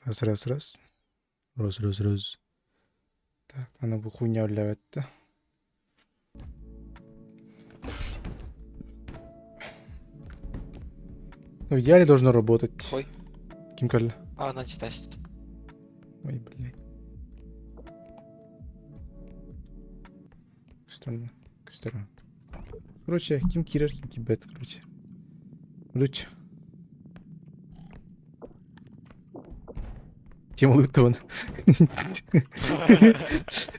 Раз, раз, раз. Раз, раз, раз. Так, аны бу хуйня үллэбэттэ. Ну, в идеале должно работать. Ой. Ким кэллэ? А, она читать. Ой, блядь. Странно. Странно. Короче, ким киирэр, ким киирбэт, короче. Короче. Ким ылыттыбын?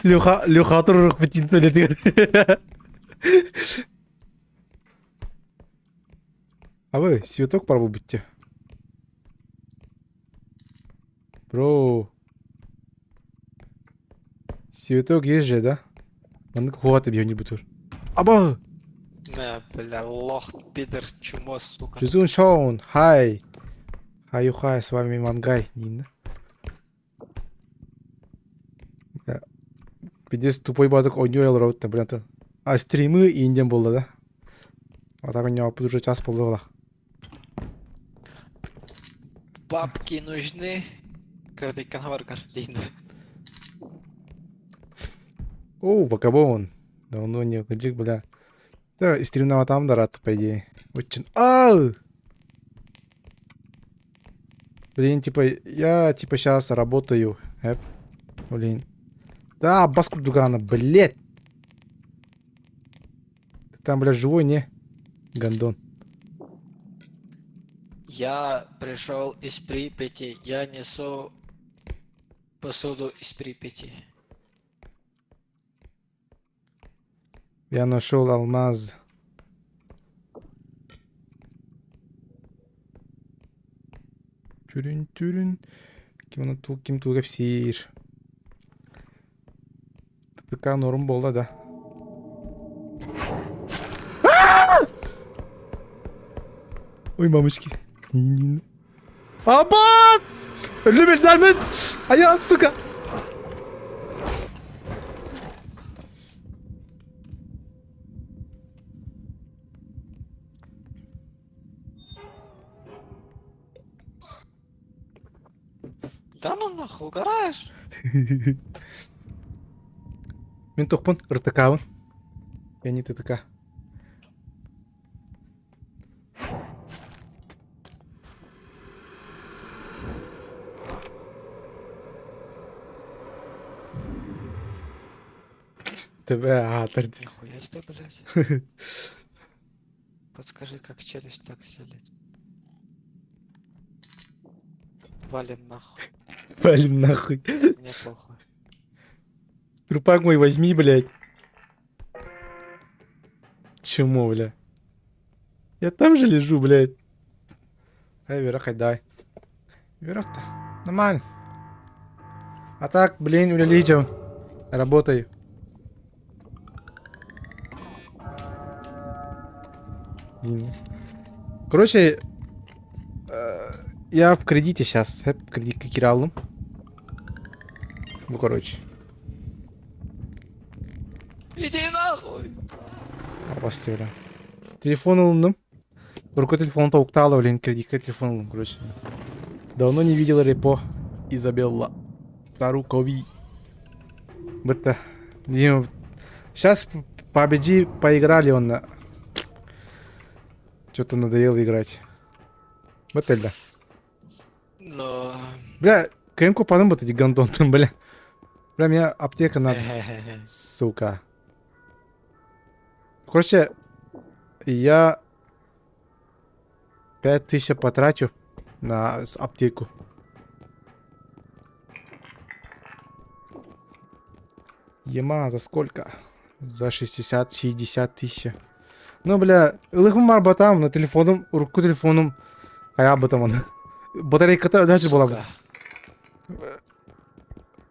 Леха, Леха турурук битин төлетигер. А вы, цветок пробу битте. Бро. Цветок есть же, да? Маннык хуата биһини бутур. Аба! Не, бля, лох, пидор, чмо, сука. Жизун Шоун, хай! Хаю хай, с вами Мангай, Нина. Бля, Пиздец тупой бадык ойнуу олоробут бля, А стримы инден болла да? А так у уже час болду Бабки нужны. Кырдыккан баргар, Лина. О, Вакабон. Давно не кыдьык, бля. Да, стримнаватам да рад, по идее. Очень... Ау! Блин, типа, я, типа, сейчас работаю. Эп. Блин. Да, бас курдугана, блядь. Ты там, бля, живой, не? Гондон. Я пришел из Припяти, я несу посуду из Припяти. Я нашел алмаз. Түрүн түрүн. Ким оны ту ким туга кэпсиир. ТТК норм буолла да. Ой, мамочки. Аббас! Өлүм элдэрмин! Ая, сука! Да ну нахуй, угораешь? Мин тохпун, РТК-бын. Я не ТТК. Тебе аатыр дии. Нихуя себе, блядь. Подскажи, как челюсть так селить. Валим нахуй. Валим нахуй. Мне похуй. Трупак мой возьми, блядь. Чему, бля? Я там же лежу, блядь. Эй, Вера, дай. Вера-то. Нормально. А так, блин, үлэлии Работаю. Короче, э, я в кредите сейчас. Кредитка киираллым. Ну, короче. Иди нахуй! Абас бля. Телефон ылынным. Рука телефон тобуктаала, блин, кредитка телефон ыллым, короче. Давно не видела репо Изабелла. Тарукови. Бытта. Сейчас победи поиграли он на... Что-то надоело играть. Бытта Но... Бля, КМК падым вот эти гондон бля. Бля, мне аптека надо. Сука. Короче, я 5000 потрачу на аптеку. Ема, за сколько? За 60-60 тысяч. Ну, бля, ылыхым барбатам, на телефоном, урукку телефоном, хайаабытам аны. Батарейката даже буолабыт. Сука.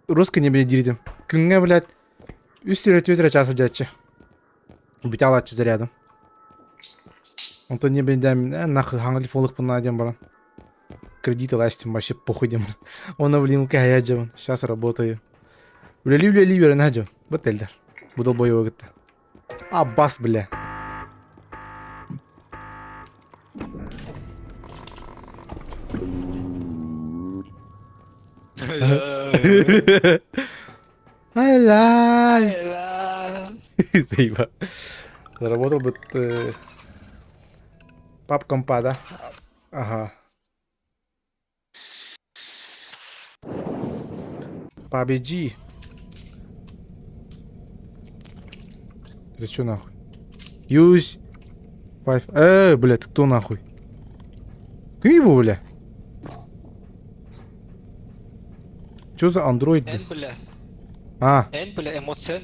Русский не диирдим. Күҥҥэ, блядь, үс сүүрэ түөрт эрэ чаас сылдьааччы. Бүтэ алааччы зарядом. Онтон не бэйдэм, э, нахуй хаҥа телефон диэн баран. Кредит ылаастым вообще похуй диэн. Оны, блин, кэһэйэ дьабын. Сейчас работаю. Үлэлии-үлэлии үөрэнэ дьон. Бу элдэр. Бу долбоёбу кытта. Аббас, бля. Ай-лай! Ай-лай! Заеба. Заработал бы ты... Пап компа, да? Ага. PUBG. Это что нахуй? Use. Five. Э, бля, ты кто нахуй? Ким его, бля? Что за андроид, бля? Эн, бля. А. Эн, бля, эмоцен.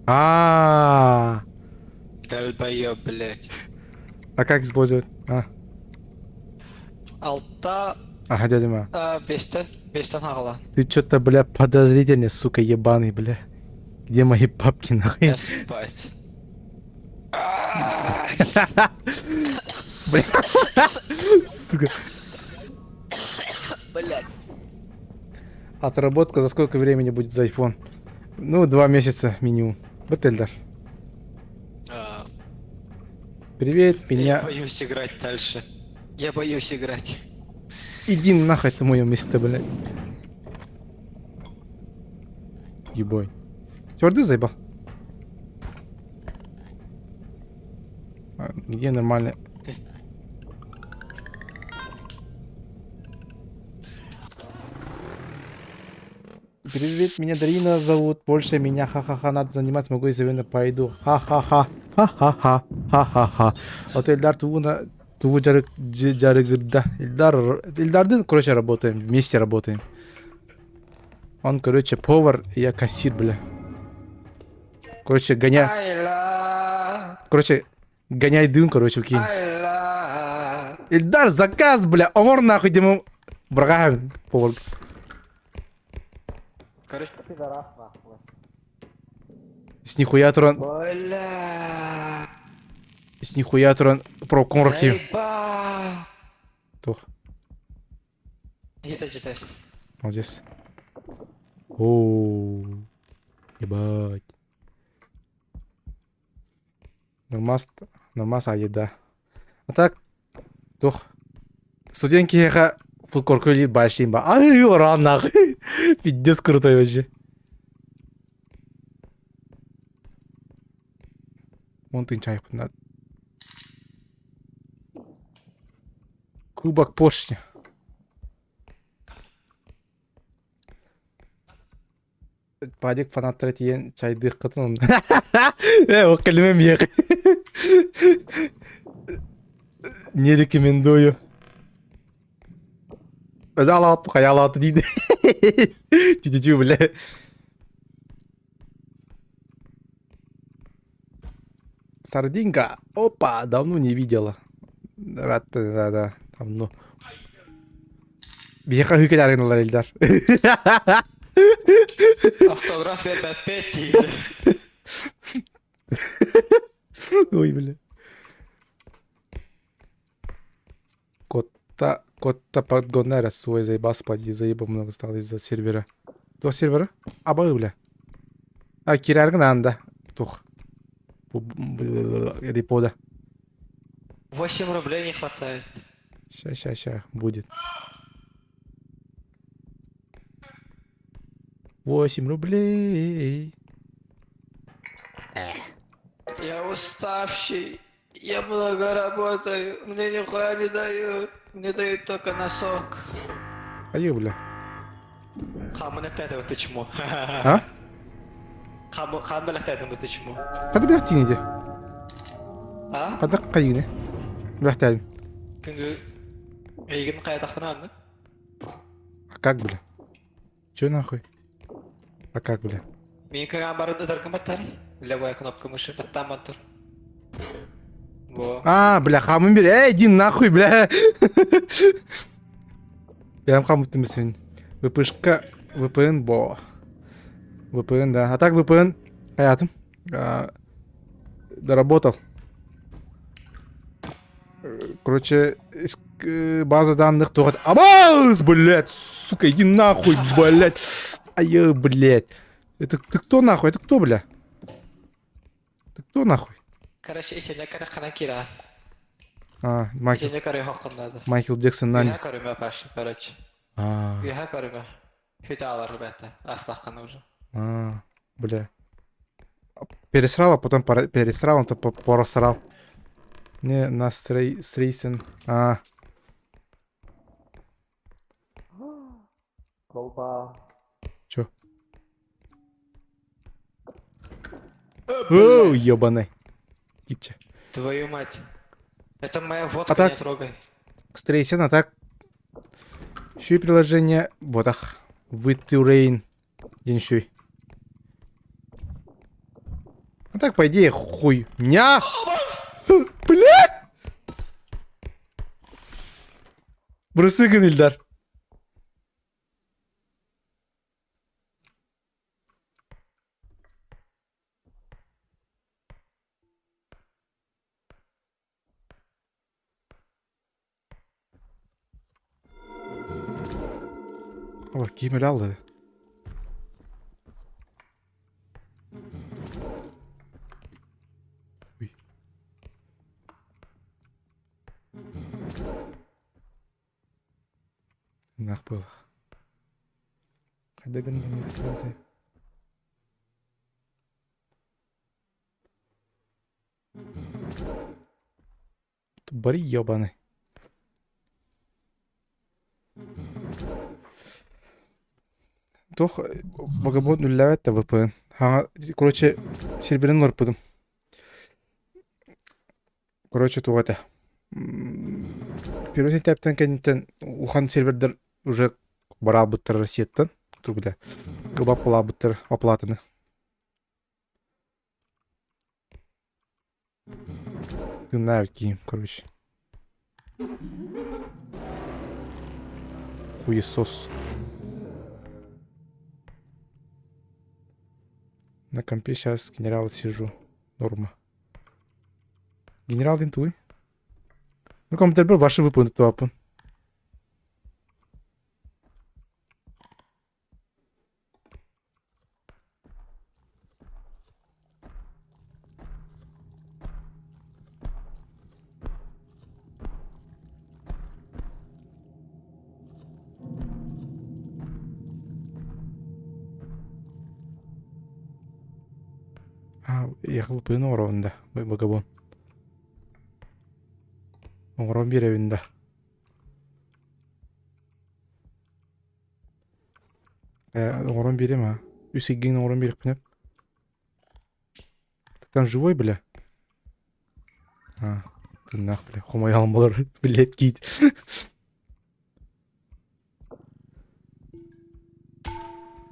А. Долбоёб, блядь. А как использовать? А. Алта Ага, дядя Ма. Бэстэн, бэстэн хаҕалаан. Ты что-то, бля, подозрительный, сука, ебаный, бля. Где мои бабки, нахуй? Я спать. Бля. Сука. Блядь. Отработка за сколько времени будет за iPhone? Ну, 2 месяца минимум. Вот Эльдар. Привет, Я меня... боюсь играть дальше. Я боюсь играть. Иди нахуй, это мое место, блядь. Ебой. Твердый заебал. А, где нормально? Привет, меня Дарина зовут. Больше меня ха-ха-ха надо заниматься, могу и сегодня пойду. Ха-ха-ха. Ха-ха-ха. Ха-ха-ха. Вот Эльдар тугу тугу дьарыгырда. Эльдар, Эльдардыын, короче, работаем. Вместе работаем. Он, короче, повар, я кассир, бля. Короче, гоня... Айла, Короче, гоняй дым, короче, укинь. айла. Эльдар, заказ, бля! Омор нахуй, Дима. Брагаем, повар. Короче, пидорас нахуй. С нихуя туран, Бля. с нихуя туран про конрки. Заебал. Тух, Это тест. молодец. О, ебать. Нормас, нормас еда. А так, тух. Студент киһиэхэ фудкорка үлэлиир баашин ба. Ай, уран нахуй. Пиздец крутой вообще. Вон ты чай надо. Кубок поршня. Падик фанаттара тиийэн чайдыаххытын онно. Э, ол кэлимэм иэх. Не рекомендую. Алаат, хайалаат диде. Тю-тю-тю, бля. Сардинка. Опа, давно не видела. Рад, да, да, давно. Биһиэхэ аһыы кэлээри гыналлар Эльдар. Автограф опять тиийдэ. Ой, бля. Котта, котта подгонная свой заебался, поди, заеба много стало из-за сервера. Туох сервера? Абы, бля. А, киирэргин анда. Туох. Репода. 8 рублей не хватает. Ща, ща, ща, будет. 8 рублей. Я уставший. Я много работаю. Мне нихуя не дают. Мне дают только носок. Айы, бля. Хааман эптээтэ ты чмо. А? Хааман бэлэхтээтэ ты чмо. Хата бэлэхтиин ди. А? Хата хайыны. Бэлэхтээтим. Күндү эйигин хайатахпына анны. А как, бля? Че нахуй? А как, бля? Мин кыгаан баран ытаргын баттары. Левая кнопка мыши баттаан бантыр. Во. А, бля, хамын бер. Эй, иди нахуй, бля. Прям хамыттым бисин. ВПшка, VPN бо. VPN, да. А так VPN, хаятым. А, доработал. Короче, база данных туох. Абаз, блядь, сука, иди нахуй, блядь. Ай, блядь. Это ты кто нахуй? Это кто, бля? Ты кто нахуй? Короче, исэнэ кара хана кира. А, Майкл, Исэнэ кара хоххун надо. Майкл Джексон нани. Үһэ көрүмэ Паша, короче. А, Үһэ көрүмэ. Хиталар, ребята, астаххана уже. А, бля. Пересрал, а потом пересрал, он то просрал. Не, на стрейсен. А. Колба. Чё? Оу, ебаный. Китче. Твою мать. Это моя водка, А так- не трогай. Стрейсен, а так... Шүй приложение ботах. With День шүй. А так, по идее, хуй. Ня! Блядь! Бырысыгын Ильдар. О, ким өлө алды. Ой. Нах был. Хайда гын Бары ебаный. Туох вагабон үллээбэт да VPN. Хаҥа, короче, серверин олорпутум. Короче, туох этэ. Первый сентябрьтэн кэнниттэн улахан сервердэр уже бараабыттар Россияттан. Турбута. Кыбаппалаабыттар оплатаны. Тыыннаах киим, короче. Хуесос. На компе сейчас генерал сижу. Норма. Генерал диэн тугуй? Ну, компьютербэр башы выпын туаппын. А, ехал оҥоробун да, богобон. Оҥорон биэрэбин да. Оҥорон биэриэм аа. Үс игин оҥорон биэриэхпинэ. Ты там живой, бля? А, тыыннаах, бля. Хомойоон болор, блядь, киит.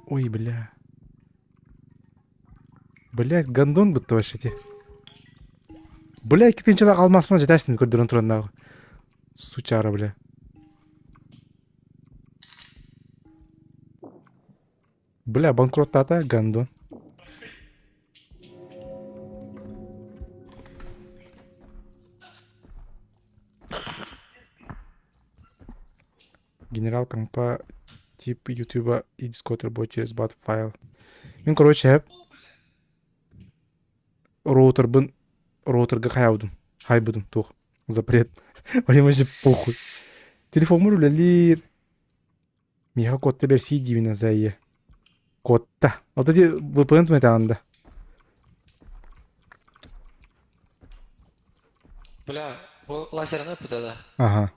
Ой, бля. Блядь, гондон бытты вообще те. Бля, иккитинчилээх алмааспын дьэтээстин көрдөрөн тураннааҕы. Сучара, бля. Бля, банкроттаата гондон. Генерал компа тип ютуба и дискот рабочий сбат файл. Мин короче роутербын роутерга хайаудум. Хайбыдым туох. Запрет. Мне вообще похуй. Телефоммор үлэлиир. Миэхэ куотта бэрсии диибин азайя. Куотта. Вот эти VPN түмэтэҕин да. Бля, бу лазерный ыппыта да? Ага.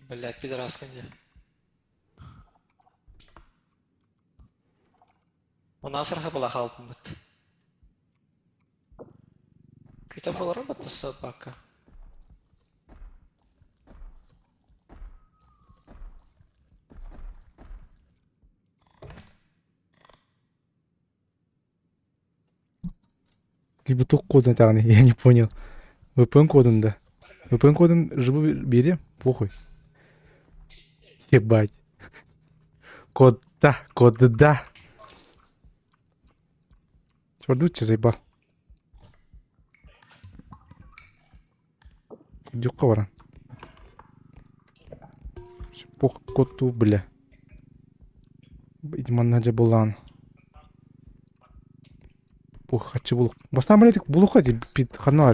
Блядь, пидораскын дии. У нас была хаалбыт. Кыта буолара батта собака. Либо туох кодун этаҕыный, я не понял. VPN кодун да. VPN кодун живу бери, похуй. Ебать. Кодда, кодда. Чордучча заебал. Дюкка баран. Пох коту, бля. Ити манна дьэ булаан. Пох хаччы булук. Бастаан блядь булуха ди пит ханна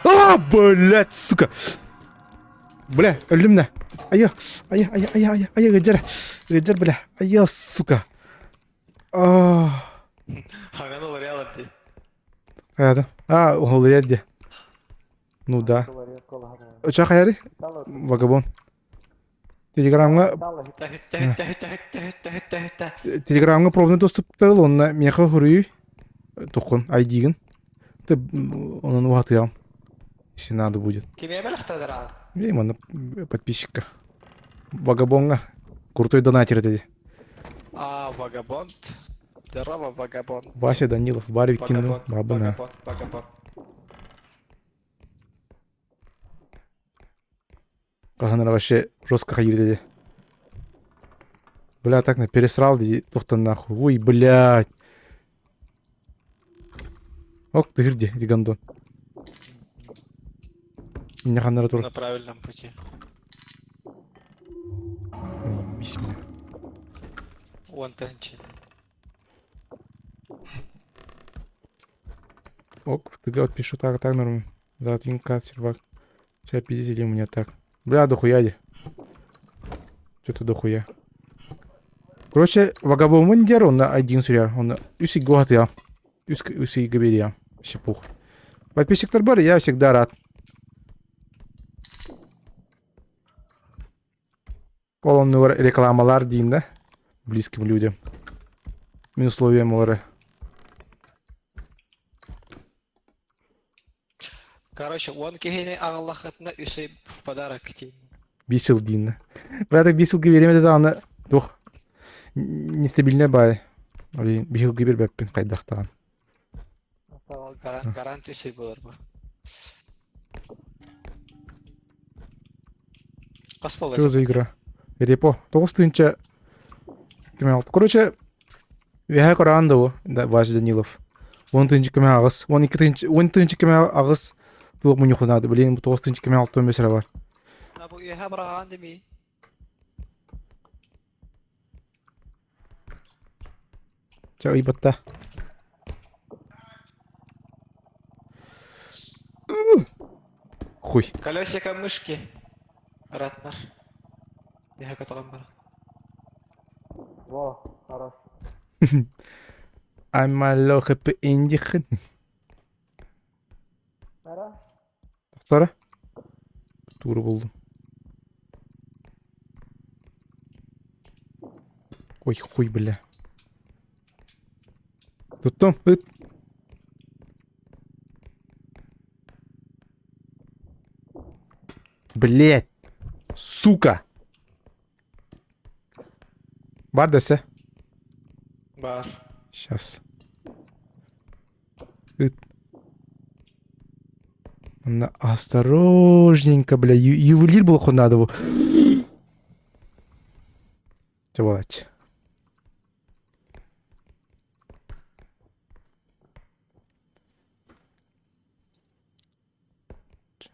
А, блядь, сука. Бля, өллүм да. Айа, айа, айа, айа, айа, айа, ыдьар, ыдьар, бля, айа, сука. А. Хаган уларыялар дии. Хайата? А, уларыйар дии. Ну да. Оча хайары? Вагабон. Телеграмҥа Телеграмҥа пробный доступтарыл онно миэхэ хоруй туххун айдигин. Ты онон уһатыам. Если надо будет. Кимиэ бэлэхтээдэр Мен манна подписчикка. Вагабонга. Крутой донатер это. А, вагабонд. Здорово, вагабонд. Вася Данилов, Барри Вагабонд, Бабына. вагабонд, вагабонд. Хаһан эрэ вообще жестко хайыыр диди. Бля, так на пересрал диди тухтан нахуй. Ой, блядь. Ок, ты где, иди гондон. Меня ханнара тур. На правильном пути. Ебись меня. Вон танчи. Ок, ты вот пишу так, так норм. За один к сервак. Сейчас пиздили у меня так. Бля, дохуя де. Что-то дохуя. Короче, вагабомун дер, он на один суряр. Он үс я. Үс үс я. Вообще пух. Подписчиктар бар, я всегда рад. Ол оннугар рекламалар диин да близким людям. Мин условиям олары. Короче, он киһини аҕаллаххытына үс ый в подарок тиийин. Биир сыл диин. Братик биир сылга биэриэм этэ даҕаны туох нестабильнай баай. Биир сылга биэрбэппин хайдахтаҕын. Гарант, гарант үс ый буолар бу. Хас буолла? Что за игра? Репо. 9000 Короче, үөһэ көрөөн да бу, Вася Данилов. 10 тыһыынча көмө аҕыс, 12 тыһыынча, 10 тыһыынча көмө аҕыс туох мунньухунаады, блин, 9 тыһыынча көмө 65 эрэ бар. А бу үөһэ быраҕаан дими. Чэ, ыйбатта. Хуй. Колесико мышки. Ратнар. Үөһэ көтөҕөн баран. Во, хорош. I'm a low happy ending. Ара? Тохтора. Тууру булдум. Ой, хуй, бля. Туттум, ыт. Блять. Сука. Бар дэсэ. Бар. Сейчас. Ыт. Манна осторожненько, бля, ювелир буолуоххун наада бу. Чэ буолааччы.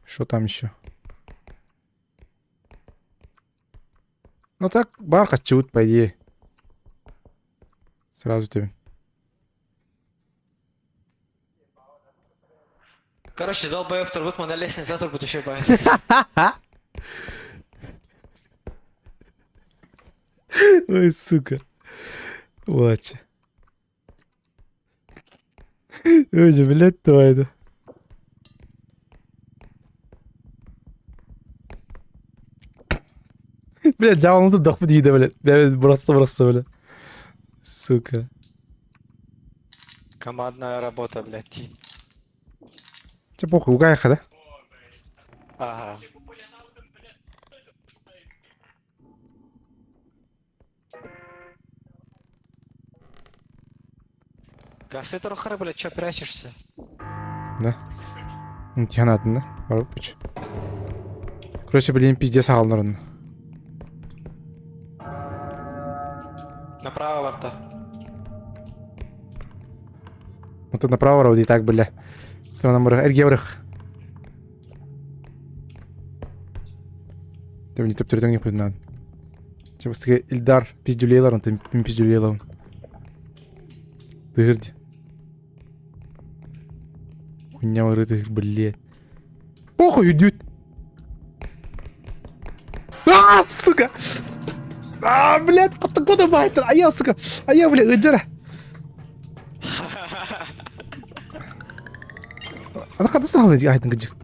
Что там еще? Ну так, бар хаччыбыт, по идее. Сразу тебе. Короче, долбоеб турбут, на лестнице турбут еще бает. Ой, сука. Плача. Ой, блядь, давай это. Блядь, дьаҕаланы турдахпыт дии да, блядь. Блядь, бырасса бырасса, блядь. Сука. Командная работа, блядь. Чэ, похуй, угаайха да? Ага. Гасы турухара, блядь, чё прячешься? Да. Тиһэн да? Барып Короче, блин, пиздец аҕаллар онно. Направо барта. Вот направо вроде и так, бля. Эрге барых. Төбүнү төптөрүтөҥ ньыппытынан. Чэ бастакы Ильдар пиздюлейлар, онтон мин пиздюлейлабын. Тыһыр дии. Хуйня барыы тыһыр, блядь. Похуй, идет. А, сука! А, блядь, куда байтер? А я, сука! А я, блядь, ыдьара! Ана хата саҕалыы дии аһытын кыдьык.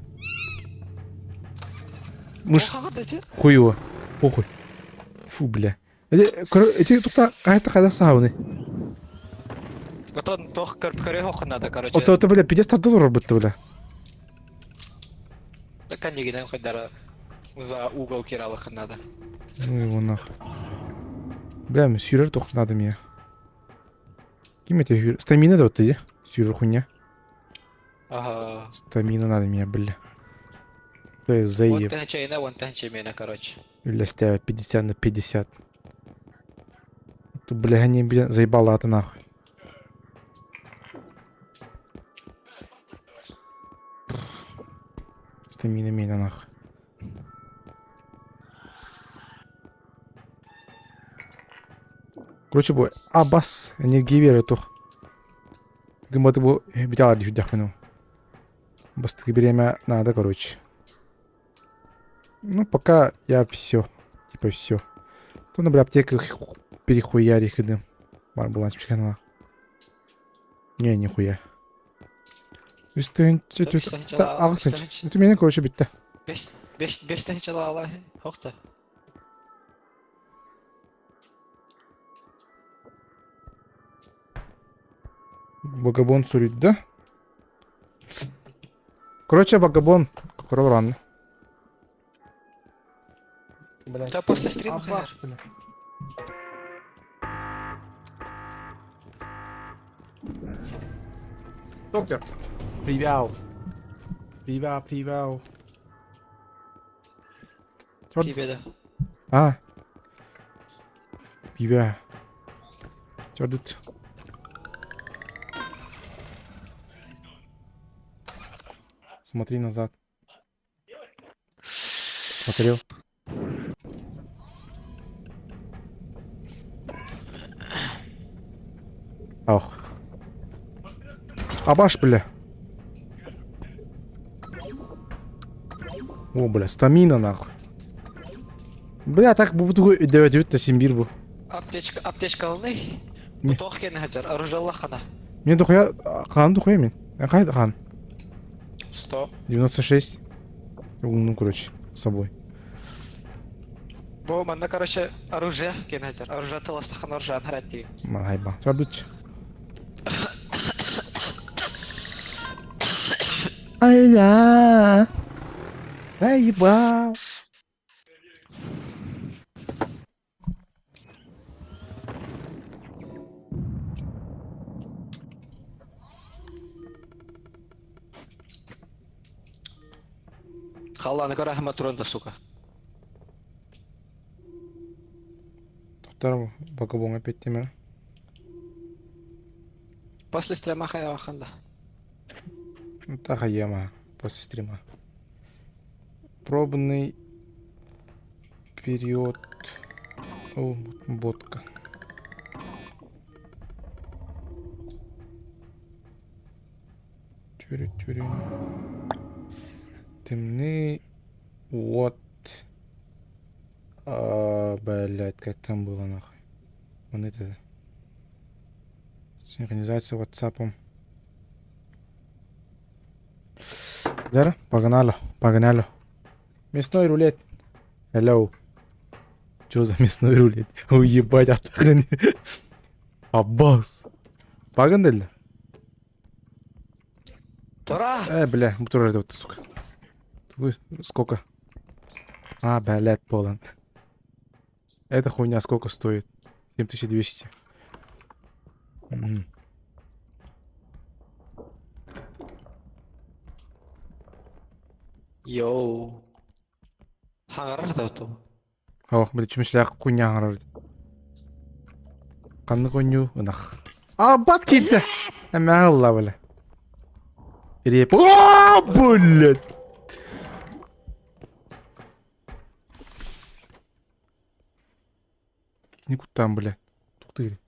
Мыш хуево. Похуй. Фу, бля. Эти тухта хайта хайда саҕалыны. Отон тох көрө хохун надо, короче. Ото ото бля, пиздец тардыл урбытты бля. Так нигинен хайдара за угол киралыхын надо. Ну его нахуй. Бля, сүүрэр туох надо мне. Ким это сүүрэр? Стамина да вот иди. Сүүрэр хуйня. Ага. Стамина надо мне, бля. То есть заеб. Уон чайна, уон чайна, короче. Үллэстээбэт 50 на 50. Тут, бля, не, бля, заебала это нахуй. Стамина меня нахуй. Короче, бу Абас энергия бере тух. Гыматы бу биталар дүйдәхмін. Бастығы береме надо, короче. Ну, пока я все. Типа все. То на бля аптека перехуяри хыдым. Бар была чпчканала. Не, нихуя. Үстін ағыс Ты меня, короче, битті. Бес тыһынчала ала хохта. Вагабон сурит, да? Короче, вагабон. Рано. Блядь. Да после стрима, Аббас, бля. Доктор. Привет. Привет, привет. Привет. А. Привет. Чё тут? Смотри назад. Смотрел. Ох. Абаш, бля. О, бля, стамина, нахуй. Бля, так буду 9 симбир бу. Аптечка, аптечка алны. Не. Тох кен хаджар, оружие хана. Мен дохуя, хан дохуя мен. Қай хан? 100. 96. Ну, короче, с собой. Бу манна, короче, оружие кен хаджар. Оружие тыластахан оружие анхарат деген. Хайба. Сабдыч. Айля. Заебал. Халланы көрө ахма туран да, сука. Тоқтар вагабон опять теме. После стрима хая ханда. Ну, так ема после стрима. Пробный период. О, ботка. Тюрю, тюрю. Темны. Вот. А, блять, как там было нахуй? Вон это. Синхронизация WhatsApp. Да, погнали, погнали. Мясной рулет. Hello. Чё за мясной рулет? Ой, ебать, аттарын. Аббас. Погнали. Тура! Бля, бутерброд вот, сука. Ой, сколько? А, блядь, полон. Эта хуйня сколько стоит? 7200. Мгм. Йоу. Хаңарар да оту. Ох, блядь, чүмүшлээх хуйня аҥарар. Ханнык ойнуу ынах. Аббат киирдэ! Эмэҕэ ылла, бля. Реп. О, блядь! Кини куттаан, бля. Туктыыр.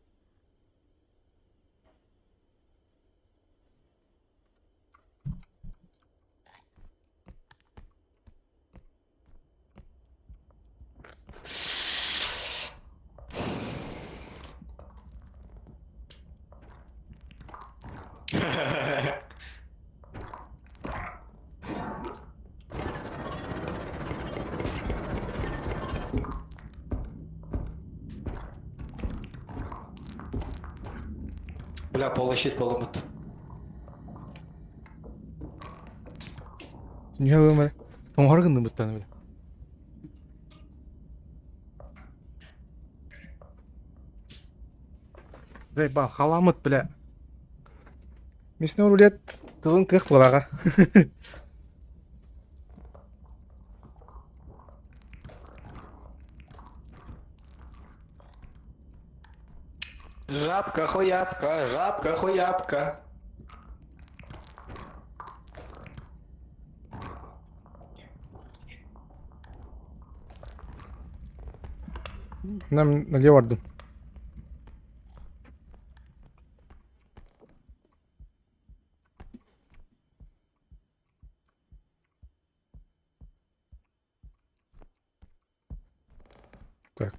Бля, полощит поломат. Ньыһа Тоҥхор гынныбыттан бля. Бля, халамыт, бля. Мясной рулет тылын кыах буолаҕа. Жабка, хуябка, жабка, хуябка. Нам налево бардым. Так.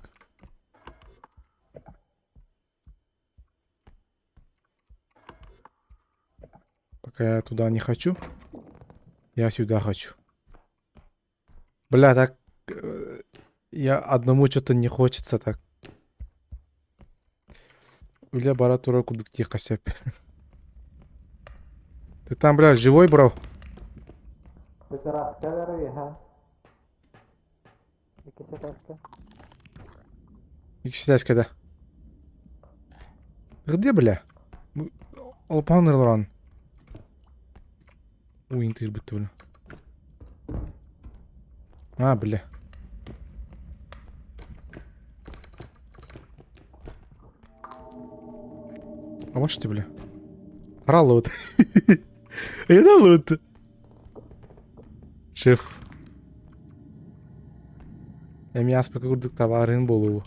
Пока я туда не хочу. Я сюда хочу. Бля, так... Э, я одному что-то не хочется так. Үлэ бара турар курдук диэххэ сөп. Ты там, бля, живой, бро? Икситээскэ да. Где, бля? Олпаан ылран. Уин тыырбыт бля. А, бля. А вот ты, бля. Ралот. Я лут. Шеф. Эми аспакка курдук табаарыһын буолуо.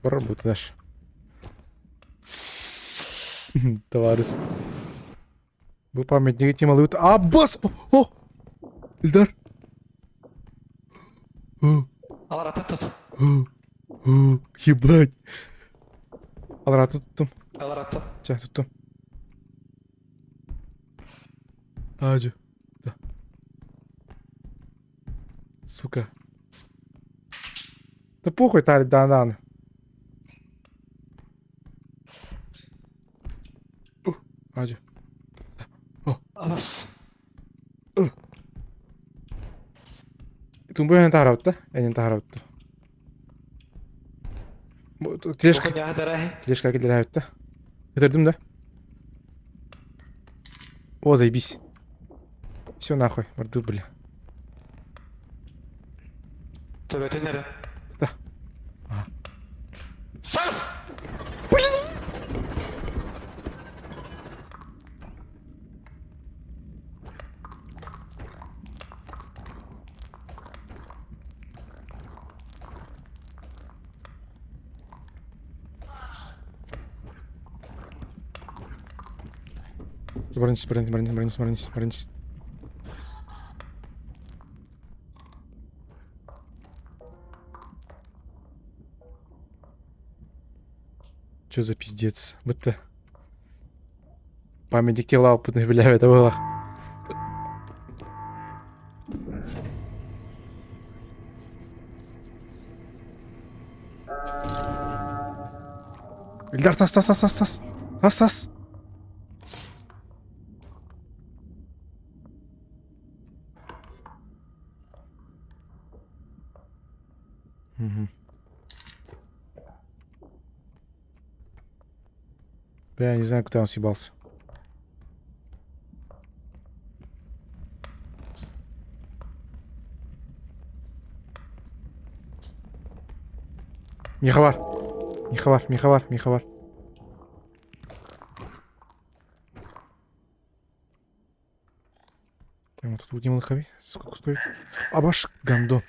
Поработай дальше. Товарищ. Бу памятниги темалыыбыт. Аббас! О! Ильдар! Аларата тут. Ебать! Аларата туттум. Аларата. Чэ, туттум. Аажы. Да. Сука. Да похуй, Тарик, да, да. Аажы. Абас. Тумбу эн таһарабыт да? Энин таһарабыт Тележка, тележка киллэрээбит да? Өтөрдүм да? О, заебись. Все нахуй, морду, бля. Төбөтүн эрэ. Да. Ага. Сас! Барыныс, барыныс, барыныс, барыныс, барыныс, барыныс. Чё за пиздец? Будто памятник тела опытных, бля, это было. Ильдар, тас, тас, тас, тас, тас. Тас, тас. Угу. Бля, я не знаю, куда он съебался. Михавар. Михавар, Михавар, Михавар. Прямо тут будем лохови. Сколько стоит? Абаш гандон.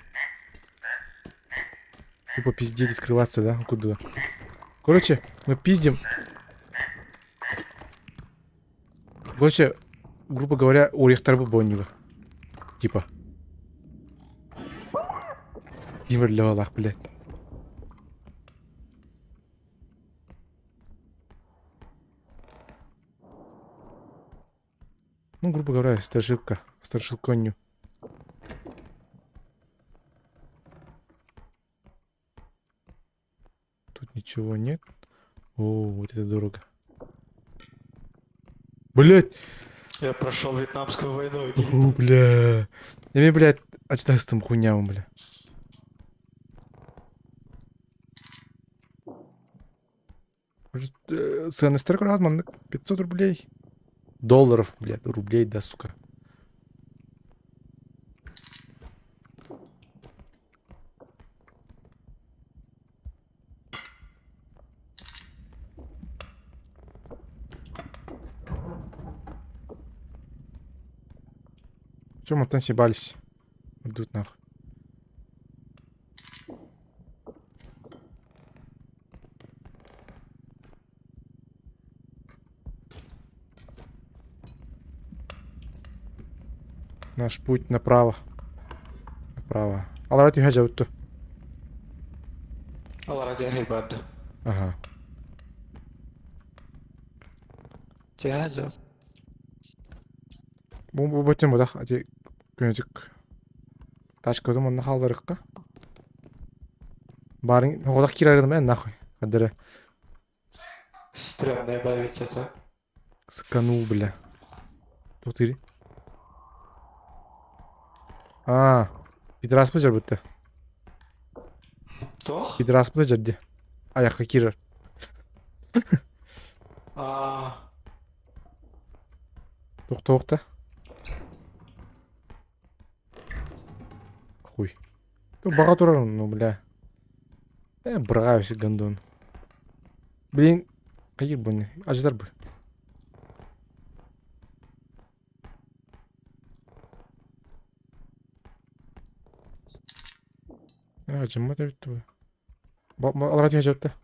Тупо пиздеть и скрываться, да? Куда? Короче, мы пиздим. Короче, грубо говоря, уоруйахтарбыт буонньуга. Типа. Тимир левалаах, блядь. Ну, грубо говоря, страшилка. Страшилконью. Тут ничего нет. О, вот это дорого. Блять! Я прошел вьетнамскую войну. О, бля. Я блядь, ачтастым хуйня, бля. Сыанастары көрөҕүт маннык 500 рублей. Долларов, блядь, рублей, да, сука. Все, мы там съебались. Идут нахуй. Наш путь направо. Направо. Алара түһэ дьабытту. Алара түһэ барды. Ага. Түһэ дьэ. Бу бу бөтен бодах ати күнөтүк тачкабытын манна хаалларыкка. Барын оҕолох киирэрин мен нахуй. Хаддара Стрёмная боевик это. сыканул, бля. Тут ири. А, пидораспы жар бітті. Туох? Пидораспы жерде. Аяққа кирер. А, Тоқта. Хуй. Тут баға турар, ну, бля. Э, бырға гондон. Блин, қайыр бұны? Аждар бұл. А, жыммат эбит бу. Алара түһэ дьыбытта.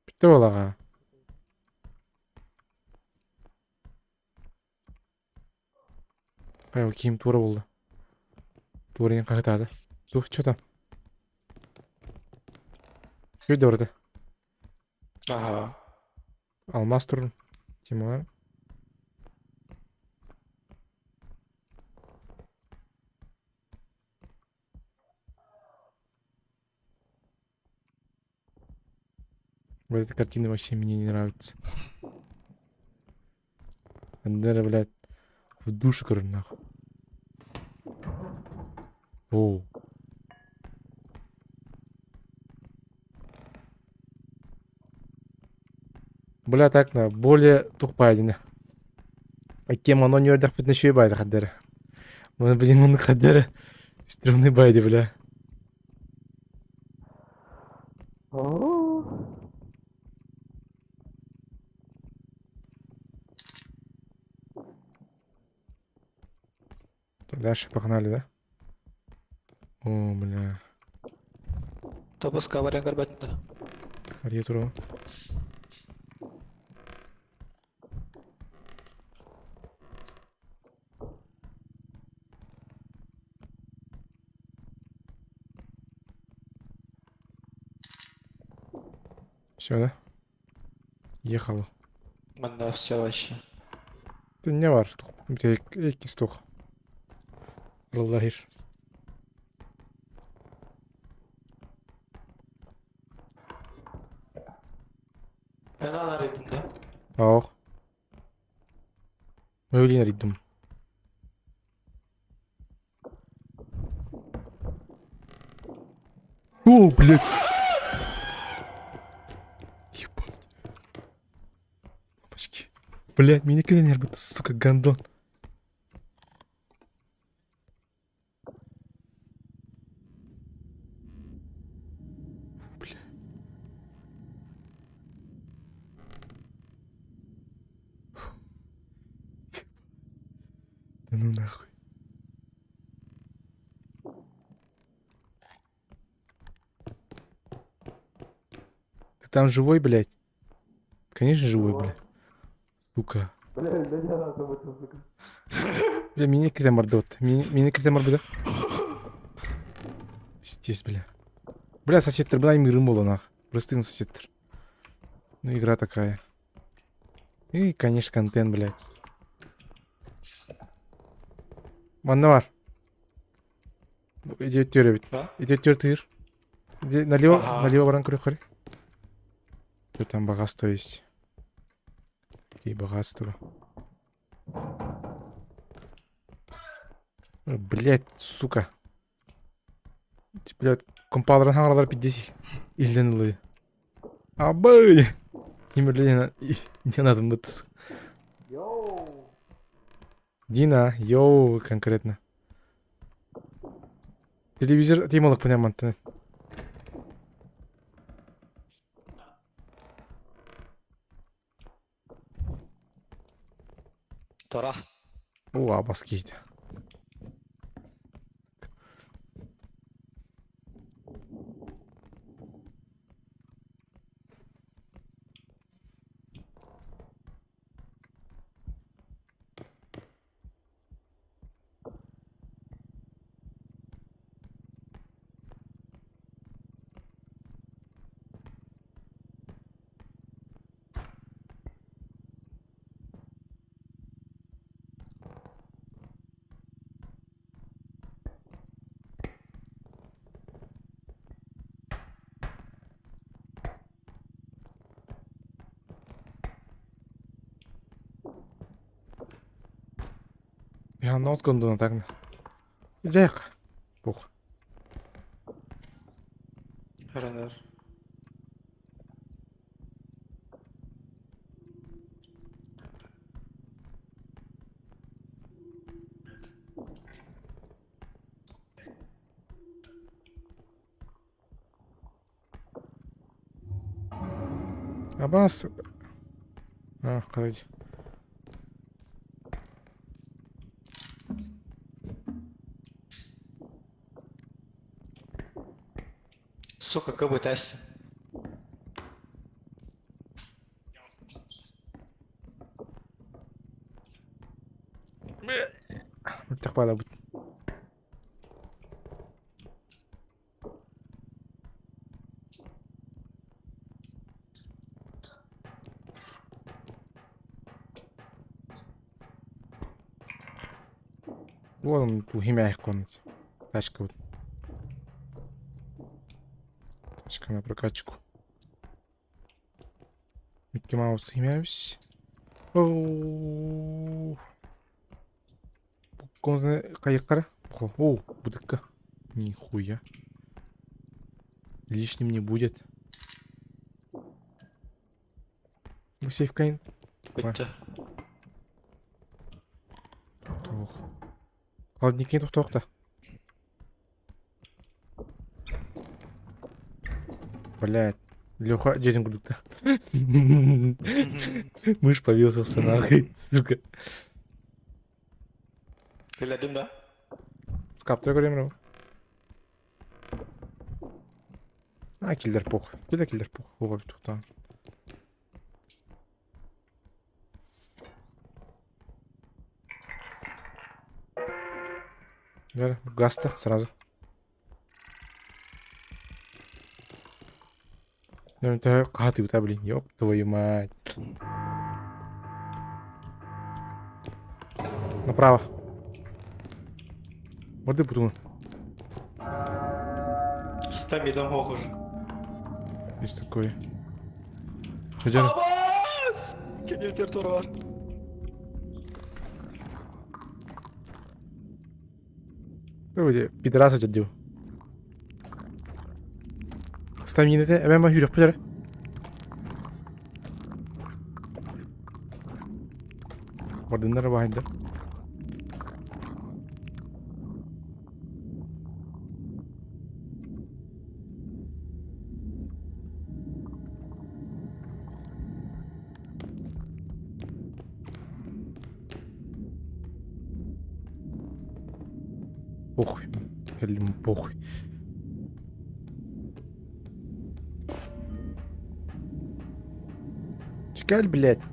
Бүттэ буолаҕа. Хайа, киим туора буолла. Туора диэн хаһытаата. Тух, что там? Күйдө барда. ага. Алмаз турун. Тималар. Вот эта картина вообще мне не нравится. Андера, блядь, в душу, короче, нахуй. Оу. Бля, так на, более тухпайдина. А кем оно не ордах на еще и байда хаддера. Мон, блин, он хаддера. Стрёмный байди, бля. Дальше погнали, да? О, бля. Тобуска баран көрбөтүн. Ария туру. Все, да? Ехало. Манна все вообще. Ты не бар. Икки стух. Аллахир. Эн арыйдын да? Ох. Мөвлин арыйдым. О, блядь. Ебать. Мамочки. Блядь, меня никогда не будто, сука, гондон. Бля. Да ну нахуй. Ты там живой, блядь? Конечно, живой, блядь. Сука. Бля, мини киртэн бардыбыт. Мини киртэн барбыта. Пиздец, бля. Бля, соседтер, бля, мирым буолан ах. Простые соседтер. Ну, игра такая. И, конечно, контент, блядь. Манна бар. Иди өттүөр эбит. Да? Иди өттүөр тыыр. Иди налево, Ага. налево баран көрүөххэ. Что там богатство есть? Какие богатства? Блять, сука. Блядь, компаларын хаҥаралар пиздец иллен ылыы. Абый! Ким не надо быт. Дина, йоу, конкретно. Телевизор темалык мантан. Тара. О, абас киһитэ. Я нос гондуна так. Дьэх. Пух. Хранер. Абас. А, короче. Сука, как тесте. Мөлтөх баалабыт. Вон химяйкон. Тачка вот. Тачка на прокачку. Микки Маус химяюсь. Оу. Кайыккара. О, будыкка. Нихуя. Лишним не будет. Сейф кайн. Бүттэ. Тох. Холодникин тохтоохта. Блядь. Леха дьиэтин курдукта. Мышь повесился нахуй, сука. Кэлэдим да? Скаптыра көрөм А, киллер пох. Киллер киллер пох. Оға туктаан. Гаста сразу. Хаатыбыта блин, ёб твою мать. Направо. Вот и бутун. Стамидом хохур. Есть такое. Где? Абас! Кенетер бар. Давайте, пидораса дедю. Стаминете, эбэм ба хүрэх бүтэр. Бардыннар баһайдар. Похуй. Кэллим похуй. Чекаль, блядь. Блядь!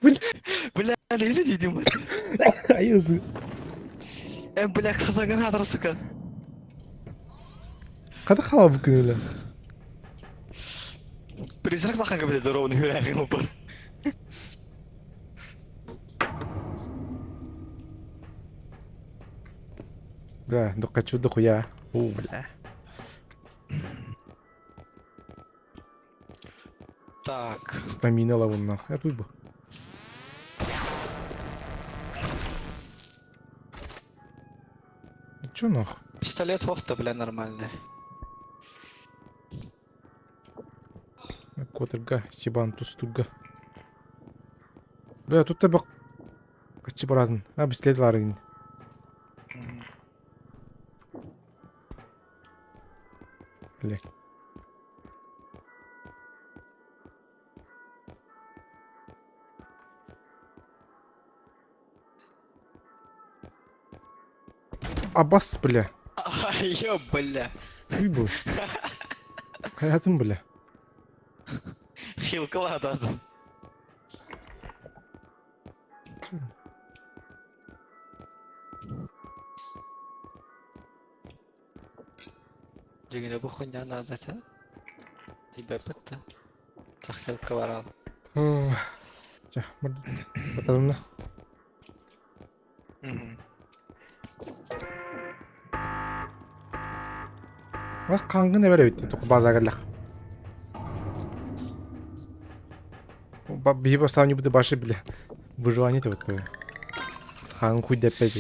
Бля. Бля, лели дим. Айызы. Бля, ксатаган сука. Хата хала бу күнүлэ. Призрак лаханга бile дорогу хүрээҕин бар. Бля, дохачу дохуя. О, бля. Так. Стамина лавынна. Я тут бу. Чё нах? Пистолет вохта, бля, нормальный. Котырга, Сибан тустуга. Бля, тут тебе качы баратын. А, бислет ларыгын. Бля. Абас, бля. Ё, бля. Уй бу. Хайатын, бля. Хилкалаадат. Дьиҥинэ бу хуйня наада этэ. Тиийбэппит да. Хилка бараал. Чэ, батарымна. Бас хангын эбэр эбит тук базагаллах. Биһи бастаан бу башы биле. Выживание вот Хаан хуй дэппэт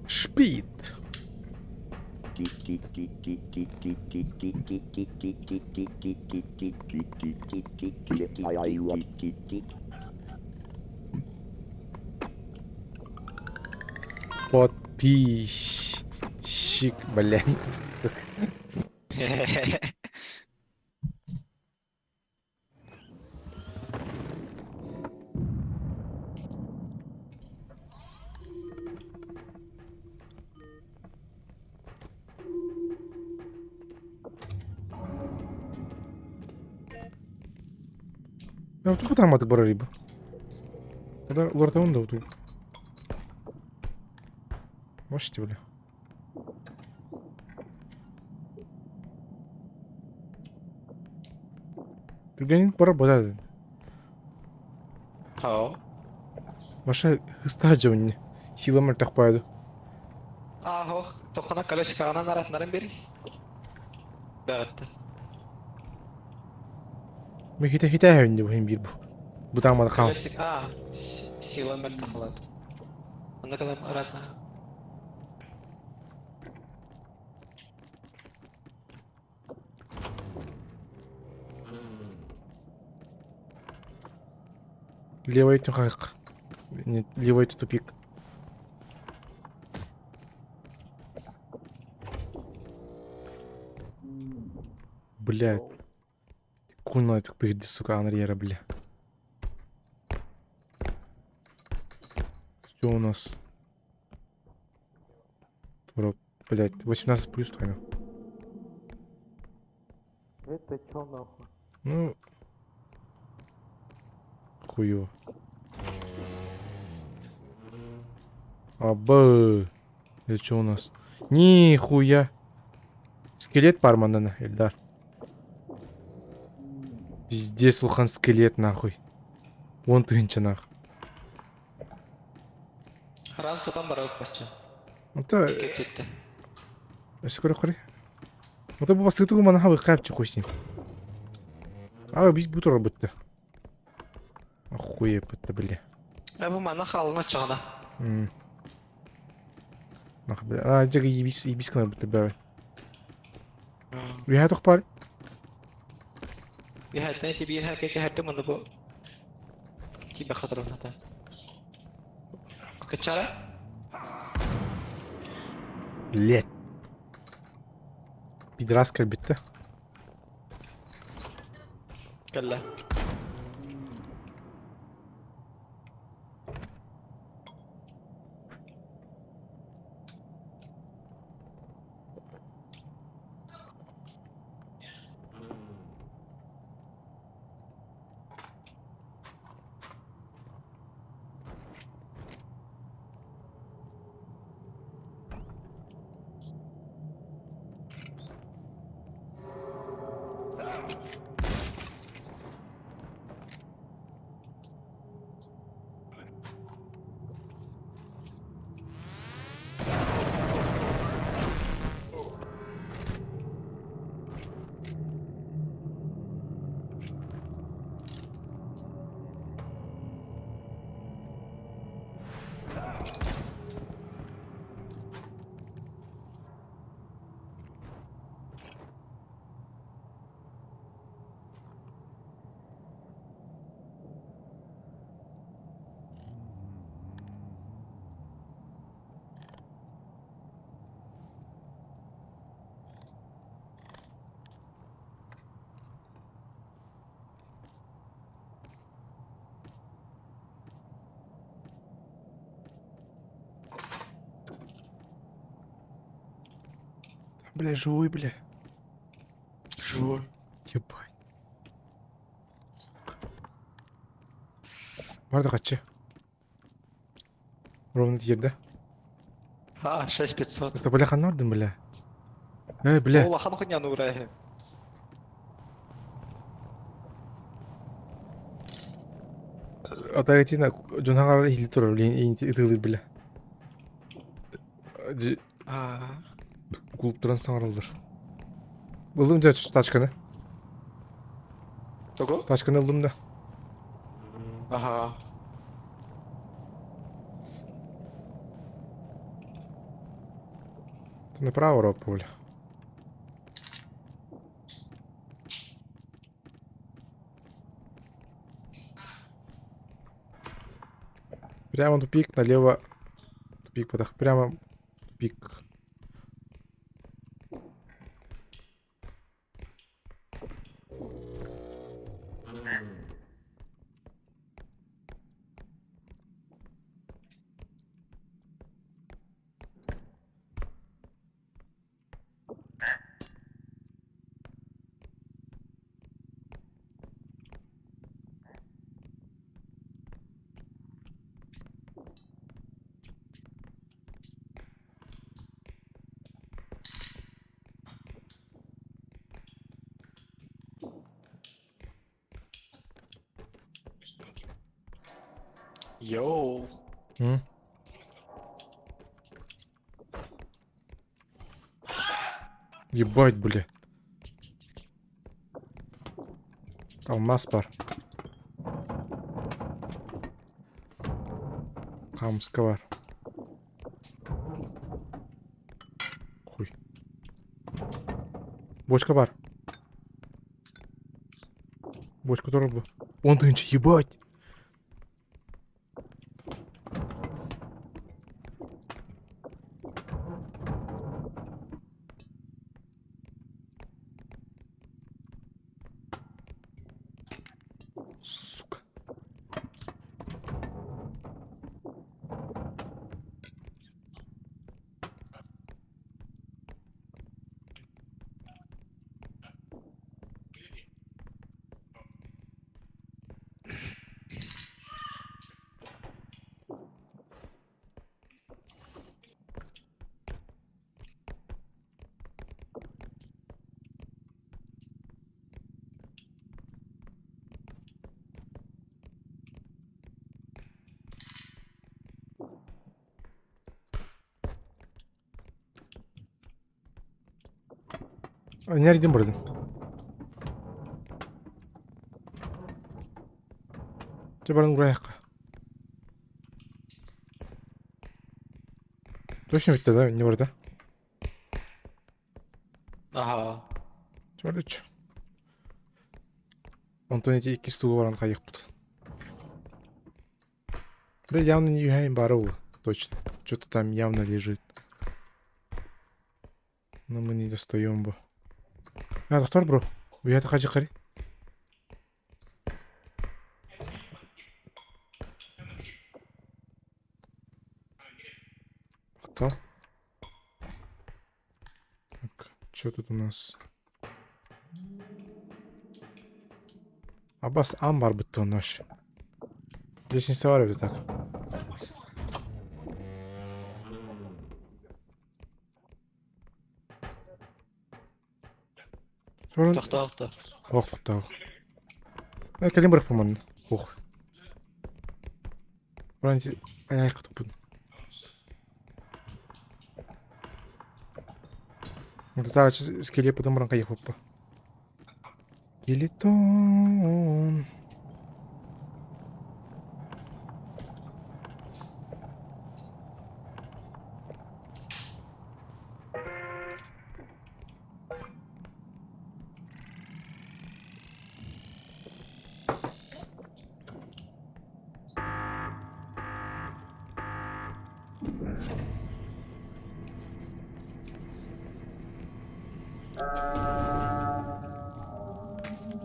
Шпит. Подписчик, блядь. Я тут там барар рыбу. Улар да утуй. Можете, бля. Түргэнин бара бодаад. Хоо. Маша хыстаа жавни. Сила мартах баadu. Аах, тохона колесикаҕынан аратнарын бери. Бэҕэттэ. Ми хите хите хэнди бу хим бир бу. Бу таамада хаал. Колесик, аа, сила мартахалат. Онно калам аратна. Левый түн Нет, левый тупик. Блядь. Куна ты, сука, Анриера, бля. Что у нас? Блядь, 18 плюс твою. Это чё нахуй? Ну... Хуёво. А, б. Это что у нас? Нихуя. Скелет баар манна, Эльдар. Пиздец улахан скелет нахуй. 10 000 нах. Раз тутан барабыт бачча. Ото Икки өттүттэн. Өссө көрө. Ото бу бастыгы тугу манаха быккаапчы хуй с ним. А бит бу турар бытты. Охуе бытты бля. Э бу манна хаалына оччоҕуна. Нах бля. А дьэ ибис ибис гынар бытты бля. Үһэ тох бар. Үһэттэн ити биир хакка кэһэрдим уонна бу киибэ хатырымната. Кыччара? Блять. Пидорас кэлбитте. Кэллэ. Бля, живой, бля. Живой. Ебать. Барды каччы. Ровно тиерде. А, 6500. Это бля ханна ордын, бля. Эй, бля. Улахан хуйняны урайы. Атагатина дьон хаҕар иһили турар, ытыылыыр бля. А, Клубтаран саҥараллар. Ыллым дьэ тачканы. Того? Тачканы ыллым да. Ага. Это направо ропа, бля. Прямо тупик, налево тупик, потах. Прямо тупик. Йоу. М? Ебать, бля. Алмаз бар. Хамска бар. Хуй. Бочка бар. Бочка тоже был. Он нынче, ебать. Сука. Nereden бардын? Чэ баран уурайахха. Точно бүттэ да не барда? Ага. Чэ бардыччы. Онтон ити иккис тугу баран хайыахпыт. Бля, явно не Юхайн Барул, точно. Что-то там явно лежит. Но мы не достаем бы. А, доктор, бро. Уята хаджи қари. Кто? Так, что тут у нас? Абас амбар бытты наш. Лестница бар эбит так. Тохтоохто. Ох, тохтоох. Кэлин бырахпын манна. Ох. Айхтуппун. Татарачы скелет потом баран кайыппа. Скелетон.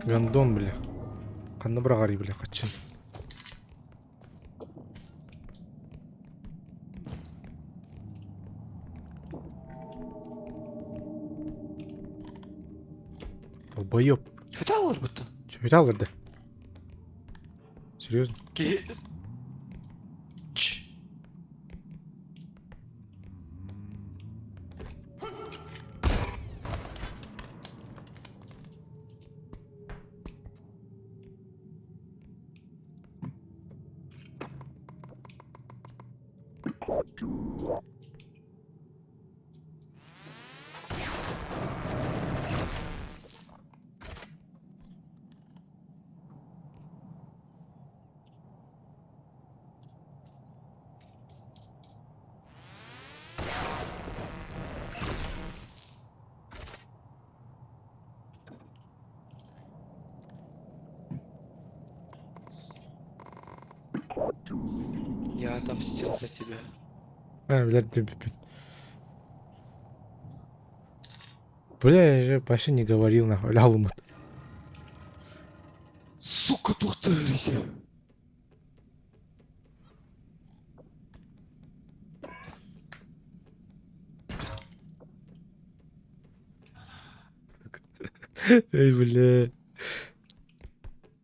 Гондон, бля. Ханна быраҕарый, бля, хаччын. Долбоёб. Хотя ыларбыттан. Чё, алырды? Серьезно? Киһи... Ч. Я отомстил за тебя. А, блядь, ты- Бля, я же вообще не говорил, нахуй, ля лумат. Сука, тухтырый. Эй, бля.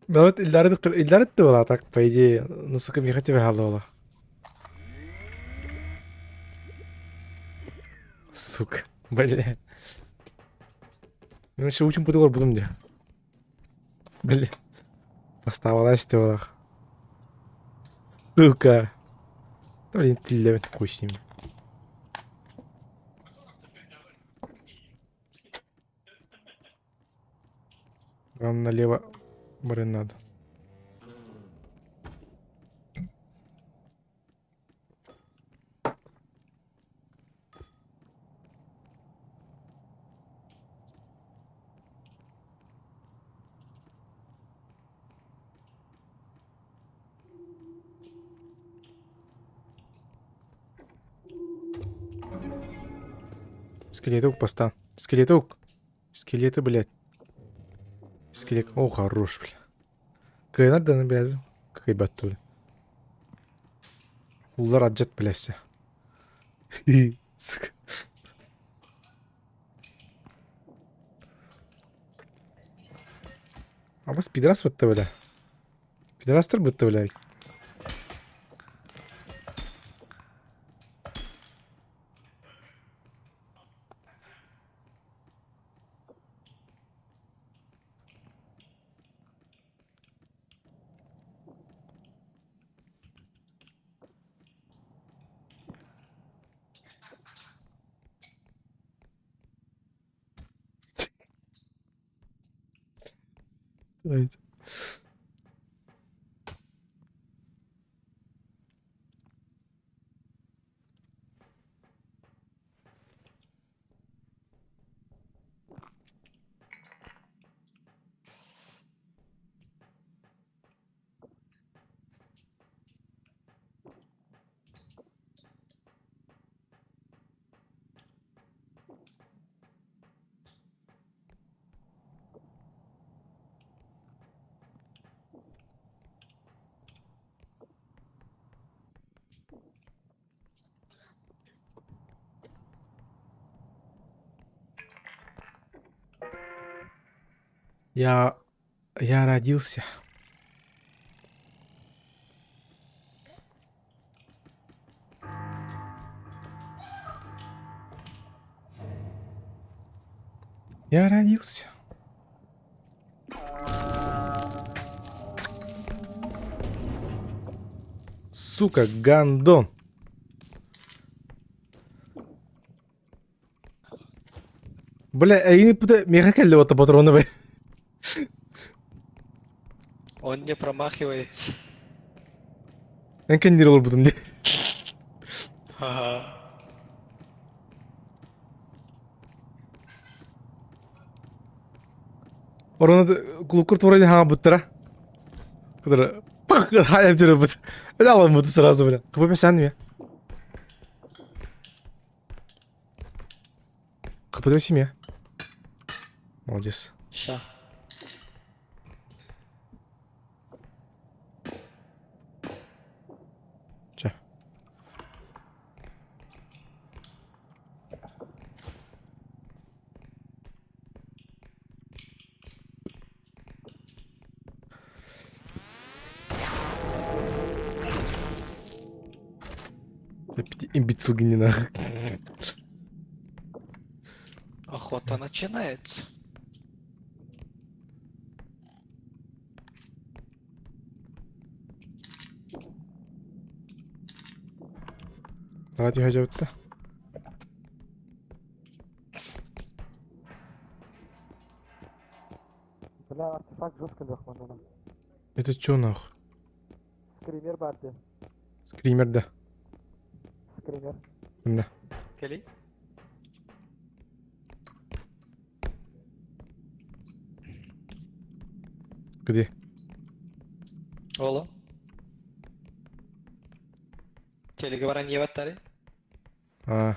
Ну вот Ильдар доктор, Ильдар это была так, по идее, ну, сука, мне хотя бы было. Сука, бля. Ну, еще учим подговор будем где. Бля. Поставалась ты была. Сука. Да, блин, ты хуй с ним. Вам налево, блин, надо. Скелетук поста. Скелетук. Скелеты, блядь. Скелет. О, хорош, бля. Кыайнар да, блядь. Кыайбат, бля. Улар аджат, бля, все. Сука. Абас пидорас бытта, бля. Пидорастар бытта, бля. Я я родился. Я родился. Сука, гандон. Бля, эйини пыта меха кэллэ вот патроны бля. Он не промахивается. Эн кэннир олорбутум дии. Ага. Орону клубкур тура хаҥа Который пах хаям бут. Это алам сразу бля. Кыбы сән ми? Кыбы семья. Молодец. Ща. Че? Имбецил не нахуй. Охота начинается. Радио хажабытта. Бля, артефакт жестко легко. Это чё нахуй? Скример барды. Скример, да. Скример. Да. Кэлий. Где? Ола. Телеге баран ебаттары. А.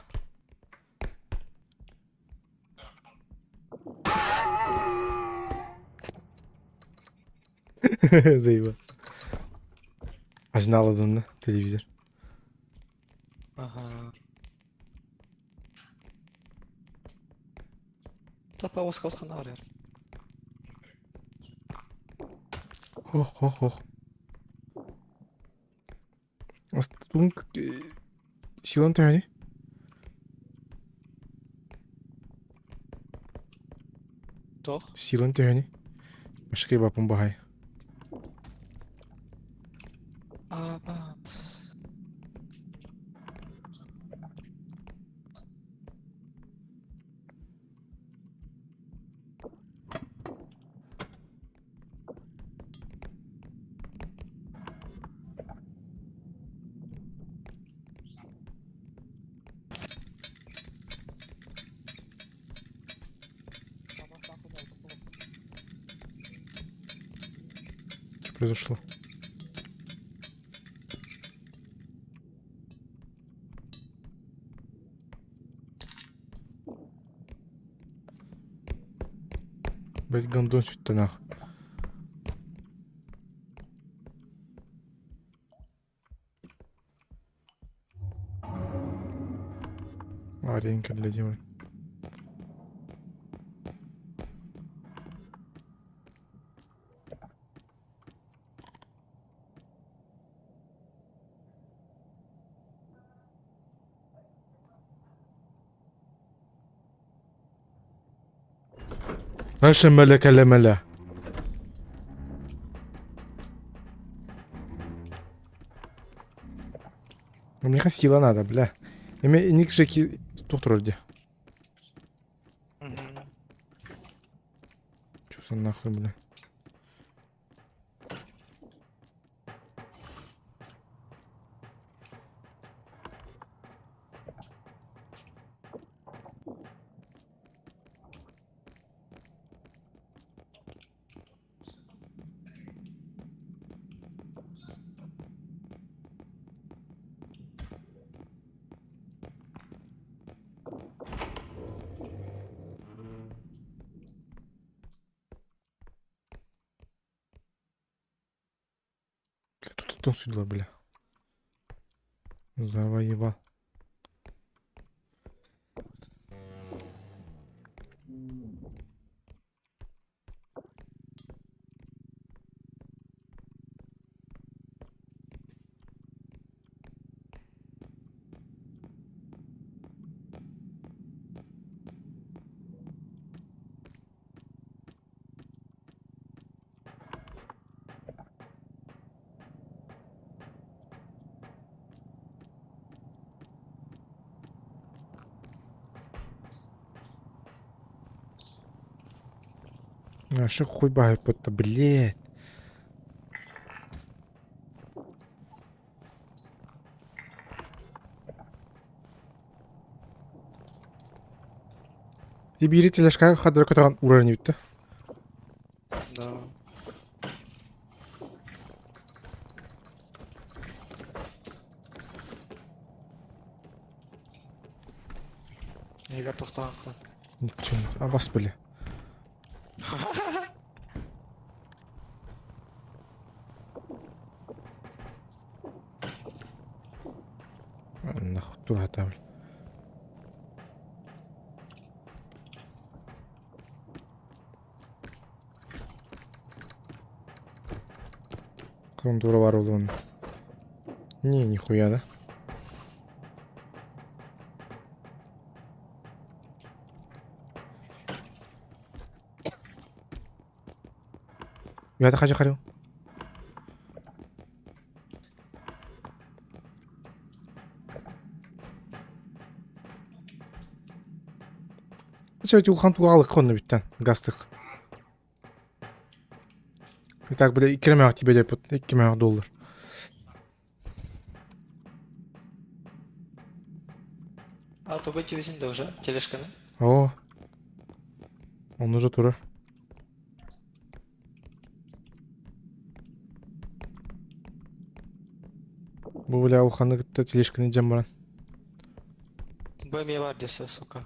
Заеба. Ажналыдын да телевизор. Ага. Тапа оскалхан арер. Ох, ох, ох. Астунг силан төһөнүй? Тох. Силан төһөнүй? Башкай бапын баһай. Аба. Что произошло? Блять, гандон сүттэ нах. Аренка для девок. Наша меля меля. Мне сила надо, бля. Эме ник жеки структура где. Чё за нахуй, бля? Тоҥсуйдулар, бля. Завоевал. Вообще хуй баһыйбыт блядь. Ти биири тележкаҕа хадара көтөҕөн уурар инибит да? Да. Игорь тохтоохтон. Ничего. Абас бile. Нахуй туһата бile. Кондура бар буолуон. Не, нихуя, да? Уята хажа харю. Чэ, улахан тугаалык хонно бүттэн, гастык. Итак, бля, икки тебе депут, 2 доллар. А тугу дьиэбитин да уже тележканы. О, он уже турар. Бу бля улаханы кытта тележканы дьэн баран. Бу эмиэ бар десе, сука.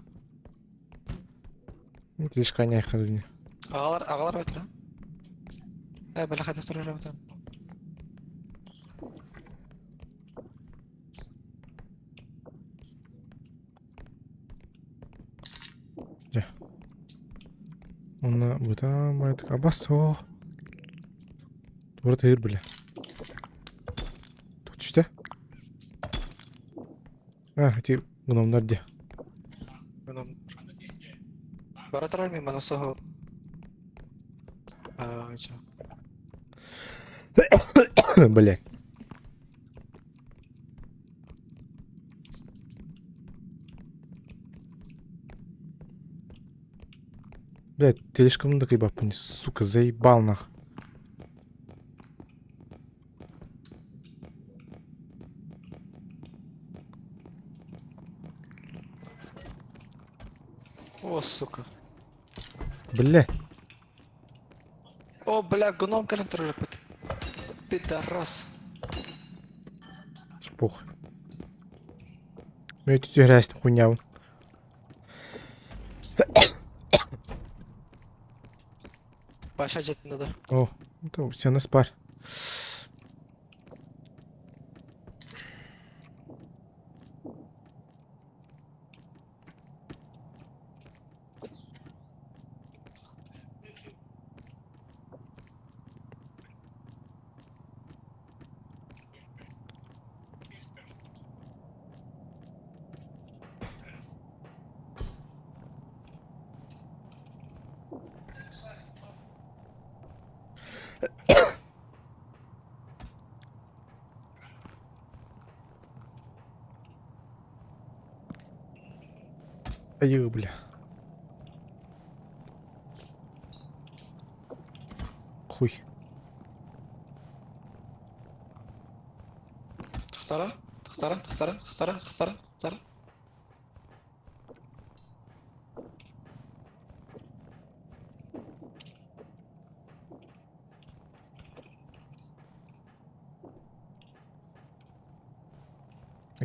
Тележка не айхадыны. Аҕалар, аҕалар бэтэрэ. Э, бля, хайдах турар эбитин. Дьэ. Онно бытаан байтык абас оох. Туора тыыр бile. Туох түстэ? А, ити гномнар дии. Гном. Бара турар мин маны соһо. Аа, чё. Блядь. Блядь, тележкам да кыйбаппын, сука, заебал нах. О, сука. Бля. О, бля, гном кэлэн турар Пидорас. Похуй. Мен түһэрээстим хуйнябын. Паша дьиэтин да. О, это сена спар. Айыы, бля. Хуй. Тахтара, тахтара, тахтара, тахтара, тахтара, тахтара.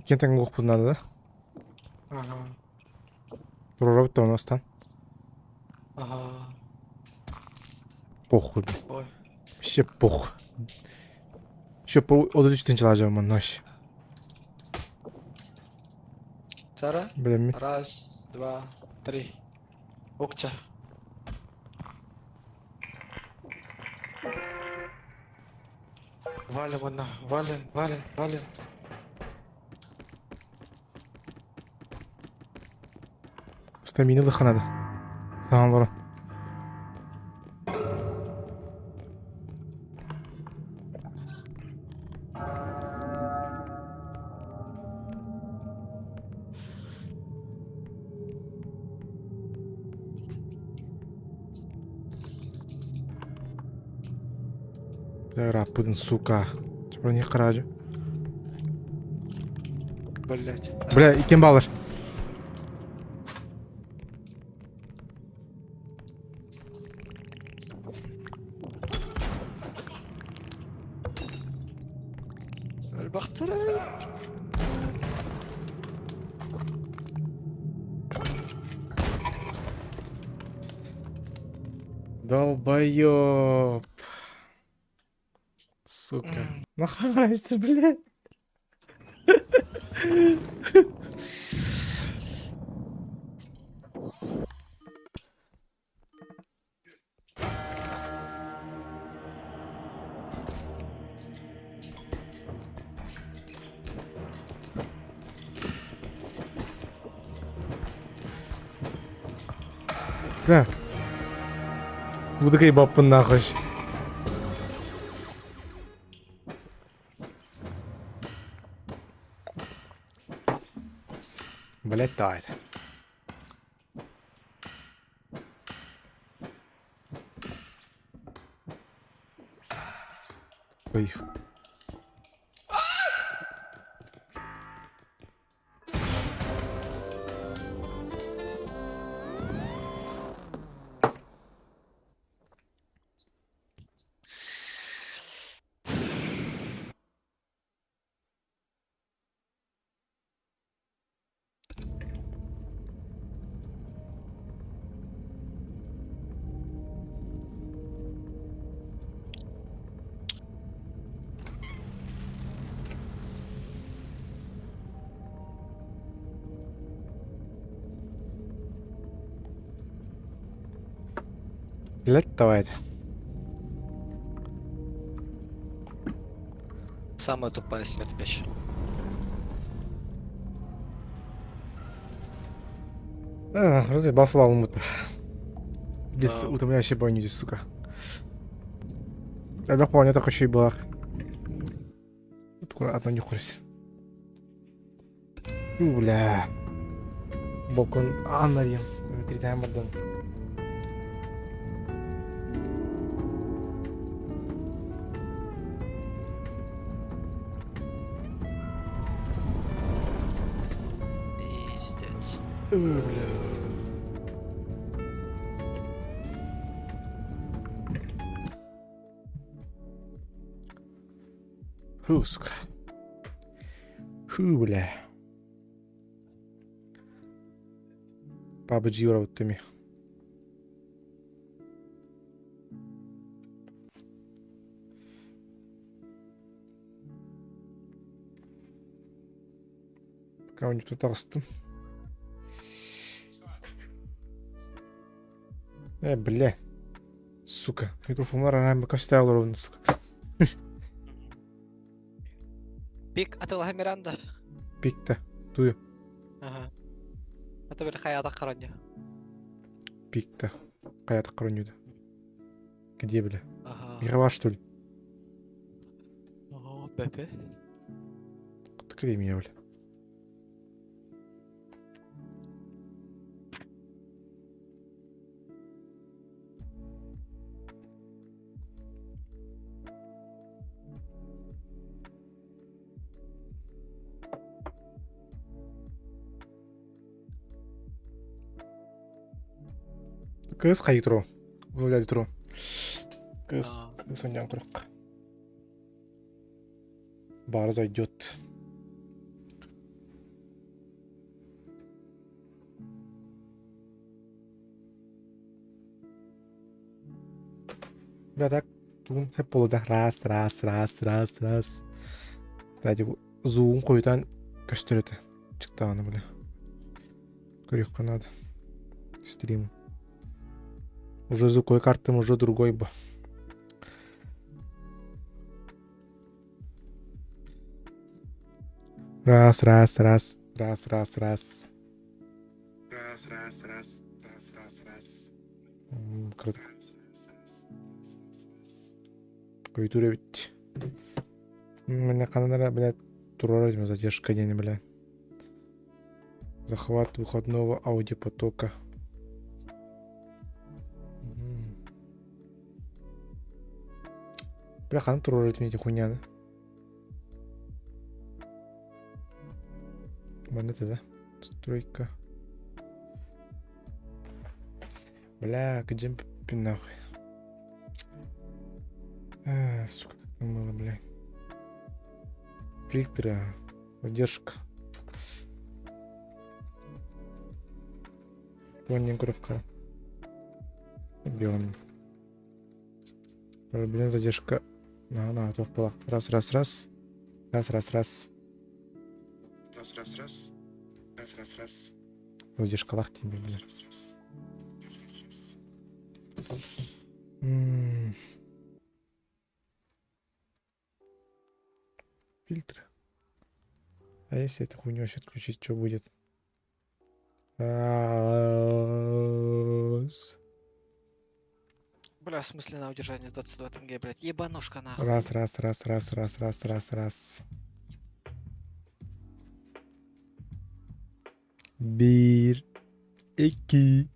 Кентэн уохпун наада да? Ага. Туруорабыт да ону астан. Ага. Похуй. Ой. Вообще похуй. Еще 33 тынчалаах дьоммун ночь. Сара. Билэммин. Раз, два, три. Укча. Валим онно, валим, валим, валим. Стамина ылыхха надо. Саҥа олорон. Бля, ырааппытын, сука. Чопрон хараажы. Блять. Бля, иккиэн баалар. Өлбөхтөрө. Долбоёб. Сука. Нахуй, блядь. Бля. Будыкай баппын нахуй. Блять, давай. Ой. Блять, давай. Самая тупая смерть вообще. Разве басып алынмыт. Здесь Да. утомляющий бой не сука. Элбэх планета хочу бар. Одно не хурс. Бля. Балкон Анна Третья бардан. Пиздец. Бля. Фу, сука. Фу, бля. PUBG уработтами. Пока у них тут таҕыстым. Э, бля. Сука. Микрофоннар анаан бака вставил сука. Пик атылаһа Миранда. Пикта. Тую. Ага. Это били хайата харанья. Пикта. Хайата хараньюда. Где, бля? Ага. Мировая, что ли? О, Пепе. Тыкали меня, бля. Кыз хайы туру. Блядь, туру. Кыз, кыз оньян курукка. Бары зайдет. Бля, так, тун, хеп да. Раз, раз, раз, раз, раз. Кстати, зуун хойутаан көстөр этэ. Чыктаҕына бля. Көрүөххэ наада. Стрим. Уже звуковой картам уже другой бы. Раз, раз, раз, раз, раз, раз. Раз, раз, раз, раз, раз, раз. Круто. Көйтүр эбит. Мне ханан блядь, турар этим задержка диэн, бля. Захват выходного аудиопотока. Бля, ханан турар этим эти хуйняны. Манна да? Стройка. Бля, где нахуй? А, сука, как там было, бля. Фильтры, задержка. Тоненькая. Где он? Блин, задержка. На, на, туох буолла. Раз, раз, раз. Раз, раз, раз. Раз, раз, раз. Раз, раз, раз. Задержкалаах дии, блин. Раз, раз, раз. Раз, раз, раз. М. Фильтр. А если эту хуйню вообще отключить, что будет? Раз. Бля, в смысле на удержание с 22 тенге, блядь. Ебанушка нахуй. Раз, раз, раз, раз, раз, раз, раз, раз. Биир, икки.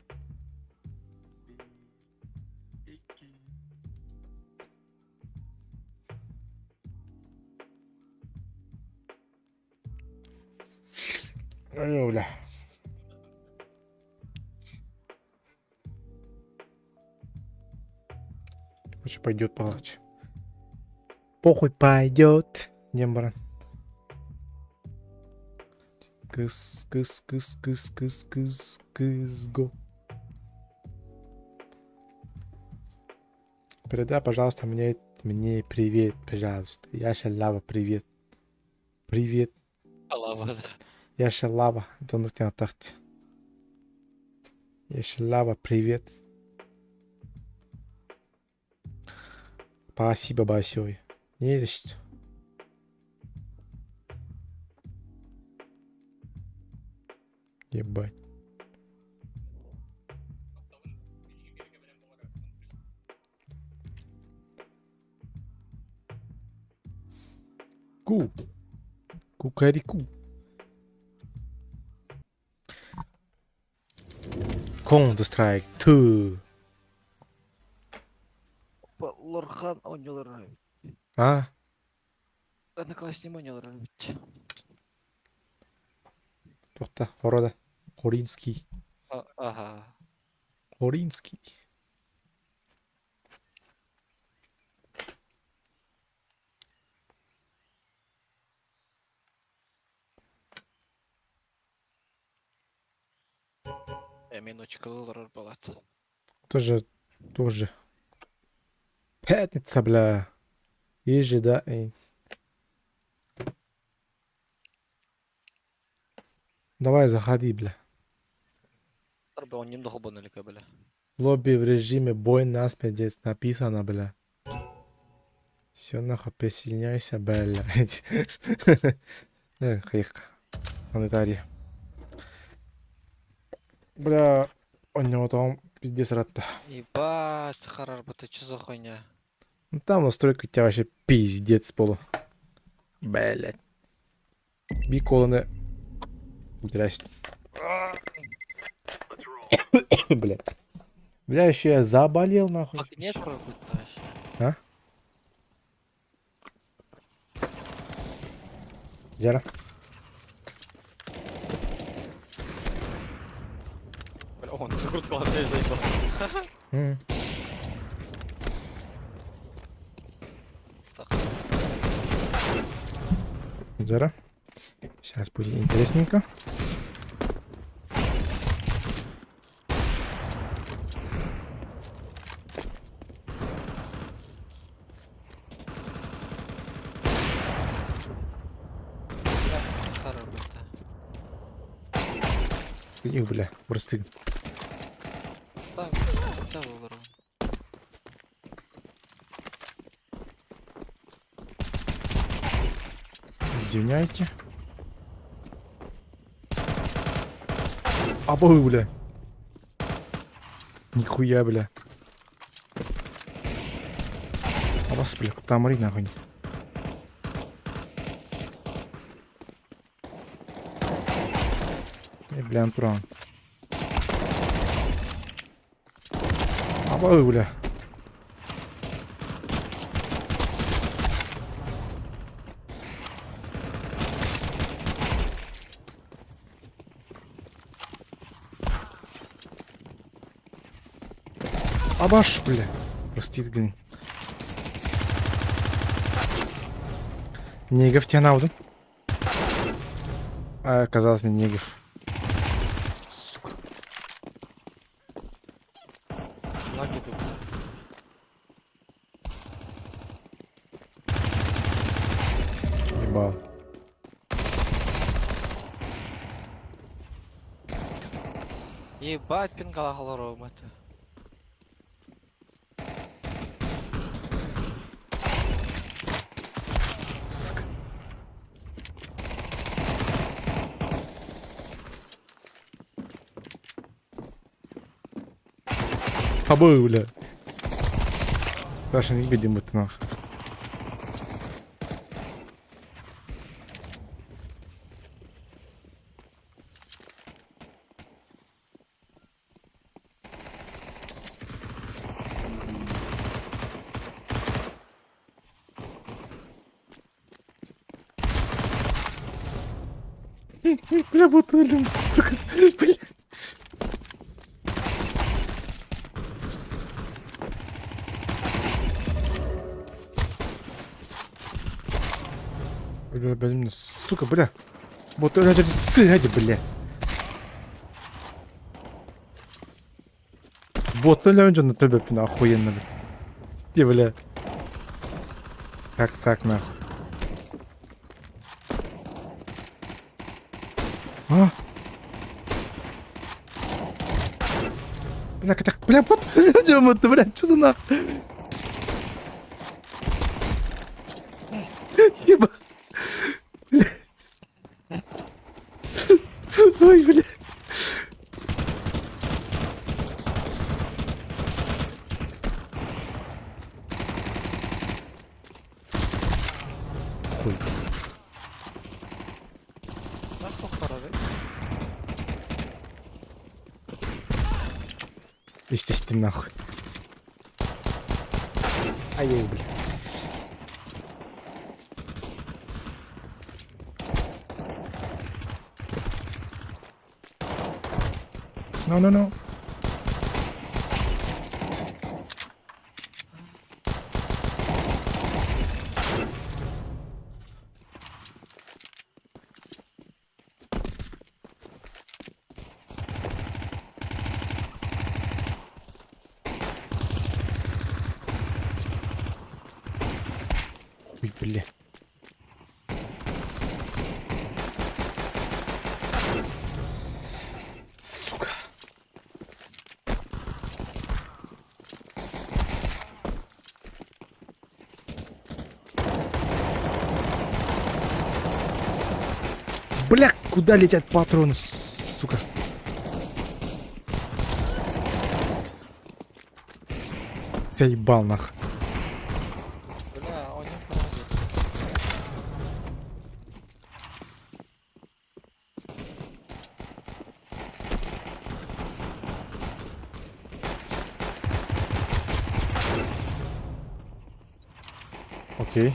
Ой, бля. Короче, пойдет палач. Похуй пойдет. Диэн баран. Кыс, кыс, кыс, кыс, кыс, кыс, кыс, го. Передай, пожалуйста, мне, мне привет, пожалуйста. Я Шалава, привет. Привет. Алава. Я Шалава. Я Шалава, привет. Спасибо большое. Не за что. Ебать. Ку. Кукареку. Counter Strike 2. Лорхан оонньуулар. А? Одноклассник оонньуулар эбит. Туохта, Хорода. Хоринский. Ага. Хоринский. Эмин очкололорор балат. Тоже, тоже. Пятница, бля. Есть же, да? Эй. Давай, заходи, бля. Он немного бля. Лобби в режиме бой насмерть здесь написано, бля. Все, нахуй, присоединяйся, блядь. Хайка. Анатария. Бля, у него там пиздец рад. Ебать, харар, ты что за хуйня? Ну там настройка у тебя вообще пиздец полу. Блядь. Биколаны. Здрасте. Бля. Бля, еще я заболел нахуй. Нет вообще. А? Дьэ. Бля, он круто заебал. Дьэ. Сейчас будет интересненько. Их, бля, бырастыгын. Так, так олорон. Извиняйте. Абы, бля. Нихуя, бля. Абас, бля, кутамырый нахуй. Э, бля, туран. Абы, бля. Абаш, бля. Прости, гын. Негов тебя наудым. А, оказалось, не Негов. Сука. Лаги тут. Ебал. Ебать, пингалах олором это. Сука. Побыл, бля. Страшно не бедим будто нах. Бля, будто сука. Бля. Бля, бля, сука, бля. Вот это сыгать, бля. Вот өлөөн төбөпүн охуенно, бля. Где, бля. Как так, нахуй? А? Бля, так, бля, вот, бля, что за нахуй? Еба. Бля. Ой, бля. Хуй. Естественно, нахуй. Ай, бля. No, no, no. Ой, бля. Сука. Бля, куда летят патроны, сука? Заебал нах. Бля, он не проходит. Окей.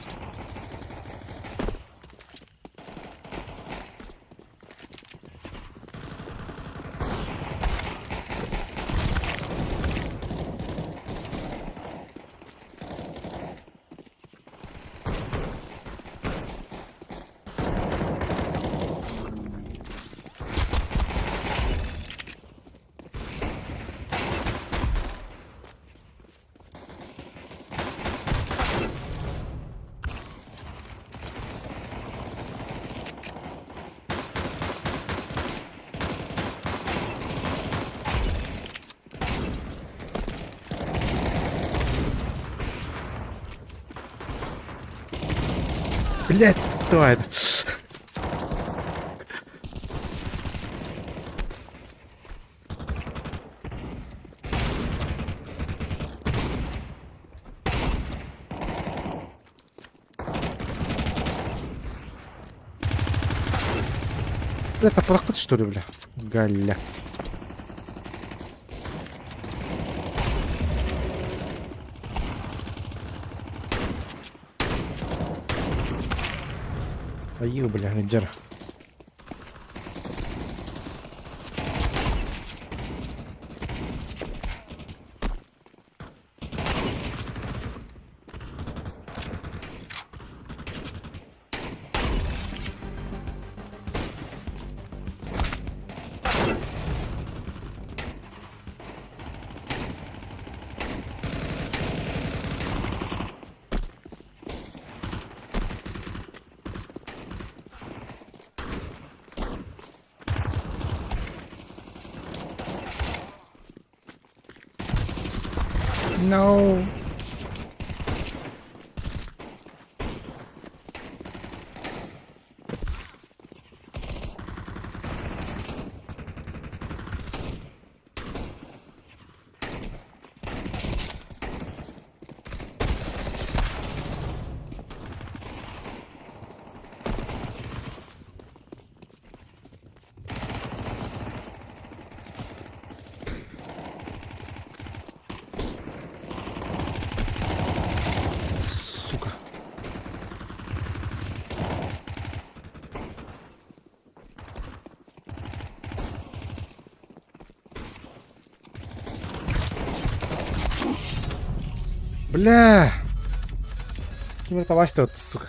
Блядь, кто это? Это проход, что ли, бля? Галя. Айыы, бля, дьэр. No. Сука. Бля! Ким это вот, сука.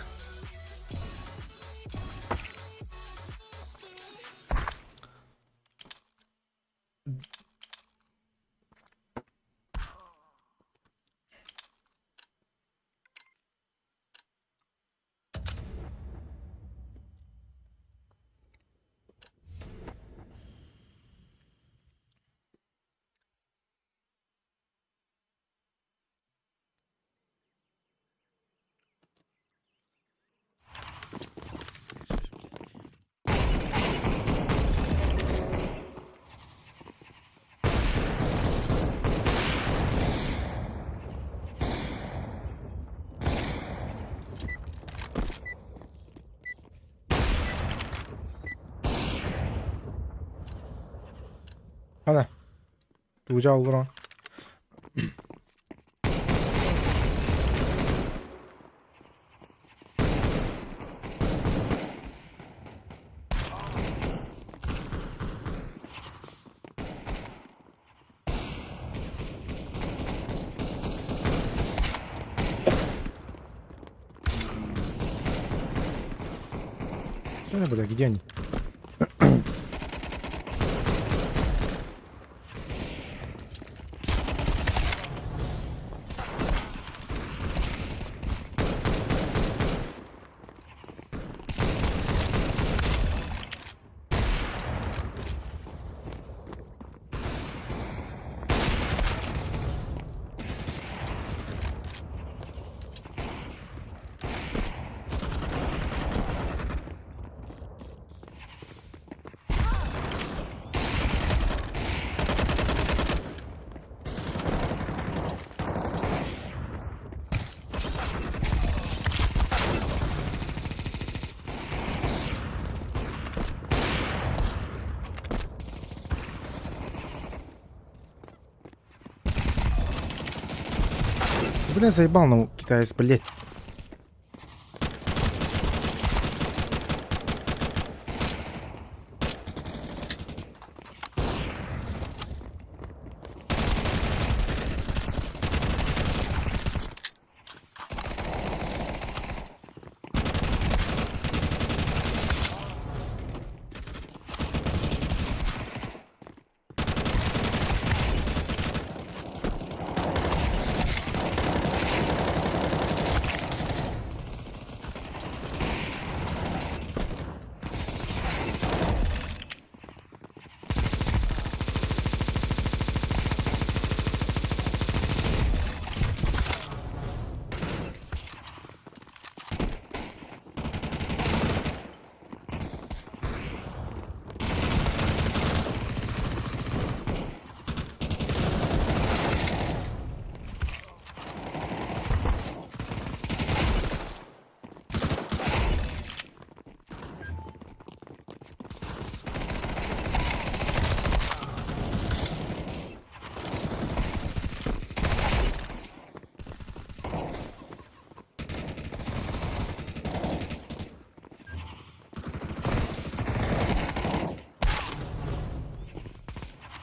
Хана. Тугу олорон. Да, бля, где они? Бля, заебал, ну, китаец, блядь.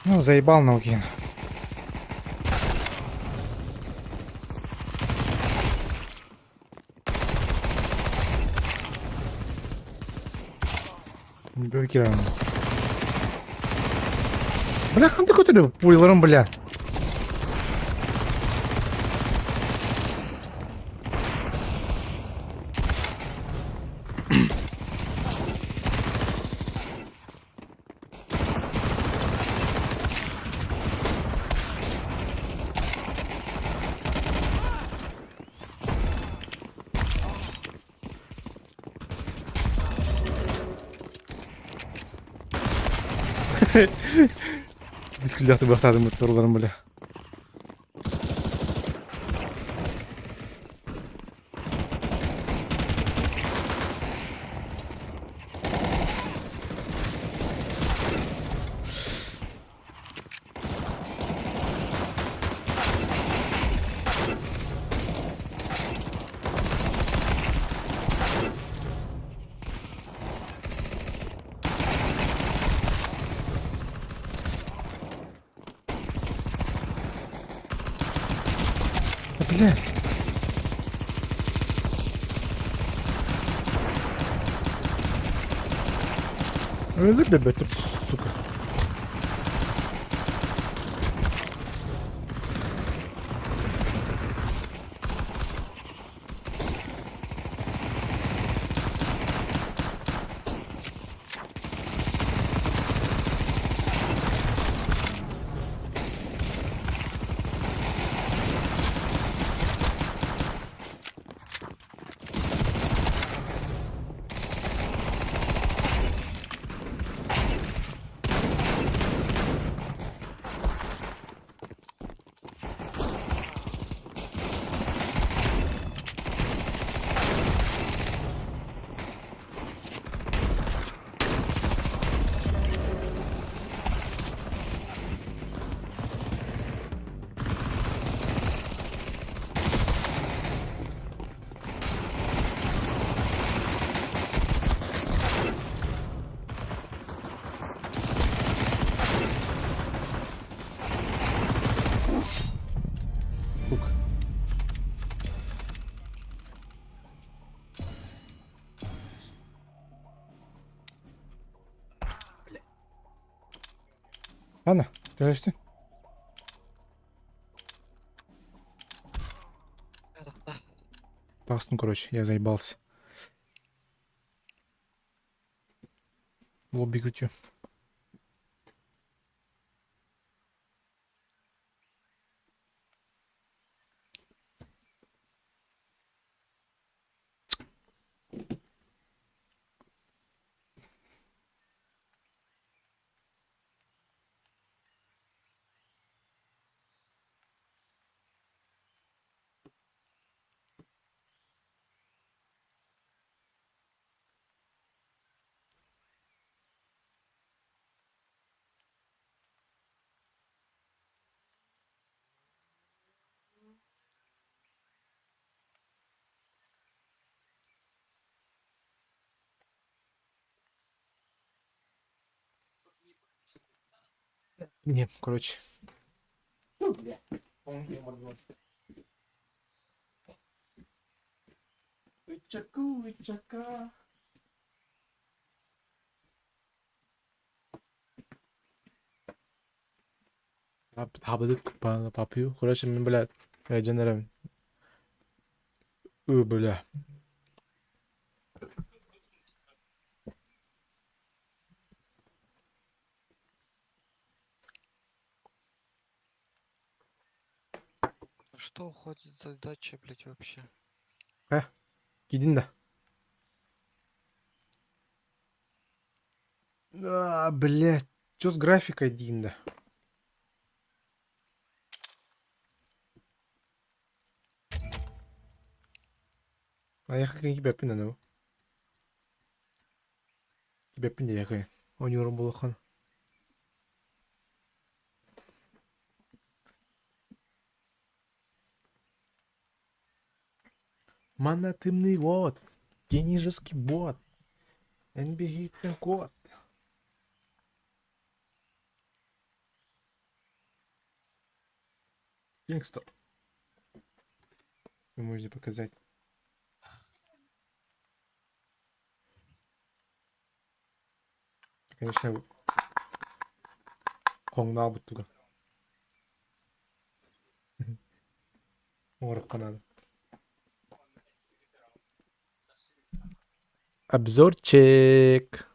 Ну, заебал Наукин. Бля, ханнык көтөрү пуляларым, бля. Дискілдәхті бақтадым моторларым, бля. Бля. Өлөр да бөтүр, сука. Сука. Ладно, төһөстүн. Таҕыстым, короче, я заебался. Лобби күтүө. Не, короче. Ычаку, ычака. Табыдык папью. Короче, мин, блядь, дьон эрэбин. Ы, бля. Что уходит задача, блядь, вообще? Кидин да. А, блядь, что с графикой Динда? А я кибэппин аны Кибэппин диэхэ. Ойуурум булахан. Манна тымныы уот, генический бот, эн биһиттэн куот. Кингстоп. Вы можете показать. Конечно, хоҥнообут туга. Оҥоруохха наада. Обзорчик.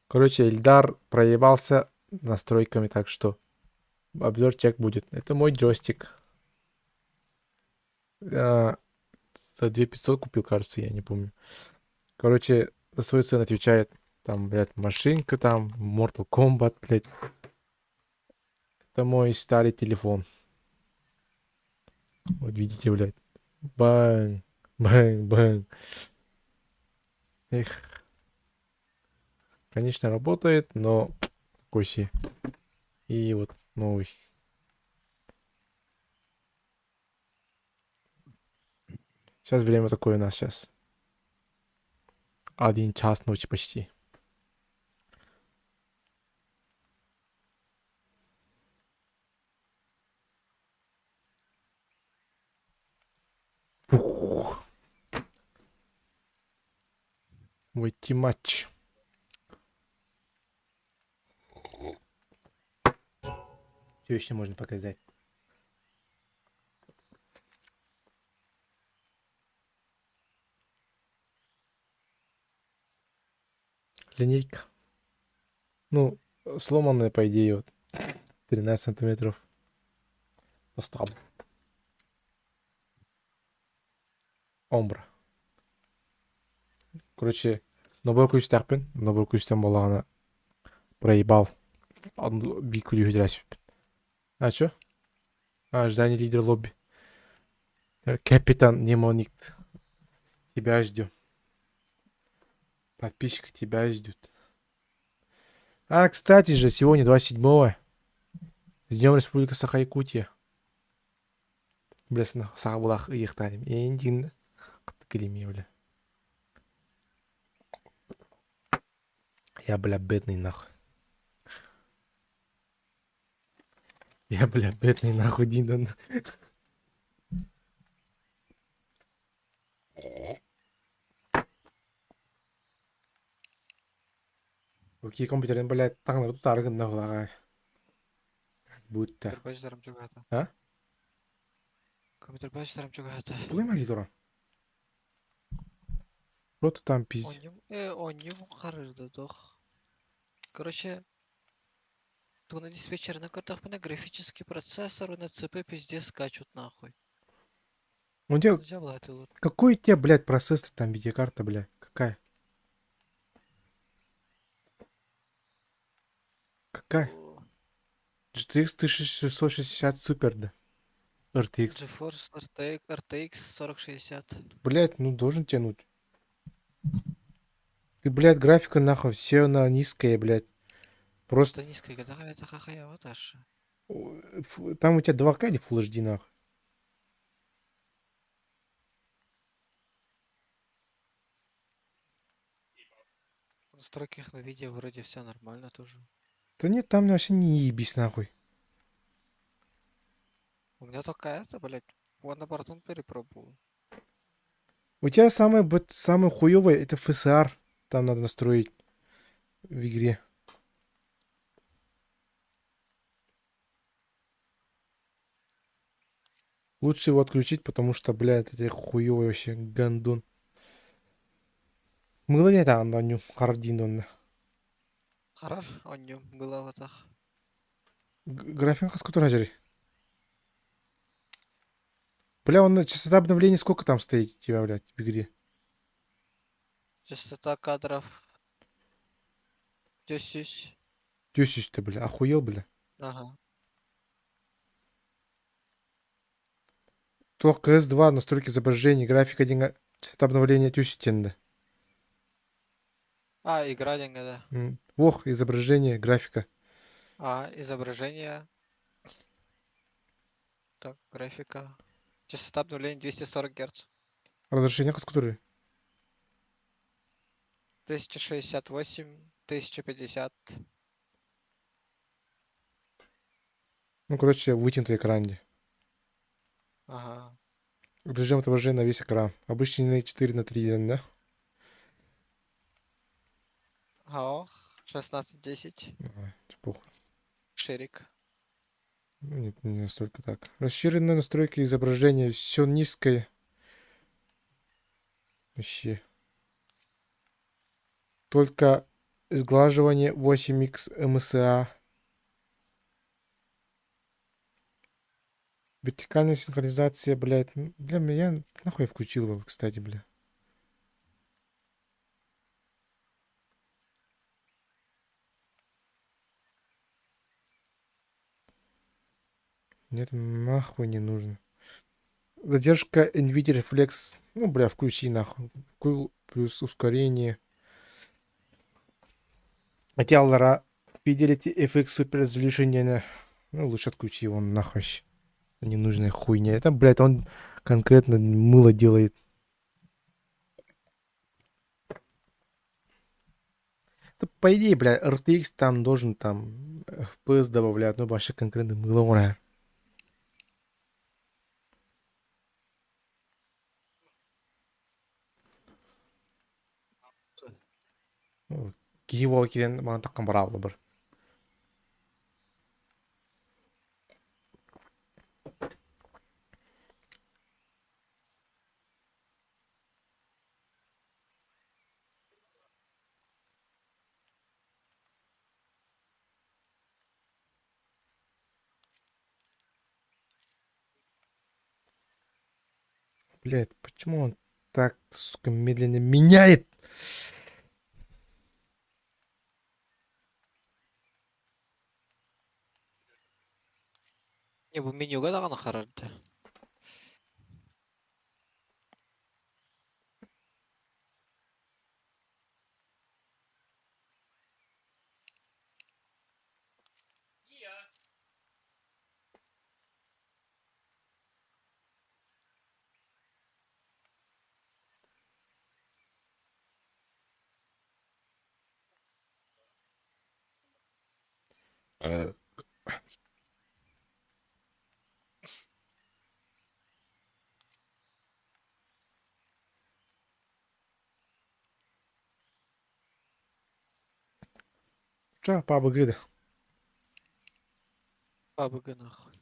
Короче, Ильдар проебался настройками, так что обзорчик будет. Это мой джойстик. За 2500 купил, кажется, я не помню. Короче, за свою цену отвечает. Там, блядь, машинка там, Mortal Kombat, блядь. Это мой старый телефон. Вот видите, блядь. Бang, бang, бang. Эх. Конечно, работает, но такой себе. И вот новый. Сейчас время такое у нас сейчас. 1 час ночи почти. Фух. Войти матч. Что еще можно показать? Линейка. Ну, сломанная, по идее, вот 13 сантиметров. Достал. Омбра. Короче, нобуор күүстээхпин, нобуор күүстэн буоллаҕына проебал. Биир күлүүһү түһэрээсиппин. А чё? А, ожидание лидер лобби. Капитан Мнемоник. Тебя ждем. Подписчик тебя ждет. А, кстати же, сегодня 27-го. С Днем Республика Саха-Якутия. Бля, саха булах ыйыктарым. Эндин кылими, бля. Я, бля, бедный нахуй. Я, бля, бедный нахуй, Диндан. Окей, компьютерин, блядь, таҥнары тутаары гынна буолаҕай. Будто. Компьютер чугаһата. А? Компьютер бачтарым чугаһата. Тугуй монитора? Что ты там пиздец? Онньум, онньум харырда дох. Короче, тугуна диспетчерine көрдөхпүнэ графический процессор на ЦП пиздец скачут нахуй. У тебя Нельзя было какой у тебя, блядь, процессор там, видеокарта, блядь? Какая? Какая? GTX 1660 Super, да. RTX. GeForce RTX, RTX 4060. Блядь, ну должен тянуть. Ты, блядь, графика нахуй, все на низкая, блядь. Просто Это низкая, это хахая, вот аж. там у тебя 2К или Full HD нахуй? В настройках на видео вроде все нормально тоже. Да нет, там вообще не ебись нахуй. У меня только это, блядь, вон на перепробовал. У тебя самое, самое хуевое это FSR. Там надо настроить в игре. Лучше его отключить, потому что, блядь, это хуёвый вообще гандон. Мыло не там, да, ню, хардин он. Харар, он было вот так. График хаскутуражери. Бля, он частота обновления сколько там стоит у тебя, блядь, в игре? Частота кадров. 10. Тёсюсь ты, бля, охуел, бля. Ага. То КС-2, настройки изображения, графика, деньга, частота обновления тёсюсь А, игра деньга, да. Ох, изображение, графика. А, изображение. Так, графика. Частота обновления 240 Гц. Разрешение хаскутуры. 1068, 1050. Ну, короче, вытянутый экран. Ага. Режим отображения на весь экран. Обычный 4 на 3, да? Ох, 16-10. Ага, похуй. Ширик. Ну, нет, не настолько так. Расширенные настройки изображения. Все низкое. Вообще. Только сглаживание 8x MSA. Вертикальная синхронизация, блядь. Ну, бля, я нахуй я включил его, кстати, бля. Мне это нахуй не нужно. Задержка NVIDIA Reflex. Ну, бля, включи нахуй. Вкл плюс ускорение. Хотя Лара Fidelity FX Super Resolution не, ну, лучше отключи его нахуй. Это ненужная хуйня. Это, блядь, он конкретно мыло делает. Это, по идее, бля, RTX там должен там FPS добавлять, но вообще конкретно мыло ура. Киһи буола киирэн маҥан таххан бараабыла бар. Блядь, почему он так, сука, медленно меняет? Не, бу менюга даҕаны харарды. Ча, паба гыда. Бабыгы нахуй.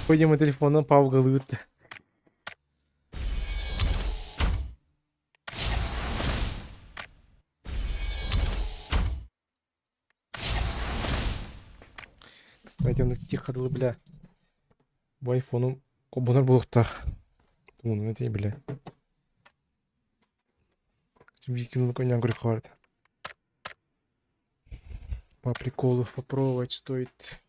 Видимо, телефонун павгалыыр да. Кстати, он тихо дылы, бля. Бу айфону холбонор буолуохтаах. Тумунун этей, бля. Викину коня говорит. По приколу попробовать стоит.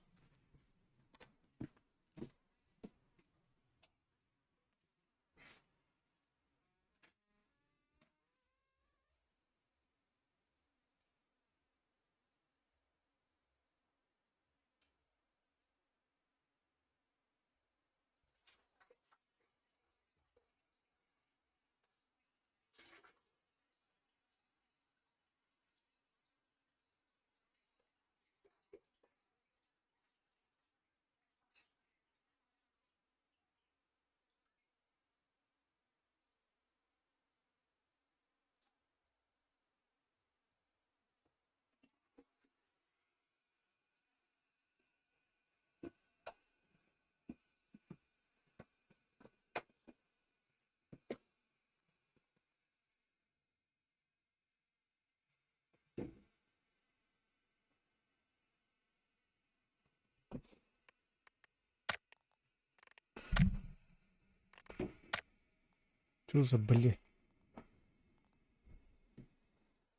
Что за блин?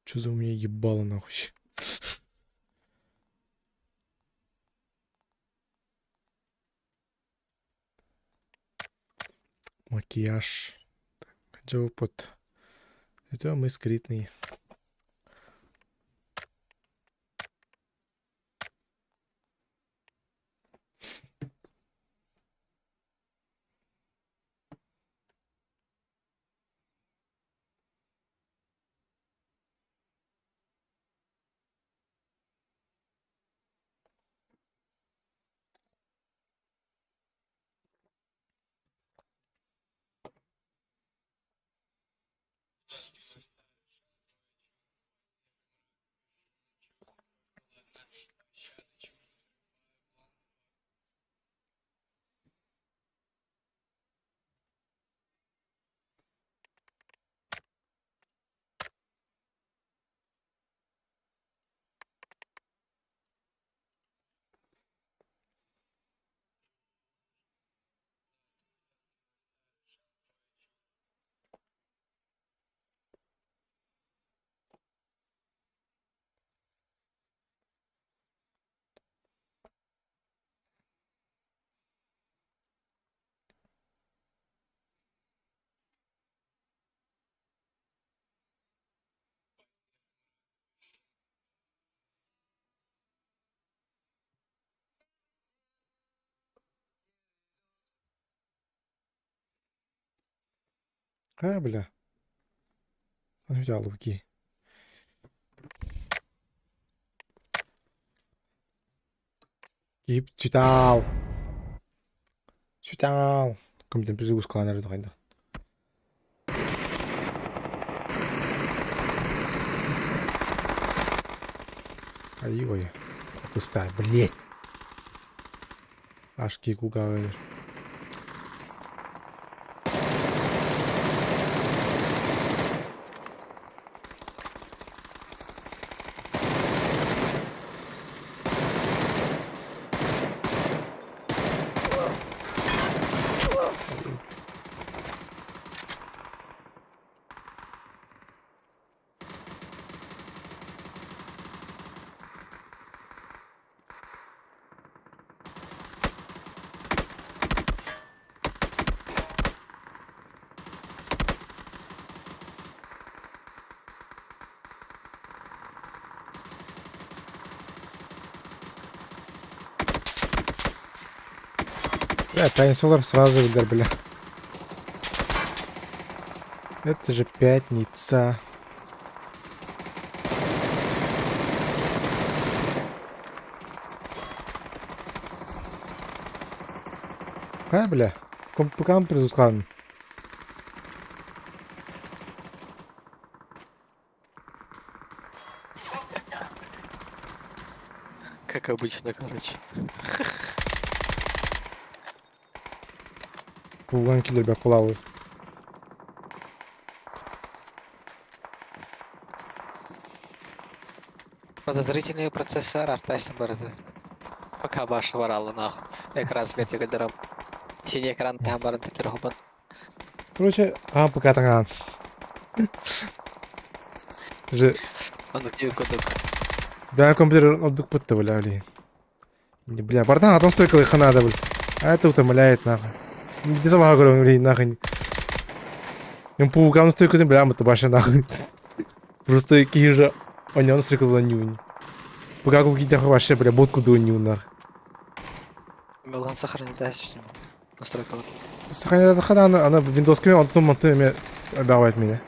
Что за у меня ебало нахуй? Макияж. Джоупот. Это мы скрытные. Хайа бля. Алыбы Кип сүтаал. Сүтаал. Кымтан перезагрузкалаан эрэ хайдах. Ай-ой. Пустая, блядь. Аж кикугавер. Бля, пятница сразу биллэр, бля. Это же пятница. Какая, бля? Компукам призускан. Как обычно, короче. Кулган килер кулалы. Подозрительные процессор артайсын барыты. Пока башы баралы нахуй. Экран смерти кыдырам. Синий экран таһан баран тетер хобан. Короче, аан пока таҥаан. Же Аны тиби кудук. Да, компьютер ордук бутта, бля, блин. Бля, бардам атом стойкалый надо, бля. А это утомляет, нахуй. Где сама говорю, блин, нахуй. Им паукам стойку, бля, мы баша, нахуй. Просто кижа. Он стойку не Пока кулки вообще, бля, бодку до не нахуй. Мелан сохраняет настройка. Сохраняет она, она Windows кеме, он тум ты обягает меня.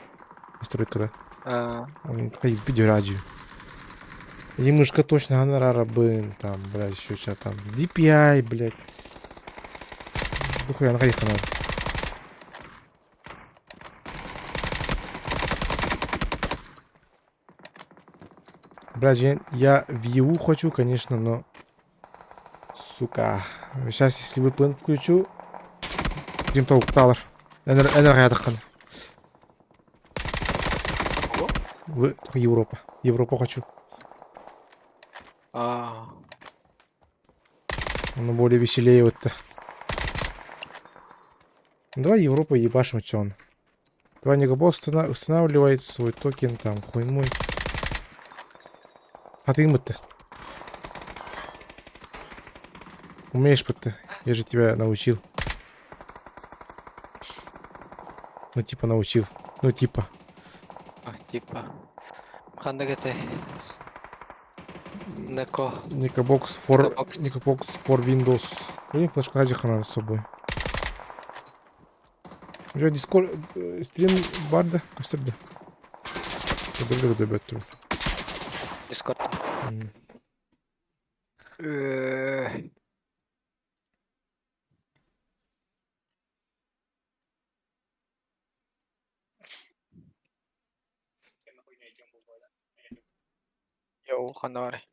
Настройка, да. А. Он видео радио. И мышка точно, она рарабын, там, бля, еще что там. DPI, блядь. Духуя, она надо. Блядь, я в EU хочу, конечно, но... Сука. Сейчас, если VPN включу, стрим толукталар. Энергия В Европа. Европа хочу. А. Оно более веселее вот-то. Давай Европу ебашим, чё он. Давай Негабос устанавливает свой токен там, хуй мой. А ты ты Умеешь ты? Я же тебя научил. Ну типа научил. Ну типа. А, типа. Ханнык этэй? Неко. Никобокс for Никобокс for Windows. Блин, флешка надо с собой. У тебя Discord стрим барда көстөрдө. Көдөрдө көдөбөттү. Discord. Йоу, ханна барай?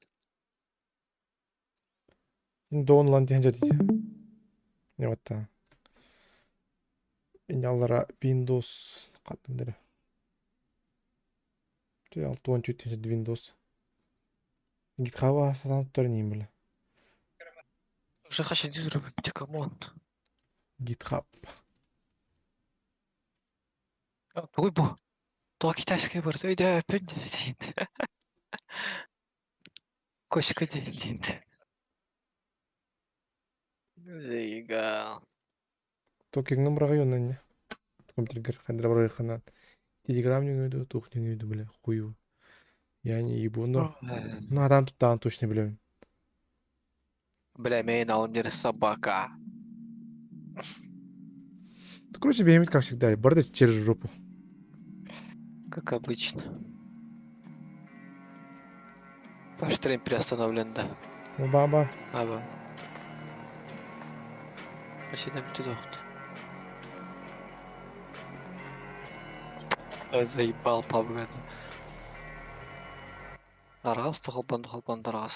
Дон диэн дьэ Не вот Иняллара Windows хаттындары. 64 Windows. GitHub сатан туттар ним бile. Уже хочу дюрб, come on. GitHub. Тугуй бу? Тоҕо китайскай барыта өйдөөппүн диэн. Кошка диэн. Заигал. Токиҥҥа быраҕай не. Компьютергер хандра бырайхана. Телеграм нөҥүөдү, туох нөҥүөдү бile хую. Я не ебу, но ну атан туттаан точно билэбин. Бля, мейн аунер собака. Короче, бэйэмит как всегда, барда через жопу. Как обычно. Ваш стрим приостановлен, да. Ну баба. Аба. Вообще там Заебал пабганы. Арҕас холбон холбон арҕас.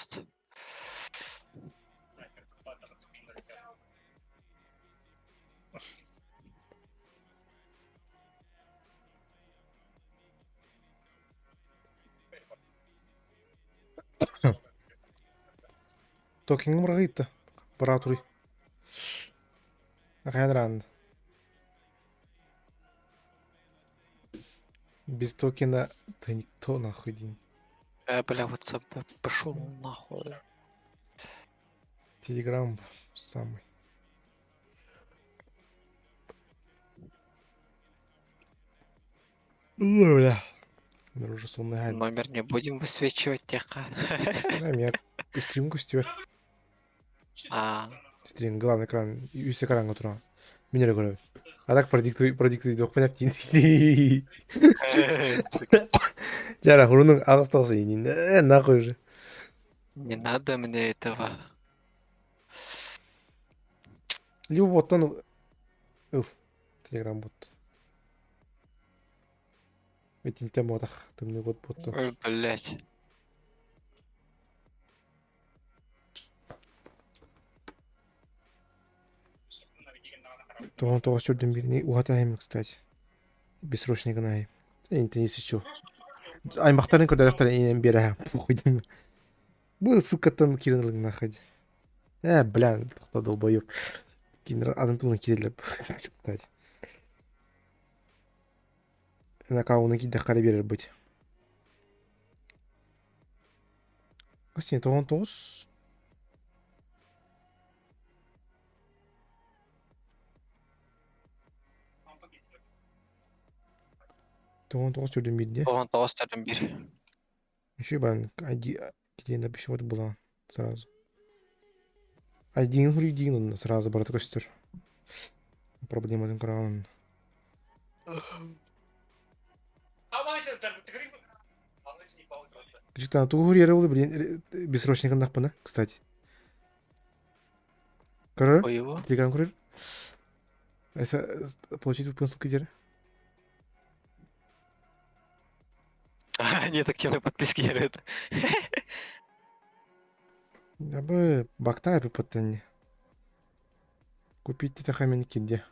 Токиҥҥа быраҕыйта. Бара туруй. Хайан Без токена ты никто нахуй день. Бля, WhatsApp, пошел нахуй. Телеграм самый. Ой, бля. Уже сонный Номер не будем высвечивать тихо. Да, меня стрим костюр. А. Стрим, главный экран, үс экраҥҥа туран. Мин эрэ көрөбүн. А так продиктуй, продиктуй дуохпун эптиин. Дьара, хурунуҥ аҕыс тоҕус иинин. Нахуй уже. Не надо мне этого. Либо боттан ыл. Телеграм бот. Итинтэн буотах тымныы бот боттон. Ой, блядь. Тоҕон тоҕо сүрдүм биирини уһата иһим, кстати. Бессрочный гына иһим. Интенис еще. Аймахтарын көрдөрөхтөр инэн биэрэһэ. Похуй дим. Бу ссылкаттан киирэн ылыҥ нахуй. Э, бля, тохто долбоеб. Кинилэр атын тылын киирэллэр, кстати. Аккаунна киирдэххэ эрэ биэрэрбит. Хас 99 99 төрдүн биирдэ. 99 төрдүн биир. Еще бан ID где напишу вот была сразу. ID-ин хуруйдиин онно сразу барыта көстөр. Проблематын көрөҕүн. Жиктан тугу хуруйары ол блин бессрочник гыннахпына, кстати. Көрөр? Ой, его. Телеграм көрөр? Получить VPN ссылка диэри. Нет активной подписки говорят. Абы бакта эпипаттанни. Купить тахамин кирде.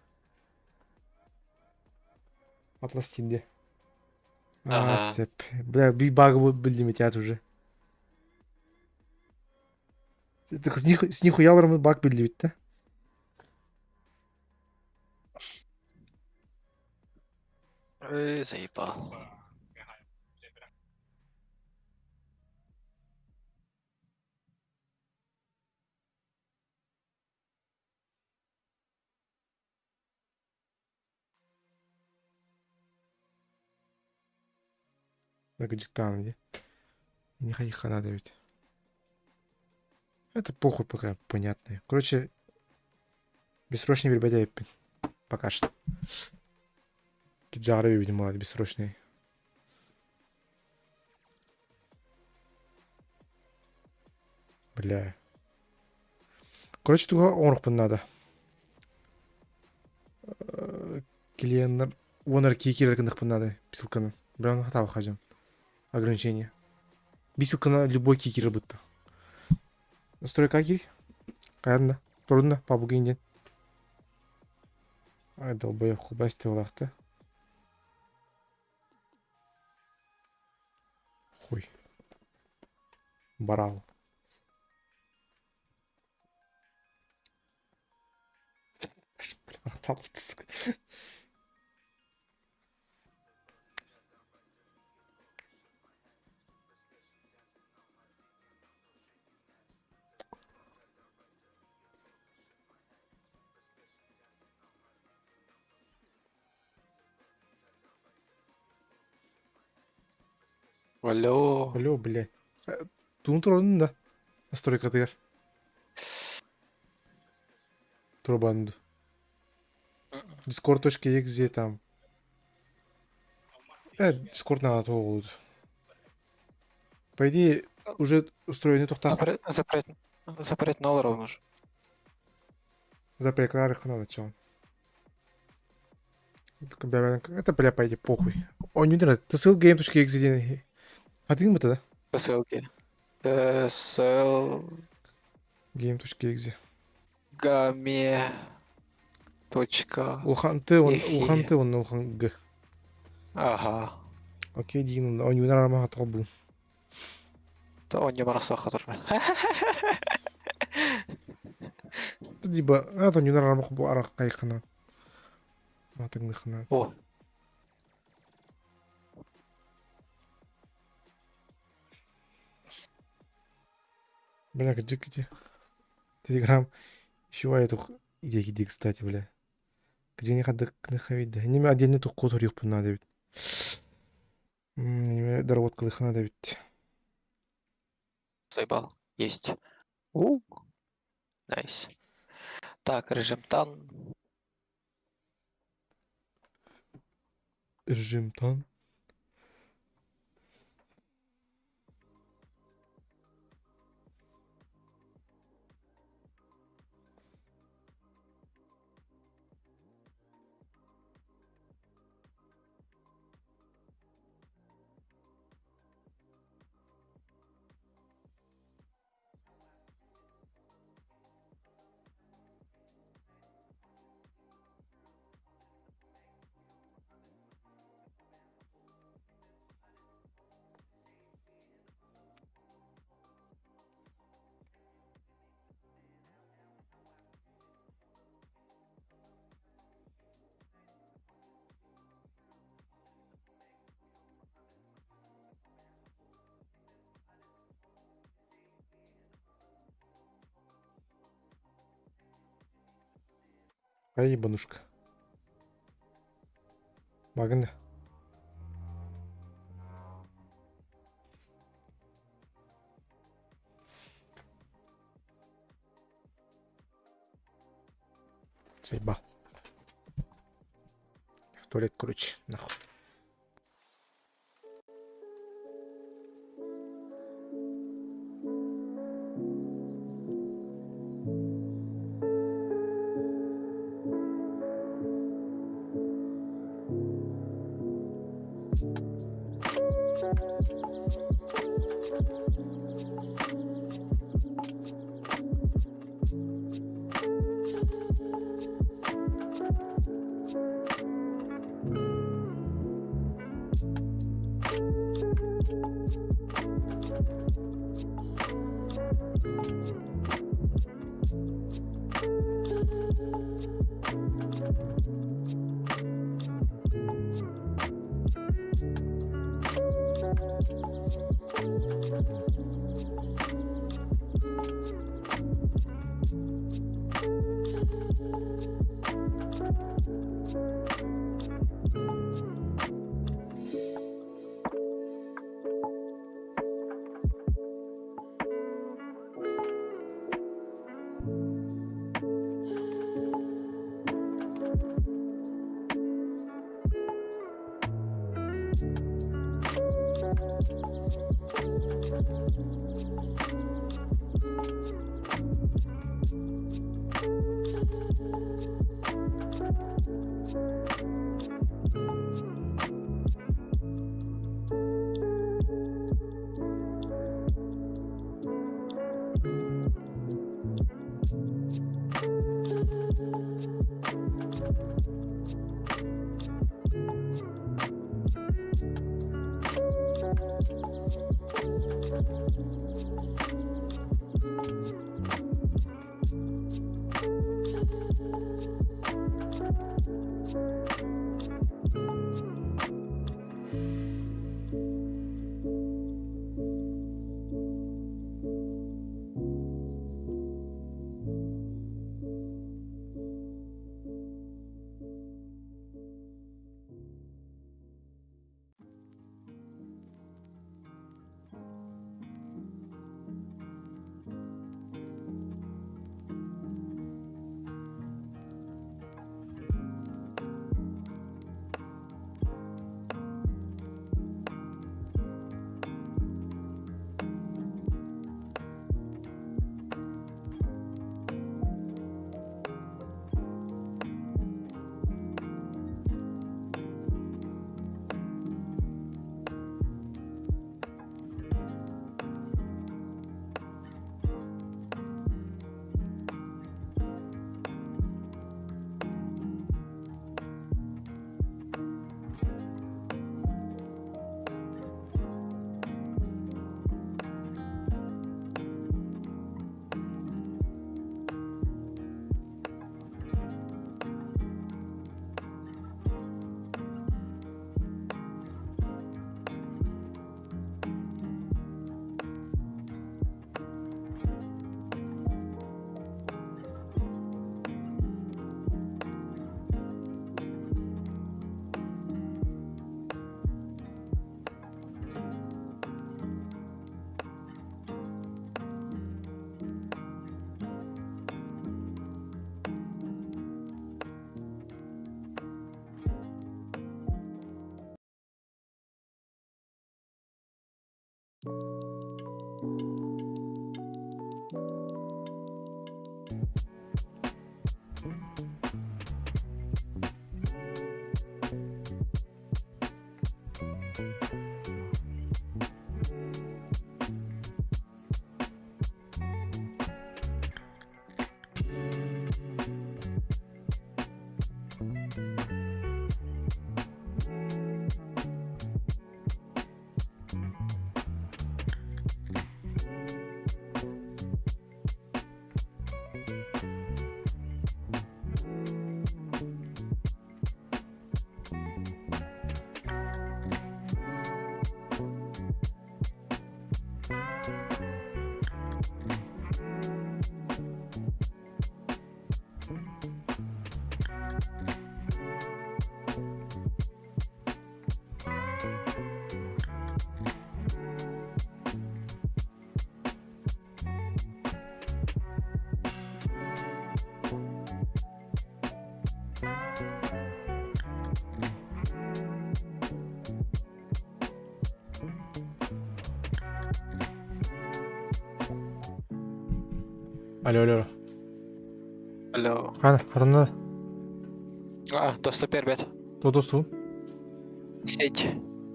Атлас кирде. А, Ага. сеп. Бля, би баг билдим театр уже. С них хуяларымы баг билдибит да? Ой, заебал. Так, дьыктаан Не хайха надо ведь. Это похуй пока понятно. Короче, бессрочный ребята пока что. Киджары, видимо, бессрочный. Бля. Короче, туга оҥоруохпун надо. Клиеннар уонар киирэр гынахпын надо ссылканы. Бля, хатаба хажан. Ограничение. Ссылканы любой киирэр бытта. Настройка киир. Хайадында. Турунда, пабугин диэн. Ай, долбоеб, хубасти олахта. Хуй. Барал. Сука. Алло. Алло, блядь. Туун турарын да. Настройкатыгар. Турбанду. Discord.exe там. Discord надо того По идее, уже устроенный тохтаах. Запрет, запрет, запрет на ровно же. Запрет надо чё. Это, бля, по идее, похуй. О, не знаю, tslgame.exe Хатын бы тогда? TSLG. TSL... Game.exe. Гаме... Точка... Улахан Т, он, улахан Т, он улахан Г. Ага. Окей, диин, он не нарамаха тоҕо То он не бараса хатыр. Либо, а, то не нарамах бу арах кайхана. Атыгныхна. О. Бля, где где? Телеграм. Еще эту иди, иди, кстати, бля. Где не хадык нахавить, да. Неме отдельно тух код надо ведь. Неме доработка надо ведь. Заебал. Есть. У. Nice. Так, режим тан. Режим тан. Ай, ебанушка. Магын да. Заебал. В туалет, короче, нахуй. Алло, алло. Алло. Хана, хатанна. А, доступ бербет. То доступ? Сеть.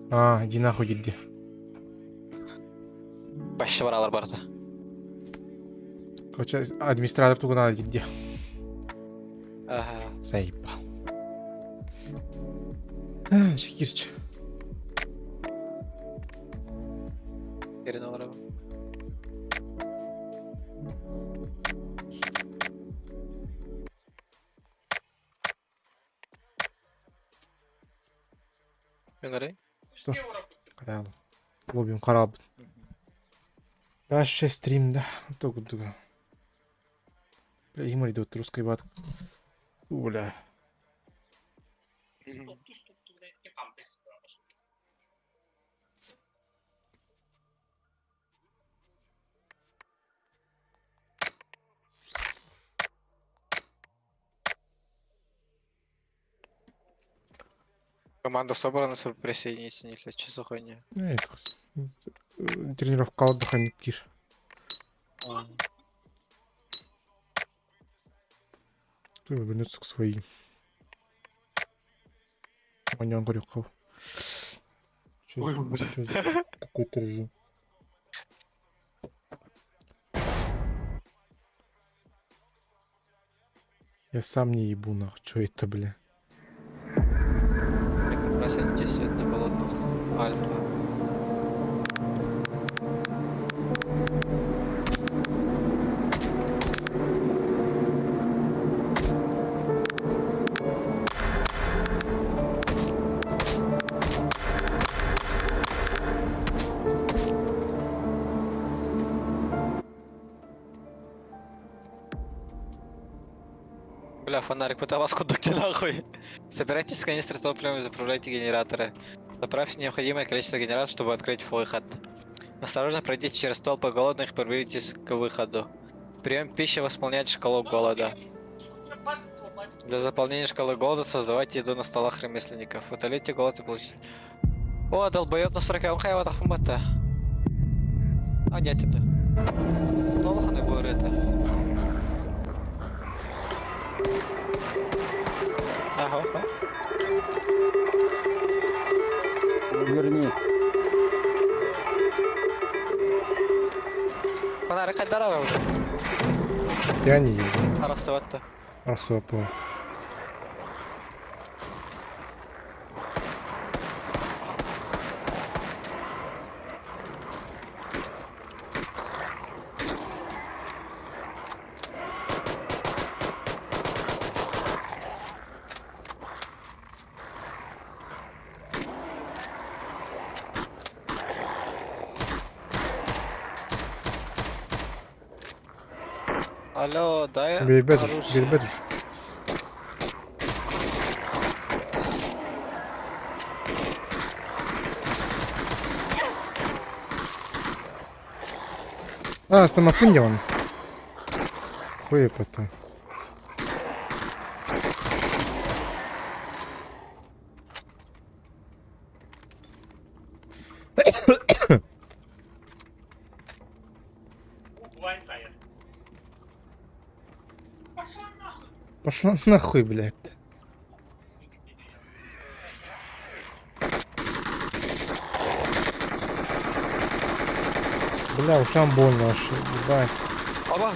А, иди нахуй, иди. Башы баралар барда. Короче, администратор тугу надо иди. Ага. Заебал. Шекирч. Ирина Ларова. Мин Что? Когда Лобим хараб. Дальше стрим, да. Тугу тугу. Бля, им идут русский бат. Бля. Команда собрана, чтобы присоединиться нельзя. Че за хуйня? Тренировка отдыха не тише. Вернется к своим. Он говорил, Ой, бля. Какой-то режим. Я сам не ебу нахуй, чё это, бля? Как раз свет на болотах. Альфа. Бля, фонарик, вас куда нахуй. Собирайтесь с канистры топливом и заправляйте генераторы. Заправьте необходимое количество генераторов, чтобы открыть выход. Осторожно пройдите через толпы голодных и проберитесь к выходу. Прием пищи восполняет шкалу голода. Для заполнения шкалы голода создавайте еду на столах ремесленников. Утолите голод и получите... О, долбоёб на 40 он хайва тахмата. А, нет, это. Долханы говорит это. Ага, ага. Верни. Фонарик хайдарара уже. Я не ебу. Арахсыватта. Арахсываппа. Алло, дай Биэрбэт уж, оружие. биэрбэт уж. А, стомапын он. Хуй это. Пошла нахуй, блядь. Бля, ушам больно аж, ебать. Абас!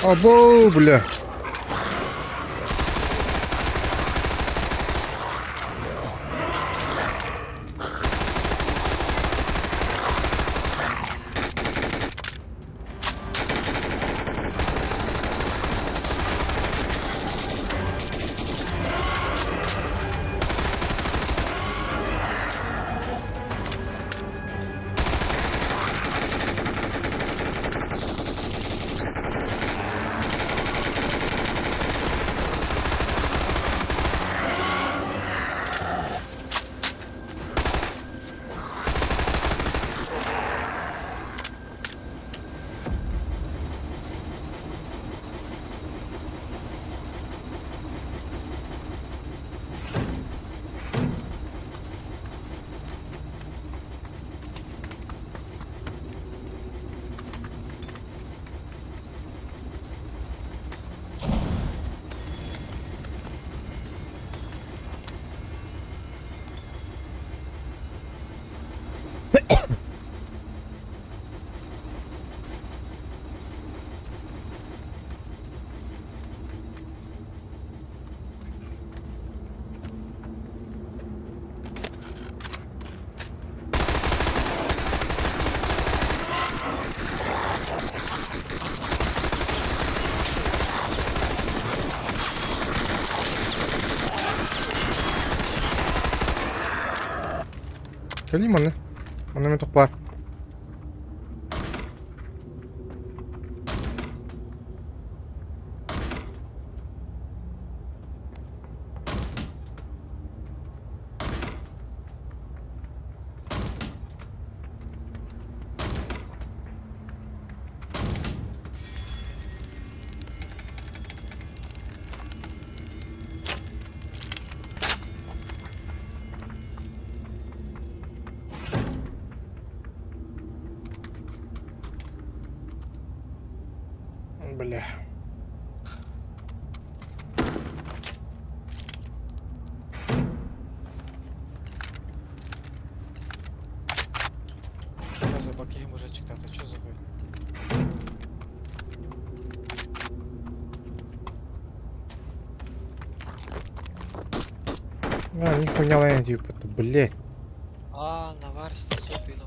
Або, бля. Кэлиим манна. Манна мен туох баар. Бля. За мужичек ты что за хуйня? А, нихуя лайн, типа, блядь. А, наварься суп и да?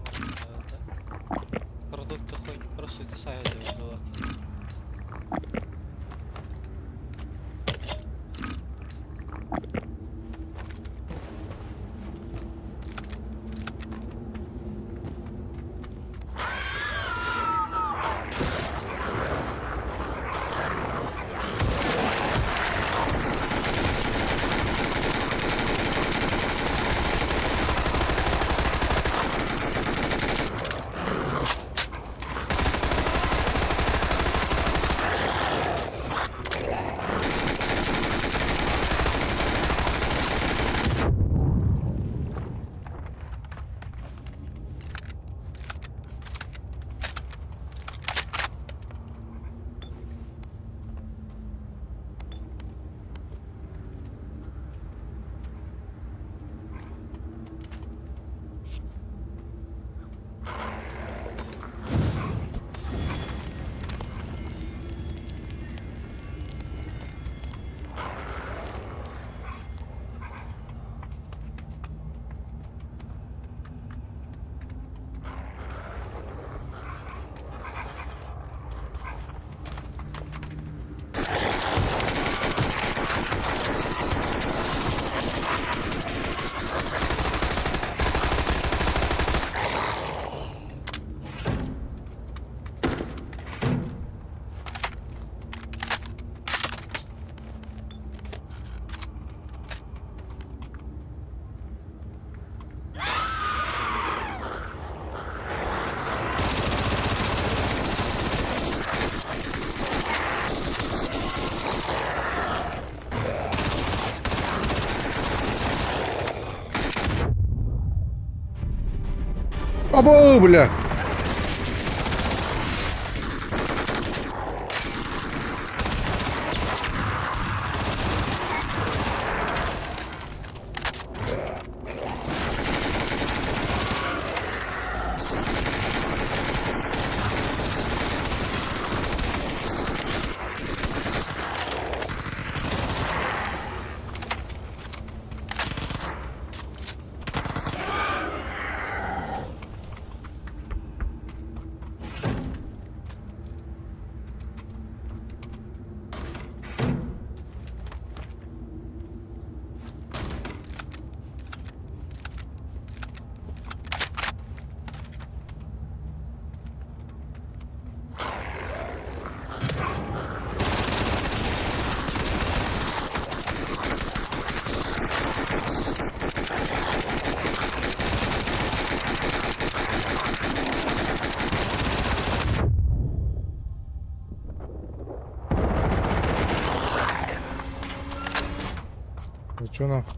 Продукты хуй, просто это сайт было. Або, бля! Ну чё нахуй?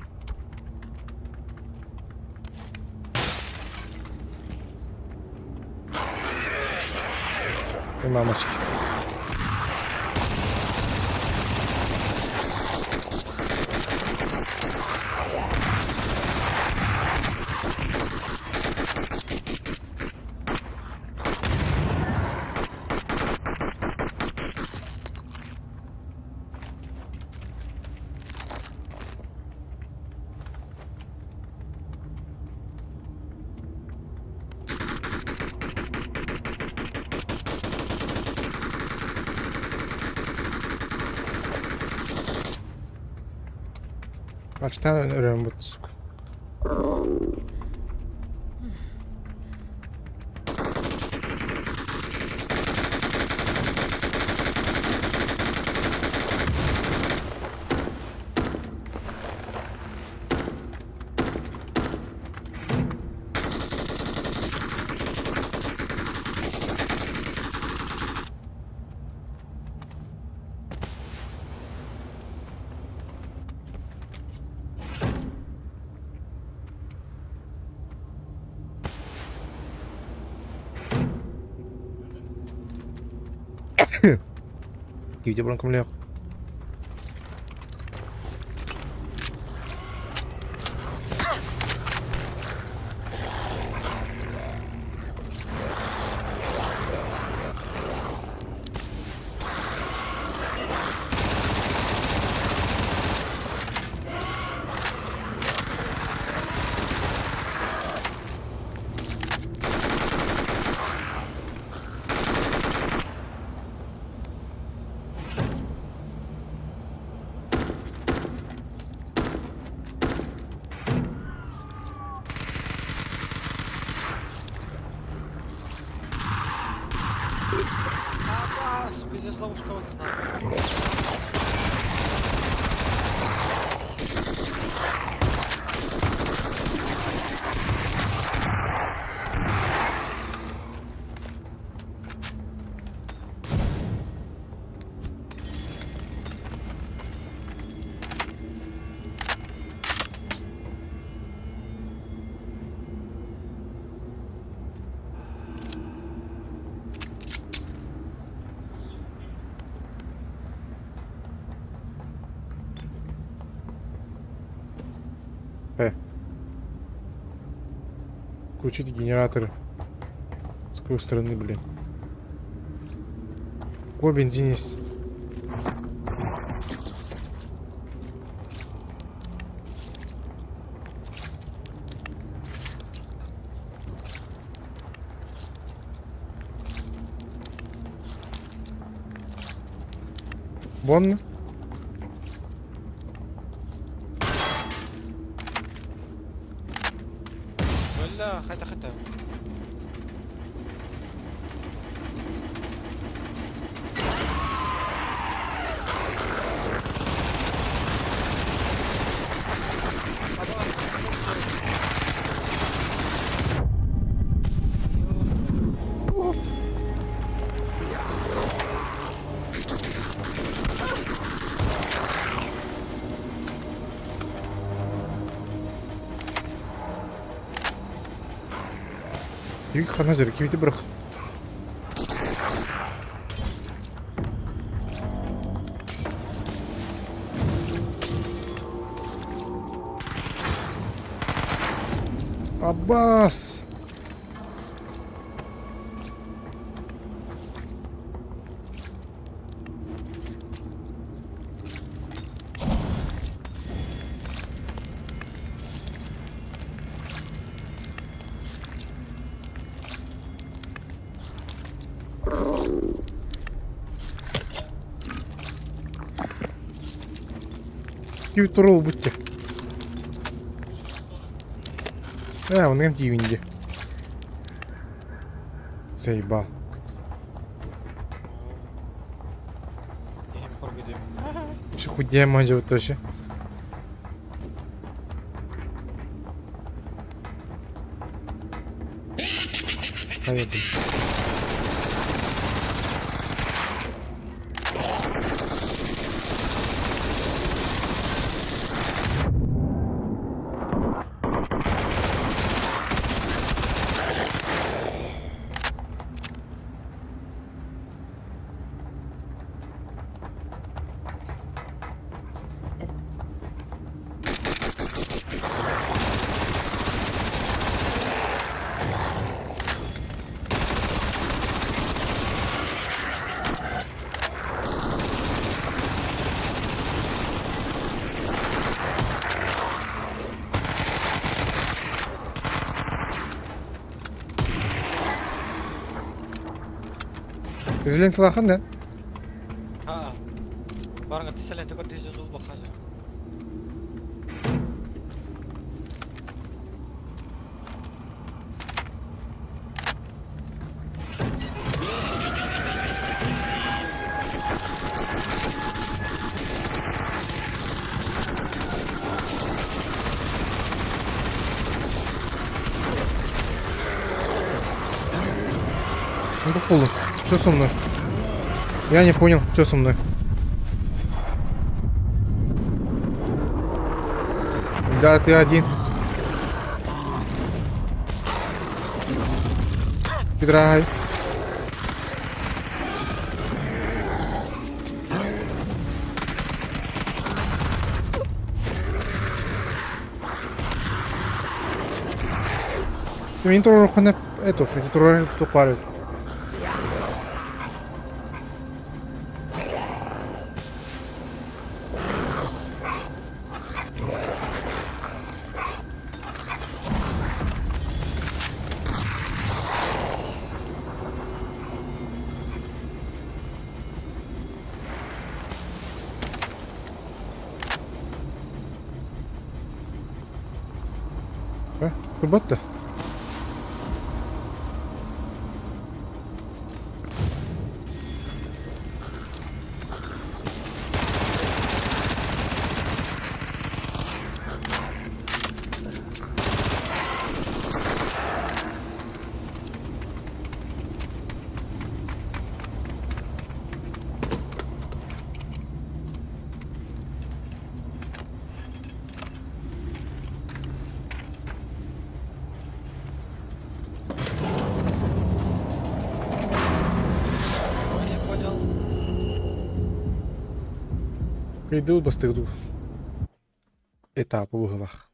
И мамочки. Kaç tane öğren bu сука. Кивде бұрын кім лег. Абас, пиздец ловушка вот нахуй. Включите генераторы. С какой стороны, блин? О, бензин есть. Вон. Бля, хата хата. Кибит хана жер, кибити бырах. Аббас! Киви турул бутте. Э, он кем тиивинди. Заебал. Еще худее мажет вообще. Поедем. Излен тылахан да? Аа. Барыңа тиселен төгөр дүйзө дул бахазыр. Ну как полу? Что со мной? Я не понял, что со мной? Да, ты один. Играй. Мин туророххуна это, турор тупары. Турбат да? Я понял. Кыйдыбыт бастыгы этап быһылах.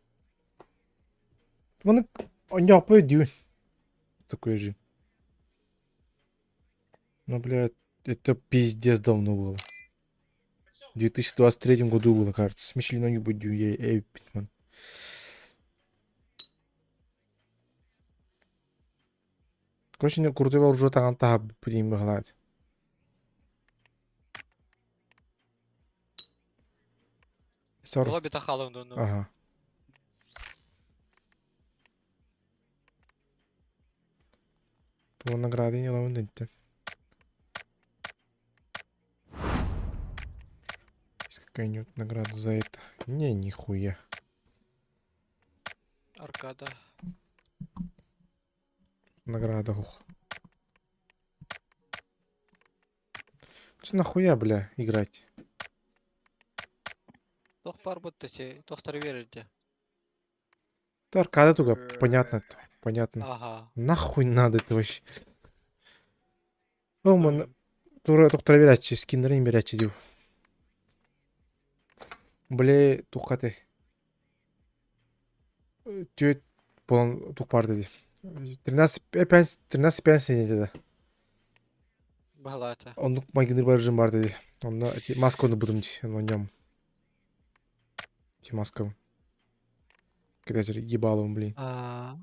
Маны онньооппой өйдүүн. Такой же. Ну, блядь, это пиздец давно было. В 2023 году было, кажется. Смешли будь я Эйпитман. Короче, не крутой уже таган таха будем быһылаат. Сор. Лобби тахалым дуну. Ага. Бу награды не ловын дэнтэн. Есть какая-нибудь награда за это? Не, нихуя. Аркада. Награда, ух. Че нахуя, бля, играть? Тох бар бутта че, тохтар берерде. Это аркада туга, понятно, понятно. Ага. Нахуй надо это вообще? Ол манна тура тохтора биэрээччи, скиннэрин биэрээччи дии. Били туохха этэй? Түөрт буолан туох баар дии. 13 13 пенсия диэтэ да. Баһылаата. Оннук майгыныр барыжым бар дии. Онно эти масканы будум дии. Онно Эти маскабын. Когда ебалом, блин. А,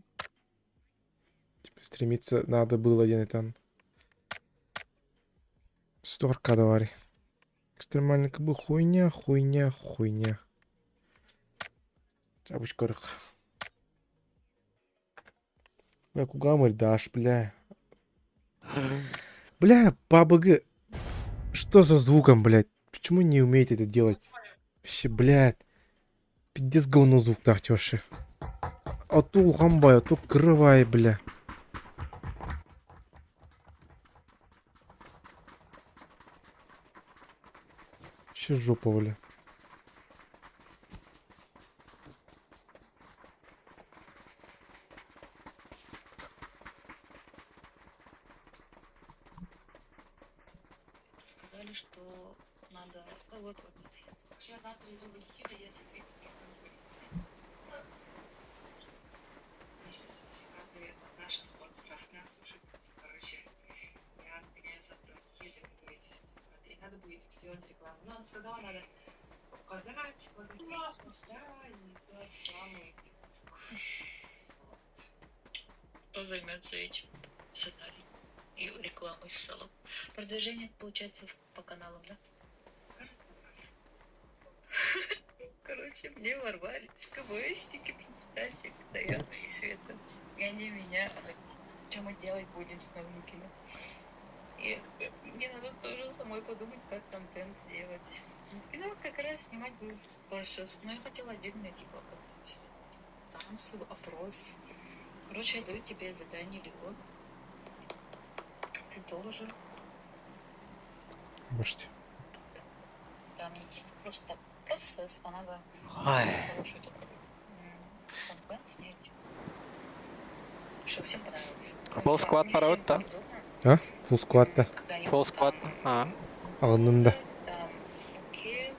Типа стремиться надо было диэн этэн. Что аркада баарый? Экстремальный как бы хуйня, хуйня, хуйня. Чабыч көрөх. Бля, кугамыр дашь, бля. Бля, ПАБГ. Что со звуком, блядь? Почему не умеете это делать? Вообще, блядь. Пиздец говно звук вообще. А то ухамбай, а то крывай, бля. Вообще жопа, бля. Сказали, что надо... Ну, вот, вот. Я завтра иду в Никита, я тебе Сертификаты от наших спонсоров на суши Короче, я сгоняю завтра в Никите, закажу эти сертификаты. И надо будет сделать рекламу. Ну, она сказала, надо указать логотип, да, и сделать рекламу. И вот. Кто займется этим заданием и рекламой в целом. Продвижение получается по каналам, да? Скажет, Короче, мне ворвались КВСники, представьте, Даяна и Света. И они меня, а что мы делать будем с новенькими? И я такая, мне надо тоже самой подумать, как контент сделать. Они такие, ну вот как раз снимать будет сейчас. Но я хотела отдельно, типа, как-то, не знаю, танцы, опрос. Короче, я даю тебе задание, Леон. Ты должен Можете. там не типа просто процесс, а надо Ай. хороший такой контент снять. Чтобы всем понравилось. Full squad Не пароль, всем да? удобно, А? Full squad-та. когда они Full вот squad. там А. Аҕынным да. там руки,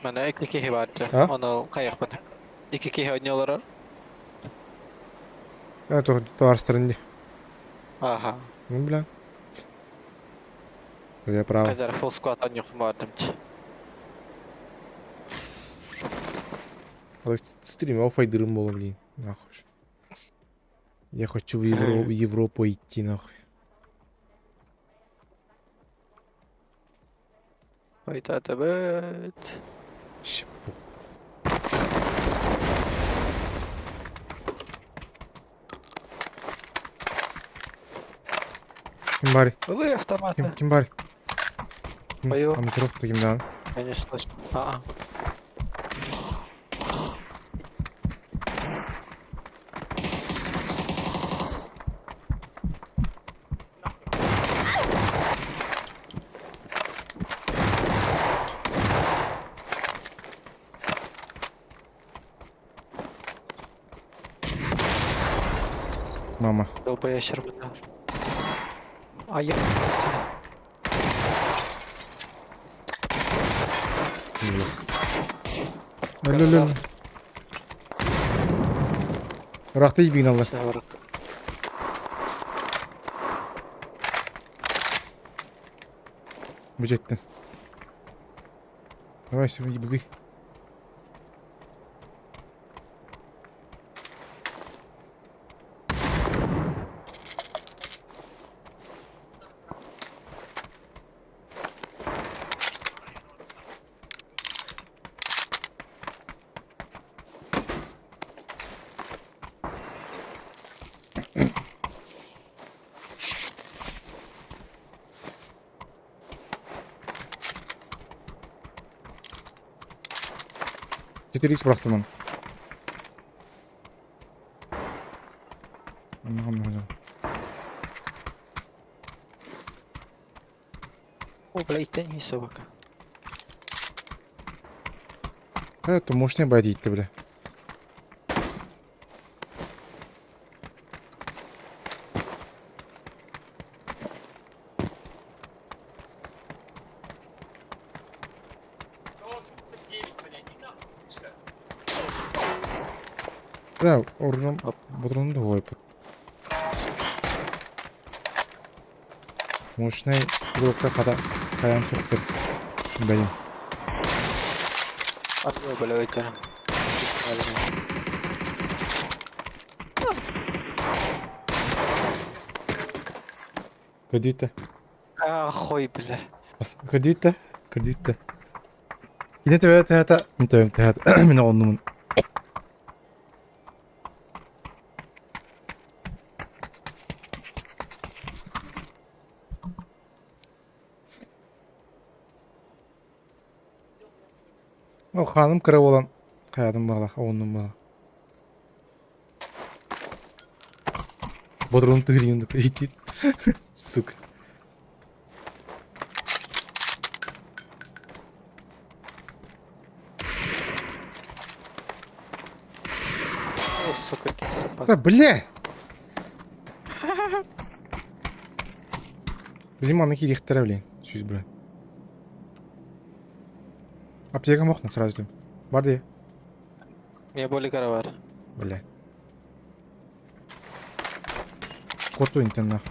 Манна икки киһи баар дьэ. А? Ону хайыахпын. так, Икки киһи оонньуулар. А, то товарыстарын дии. Аха. Ну, бля. Я право. Хайдар full squad оонньуохпун баҕардым дии. Стрим офайдырым буолан, блин. Нахуй. Я хочу в Европу идти, нахуй. Айтаатабыт. Вообще похуй. Ким баарый? Ылыы автоматы. Ким, ким баарый? Бою. Ам турук ким даҕаны. Я не слышу. А-а. Мама. Долбоящер быта. А я... Өлө-өлө. Ыраахта ибигин алла. Бу Давай, сегодня ебугай. 4х бырахтым. Онно О, блядь, не собака. Это мощный байдит, бля. Да, оружом ботурун да хуойпут. Мощный блокка хата хайан сухтыр. Блин. Арыа бөлөбөтө. Көдүүтэ. Ахуй, бля. Көдүүтэ. Көдүүтэ. Кини төбө тэһэтэ, мин төбөм тэһэтэ, мин оҕоннумун. О, хааным кыра буолан хайаатым баҕалаах, оҕоннум баҕа. Бодрун тыырыйын иитит. Сука. О, сука. Да, бля! Блин, маны кириэхтэрэ, блин. Сүүс бля. Аптека мохна сразу дим. Бар дии. Мне боли бар. Бля. Куоту интеннах.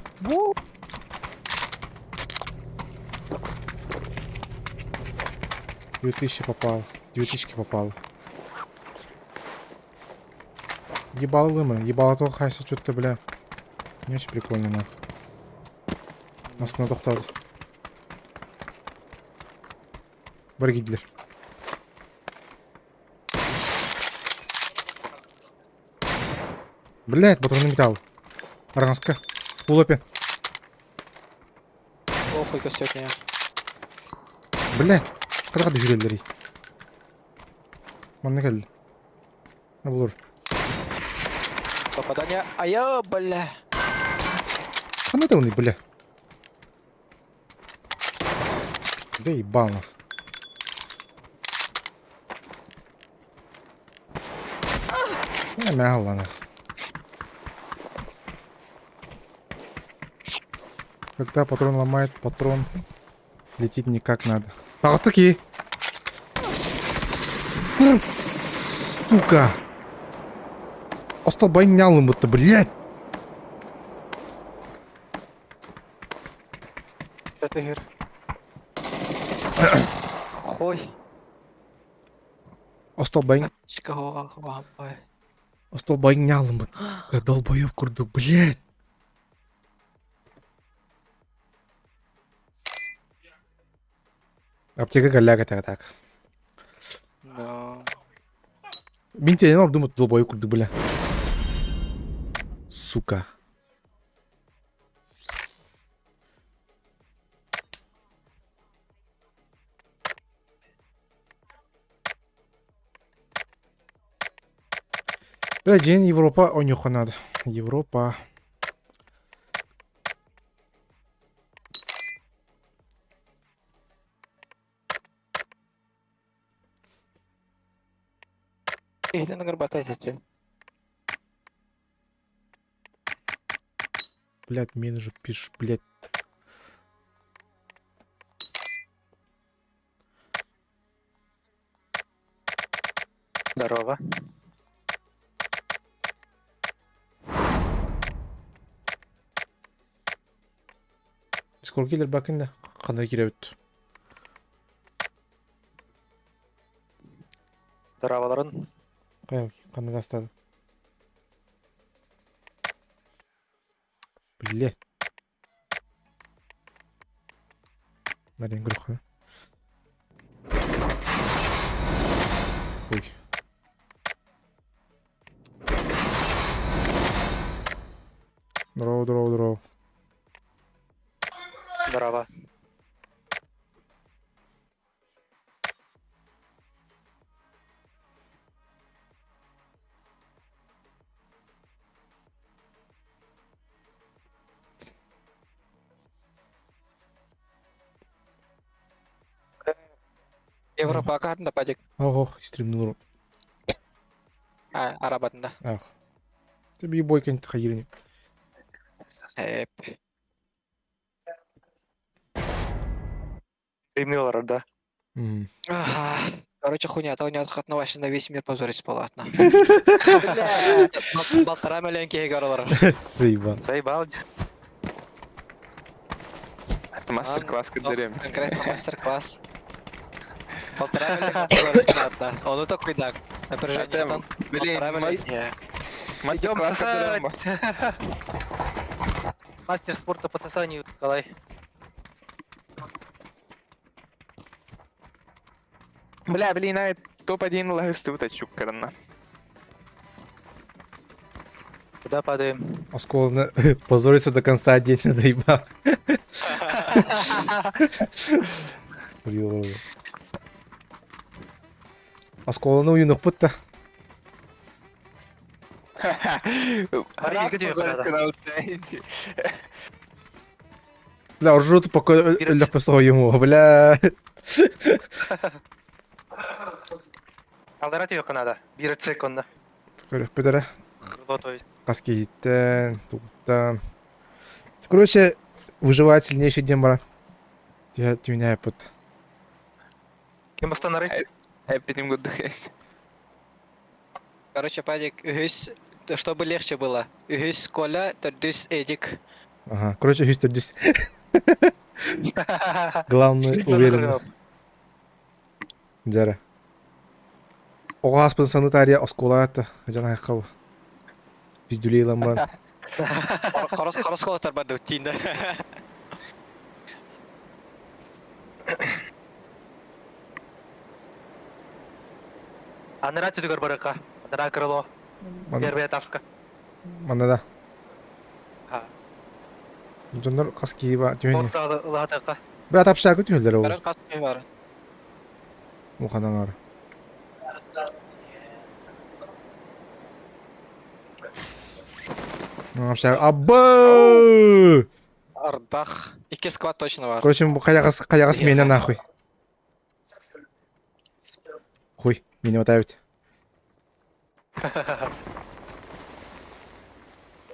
2000 попал. 2000 попал. Ебало мы. Ебало то хайса что-то, бля. Не очень прикольно, нахуй. Астына тоқтады. Бар киирдилэр. Блять, патронный металл. Араҥаска. Улапе. Охуй костек меня. Блять. Қада жүрелдер. Манна кэллэ. А булur. Попадание. Айо, бля. Ханна да уни, бля. Заебал нах. Не, мягла нах. Когда патрон ломает, патрон летит не как надо. Таки. Сука! Остолбанялым будто, блядь! Это хер. Ой. Остолбань. Остолбанялым будто. Долбоёб курдук, блядь! Аптека голяга так так. Да. Мин тиэнэн ордумут долбоёб курдук, бля. Сука. Бля, день Европа, о, нюха надо. Европа. Иһитин ыҥырбата этэ. Блядь, менеджер пишет, блядь. Здорово. Сколько киллер бакында? Қандай кире бітті. Здороваларын. Қай қандай тастады? Блядь. Нарен көріп Ой. Здорово, здорово, здорово. Здорово. Европа да падик. Ох, стримнул. А, арабатында. Ах. Тебе бойкин хайрни. Эп. Стримнул да. Ага. Короче, хуйня, то не отход на весь мир позорить палатно. Полтора миллион киһи олорор. Заебал. Заебал. Мастер-класс кыдырым. Конкретно мастер-класс. Полтора миллиона позорить платно. Он такой так. Напряжение там. Блин, Полтора миллиона. мастер-класс кыдырым. Мастер спорта по сосанию, Николай. Бля, блин, а топ-1 лагыстыбыта чуккарна. Куда падаем? Осколно позориться до конца отдельно заебал. Осколаны уйунукпут да. Бля, ржут пока өллөхпө ему, бля. Алдара түйөккө надо. Бир секунда. Көрөхпүтэрэ. То есть. Каскиттен, тугуттан. Короче, выживает сильнейший дембара. Тюняй под. Кем останары? Эпидем гуддухе. Короче, Падик, үһүс, чтобы легче было. Үһүс Коля, төрдүс Эдик. Ага. Короче, үһүс төрдүс. Главное, уверенно. Дьэрэ. Оҕо ааспын санытаарыйа оскуолаҕа дьон айхал. Пиздюлей ылан баран. Хорос хорос колотар барды тиинде. Анара түтүгөр барыкка. Анара крыло. Первая этажка. Манна да. Ха. Дьоннор хас киһи ба түһүн. Орталатыкка. Бля тапшаакы түһэллэр ол. Барын хас киһи бар. Муханан ар. Общак. Абы! Ардах. Икки сквад точно бар. Короче, бу хайаҕас хайаҕас миэнэ нахуй. Хуй, меня мотают.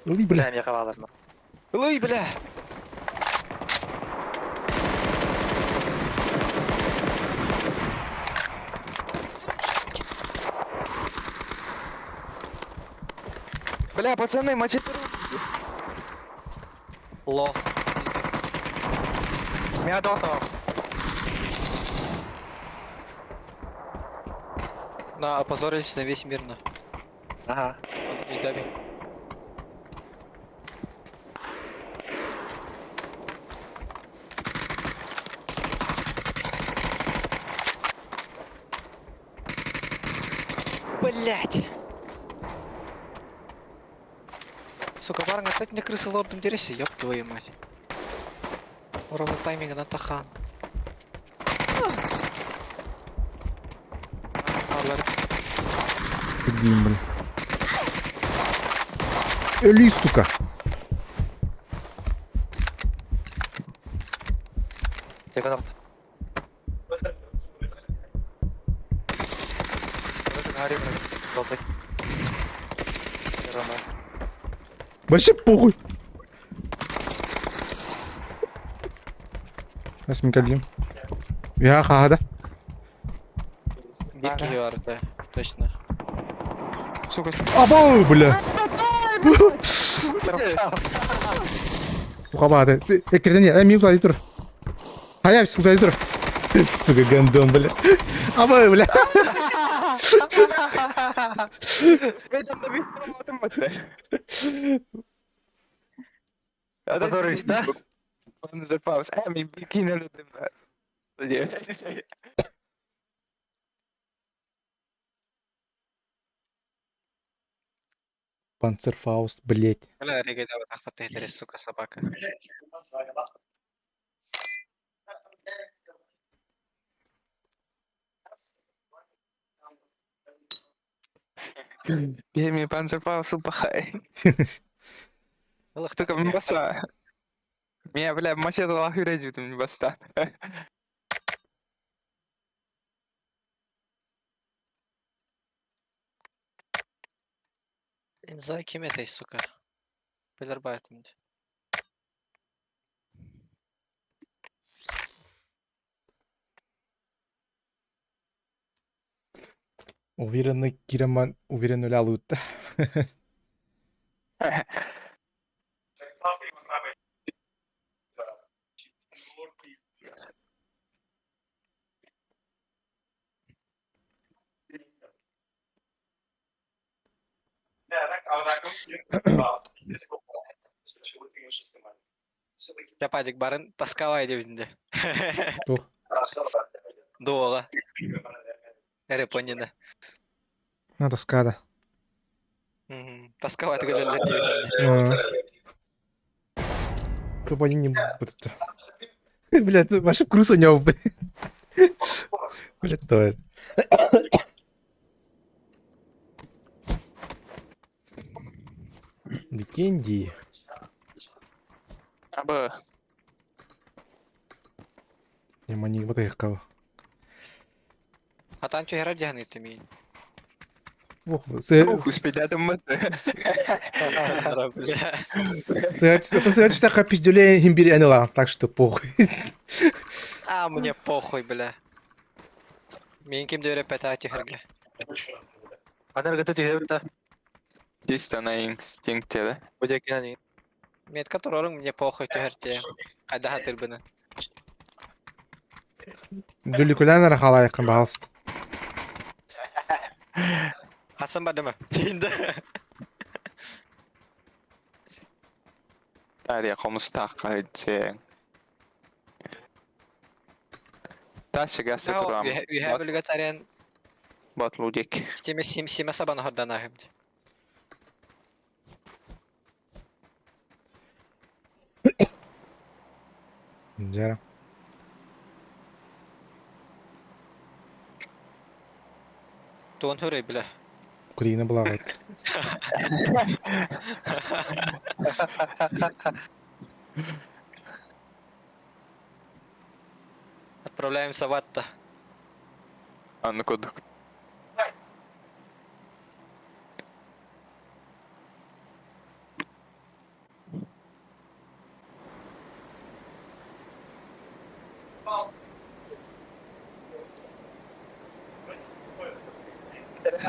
Ой, бля. Бля, меха баларма. Ой, бля. Бля, пацаны, мочи. Лох. Меня дота. На, опозорились на весь мир, на. Ага. Не даби. Блять! Сука, Варга, кстати, мне крысы лордом дереси, ёб твою мать. Ровно тайминга на тахан. Блин, бля. Эли, сука. Тека норт. Золотой. Вообще похуй. Сейчас мы кадлим. Я хада. Бирки бар, да, точно. Сука, Абау, бля. Ухабады. Экрен не, мин узай тур. Хая, узай тур. Сука, гандон, бля. Абау, бля. Позорились, да? Он запался. А, ми бикини Панцерфауст, блять. Бля, Рига, давай так сука, собака. Ми панцерфауст пахай. Только баса. Меня, бля, мачете лахы там баста. Не знаю, кем это, сука. Билер байтым. Уверенно киирэн уверенно үлэ алыытта. Чападик барын тасковай диэбитин Туох? Дуоҕа. Эрэ понина. На тоскада. Тасковать өлөллөр диэбитин. Тупо не будут. Блядь, ваша крыса у него, блядь. Блядь, то это. Викенди. Абы. Нема не вот их кого. А там что играть дягнет имеет? Успейдатым Это сыгать пиздюлей имбирь анила, так что похуй. А, мне похуй, бля. Мен ким дөре пәтә тихерге. Анаргыты түһэбит Чисто на инстинкте, да? Будекинани. Метка турорың мне похуй түһәрте. Кайда хатыр быны. Дүлүкүлән рахалайкын баалст. Хасан бардымы? Тиинде. Дарья хомустаахха дьиэҥ. Дальше газ турам. Үһә бүлгә тарен Батлудик. Симе сим симе сабан хордан ахымды. Дьэ. Туон хөрөй бля. Украина была вот. Отправляемся в ад-то. Анны кудук.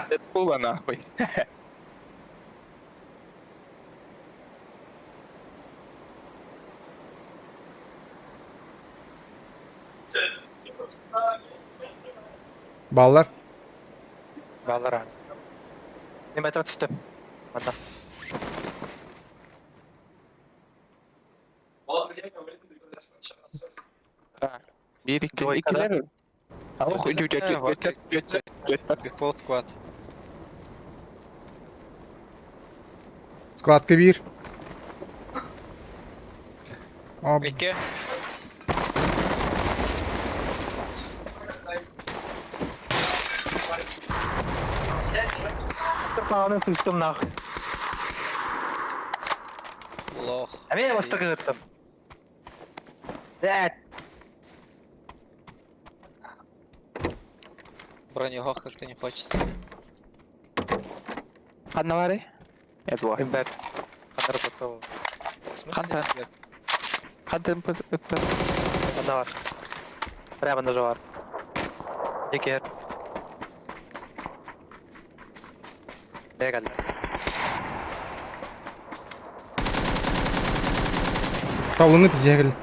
Дэдпула нахуй. Баллар. Баллара. Неме түстүм. Манна. Bir iki Двойка, ikiler. Алох Пол склад. Складка бир. А, Икки. Сырпағаны сыстым нахуй. Лох. А мен бастық ыттым. Дәт. Бронегох как-то не хочется. Ханналары? Эдва. Имбет. Хандар потом. В смысле? Ханта. Хантын Манна бар. Прямо на жовар. Дикер. Бегал. Павловны пиздегли.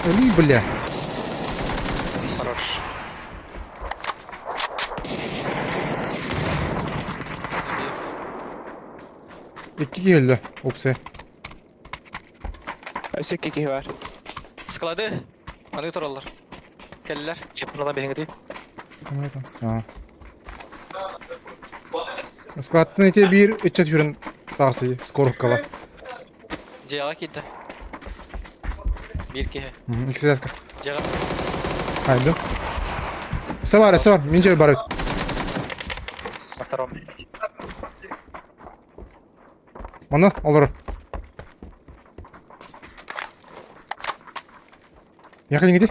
Али, бля. Хорош. Икки келді. Упсы. Өсө кики бар. Склады. Аны тураллар. Келлер. Чепнала беһиңди. А. Складтын эти бир үччет хүрен тағысы скоруккала. Дьиэҕэ киирдэ. Биир киһи. Иксизаска. Дьиэҕэ. Хайду. Савар, савар, минжер бар. На втором. Мана, олар. Меха неге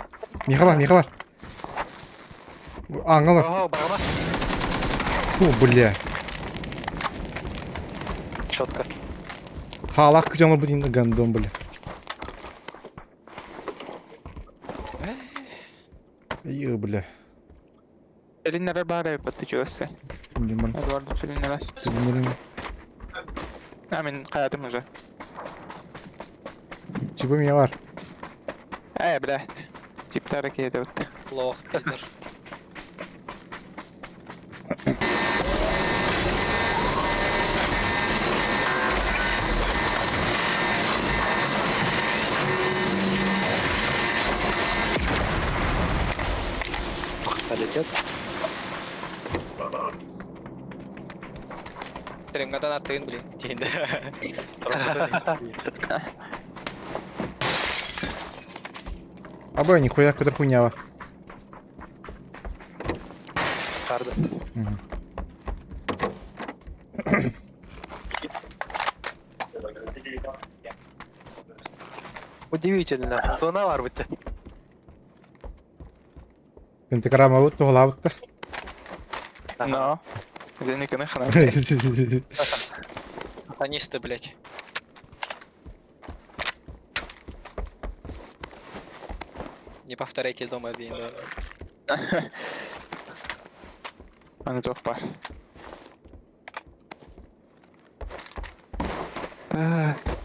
Меха бар, меха бар. Аңалар. Ого, бағама. О, бля. Четко. Халак күтемір бұдин гандон, бля. Айыы, бля. Цилиндр баар эбит ты чугасты. Блин, Эдуард цилиндр. цилиндрин. А, мин хайатым уже. Чипы меня бар. Э, бля. Типтары киһи бытты. Лох, пидор. Полетят. Тремгадан аттыгын, блин, тиһинде. Абы, нихуя, көтөр хуйнява. Карда. Мгм. Удивительно. Зона var bitti. Пентаграмма туһалаабыттар. Но. Зениканы хана. Сатанисты, блядь. Не повторяйте дома, блин. да. Аны туох бар. Так.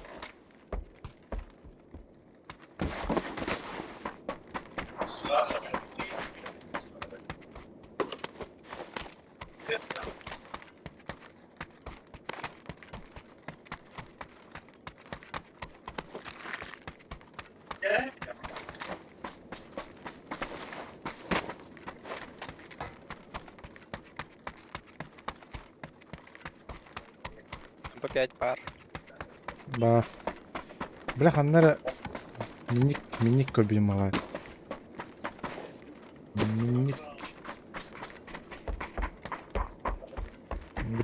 МП5 пар. Бар. Бля, ханнара минник минник көрбүм малай. Минник.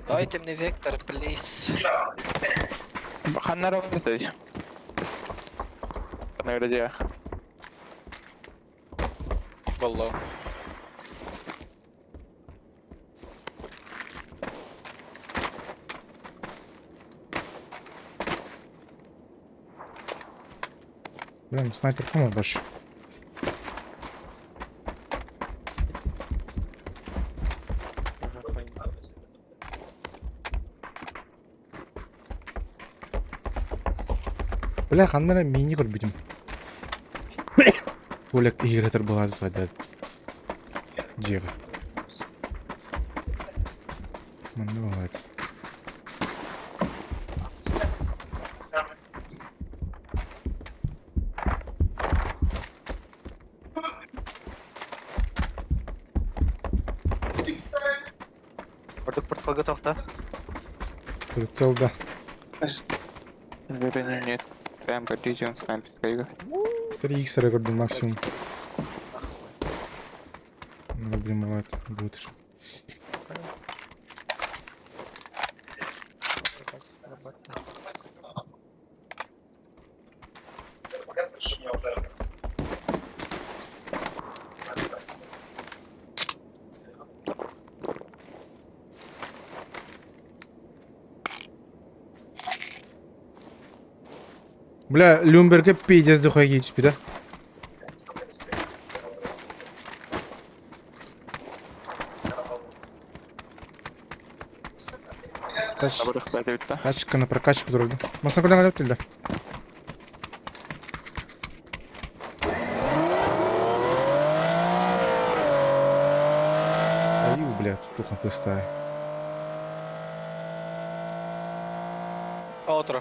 Дайте мне вектор, плиз. Ханнара бар Ханнара Волло. Блин, снайпер кому больше? Бля, ханнара мини көрбүтүм. Туалет игрэтер была тут Дьиэҕэ. Манна бывает. Ордук портфель готов, да? Прицел, да. Вернее, нет. Прям подъезжаем с нами, 3 икс көрдүм максимум. Ну, блин, бывает. Будет. Бля, Люмберге пиздец духай түспүт, да? Тач, тачка на прокачку турду. Масна көлөҥ өлөп тилде. Аю, бля, тут тухан тестай. Отро.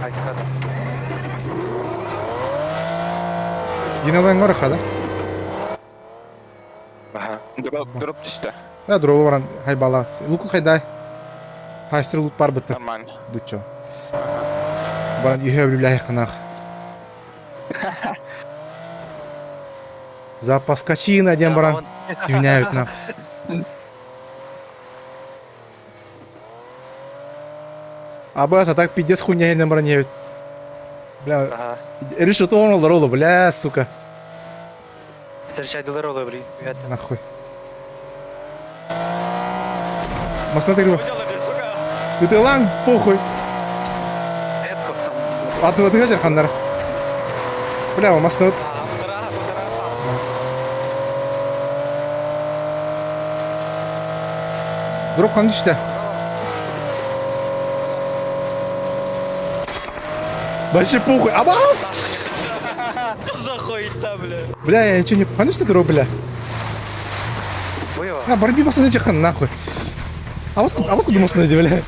Айкада. Йыналан бар хада. Ага. Дроп, дроп түстэ. Да, дробу баран хайбала. Луку хайдай. Хайстер лут бар бытты. Нормально. Дуччо. Баран үйе биле ханах. Запаскачина ден баран. Юнәбит нах. Абас, а так пиздец хуйня иһинэн баран иһэбит. Бля, Ага. решил оҥороллор олу, бля, сука. Встречайдылар олу, блин. Нахуй. Масна ты Ытылаң, похуй. Аты ытыга жархандар. Бля, масна вот. Дроп хан түстэ. Вообще похуй. Аба! За хуйта, бля. Бля, я ничего не... Хан түстэ дроп, бля. А, барби басына чыккан, нахуй. А вот а вот куда бля.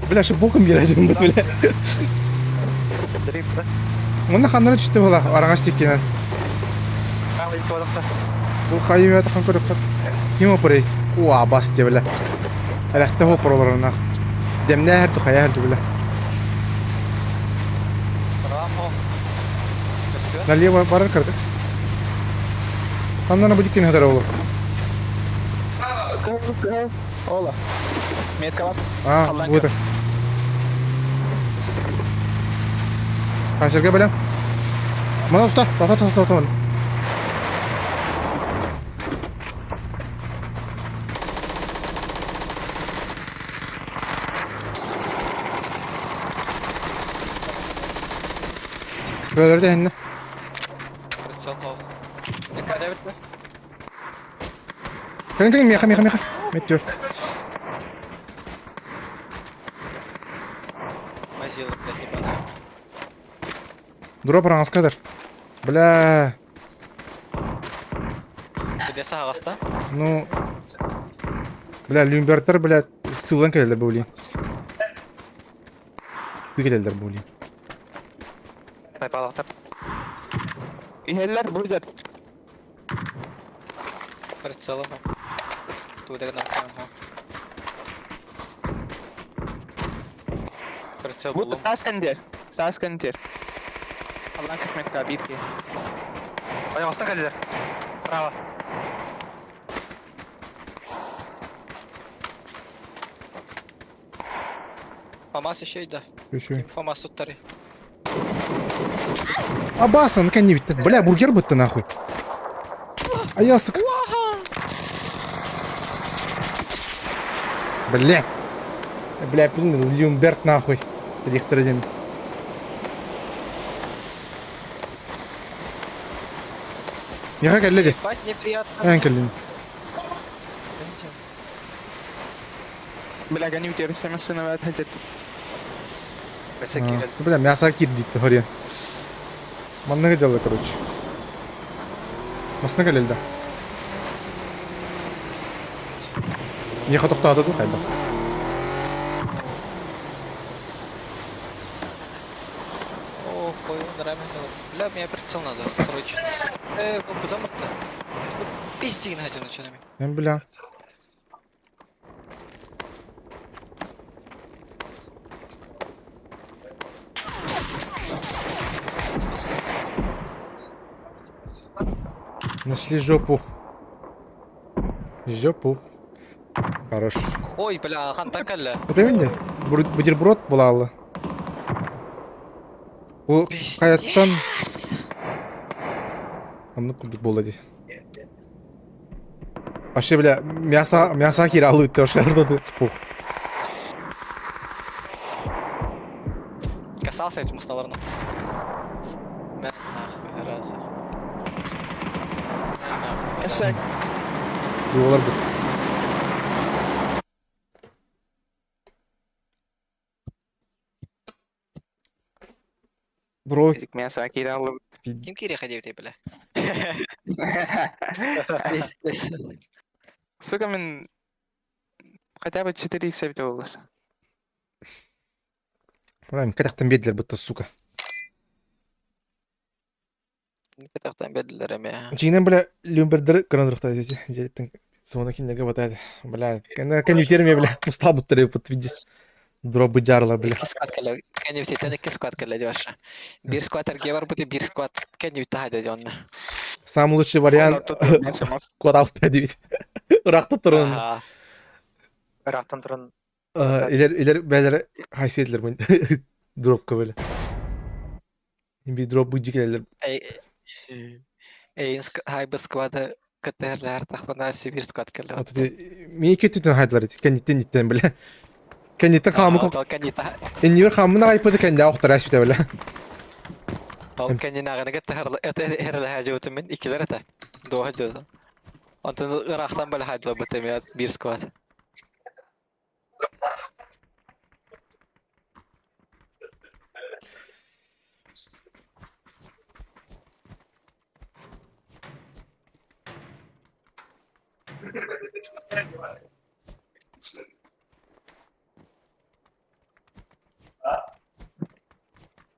Бля, шы боком бережем, бля. Мына ханнары түстэ була, араҥас тиккинэн. Бу хайы хан көрөххө. Ким опорей? О, абас те бля. Эрэхтэ хопор олоронах. Демнэ хэр хайа хэр бля. Налево барар кырды. Ханнана бу диккин хатар олу. Ола. Метка А, будет. Хасерге бля. Мана тута, тута, тута, тута. Бөлөрдө хэннэ. Кэлин кэлин миэхэ миэхэ миэхэ. Меттүөр. Мазила, блядь, ебаная. Дроп араҥаскадар. Бля. Где саҕаста? Ну. Бля, Люмбертер, бля, сылан кэлэллэр бу блин. Ты кэлэллэр бу блин. Айпалахтар. Иһэллэр бурдер. Прицелом. Туда на Прицел Бу булум. таас кандер. Таас кандер. Аллах рахметка битки. Айаҕастан кэллилэр. Право. Фамас еще и да. Еще. Фамас тут тари. Абаса, ну не битте. Бля, бургер бытты нахуй. А я, сука. Бля. Бля, блин, Люмберт нахуй. Рихтер один. Миха кэллэ Ебать неприятно. Эн кэллин. Бля, гони у сына хәҗәт. Бля, мясо кир дитте хорен. Манныгы дьалла, короче. Масна кэлэлдэ. Миха тоқтаата ду хайда. О, хуй, нравится. Бля, мне прицел надо, срочно. Э, ну куда мы-то? Пизди нахер начинаем. Эм, бля. Нашли жопу. Жопу. Хорош. Ой, бля, хантан кэллэ. Это видно? Бутерброд булалы. Бу хайаттан Оннук курдук буолла дии. Вообще, бля, мясо, мясо киралы тоже пух. Касался этим основарно. На нахуй, раза. На нахуй. Эшек. Дуолар бут. Бро, Мясо киралы. Ким кире ходил ты, бля? Сука, мен хотя бы 4 х доллар. Правильно, катахтан бедлер бытта, сука. Катахтан бедлер эме. Жинен, бля, люмбердер кранзрухта здесь. Жеттен зона кинеге батает. Бля, конъюнктер бля, устал будто под видишь. Дробы жарла, бля. Икки сквад кэлэ. Кэннибититтэн икки сквад кэллэ ваша. Биир сквад эргиэ барбыт, биир сквад кэннибитте хайда дьонна. Самый лучший вариант код алта дебит. Ырахта турун. Аха. Ыраахтан туран. Илер илер бээлэрэ хайсыйдылар бу дропка бөлө. Би дроп быдьы кэлэллэр. Эйин хайбы сквада кытыһырлар тахпана Сибирь сквад кэллэ. Мин икки хайдылар ити. Кэнниттен ниттен биле. Кэнниттен хаамы Иннибер хаамын аҕайпыты кэннэ охтор эспите биле. Ол кэннин аҕаны кытта херлэһэ мин иккилер этэ. Дуоха дьылы. Онтон ыраахтан бэлэ хайдылар быта биир сквад.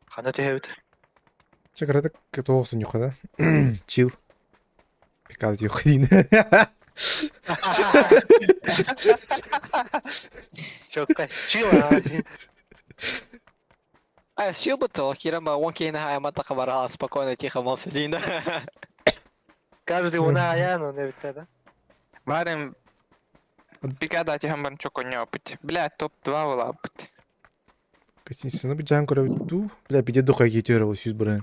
Хана түһэбит? Чэ кыратык тоҕус да? Чил. Пикал юхрин. Чокка. Чил. А, чил бы хирама, он кейна аймата хабарала спокойно, тихо, молча, Каждый уна аян, он эбитте да? Барым Пикада тиһэн чоконьопыть. Бля, топ-2 улааппыт. Гостиницаны бу жан көрөбүт Бля, биде духай кетер ол сүз бұрын.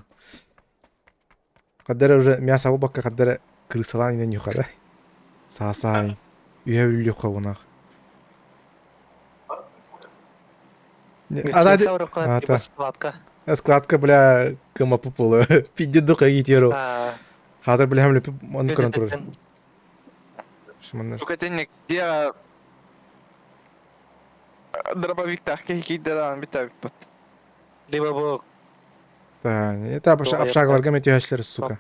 Каддара уже мясо бакка каддара крысалан инен юхара. Саасаайн. Үйе үлі қабынақ. Ата. Складка. Складка, бля, кыма пупулы. Пиде духай кетер ол. Хатыр, бля, хамле он көрін турur. Шыманнар. Сука, тенник, где дробовик кихи дан бит бит. Либо бу Да, это общагаларга метеошлер, сука.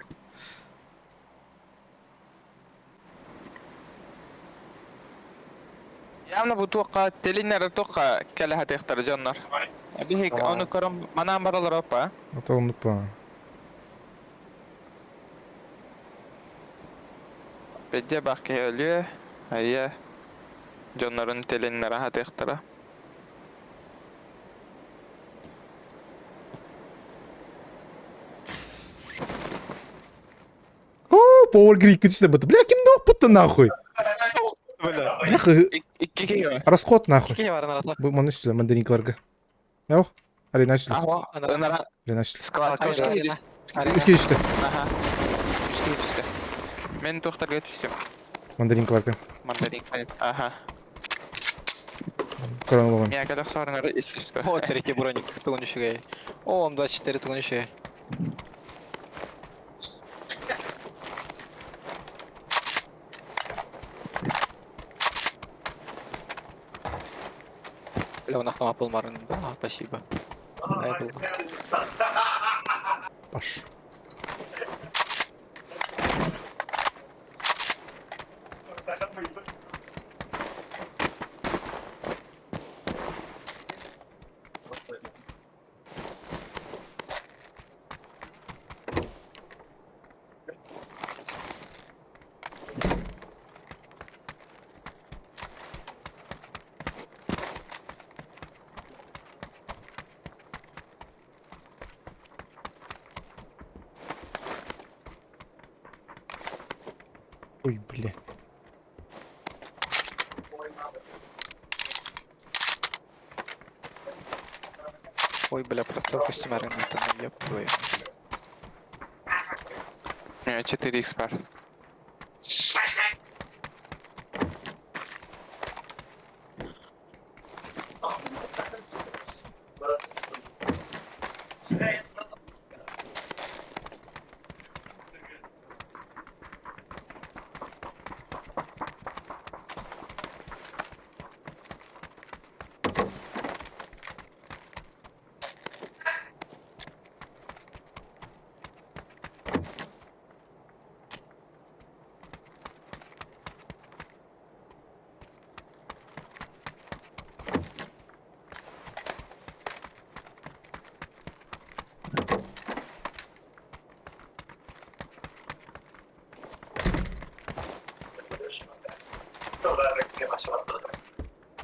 Явно бу туаққа телинер туаққа кәлі хатықтар жоннар. Бихик оны көрім манан баралар опа. Ата онупа. Беде бақ келі, айя жоннарын телинер хатықтара. О, Power Grid күтүстө быты. Бля, ким доппутты нахуй? Бля. Нахуй, Икки киһи расход нахуй. Киһи бар нарата. Бу маны үстүлө мандаринкаларга. Ох, арена үстүлө. Ахва, ынара Арена үстүлө. склад. Арена. Үскө үстү. Аха. Үстү үстү. Мен тоқтарға түстүм. Мандаринкаларга. Мандаринка. Аха. Корона болгон. Мен кәлі сорыңары ис үстү. О, третий броник, тугунишигай. О, М24 тугунишигай. Бля, он автомат был марын. Да, спасибо. Дай был. Баш. Ой, бля. Ой, бля, прицел костюмерин, это ёб твою. 4х бар.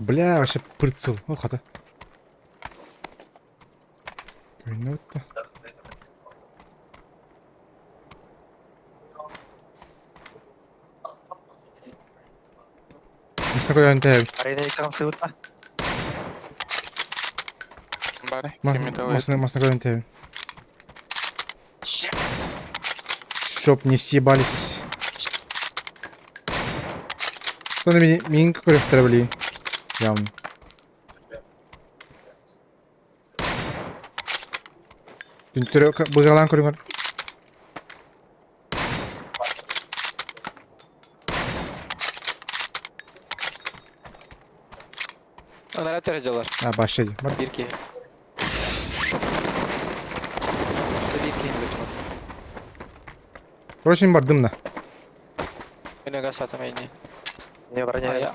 Бля, вообще прицел. О, хата. Минута. Мисна көйөн тәй. Арена экран сыбыта. бар. Ким это Масына масына көрөн тэбин. Чтоб не съебались. Кто на меня көрөхтөрө блин. Явно. Түнтөрө быгалаан көрүҥөр. Анараа төрө А, башча дии. Бар. Биир киһи. Биир киһи бөтүм. Короче, мин бардым на. Өнөга сатам эйни. Не броня. Я.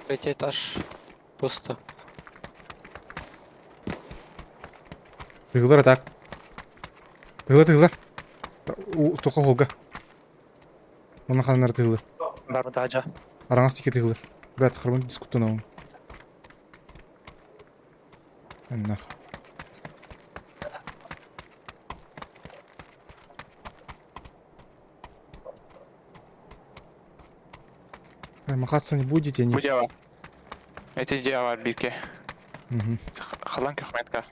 Третий этаж. Пусто. Тыгылар так. Тыгылар, тыгылар. Тоқа холга. Оны ханнар тыгылар. Бар таажа. Араңас тике тыгылар. Брат, хырмын дискуттан оң. Нах. Махаться не будете, не... Бу дьиэҕэ. Эти дьиэҕэ бииргэ. Мгм. Халан көхметка.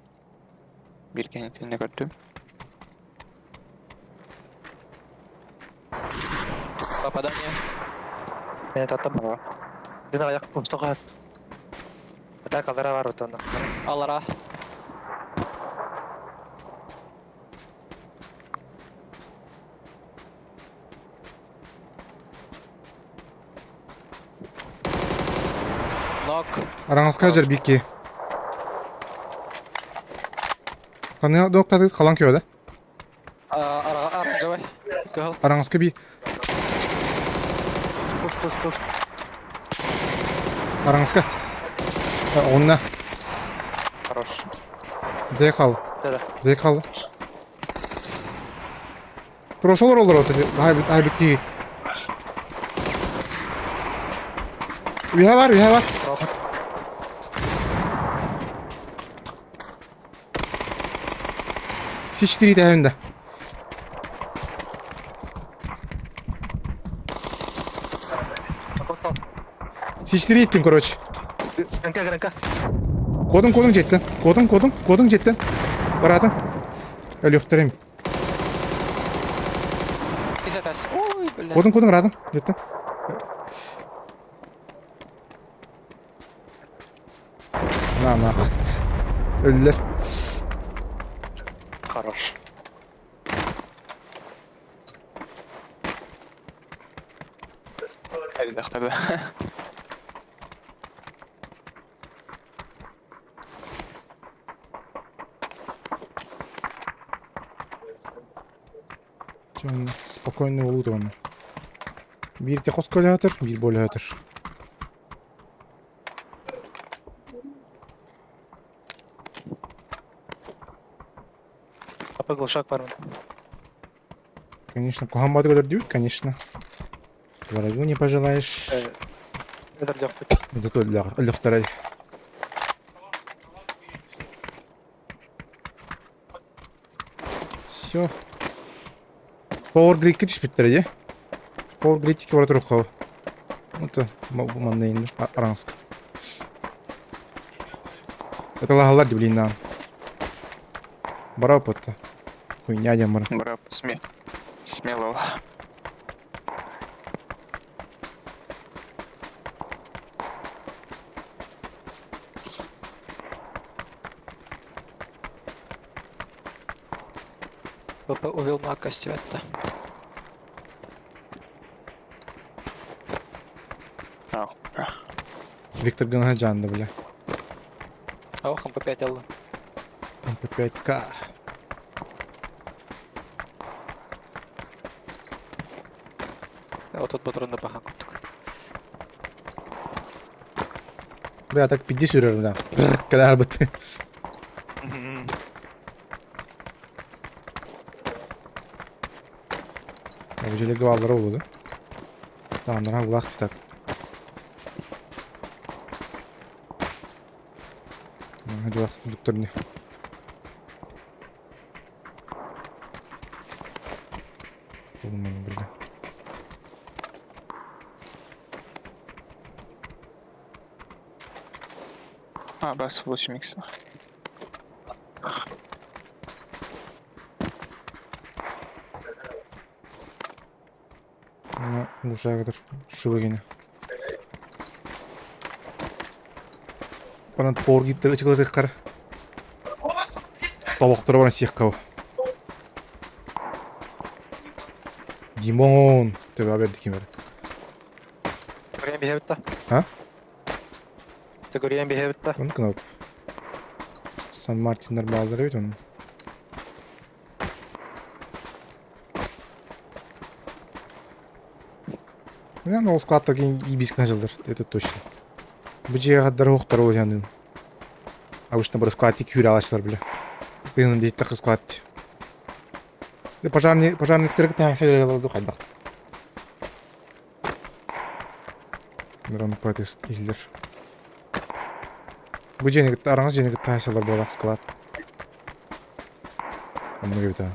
Бииргэ итиннэ көрдүм. Попадание. Мен таттым. Бина аяк устуга. Так алара бар отона. Алара. Нок. Араҥаска дьэр бикки. Ханна доктор халан кио да? Ара оранжевый. Кыһыл. Араҥаска би Пуш, пуш, пуш. араҥаска. Онна. Хорош. Бзей хал. Да-да. Бзей хал. Просолор олор от хай хай бикки. Үһэ бар, үһэ бар. С4 тэһэнде. С4 иттим, короче. Гранка, гранка. Кодун кодун жеттен. Кодун кодун кодун жеттен. Баратын. Өлүөхтөрүм. Из Ой, бля. Кодун кодун радым. Жеттен. На на. Өлүлэр. Хорош. Элбэхтэ Чон спокойно болуу Биир те хос көлөтөр, биир болөтөр. Апа глушак бар. Конечно, кухамбады көрдүбүт, конечно. Врагу не пожелаешь. Эдер жок. Зато өлөхтөрөй. Все. Power Grid'ке түспүттэр дии. Power Grid'ке бара турук Вот манна инде араҥаска. Это лагалар ди блин наан. Бара опытта. Хуйня диэн бара. Бара сме. Смелого. ВП увел на костюм-то. Ау. Виктор Гангаджан, да, бля. Ох, МП5 алла. МП5К. Вот тут патрон на пахан куптук. Бля, так 50 үрөр, да. Когда арбыт. Бу гваллары болду. Tamam, улах так. Жолақ доктор не. Ылыммын били. А, бас 8 икс. Ну, улучшайгытыр шыбыгини. Баран поргиттер ычыгылатыххар. Тобохторо баран сиэххэ Димон! Төбө берди ким эрэ. Көрүөн биһэбит да. А? Көрүөн биһэбит да. Оны кынап. Сан Мартиннар баалар эбит оны. Мен ол складта кейін ибиск началдар, это точно. Бу дьиэҕэ хаддар оһохтор ол яныым. Обычно бір склад күүрэ алачылар бile. Тыынын дейттэх склад. Пожарный пожарниктер кытта хайдах. Ныран протест иһиллэр. Бу дьиэни кытта араҥас дьиэни кытта хаайсаллар буоллах склад. Оннук эбит аа.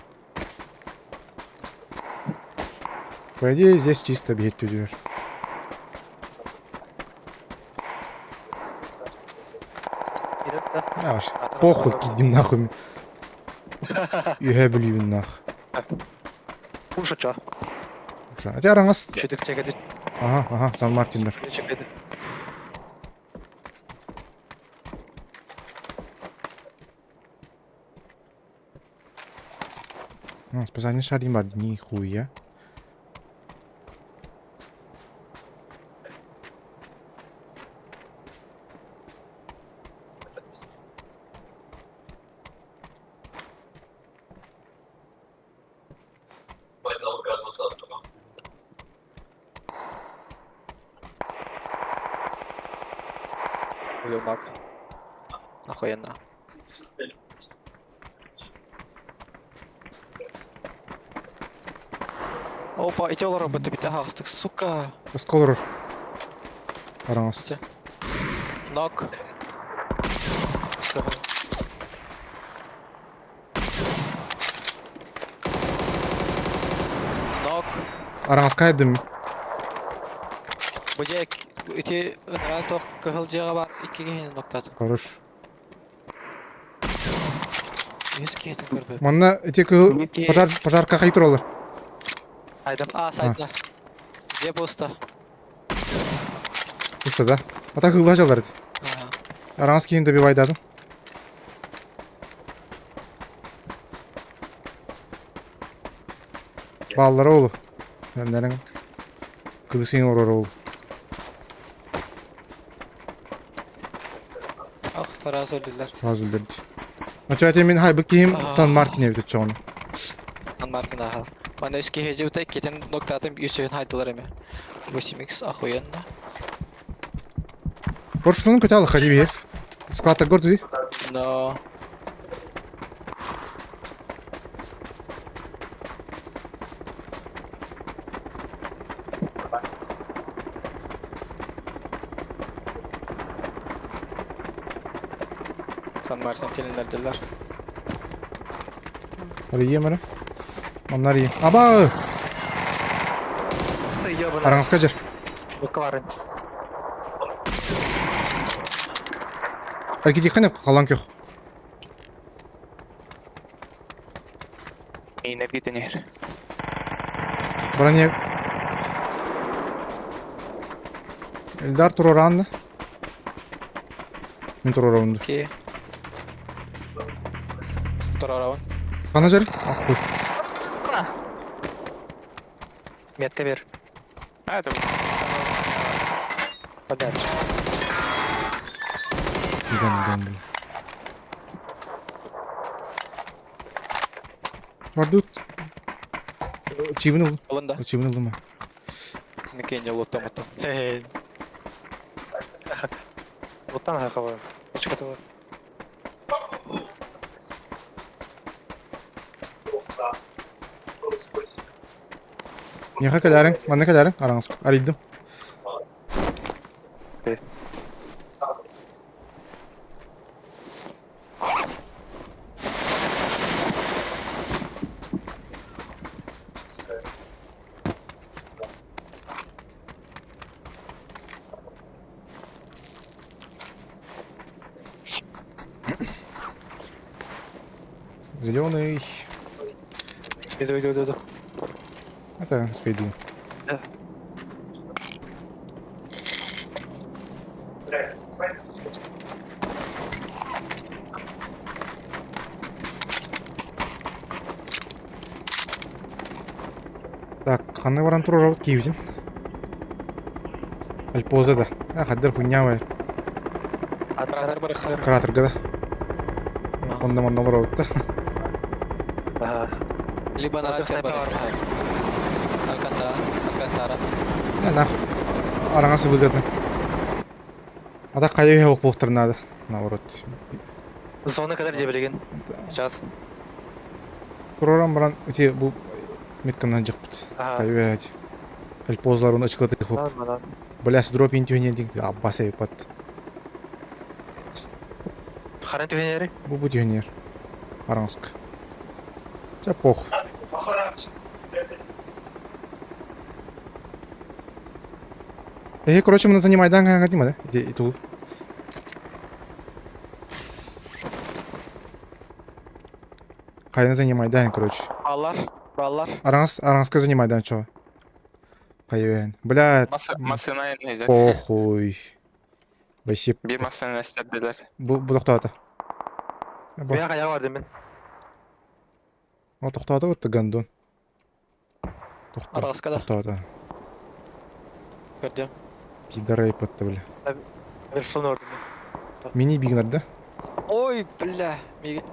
По идее здесь чисто биһиттүүдүөр. А, похуй, кидим нахуй. Үһэ бүлүүбүн нах. Ушача. Уша. Ати араҥас. Чөтүк чэкэти. Ага, ага, Сан Мартиннар. Чэкэти. А, спасание шарим бар, нихуя. Уелмак. Охуенно. Опа, ити олорор бытты бит аһаҕастык, сука. Осколорор. Араҥас. Нок. Нок. Араҥаска айдым. Бу дьэ ити ыныраа туох кыһыл дьиэҕэ баар икки киһини ноктаатым. Хорош. Үс киһитин көрбүт. Манна ити кыһыл пожар пожарка хай тураллар. Айдам. А, сайтна. Дьиэ пусто. Пусто да. Ата кыылла жалар ити. Ага. Араҥас киһини добивайдадым. Бааллара олу. Нэрэн кылысыйын олорор ол. Ах, раз өлдүлэр. Раз өлдүрдү. Очо мин хайбык киһим Сан Мартин эбит очоҕуна. Сан Мартин аха. Мана үс киһи дьыбыта иккитин ноктаатым үсүһүн хайдылар эми. 8x охуенно. Поршунун көтө алыха диби. Склад көрдү ди. Но. Сан Мартин тилиннэрдилэр. Арыйыам эрэ. Манна арыйыам. Аба! Араҥаска дьэр. Букварын. Аргитиххин халан көх. Миинэ бүтэн иһэр. Броня... Эльдар туруораан да? Мин туруорабын да. Окей. Туруорабын. Хана жер? Ахуй. Метка бер. А, это Подальше. Идем, идем, блин. Ордут. Чибин ылдым. Ылын да. Чибин ылдым. Микене лоттамата. Хе-хе. Оттан хахава. Очкатова. Миэхэ кэлээриҥ, манна кэлээриҥ, араҥас арыйдым. Зеленый. Иду, иду, иду, иду. Это спейди. Да. Так, ханна баран турар киибитин. Альпоза да. А, хаддар хуйня бар. Аттар Кратерга да. Онда манна барабыт да. Ага. Либо на рация бар. Алькантара. Алькантара. Э, нахуй. Араҥас выгодно. А так хайа үһэ буолуохтарын надо. Наоборот. Зона кадар дии билигин. Сейчас. Тураран баран ити бу метканан дьахпыт. Ага. Хайа үһэ Альпозлар оны ычкылатык хоп. Манан, манан. Бля, дроп интүһүнен дин аббас эбипат. Харан түһэнери? Бу бу түһүнер. Араҥаска. Чэ пох. Эһи, короче, мы занимайдан хаҥа дима, да? Ити иту. Хайны занимайдан, короче. Баллар. Баллар. Араҥас, араҥаска занимайдан чо. Хайы Бля, Массына нельзя. похуй. Вообще, Bir массына istediler. бу бу тохтоото. Бу, Бия хайа бар димин. о тохтоото бутта гандон. Тохто. Араҕаска да. Тохтоото. Көрдүм. Пидорай патта, бля. Вершон ордум. Мини бигнер, да? Ой, бля. Миигин.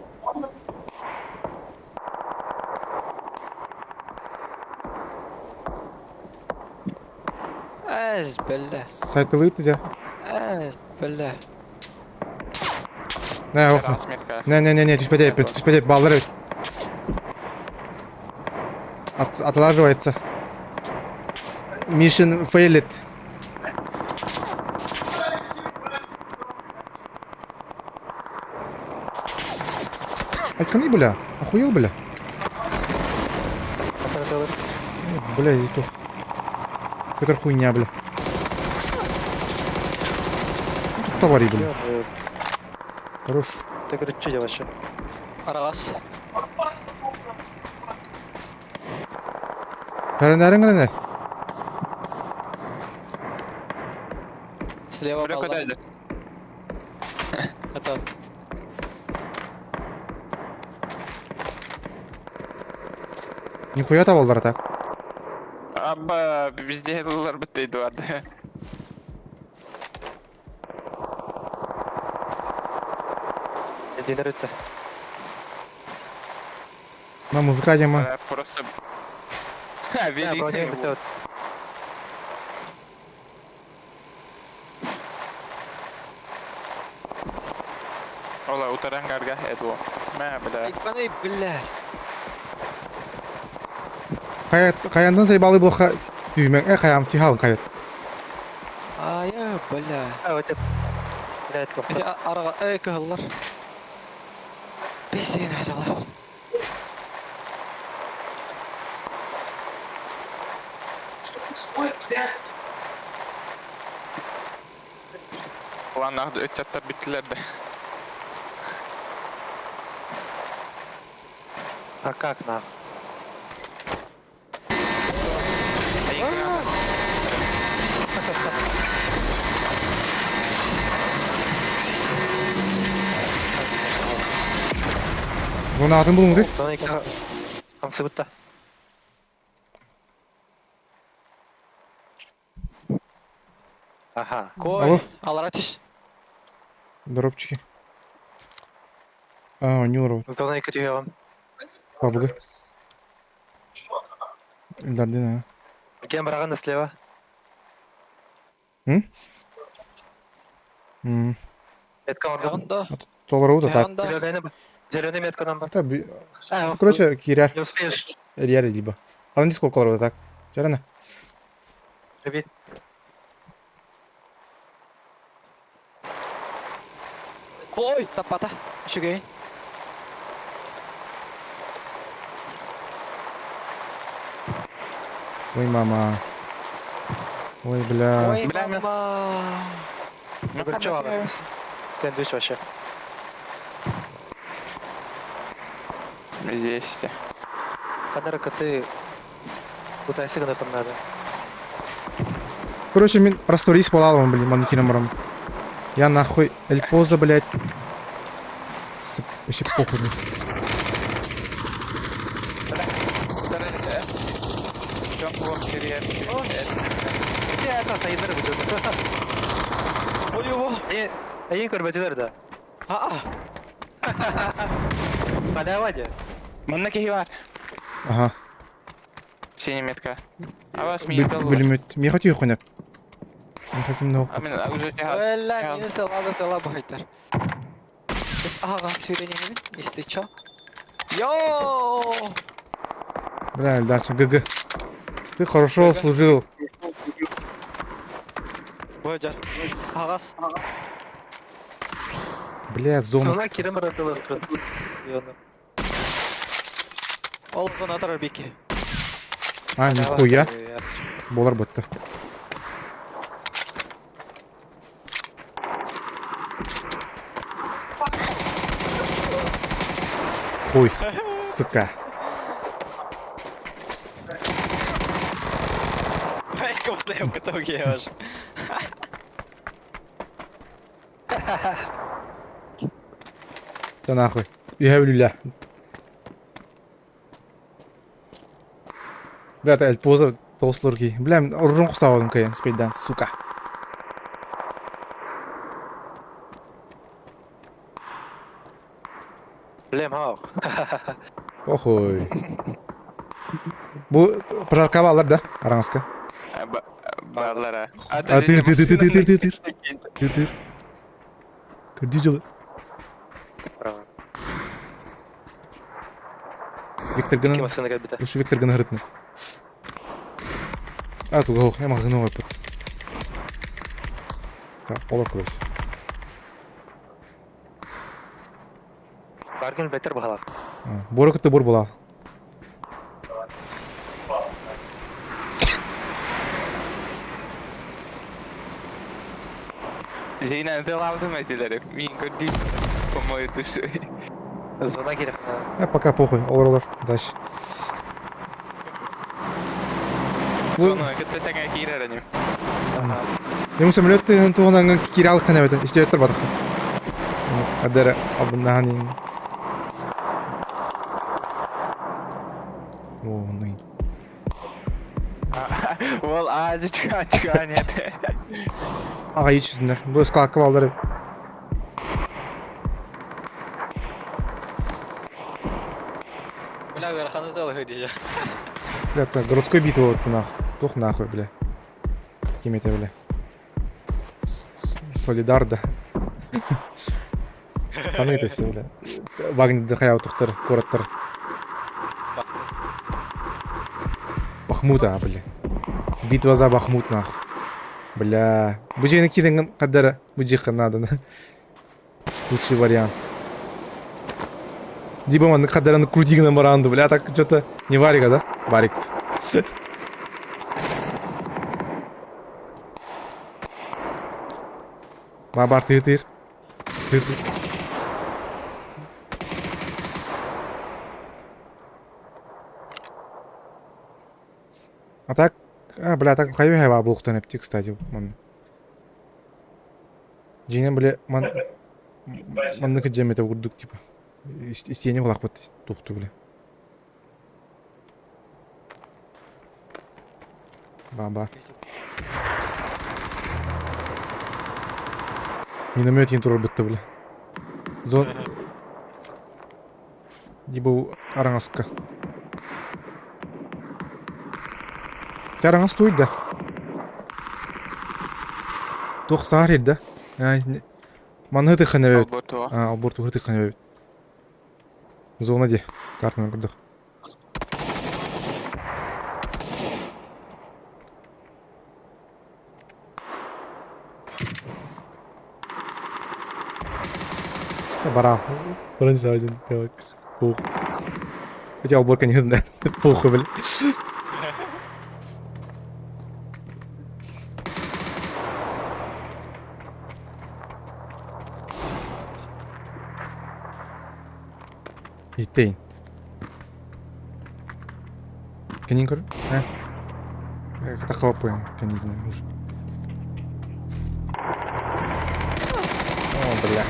Эс, бля. Сайтылыт дьэ. Эс, бля. Нэ, ох. Араҕас метка. Не, не, не, не, түспэт эппит, түспэт эп, баллар эбит. От, отлаживается. Mission failed. Айканы, бля, охуел, бля? Э, Бля, и тух. Какая хуйня, бля. Ну, Тут товари, бля. Хорош. Ты говорит, что делаешь? Араҕас. Хәрәнәрен генә. Слева Бля, баллар. куда идет? Это Нихуя табалдар так. Абба, везде лар бітті дуарды. Динер өттө. На мужика дема. Просто... Ха, Броня велик. бітті. Ола, утаран гарга эдо. Мә, бля. Икбаны, бля. Каяндан сайбалы булха түймәң, э каям тихалын каят. Ая, бля. А, вот это. Блядь, Ити араҕа, эй, кыһыллар. Бисин айсалар. Улан нахды өтчаттар биттилер де. А как нах? Bunu атын булмады. Зона екі хамсы бітті. Ага. Кой, Алло. алара түс. Дропчики. А, не урод. Зона екі түйе Бабыгы. Дардина. Кен барағанда слева. М? М. Метка ордым. Анда, Толору да так. анда. Зеленый, зеленый метка нам бар. Это би- А, Короче, кирер. Не успеешь. Эрьяр либо. Аны дискор колору да так. Жарана. Люби. Кой, тапата. Үчүгэй. Ой, мама. Ой, бля. Ой, Бля, мен- мама. Бір алады. Сэндвич вообще. Здесь. Ханна коты пытайся гына надо. Короче, мин растворись буолаалым, блин, манекеном барам. Я нахуй Эль Поза, блядь. Вообще похуй. Эйин көрбөтүлэр да. Халява дьэ. Манна киһи бар. Ага. Синяя метка. А вас мин Бүлүмүт. Миэхэ түйөххүнэ. Миэхэ кимнэ А мен уже Бля, мин тылады тыла бахайтар. Biz аҕа сүүрэнэбин, если чё. Йоу! Бля, дальше ГГ. Ты хорошо служил. Божар. Аҕас. Бля, зона. Зона кирем баратылар. Ол зона атарар бики. А, нихуя. Болар бытты. Хуй, сука. Да нахуй. Үһэ бүлүлэ. Бля, это Эльпоза толслурги. Бля, оружун кустаабадым кыйын, спейдан, сука. Блем хау. Похуй. Бу пожарка баллар да, араҥаска. Баллара. А тыр тыр тыр тыр тыр тыр тыр. Тыр тыр. Көрдүү жылы. Виктор гынан. Ушу Виктор гына хырытны. А туга ох, эма гына ойпут. Так, олар короче. Баргын бетер баһалар. Бора кытта бор була. Зейна, ты лавдым этилери. Мин көрдүү по мою душу. Зона керек. А пока похуй, олар олар. Дальше. Зона кытта тэҥэ киирэр ини. Ему самолет туһунан киирэ алыххан эбэтэ, истиэттэр батахха. Адара абыннахан О, ну. Ол аажы чугаан чугаан ете. Аҕа ичүтүнэр. Бу ыскалаакка баллар Бля, ыараханы талыһы дии. Бля, это городской битва вот нах. Тух нахуй, бля. Ким это, бля? Солидар, да. Ханы это все, бля. Вагнер хаяу тухтар, куораттар. Бахмут, а, бля. Битва за Бахмут, нах. Бля. Бу дьиэни киирэн хаддара бу дьиэххэ наадана. Лучший вариант. Либо маннык хаддараны крути гынан бараанды, бля, так что-то не варика, да? Варик. Бар тыр тыр. Тыр тыр. А так, а, бля, так хайы хайба буохтан эпти, кстати, ман. Дьиҥэ, бля, ман маннык дьиэм этэ курдук, типа. Истиэни булахпыт тухту, бля. Ба-ба. Миномет иин турар бытта, бля. Зон... Либо араҥаска. Чэ араҥас туй да. Туох саар да. Манны тыххан эбэбит. Аа, албор туһу тыххан эбэбит. Зона де. Картаны көрдөх. Чэ бараа. Баран саадьын. Пух. Хотя уборка не знаю. Похуй, бля. Итейн. Кэнин көр. Э. Катахаппы кэннигинэн уж. О, бля.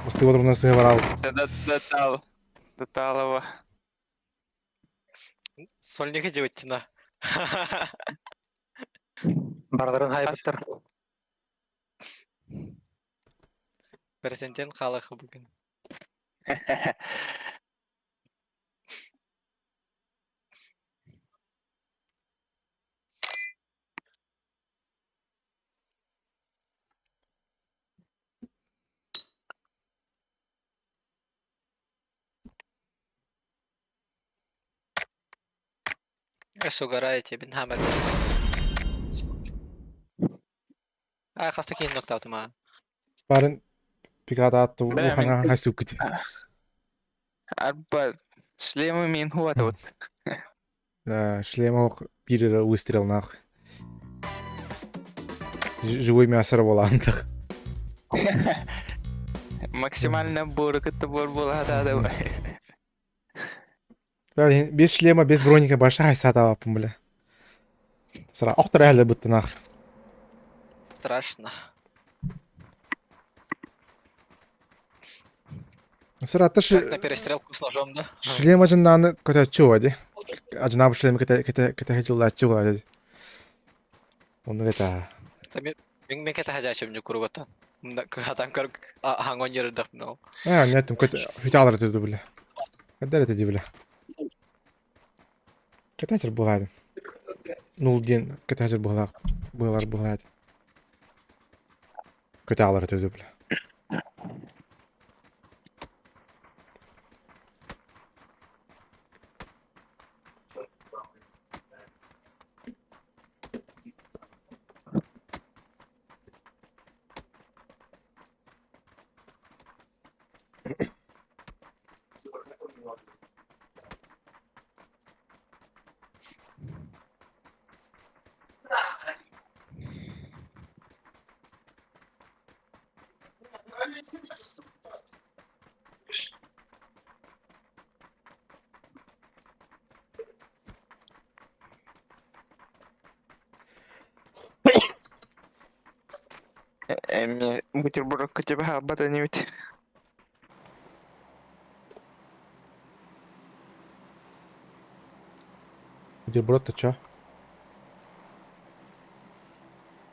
Бастыгы турунар сыһа барал. Датал. Даталова. Сольника дьыбыттина. Бардарын хайбыттар. Претендент хаалах бүгүн. Сугараете, бин хамар. А, хаста киһи ноктаутум аа. Барын пиката атты улахана хайсуккит. Арба шлемы мин хуатабыт. Да, шлема биир выстрел нах. Живой мясо буолаантах. Максимально буору кытта буор буолаата да. Без шлема, без броника баша хайсаатаабаппын бля. Сара охтор әлі буттанах. Страшно. Сара тыш Как на перестрелку с ножом, да? шлем ажыннааны көтөччү ди. Ажынаабы шлем кете кете кете жыллааччы ди. Онну это. Мен кете хажачым не куругота. Хатан көр хангон ердах но. А, нет, көт хүтэ алар төдү бля. Каддар это ди бля. Кете бугады. Нул ден кете бугалар бугалар бугалады. Көтэ алар төдү бля. Эми бутерброд тебе хаабата нибит. Бутерброд-то чё?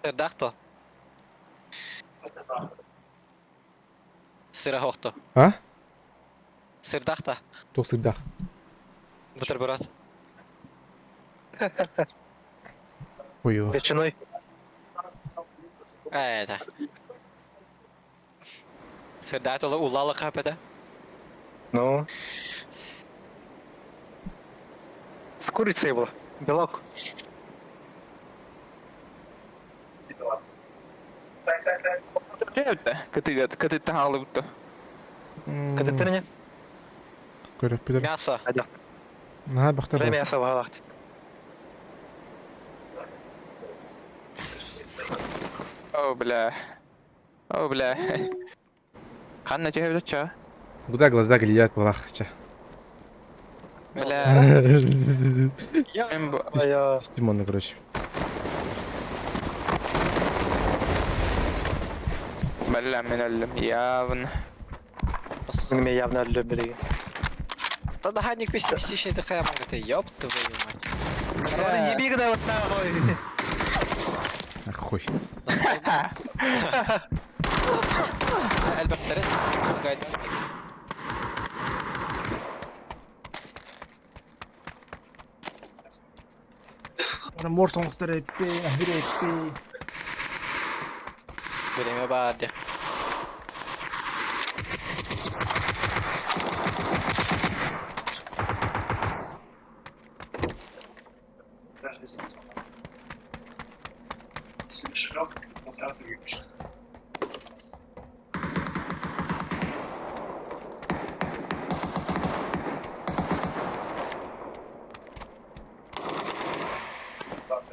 Сырдахто. Сырахохто. А? Сырдахта. Туох сырдах. Бутерброд. Ой, Ветчиной. Это. Сырдатола улала хапета. Ну. С курицей было. Белок. Кытыгат, кыты таалыбыт. Кытыттырне? Көрөп билер. Мясо. Айда. Наһаа бахтар. Время мясо бағалахт. О, бля. О, бля. Ханна түһэбит ча. Куда глаза глядят булах ча. Бля. Мен бу- Ая. Стимонно, короче. Бля, мен өллүм явно. Мен явно өллөм билеген. Да да пессимистичный такая мага ёб твою мать. Бля. Не бегай вот нахуй. Нахуй. Элбэхтэрин гайда. Мор соңустар эппи, ахир эппи. Время баады.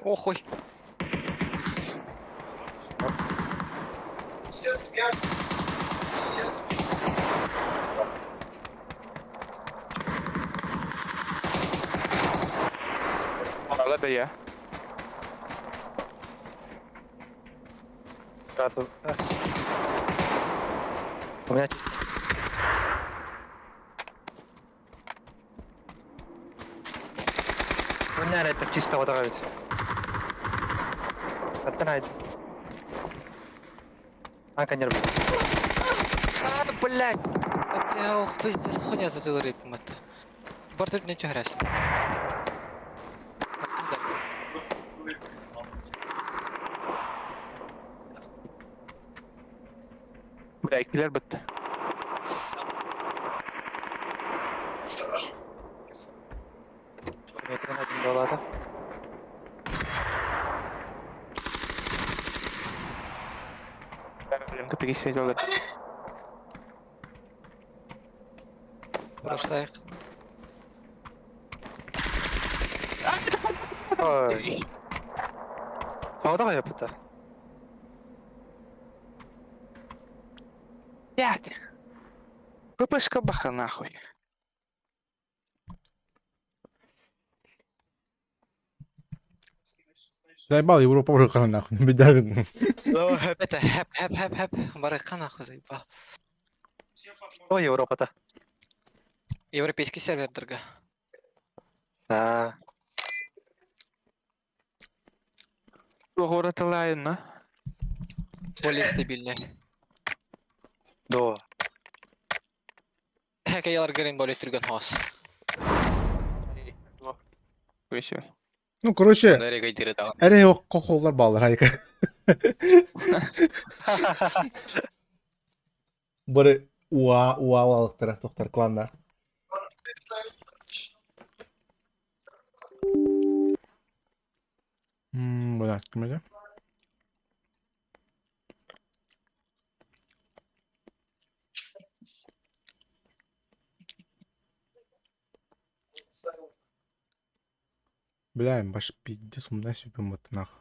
Охуй. Это я. У меня У меня это чисто вода ведь. Оттанает. А, конечно. А, блядь! Ох, пиздец, хуйня затылы рыб, мат. Бартыр не тюгрясь. Бля, киллер бітті. Доллара. Блин, кытыгы сидел. Прошла их. Ой. Тоҕо yapıta. Блядь. ППшка баха нахуй. Заебал Европа уже нахуй. Беда. Это хэп, хэп, хэп, хэп. Барыка нахуй заебал. Ой, Европа-то. Европейский сервер, дорога. Да. Город на. Более стабильный. До. Хәкәйләр гәрин более түргән хос. Ну, короче, эре кохоллар баллар хайка. Бары уа уа алыктара токтар кланнар. Бля, ким это? Бля, баш пиздец, умна себе мат нах.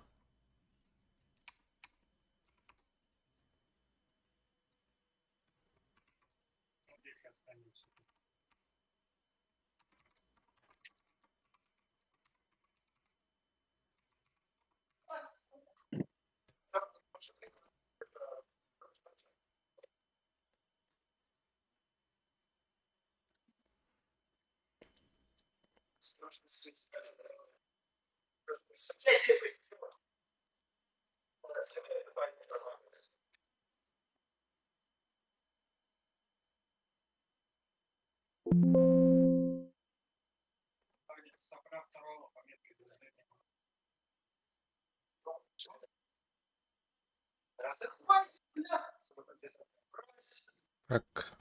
Так.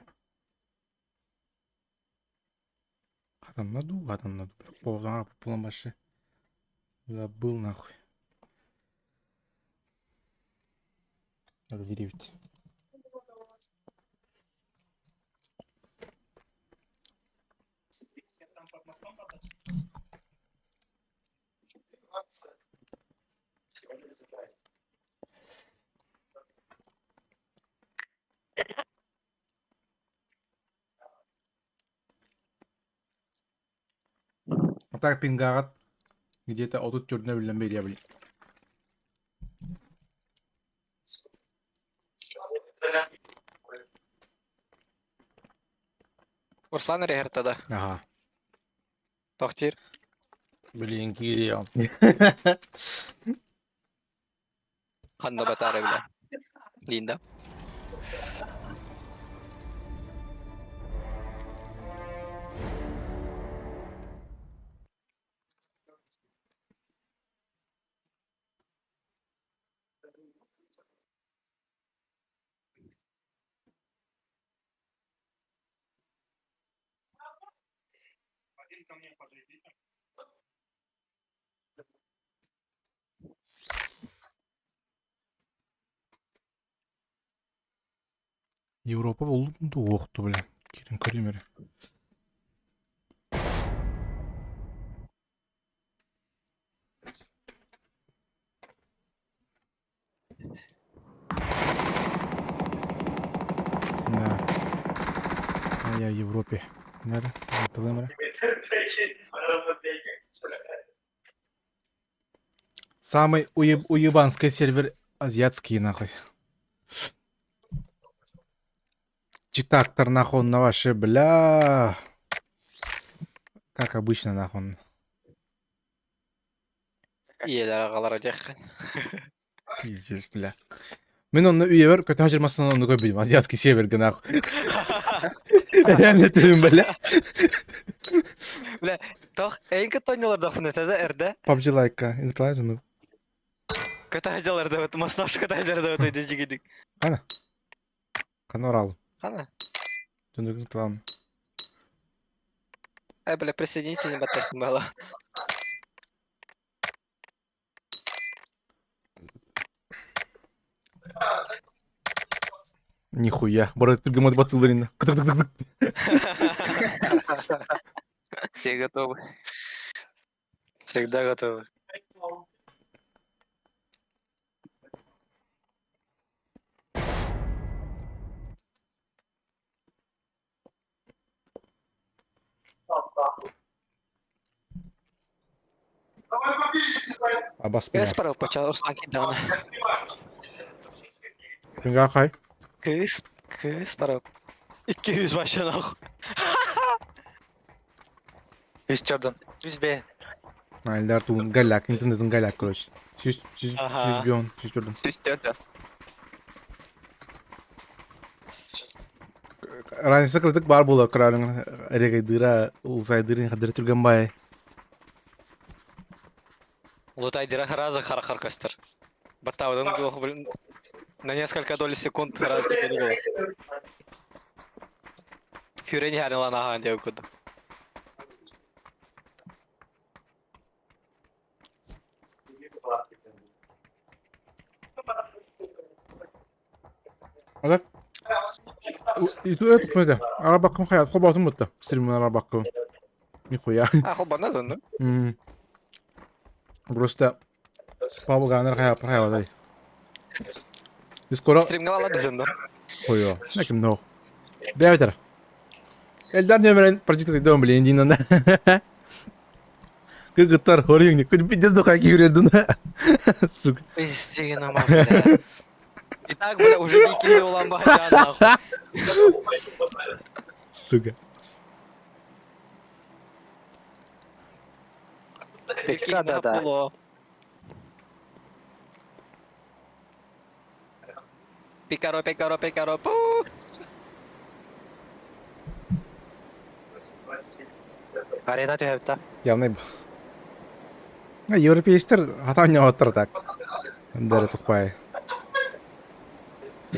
Хатан наду, хатан наду. Башы. Забыл нахуй. Надо деревить. А так пингагат где-то отут түрдүнө билен берия били. Руслан Регертада. Ага. Тохтир. Блин, Кирилл. Ханда батары, бля. Линда. Европа болду оқту, бля. Кирин көрейін. Да. А я в Европе. Надо? Тылымра. Самый уебанский сервер азиатский нахуй. Читактор нахуй на ваше, бля. Как обычно нахуй. Ийэлэр аҕалара диэххин. Пиздец, бля. Мин онно үйэбэр көтө сылдьар онну көрбүтүм. Азиатский север гына. Реально этим, бля. Бля, тох, эйин кытта ойнолордохпун этэ да эрдэ. PUBG лайка. Инклай жону. Көтө сылдьаллар да маснаш көтө сылдьар да өйдө жигидик. Хана. Хана орал. Хана. Жону кылам. Э, бля, присоединиться не баттастым было. Нихуя. Бары түргем батылырын. Все готовы. Всегда готовы. Абас Я спарал почал Руслан кидал. Күнгә хай. Кыз, кыз барып. 200 вообще нахуй. Үс чордон. Үс бе. Айлар туун галяк, интернеттен галяк, короче. Сүз, сүз, Ага. сүз бион, сүз көрдүм. Сүз төрдө. Разница кырдык бар була кырарың эрегайдыра, улсайдырын хадыр түргөн бай. Лутай дира раза харахар костер. Баттаудан блин, на несколько долей секунд раз не было. Фюрени харила нага деп куду. Алар. Иту это куда? Арабакым хаят, хобатым бутта. Стримын арабакым. Нихуя. А, хоба надо, ну? М. Просто Павел Ганер хая хая дай. Скоро Стримге алады жынды. Хойо. Неким но. Бәйтер. Эльдар нөмерен прожектор дом блин динан. Кыгыттар хорюңни. Күн пиздец духай кигердин. Сука. Пиздеген ама, бля. И так, бля, уже не улан бахжан, нахуй. Сука. Прикинь, Да, да. на Пикаро, пикаро, пикаро, пух. Арена түһэбитэ. Явный. А европейстер хата оттар так. Дәрі тухпай.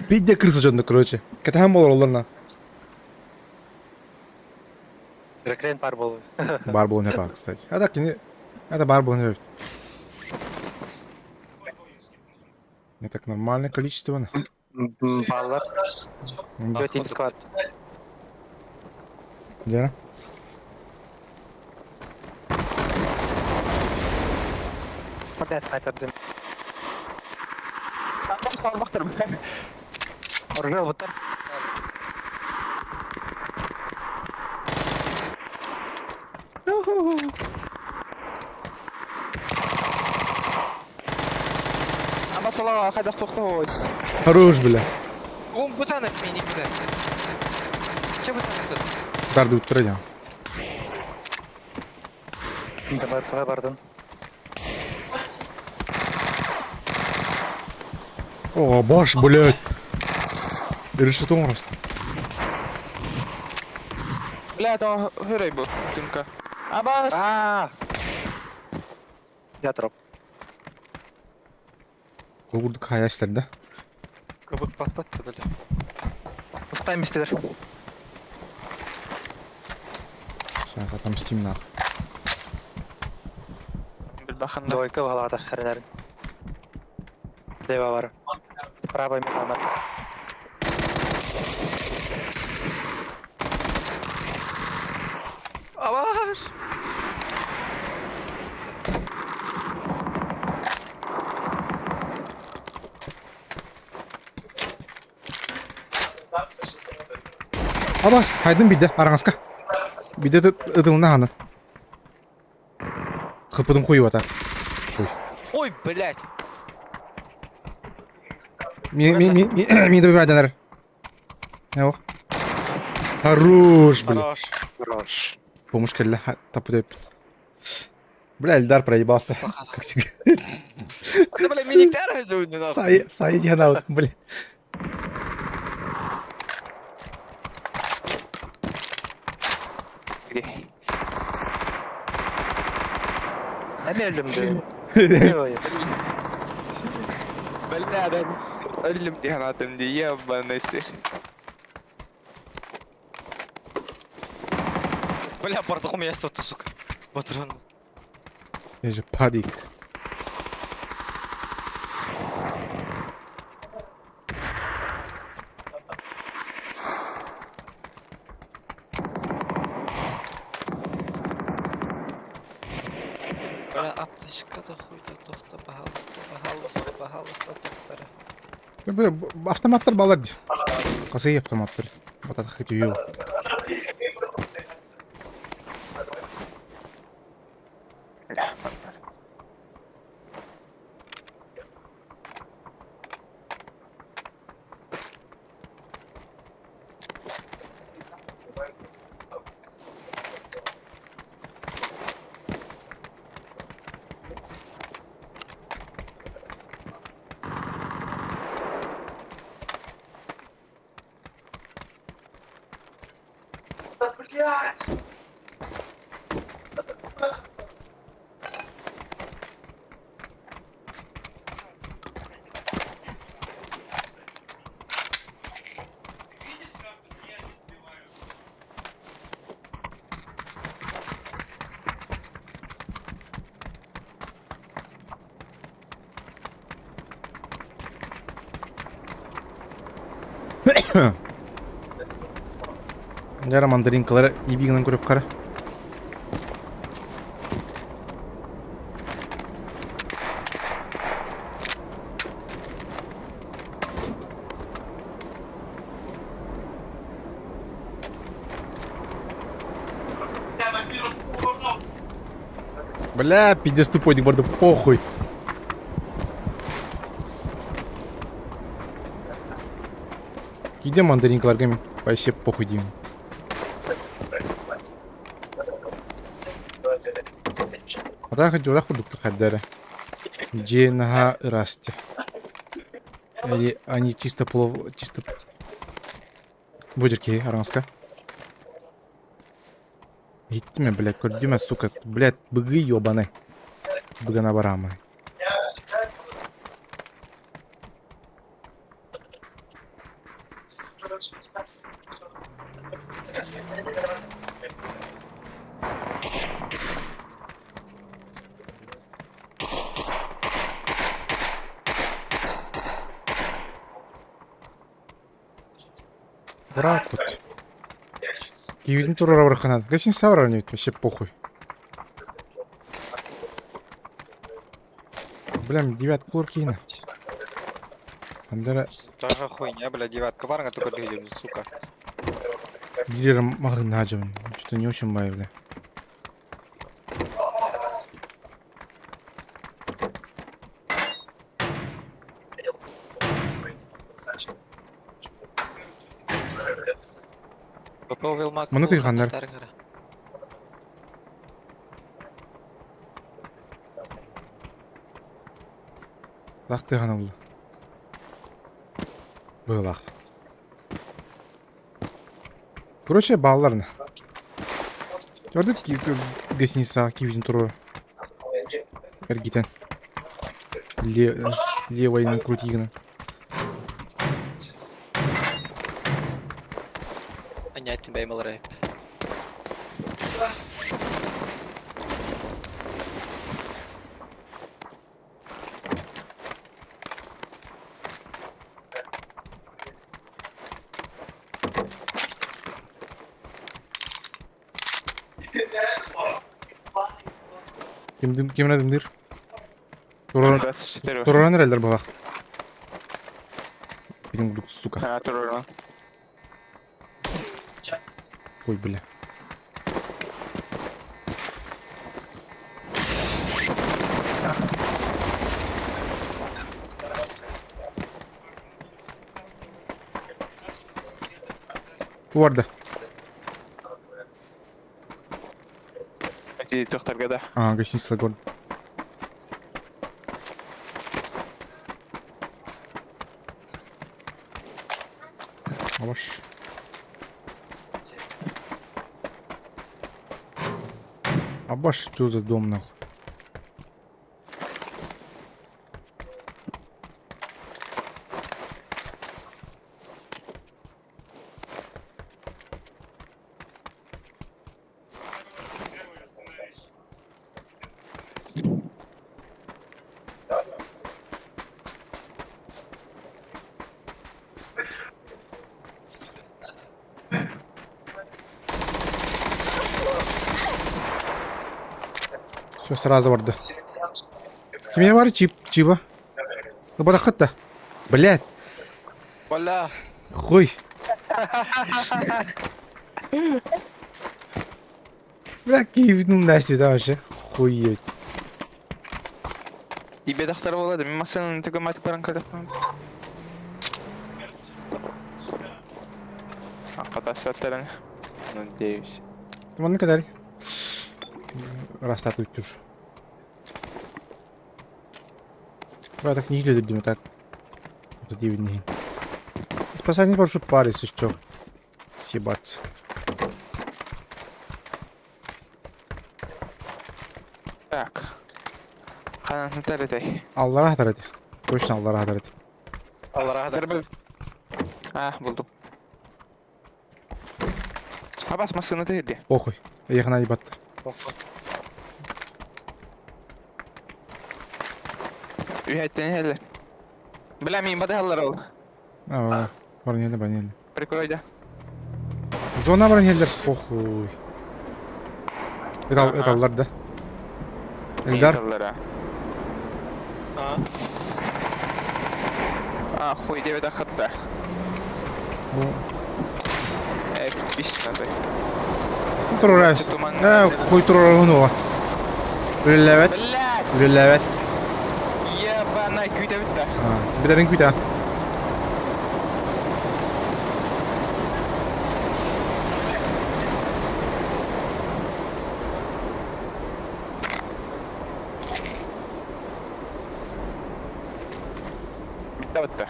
Пидде крыса жонды, короче. Катахан болар оларна. Рекрен пар болу. Бар болу не кстати. А так не это бар болу не Не так нормальное количество. Баллар. Өтин склад. Где? Блядь, қайтардым. Салбактыр. Оржал бұттар. Ама солага кайда тохтой. Хорош, бля. Он бутанов мне не кидает. Че бутанов тут? Дарды уттырайын. Давай, қалай бардың? О, баш, блядь. Решетом просто. Бля, то хөрөй бу. Түнкө. Абас. А! Я троп. Курдук хаястер, да? Кабык патпатты, бля. Устайм истедер. Сейчас отомстим нахуй. Билбаханда. Двойка балада хәренәрин. Дева бар. Правый механа. Абаш! Абас, хайдын бидде, араңаска. Бидде ытылына ханы. Хыпыдын хуй бата. Хуй. Ой, блядь! Ми ми ми ми ми добивайденер. Ох. Хорош, бля. Хорош. Хорош. Помощь кэллэ тапы Бля, Эльдар проебался. Как всегда. Это, бля, миниктер не нахуй. Сай, сай, иди на вот, блин. Эми өлдүм дии. Ой. Бля, ben öldüm diye anlattım diye ебаный сыр. Бля, портоху меня тут, сука. Патрон. Я же падик. Бля, аптечка да хуй да тохта, пожалуйста, пожалуйста, пожалуйста, доктора. Автоматтар балар дии. Касый автоматтар. Батат хитүү. Дьэ мандаринкалары ибии гынан көрүөххэ эрэ. Бля, пиздец тупой, барда, похуй. Киде мандаринкаларга мин вообще похуй диим. Хата дьолах курдук хайдара. Дьиэ наһаа ыраасты. Или они чисто плов, чисто Будерки араҥаска. Иһиттим блядь, көрдүм сука, блядь, быгы ёбаный. Быгана барамай. Брат вот. Киһибитин туруора барахханаат. Гостиница барар инибит вообще похуй. Блям, девятка кулар киһини. Андара Тоже хуйня, бля, девятка барга только двигатель, сука. биир маҕаһыын дьабын. Что-то не очень бай, бля. Маны тыйханнар. Лах тыйхан ылла. Быһылаах. Короче, баалларына. Көрдүк гостиницаҕа киирбитин туруору. Эргитэн. Левой крути гынан. Анять бэймал рэп. Ким ким дымдыр? Туран 24. туран эрэллэр баҕах. Блин, сука. А, туруру. Ой, бля. Уорда. Эти төхтөргө да. А, гостиница город. Абаш. Абаш, что за дом нахуй? Все, сразу барды. Кимиэ бар чип, чиба. Ыбатаххыт да. Блядь. Бля. Хуй. Бля, киһибитин умнастит вообще. Хуеть. Ибе тахтар буолла мин массыынаны түгэммэтик баран көрдөхпүн. Хата сөттөрөн. Надеюсь. Манна кэлэр. Растат үттүр. Бля, так не өлөрдүм так. Это диэбин иһин. Спасание прошу пары, если что. Съебаться. Так. Ханан таратай. Аллара хатар эти. Точно аллара хатар эти. Аллара хатар. А, булдум. Абас массыына тиһирди. Похуй. Эйэхэ ебаттар. Үһэттэн иһэллэр. Бля, мин батыһаллар ол. А, баран иһэллэр, баран иһэллэр. Прикройда. Зона баран иһэллэр. Похуй. Ытал, ыталлар да. Эльдар. Ыталлар, а. А, хуй, девять хатта. Ну. Эпично, ты. Турар. Э, хуй турар Үлэлээбэт. Блядь! Үлэлээбэт. Ебана, күүтэбит да. Бүтэрин күүтэ. Бүттэ бүтте.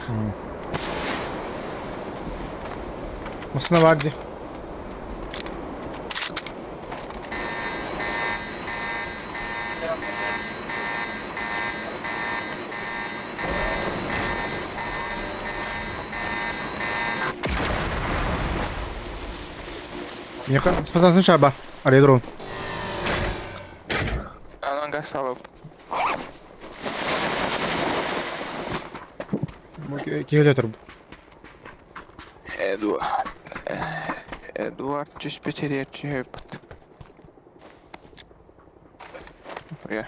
Массыына баар дии. Миэхэ спасатын шарба. Аредрон. Анан газ алып. Киһилэ турбут. Эдуард. Эдуард түспүт ириэр түһүппүт. Я.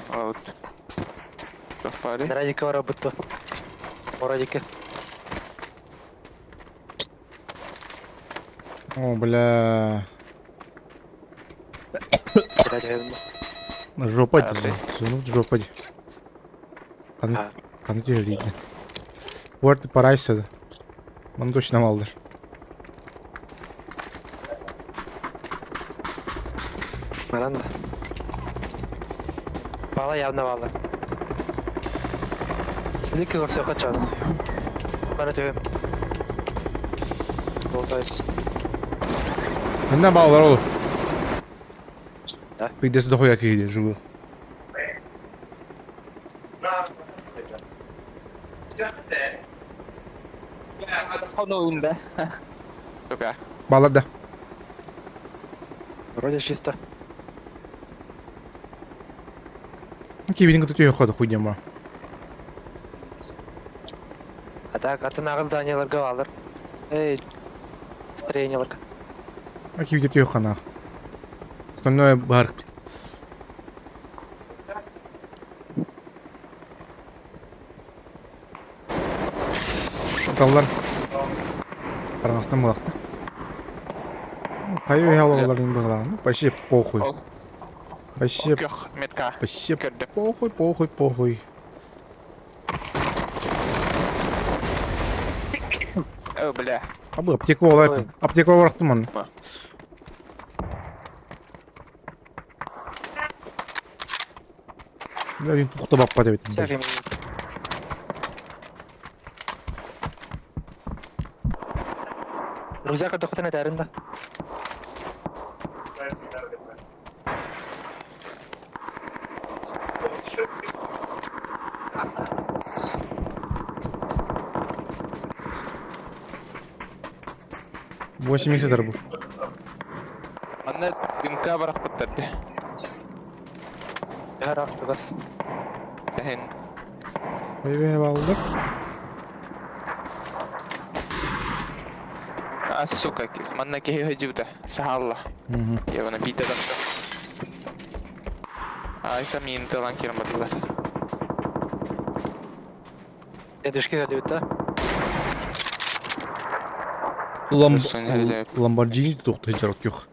Вот. Тофари. Радика барабытты. Радика. О, бля. Жопа дии. Зону жопа дии. Ханы, ханы түһэрийдин. Уорд парайса да. Маны точно маллар. Баран да. Бала явно бала. Илики көрсө качан. Бара түһүм. Болтайбыз. Манна баалар ол. Да. Придется дохуя киһи живу. Хонуунда. Сука. Баалар да. Вроде чисто. Кибитин кытта түһүөххэ да хуй диэн баар. А так атын зданияларга баалар. Эй, строенияларга. А кибитин түһүөххэ наах. Остальное баар. Ыталлар. Хараҥастан булахта. Хайы үһэ олороллор иһин быһалаан. Ну, почти похуй. Вообще, Көх метка. вообще Көрдүм. похуй, похуй, похуй. О, бля. Абы аптека буолар. Аптека барахтым манна. Бля, тухта баппат эбит. Рюкзак отохтон этэрин да. 8 сытар бу. Манна дымка барахпыттар дии. Яра тугас. Эһин. Хайбе балдык. А, сука, манна киһи өйдүүтэ. Саһалла. Ебана биитэ тахса. Айта миин тылан киирэн бардылар. Дедушки өлүтэ. Ламб... Ламборджини туохта сылдьар күөх.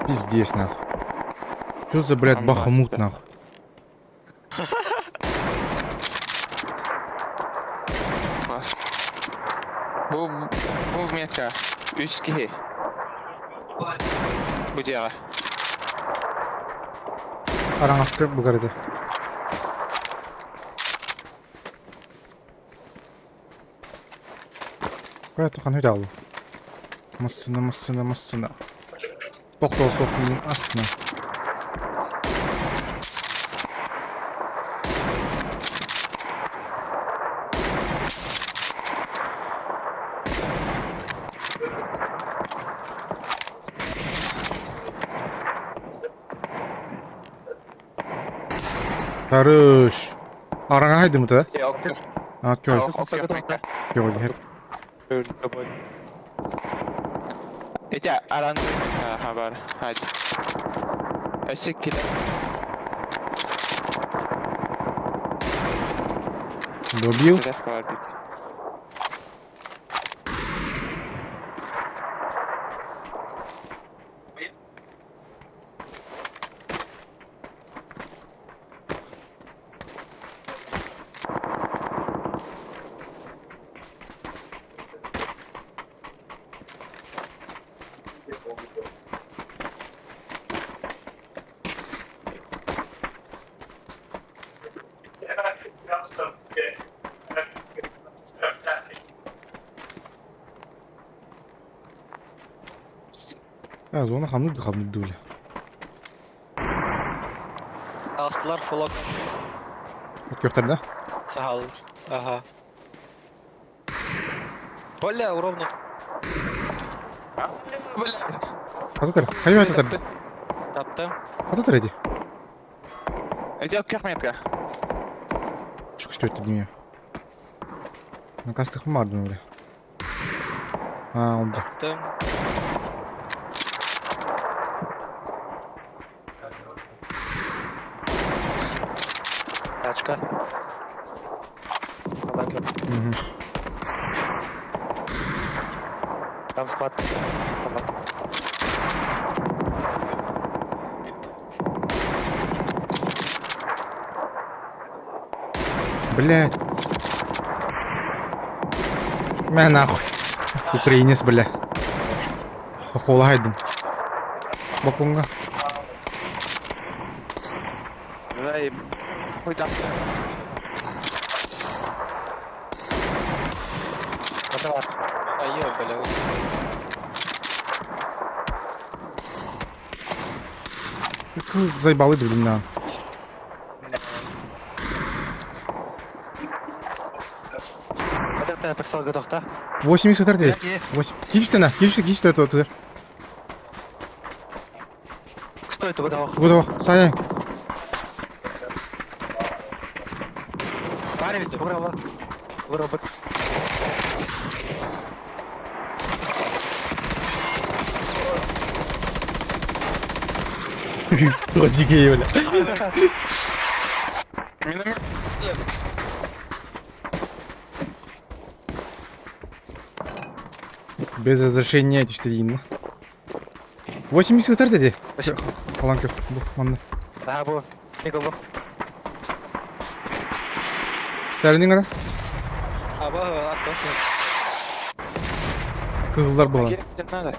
Пиздец нахуй. Что за, блядь, бахамут нахуй? Бу бу метка үс киһи. Бу дьиэҕэ. Араҥаска бугар этэ. Кая тухан хүтаалла. Массына, массына, массына. Тохтоо суох миин астына. Хорош. Араҥа хайдымыта да? А, көр. Көр, Ити аран хабар. Hadi. Өссө киле. Добил. А, зона хамнуд хамнуд дуля. Астылар флок. Өткөхтөр да? Сахал. Ага. Бля, ровно. Бля. Ататар, хайа ататар. Таптым. Ататар эди. Эти кахметка. Чүкүстү өттү димия. Накастых мардым бля. А, oldu. Таптым. Тачка. Угу. Там склад. Блядь. Мә нахуй. Украинец, бля. Похула хайдым. Бакунга. Давай. Хуй там. А ё, бля. Заебалы, блин, на. Это присыл готов, да? 83. 8. Кичтена, кичте, кичте это. Стой, ты готов. Готов. Сая. Парень, вырвала. Вырвал. Дикие, бля. Миномет. Без разрешения түстедейін. 83 деди. Халан көх. Бу, манна. Ага, бу. Никол бу. Сэринин гына. Аба, атта. Кыһыллар буолан. Киирэн надо.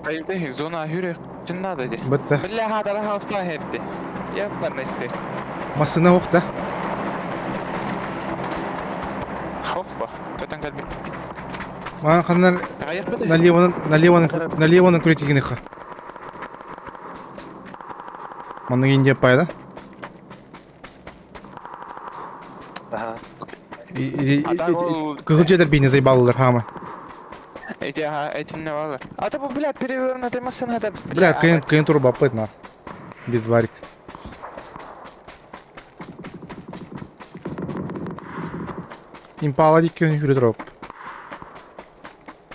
Hayır зона хүрэх надо ди. Бытта. Бля хадара хаспа хепти. Я барнести. Массына хохта. Хоппа. Көтөн кэлбит. Мана ханнар налево налево налево на крутигиныха. Маннык Индия пайда. Ага. Кыһыл дьиэлэр биини заебалылар хаама. Эти ага, этинне балар. А то бу, бля, перевернутый машина это. Бля, кыйын кыйын туруп баппыт нах. Без варик. Импала диккен хүрө туруп.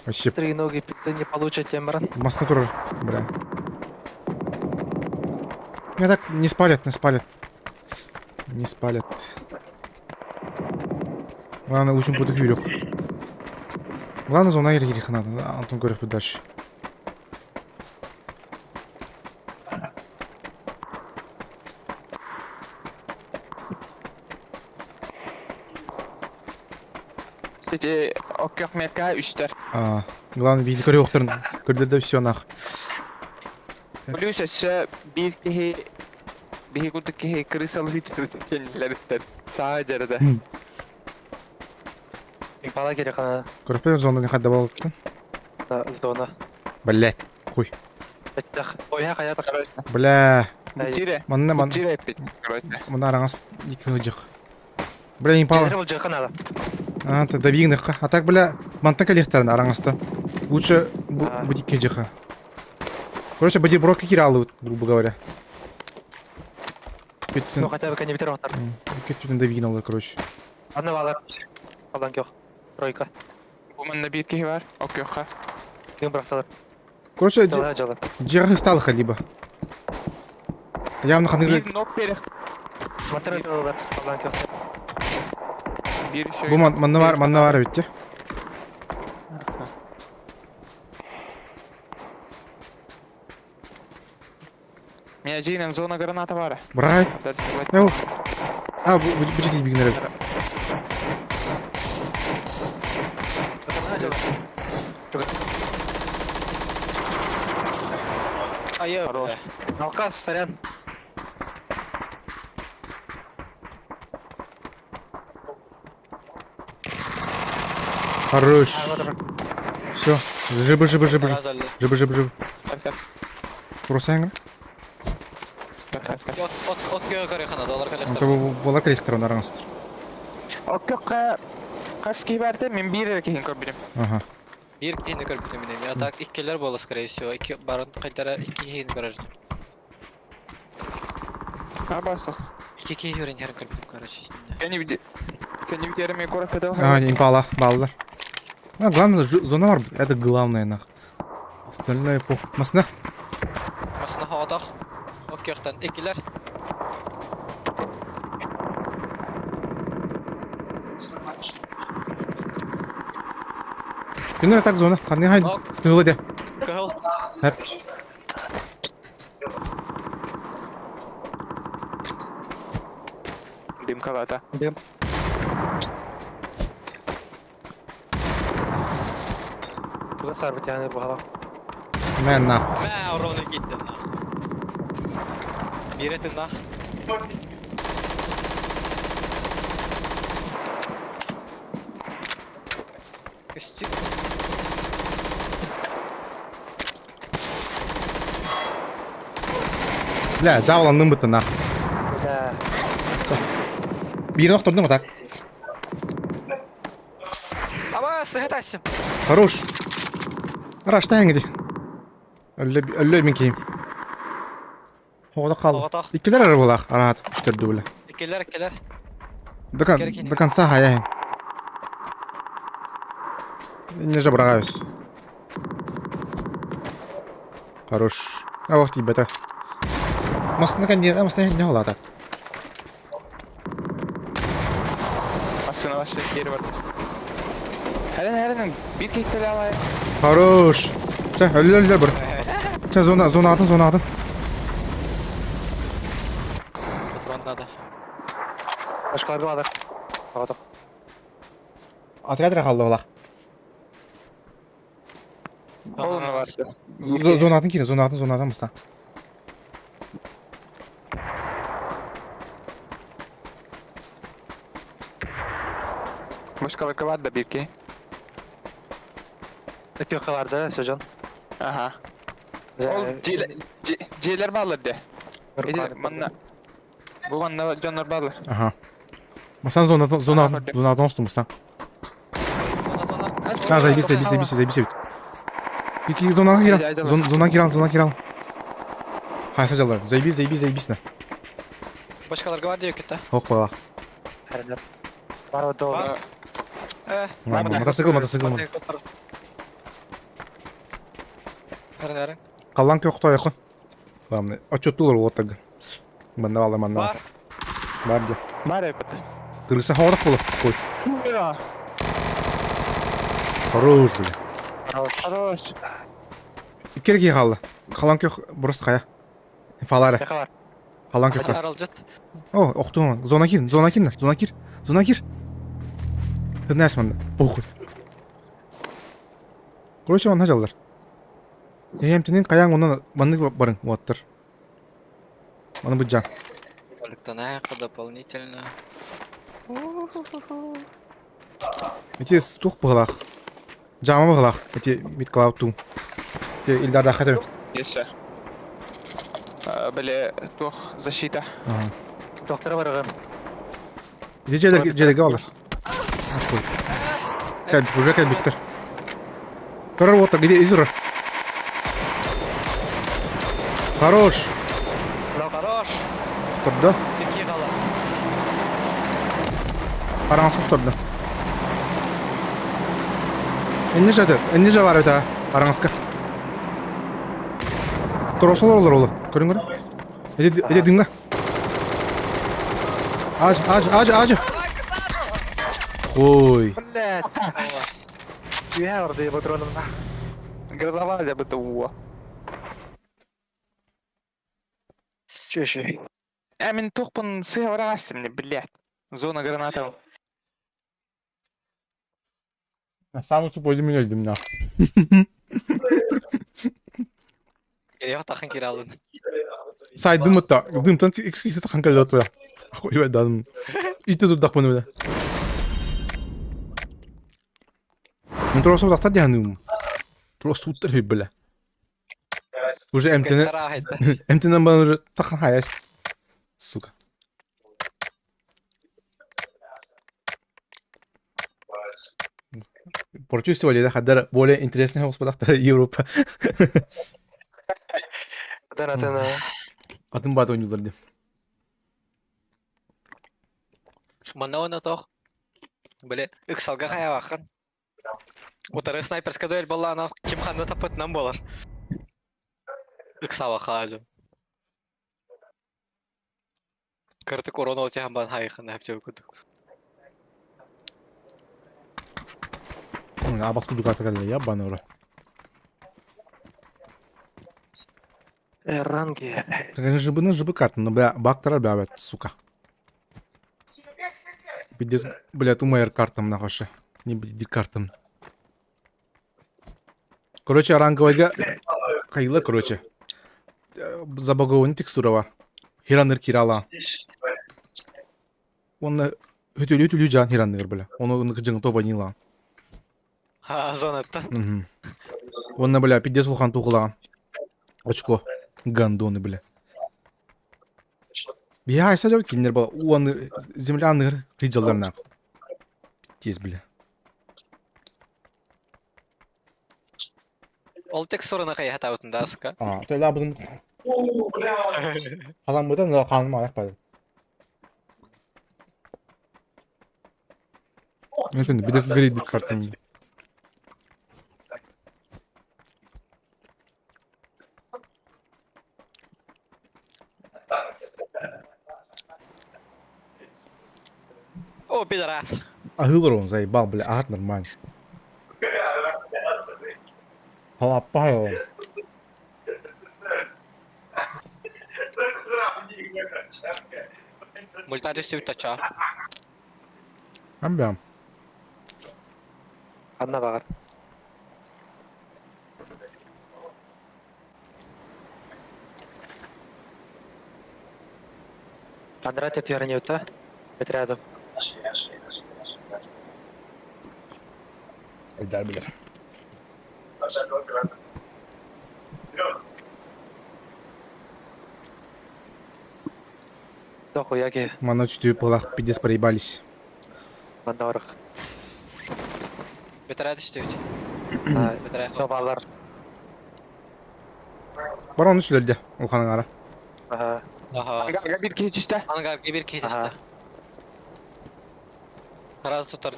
Вообще Три ноги питы не получите, Эмран. Маста турар, бля. Меня так не спалят, не спалят. Не спалят. Главное, учим буду юрек. Главное, зона ирих надо. Антон көрөх дальше. Эти оккөх метка үстер. А, главное, биһини көрүөхтэрин көрдөрдө все нах. Плюс өссө биир киһи биһи курдук киһи крысалыы крыса кэннилэриттэн саа дьарыда. Импала керек ана Көрөппүн зонаны хадда болуттан. зона. Блять, хуй. Беттах. Ой, хайа Короче, Бля, тире. манна ман Тире эппит, короче. манна араҥас икки ыдьык. Бля, импала. Жер бұл надо. А, тогда вигнахха. А так, бля, мантан калихтарна араҥаста. Лучше А. будет кеджиха. Короче, бодиброк киралывают, грубо говоря. Ну хотя бы коннектор отар. Кетүтүн да короче. Аны балар. Алдан кех. Тройка. Бу манна биир киһи бар, оккөххө. Дым бырахталар. Короче, Жала жала. дьиэҕэ сталыха либо. Явно ханнык Биир нок берех. Матыр жалалар. Алдан кех. Биир еще. Бу манна бар, манна бар битте. Меня жинен зона граната бар. Брай. Эу. А, бу бу жити бигнер. А я, Хорош. бля. Алкас, сорян. Хорош. Все. Жибы, жибы, жибы. Сразу ли. Жибы, жибы, жибы. Бросаем. От, от, от көйө көрөхана, доллар Онто коллектор. бу була коллектор араҥастыр. Оккөххө хас киһи бар те, мин биир эрэ киһин көрбүтүм. Ага. Бир киһини көрбүтүм мин. А так иккилер буола, скорее всего. Икки барын кайдара икки киһини көрөр. А басты. Икки киһи көрөн ярым көрбүтүм, короче. Кени биде. Кени биде мен көрөп А, импала, баллар. А, главное, зона бар, это главное, нах. Остальное пох. Масна. Масына хаватах. Оккехтан иккилер. Күннер так зона. Қандай хай. Ок. Тылы де. Кыһыл. Хәп. Дым калата. Дым. Туга сарбыт яны бухала. Мә нах. Мә, ровно китте нах. Биретин нах. Үстүк. Бля, жабыландым бытты нах. Да. Биrini охтордуң так. Аба, сыгытасым. Хорош. Раштайың иди. Өллө өллө мен кейим. Оғда қалды. Оғатах. Иккилер ары болақ, араат, үстөрдү бля. Иккилер, иккилер. До, кон Керек до конца хаяйын. Не жабрагаюсь. Хорош. А вот тебе Масына не, масына не ола так. Машина вообще кири бар. Хәрен хәрен бир киһи алай. Хорош. Ча, өллө өллө бір. Ча, зона, зона атын, зона атын. Бочкаларга баалар. Оҕотох. Отряд эрэ хаалла олах. Ол онно бар. Зонатын киирэ, зонатын, зонатын баста. Бочкаларга бар да бирки. Өтүөххэ бар да, Сөдьон. Аха. Ол дьиэлэр бааллар де. Манна Бу манна дьоннор бааллар. Аха. Масан зонатын, зонатын, зонатын оҥостум масан. А, заебись, заебись, заебись, заебись. Ики зонаға киран. Зона киран, зона киран. Хайса жалар. Заебись, заебись, заебись на. Бочкалар гвардия кетті. Ох, бала. Бар Бар. Мотоцикл, мотоцикл. Әрін, Қалан көк тойықын. Главное, отчеттулар уоттарга. Манна балла манна. Бар. Бар де. Бар эбит. Кыргызстан хоорох боло. Хуй. Хуя. Хорош, бля. Хорош. Икки киһи хаалла. Халан көх просто хайа. Фалары. Яха бар. Халан көхкө. Аралжыт. О, охтума. Зона кир, зона кир, зона кир. Зона кир. Знаешь, манна. Похуй. Короче, манна жаллар. Эһэмтинин хайаҥ онон маннык барыҥ уоттар. Маны быдьаҥ. Коллектонаха дополнительно. Ити туох быһылаах? Дьаама быһылаах. Ити мид клауд туу. Ити Ильдардаахха этэбин. Есе. Били туох защита. Ага. Туохтара барыгын. Ити дьиэлэргэ дьиэлэргэ балар. Ахуй. Кэл, уже кэлбиттэр. Көрөр уоттар, иди, иди турар. Хорош! Хорош! Охтордо. Икки қала. Араҥас охтордо. Инне жады, инне же бар өтө, араҥаска. Торосолор олор олу. Көрүҥ көрү. Эти эти дымга. Аж, аж, аж, аж. Хуй. Блядь. Үһэ орды патронумна. Грозовая БТУ. Чөшө. Ә мин туохпун сыа бараастым, блядь. Зона граната. Самый тупой мин өлдүм на. Кириэх тахын кире алдын. Сайдым ытта. Дымтан экскисе тахан кэллэ тура. Хуй дадым. Ити дурдахпын бile. Мен тура тахтар диһаным. Тура сууттар хүй бile. Уже МТН МТН бан уже тахан хаяс. Сука. Прочувствовали, да, хаддар более интересный господа Европа. Атын атын. Атын бат ойнуулар ди. Манна оны тох. Били, ыксалга хаябақын. Утары снайперская дуэль была, она ким ханна тапытынан болар. Ыксаба хаажым. Кыртык урон ол тихан бан хайхын әптеу күдік. Абат кудук атакалла я баны Ранги. Так жыбыны жыбы карта, но бля, бактара бля, бля, сука. Пиздец, бля, тумайыр картам нахуй. Не будет картам. Короче, ранговыйга кайла, короче. Забагованный текстура бар. Хираныр кирала. Оны өтөлү өтөлү жан хираныр, бля. Оны кыжың тоба нила. Ха, зонаттан. Оны, бля, пиздец улхан туғылаған. Очко. Гандоны, бля. Бия айса жау киндер бала. Уаны земля аныр кыйжалдарна. Пиздец, бля. Ол текстураны кайа табытында, сука. А, тойлаа бұдым. Халан бұдан да қаным аяқ байды. Мүмкін, бір кредит картам. О, пидорас. Ахылыр он заебал, бля, ат нормально. Халапай он. Мультар үстү тача. Амбям. Ханна баҕар. Андрей түһэрин Отряду. Айдар билэр. Дохуя киһи. Манна түстүү пылах пиздец проебались. Манна орох. Бэтэрээ түстүбүт. Бэтэрээ. Собалар. Бар оны сүлэрдэ улахан аҥара. Аха. Аха. Ангарга биир киһи түстэ. Ангарга биир киһи Аха. түстэ. Раз тутар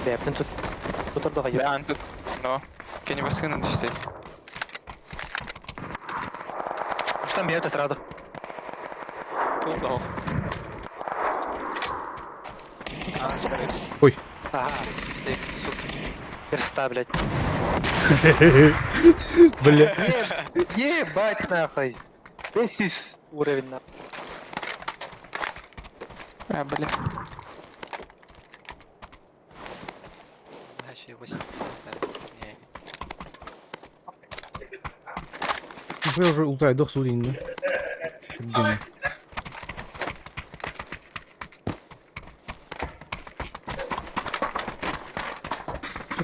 Бэйэбин тут тутар да хайа. Бэйэн тут. Но. Кини баскынан түстэ. Там бьет сразу. Тут Ой. Ага. Перста, блядь. Бля. Ебать нахуй. Весь уровень нахуй. А, бля. Вообще 80 Не. Я уже ултай дох судин. Где?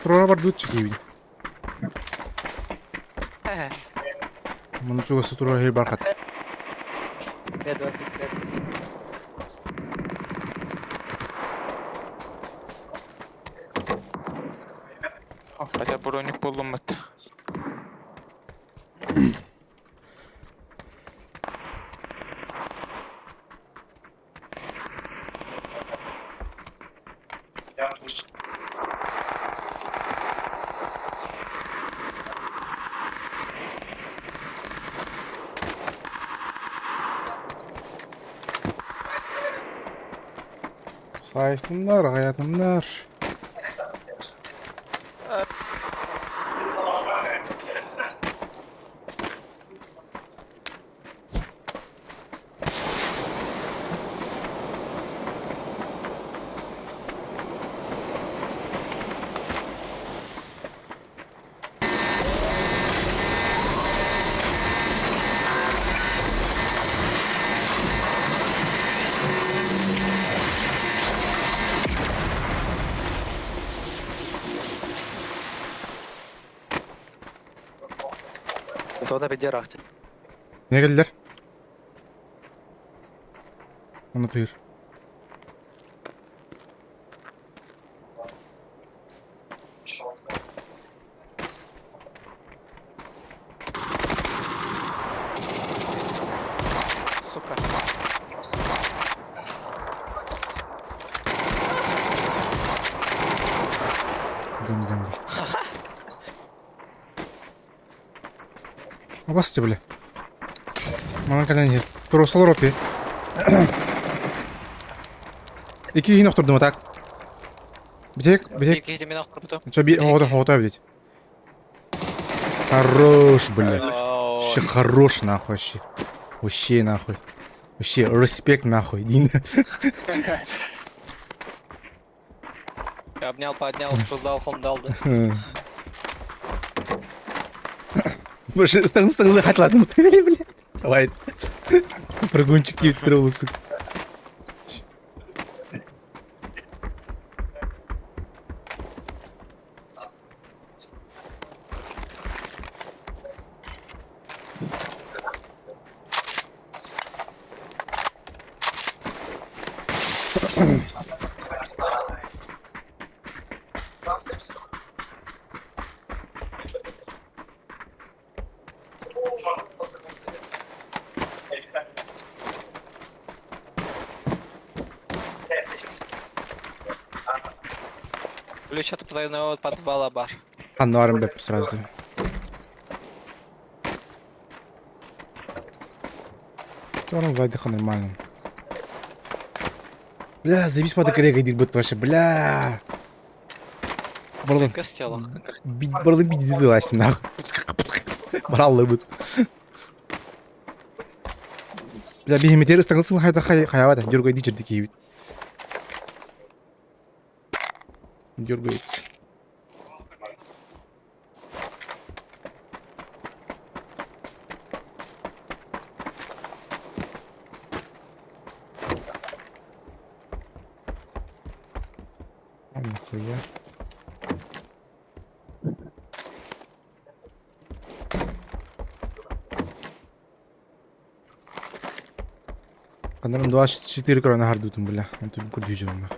Туруора бардыбыт чекиибин. Маны чугас туруора хир бархат. 5.25. Хотя броник буллуммут. Хайстымнар, аҕайатымнар. Зона бедерахти. Не келдилер? Оны тыыр. Сука. Гам гам бля. Абасты бля. Манан кэлэн иһэр. Туруорсалар опи. Икки киһини охтордум так. Битек, битек. Киһи мен охторбутум. Чо би оҕото оҕото бит. Хорош, бля. Вообще хорош, нахуй, вообще. Вообще, нахуй. Вообще, респект, нахуй. Дин. Обнял, поднял, шулдал, хондал, да. Больше стан стан хатладым, бля. Давай. Прыгунчик не сука. Ключ от потайного подвала бар. Аннарым бэп сразу. Тором вайдыха нормально. Бля, заебись по коллега диир вообще, бля. Барлын, Кыс тело. барлын бидиди ласин нахуй. Бараллы бут. Бля, биһиметер ыстаңылсын хайда хайавата, дюргай дичер дикиибит. Дергается. А нахуя? Канарым 24 крона хардутум, бля. Он тут кудюжил нах.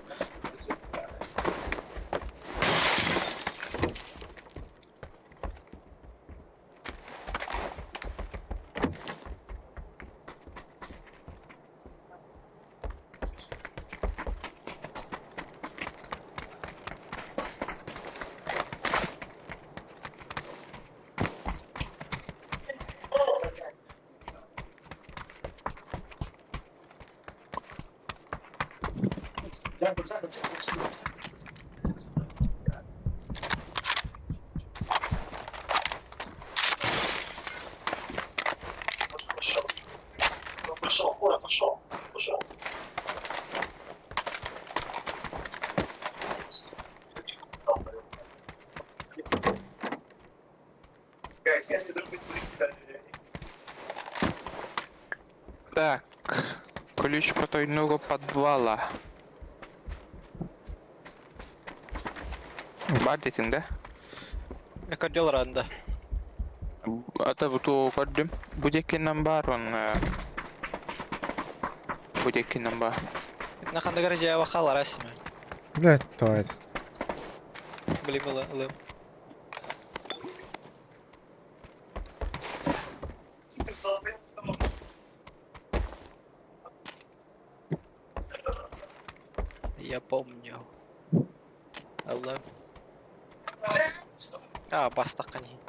Так, ключ потайного подвала. Бар диэтиҥ да? Кардиол ранда. Ата бу тугу көрдүм. Бу диэкинэн баар уонна бу диэкинэн баар. На хандыгар дьиэҕэ хаалара симэ. Блядь, давай. Блин, ылым. Я помню. Алла. А, бастакка не.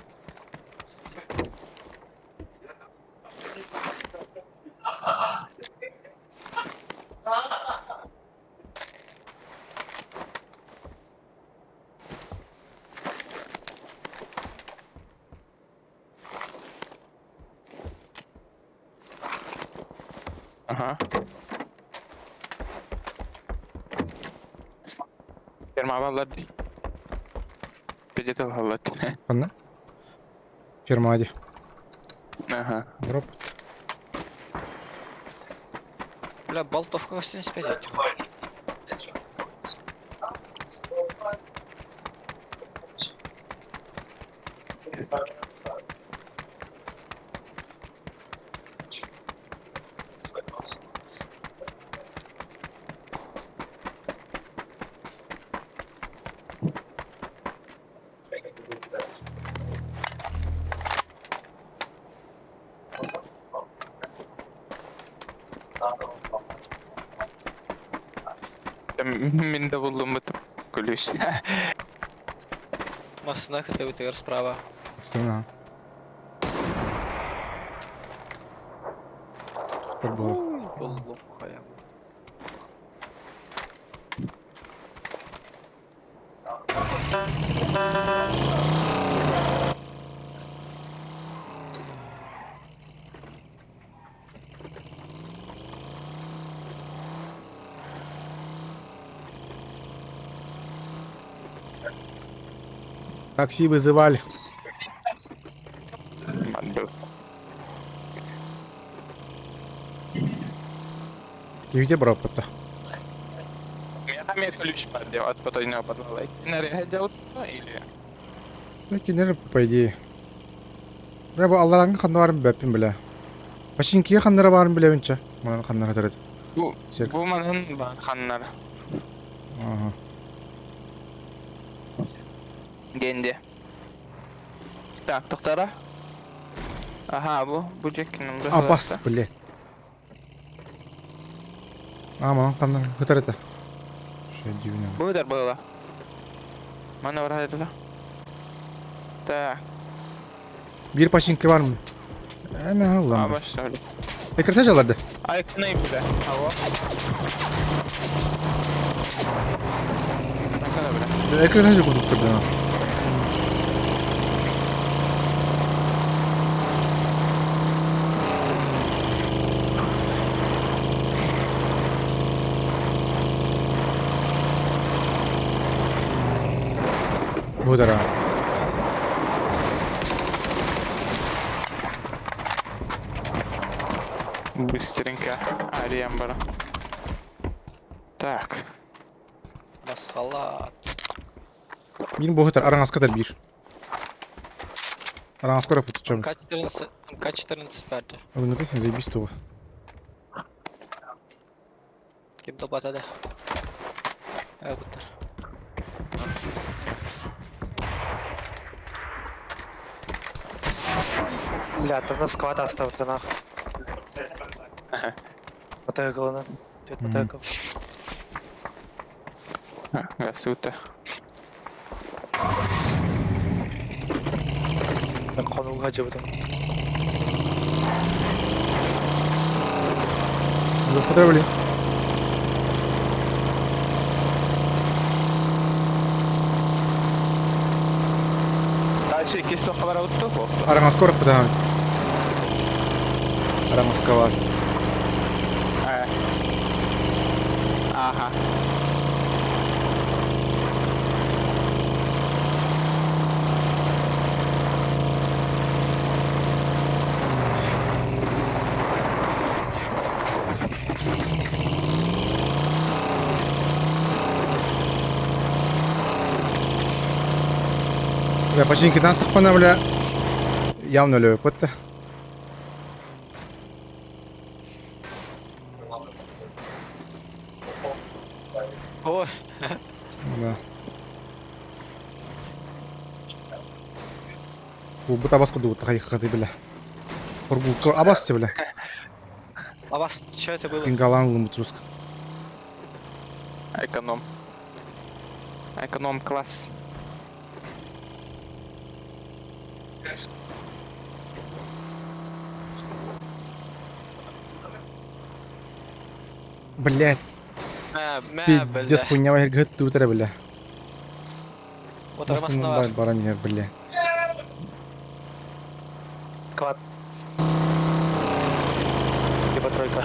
Ага. Фермаҕа дии. Где-то ылаллар. Ханна? Фермаҕа дии. Ага. Робот. Бля, болтовка 85. Мин да буллум бутум. Күлүүс. Массына хатыбытыгар справа. Сторона. Тохтор буолар. Буллум хайа. Такси вызывали. Манды. Киһите быраппыта. Миэхэ ключ бар диэн от потайного подвала. Иккиннэр дьалта или Кинер, по идее. Бля, бу аллараңы ханна барын билбэппин бля. Починкиге ханнара баарын билэбин чэ. Манан ханнара төрөт. Бу Церковь. бу манан баар ханнар. Ага. Генде. Так, тохтара. Аха, бу бу дьэккинэн А, бас, блядь. А, манан ханнара хытар это. Что дивно. Бу удар было. Мана бар это. Так, Биир починка бар мы. Эме а аллам. баш Экрете жаларды. Айкны бля. Алло. Накана бля. Экрете курдук турдун. Бу дара. Быстренько арыйан баран. Так. Масхалат. Мин бу хытар араҥаска да биир. Араҥаска ора путучам. МК-14, МК-14 барды. Ылынгыты, заебись туга. Ким долбатады? Буттар. Бля, там на склад оставьте нахуй. Мотоцикл, Түөрт мотоцикл. Гасута. Хонууга дьыбытым. Поздравляю. Дальше иккис туохха барабыт дуо? Араҥаска бараппыт Араҥаска бар. Ааха. Бля, починкидан астахпына, бля, явно өлөбөппүт да. Ой, Да. Хулбут абас курдук хайыххаты бля. Хоргулка абас те бля. а вас что это было? Ингалан ылымыт руск. Эконом. Эконом класс. Блять, Мә, мә, пиздец бля. хуйня вайыргыт тутара бля. Отырмасына бар. Баран иһэр бля. Склад. Либо тройка.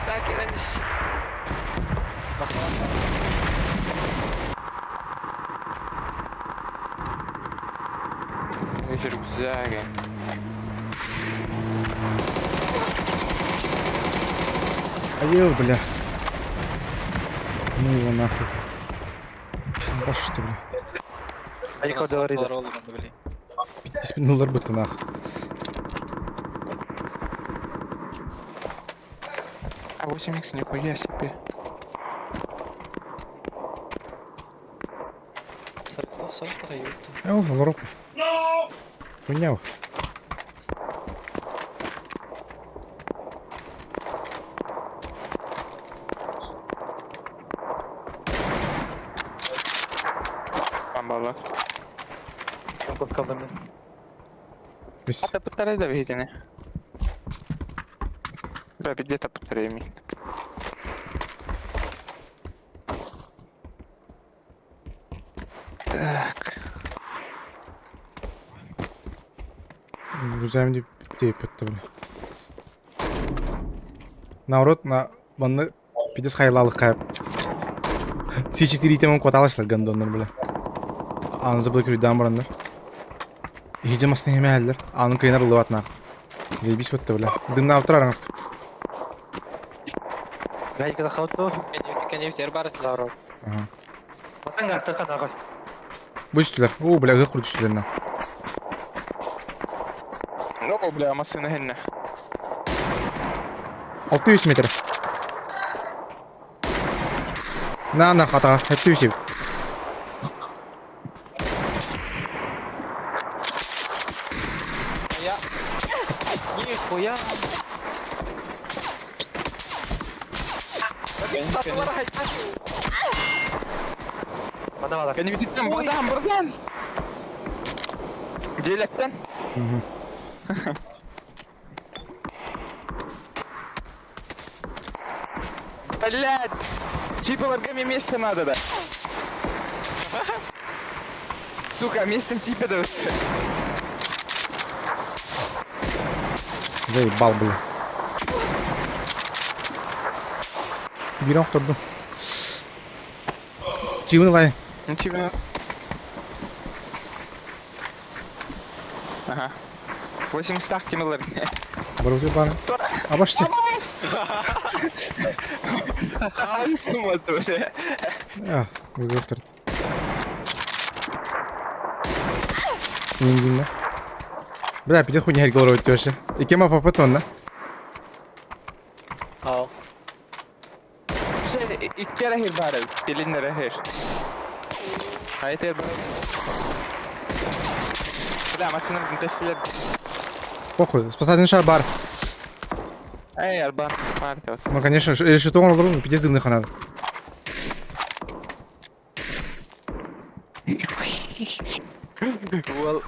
Так, Иранис. Басқалар. Рюкзак. Айыл, бля. Ну его нахуй. Баш что, бля. Айко говорит. Пиздец бытты нах. А 8х нихуя себе. О, лороп. Хуйня. Бамбала. Калдым мен. Бис. Ата пытарай да видене. Да, где-то пытарай ми. Так. Рюкзагым деп бітті бля. Наоборот, на манны пиздец хайлалық қайып. С4 итемем кваталашлар гандоннар бля. Аны забыл күрдән бараннар. Иһиже масны хемәлләр. Анын кыйнар ылыбат нах. Заебись бітті бля. Дымна автор араңыз. Гайка захаутту. Бар. Ага. Матан гастахан ағай. Бу үстүләр. О, бля, гы курд үстүләрнә. О, бля, машина хенне. 600 метр. На, на, хата, 700. Я. Нихуя. Мана бала. Кәне битеттен, бұрдан, бұрдан. Желектен. Блядь! Типа варгами место надо, да? Сука, местом типа да. Заебал, бля. Биир охтордум. Чивын ылай. Ну типа... Ага. 8 стах кимелер. Барыбытый баар. Абашся. А, выгофтер. Ингинна. Бля, пидет хуйня головой вообще. И кем апапыт онна? Ау. Икки эрэ иһир баар эбит, илин эрэ иһир. Хайа бар. Бля, массыына тэстилэр. Похуй, спасательный шар бар. Эй, арбан, марка. Ну, конечно, решето оҥороллорун пиздец дымных надо. Well.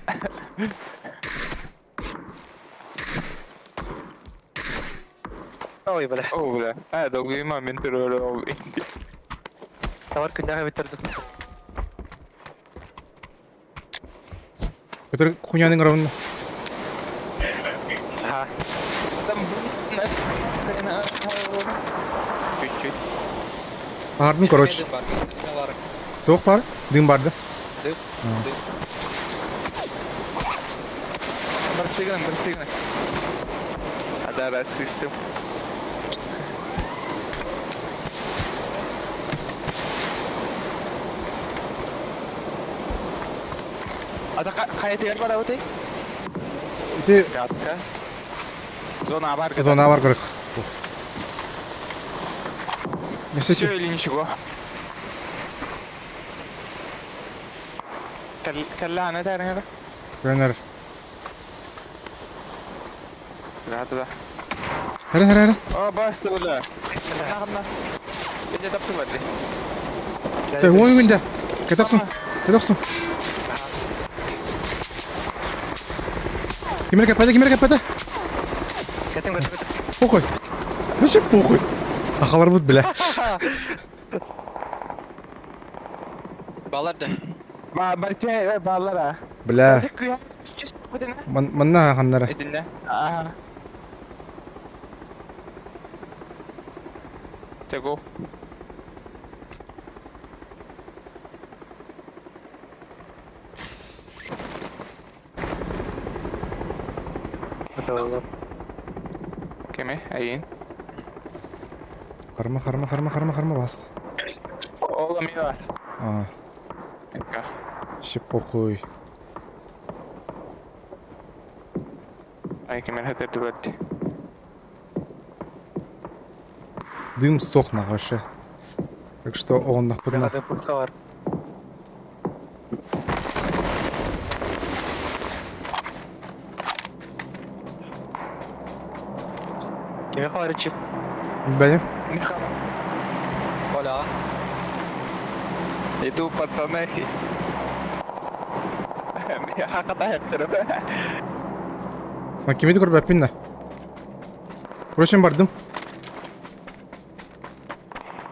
Ой, бля. О, бля. А, долгима мен туру. Товар күннээх эбиттэр дуу. Көтөр хуйняны ыҥырабын. Ага. Там Чуть-чуть. Баҕардым, короче. Дым бар, дым бар. Туох баар? Дым барды. Дым. Дым. Барсыгына, барсыгына. А да, расистым. Ата хайытыгар барабытай? Ити Пятка. Зона авар. зона бар көрөх. Все или ничего. Каллаана таарыңара. Көрөнөр. Да, да. Хара хара хара. О, басты бля. Нахамна. Эде тапты барды. Тэ уон күндэ. Кэтохсун. Кэтохсун. Кимер кэппэтэ, кимер кэппэтэ. Кэтим кэтим кэтим. Похуй. Вообще похуй. Ахаларбыт бля. Балар да. Ба барча баллара. Бля. Манна ханнара. Этинне. Ага. Tego. Готово. Кеме, айын. Харма харма харма харма харма бас. Ола мива. А, вообще похуй. Ай, кеме хәтер Дым сох на вообще. Так что он нахпытна. Бля, пушка бар. Кеме бар чип. Бәйм. Оля. Иду, пацаны. Я хатайып Ма кимеди көрбөппүн да. Короче, бардым.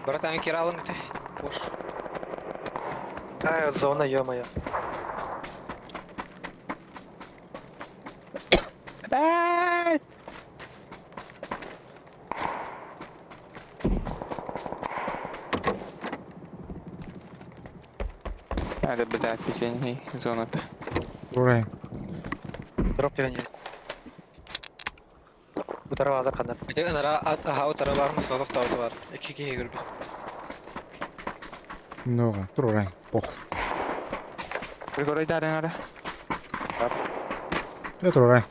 Братан, киралың ты. Уж. А, зона, ё-моё. Надо блядь, печенье зона-то. Урай. Дроп деген Утара азар канар. Ити ынара аха утара бар, соток тауты бар. Эки киһи көрбүт. Нога. Турурай. Пох. Пригорой дарың Я турурай.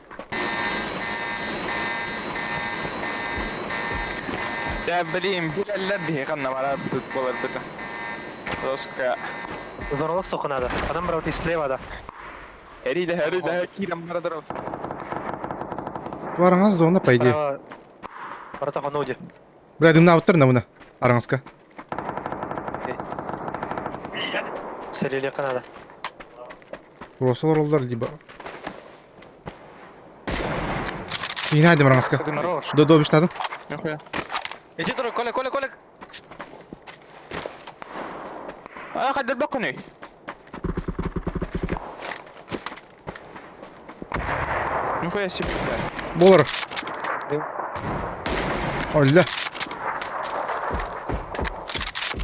Я, блин, билеллер дии канна бара болар бит. Доска. Зоролок соку надо. Адам брал слева да. Эриде, эриде, кирам бара дроп. Бараңаз зона, по идее. Справа. Барата хануди. Бля, дымна оттыр на мына. Араңызка. Селиле канада. Росолар олдар либо. Киһини араҥаска. Хорош. До бештадым. Нихуя. Иди, друг, Коля, Коля, Коля! А, хайдах бакыный? Нихуя себе, блядь. Болар. Өллө.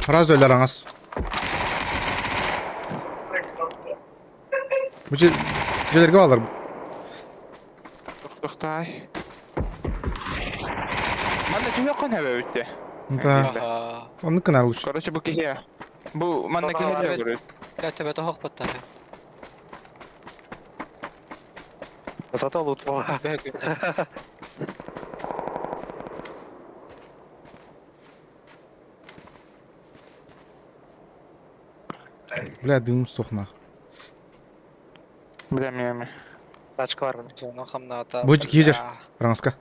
Раз өллө араҥас. Бу дьиэлэргэ бааллар бу. Тохтай. Манна түһүөххүн хэбэбиттэ. Да. Ага. Оннук гынар лучше. Короче, бу киһи. Бу манна киһи Баҕа, көрөр. Бля, тебе того хватает. Зато лут буолла. Бля, дым суох нах. Бля, миэме. Тачка бар мин. Зона хамната. Бу киһи Араҥаска.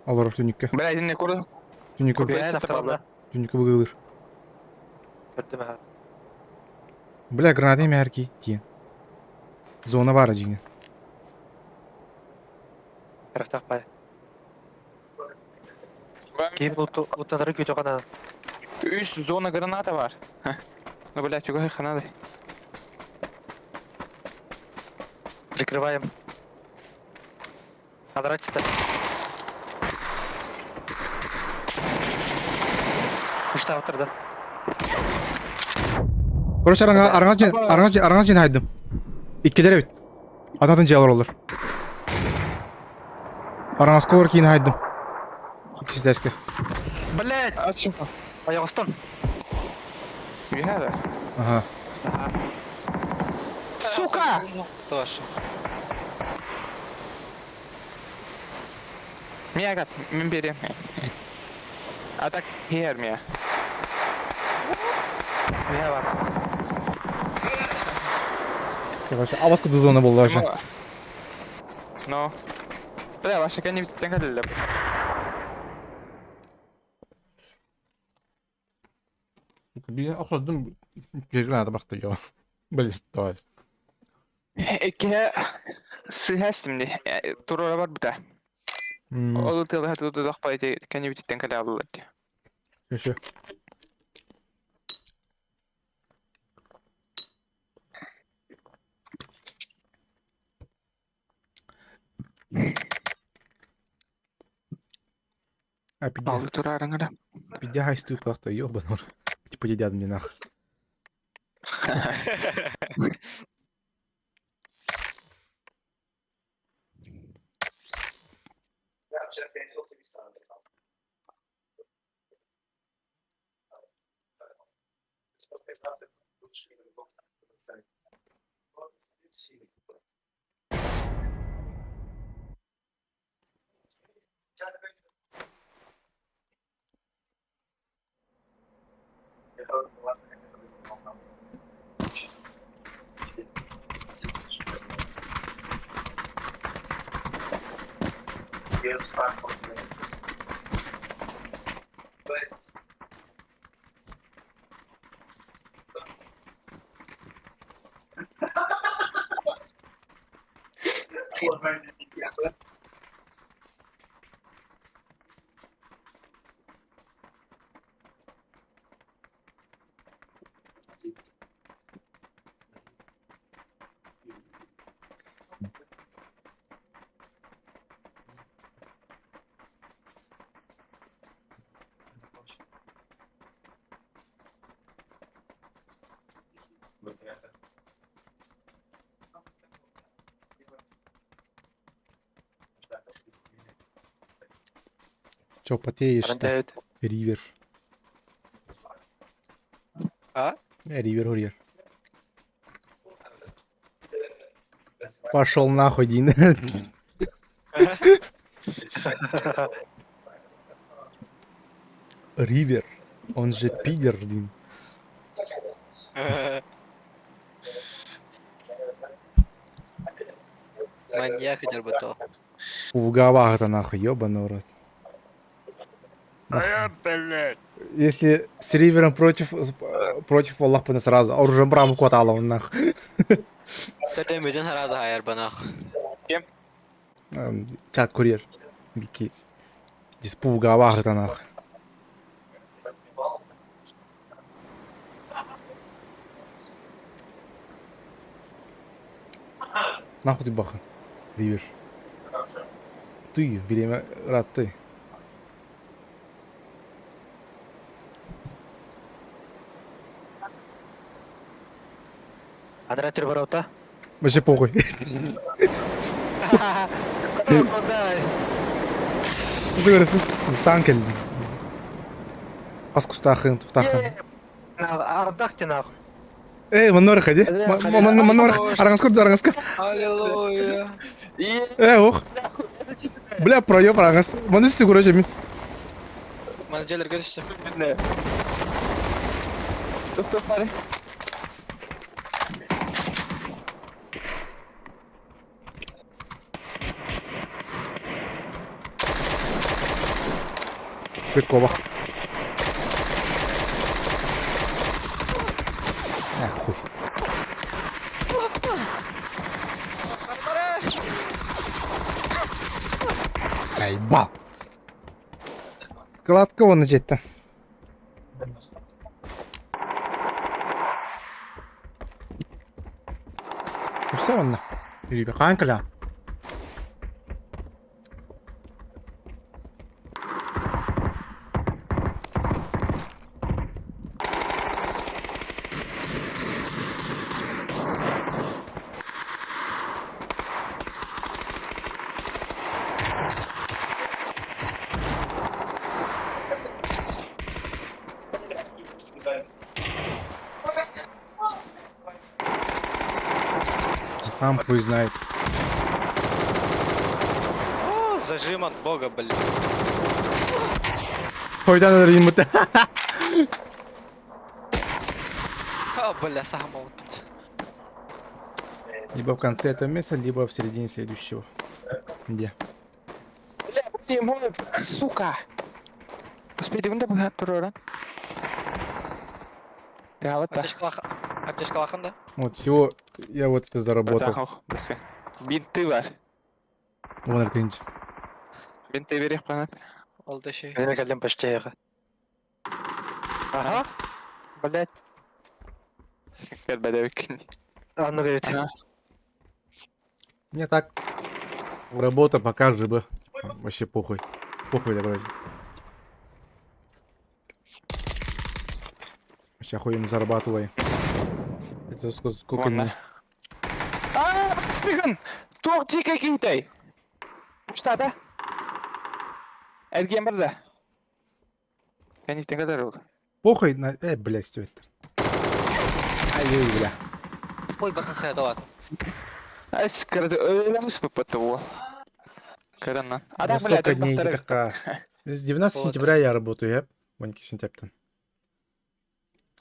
Олорор түннүккэ. Бля, итинне куру. Түннүккэ Бэйэ тахтарда. түннүккэ быгыылыыр. Көрдүм аха. Бля, граната мээрки тиен. Зона баара дьиҥэ. Харахтаах бай. Киһи луттанары күүтэ Үс зона граната бар. Ну, бля, чего их надо? Прикрываем. Квадратчик. Үш да. Короче, араҥас дьиэн, араҥас дьиэн, араҥас дьиэн хайдым. Иккилэр эбит. Ататын дьиэ олороллор. Араҥаска олор киин хайдым. Иккис этээскэ. Блять! Ойоҕостон. Үһэ Ага. Сука! Тоже. Мияга, мин берем. А так, хер мия. Миһэ бар. Короче, абаска дудуна болла вообще. Ну. Бля, ваша кәне бит кәлелле. Би охладым граната барта я. Блин, давай. Иккиһэ сыһастым ди. Турора бар бута. Ол тылы тутудах пайты кәне бит кәле алылар. Еще. А, пидя, Алды турарыңара. пидя хайстыы пахта, ёбаный. Типа едят мне нах. Чё, потеешь Баран Ривер. А? Ривер, Ривер. Пошел нахуй, Дин. Ривер. Он же пидор, Дин. Маньяк дербатол. Угавах-то нахуй, ёбаный в рот. блядь. Если с Ривером против, против Аллах сразу, оружие браму хватало он нахуй. Тогда мы один раз хайр банах. Чат курьер. Бики диспугаба ахытанах. Нахуй ты баха. Ривер. Ты, бириэмэ ыраатты. Андрей Триборота. Вообще похуй. Устаан кэллим. Хас кустаахын, тухтаахын. Ардах тинах. Эй, манна ходи. Манна манна араҥаска араҥаска. Аллилуйя. Э, ох. Бля, проеб араҥас. Манна сүтү короче мин. Менеджерлер görüşürüz. Тух бары. Бит кобах. Эх, хуй. Заебал. Складка вон жетті. Все онно. Юрий, хаан кэлэҕин? Сам хуй знает. О, зажим от бога, блин. Хойдан өлөрүймүт. А, бля, сам вот тут. Либо в конце этого месяца, либо в середине следующего. Где? Бля, блин, сука! Успейдигин да быһа турара. Тыһабат Аптечка Аптечка лахан, да? Вот всего я вот это заработал. Бинты бар. Вон артынч. Бинты берех панап. Ол да şey. Мен кэллим почти яха. Ага. Блять. Кэлбэдэбиккин. Анну говорит. Мне так работа пока жива. Вообще похуй. Похуй, да, короче. Вообще охуенно зарабатывай. Это сколько, сколько мне? Аа, бигэн. Туох дьиэ киһитэй. Штата. Эргиэн барда. Кэнниттэн кэлэр ол. Похуй на... Э, блядь, стебет. Ай, бля. Ой, бахан сайдалат. Ас кырды өлөмүс буппата уол. Кыраннан. На Ада бля, сколько дней такая? С 19 сентября я работаю, я. Воньки сентябрьтен.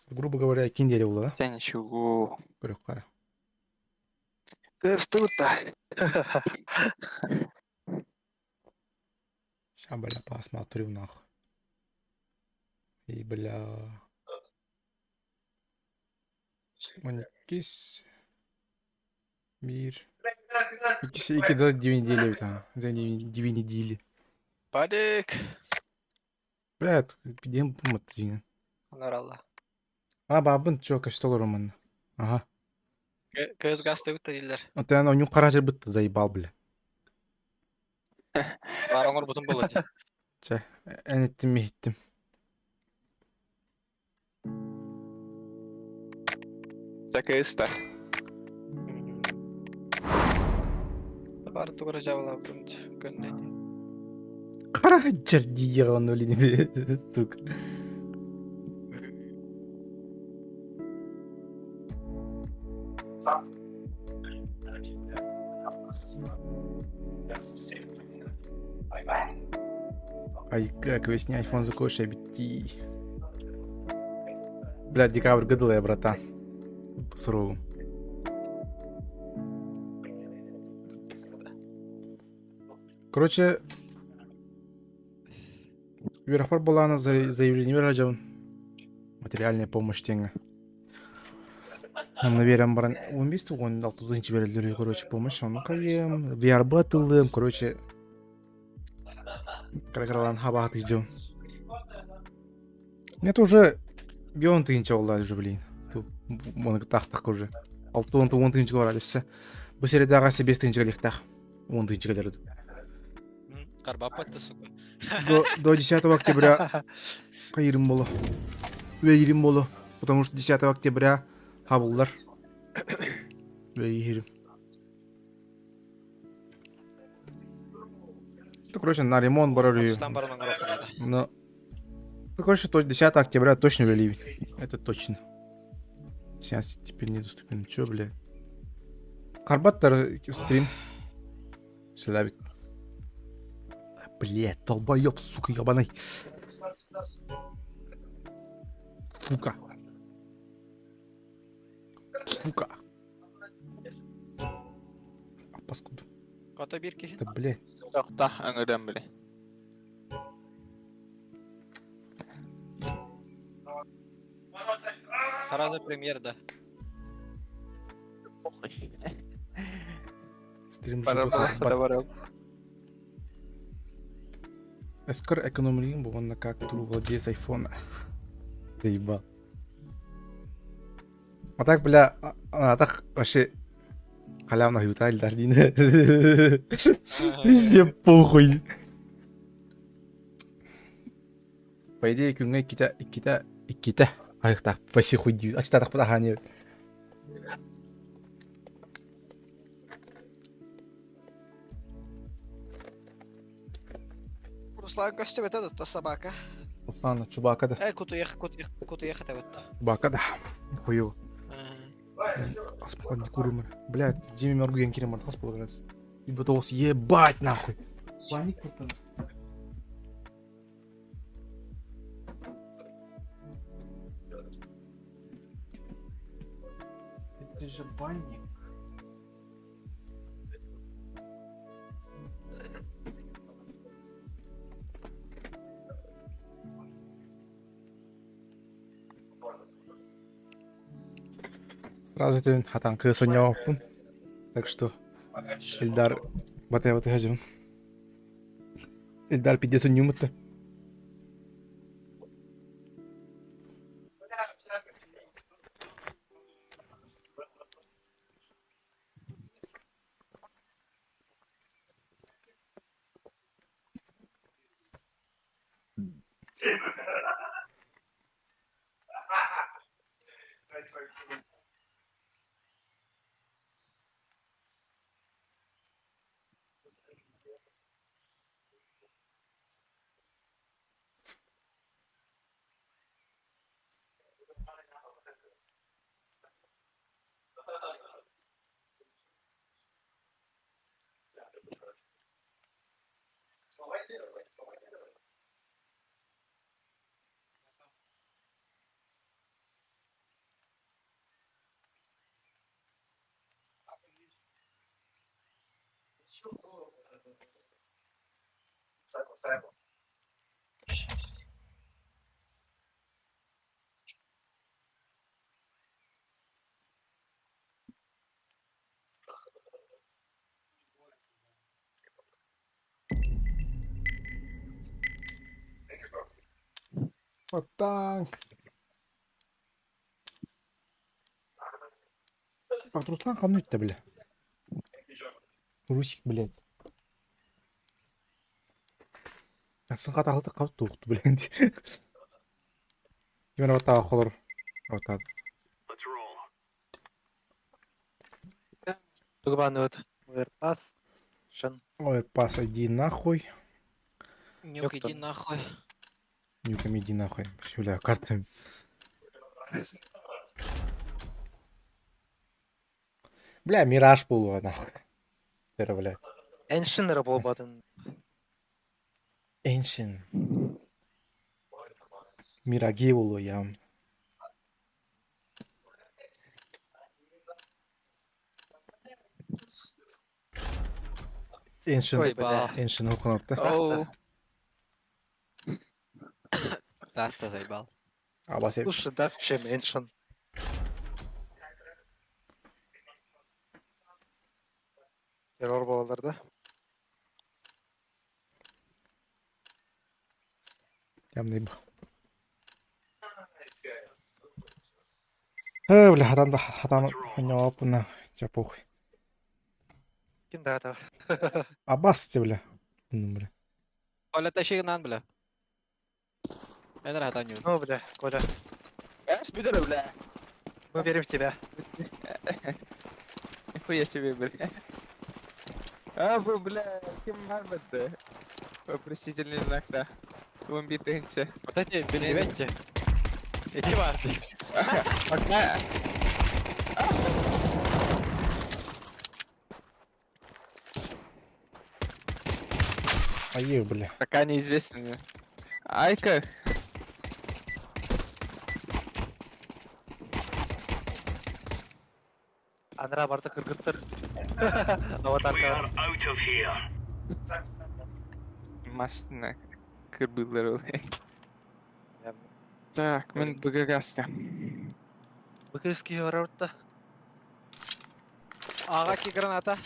Грубо говоря, киндели было, да? Я ничего. Говорю, қара. Кыз тут. Ща, бля, посмотрю нахуй. И, бля... Онкис... Мир. Икки, икки, за две недели, там. За две недели. Падик. Бля, пидем пумат дигэн. Анаралла. А, бабын чё, кашта олоромын. Ага. Көз газ төгүт дииллэр. Оттон онньуу хара дьарбыт заебал, бля. Бар оҥорбутум буолуо дии. Чэ, эн иттим иһиттим. Такыста. Бары тугура дьаабылаабытым көннө. Хара дьэр онно билин сука. Ай, к весне айфон закоша бити. Бля, декабрь гыдыл я, братан. Сру. Короче, үөрэхпэр буолаана заявление бережем. Материальная помощь теңе. Онно биэрэн баран 15 16 береллер, короче, помощь. Онно хайым, VR батылым, короче. Кыра-кыралаан хабаатый дьон. Это уже бион тыынча болла уже блин. Оны тахтах уже. Алты он он тыынча бар өссө. Бу середаға себес тыынча келихтах. Он тыынча келер. Карбаппат сука. До, до 10 октября кайырым боло. Үөйирим боло. Потому что 10 октября хабыллар. Үөйирим. Ну, короче, на ремонт барар Но... Ну, короче, то 10 октября точно вели. Это точно. Сеанс теперь недоступен. Чё, бля? Карбаттар стрим. Славик. Блядь, долбоёб, сука, ебаный. Сука. Сука. А, паскуда. Кота бир киһи. Да, блядь. Тохта ыҥыран били. Сразу премьер да. Стрим Бара уже бара. Эскор экономлин на как тру владелец айфона. Заебал. А так, бля, а так вообще халявно юта Эльдар Вообще похуй. По идее, күҥҥэ иккитэ, иккитэ, иккитэ. Айыктаах, вообще хуй дии. Ачтаатахпыт аһаан Руслан көстүбэтэ да собака. Руслан, Чубака да. Э, кутуйах, кутуйах, кутуйах это вот. Чубака да. Хуёво. Аспалан не курым. Блядь, Джимми Моргуен кирем аспал раз. И бутос ебать нахуй. Паник Это же банник. Сразу этин хатан кыыс онньооппун. Так что Эльдар батай хажым. Эльдар пиздец онньуумутта. Вот так. А Руслан хамнуть-то, бля. Русик, блядь. Сынға тағылды қауыт туықты, блядь. Кимен вот холор. Вот так. Тугбанут. Оверпас. Шын. Ой, пас, иди нахуй. Нюк, иди нахуй. Нюком иди нахуй. Бля, картами. Бля, Мираж буолуо нахуй. Тэр, бля. Эншин эрэ буолбатын. Ancient. Мираги буолуо ям. Ancient. Ой, бля. Ancient хукунапта. Оу. Даста заебал. Аба сеп. Лучше да, чем Эншин. Террор буолалар да. Явный был. Э, бля, хатан да хатан хоньоопуна чапух. Ким да это? Абас те, бля. Ну, бля. Оля, тащи нан, бля. Эн хатан юр. Ну, бля, Коля, Эс бүтэр бля. мы верим в тебя. Нихуя себе, бля. А вы, бля, ким барбатты? Вопросительный знак, да. Вон битынче. Вот эти билибетти. Эти барды. Пока. Айы, бля. Пока неизвестно. Айка. Анра барда кыргыттар. Аватарка. Машина кырбылар Так, мен БГГ-ста. Быкырский барабытта. Ага, ки граната.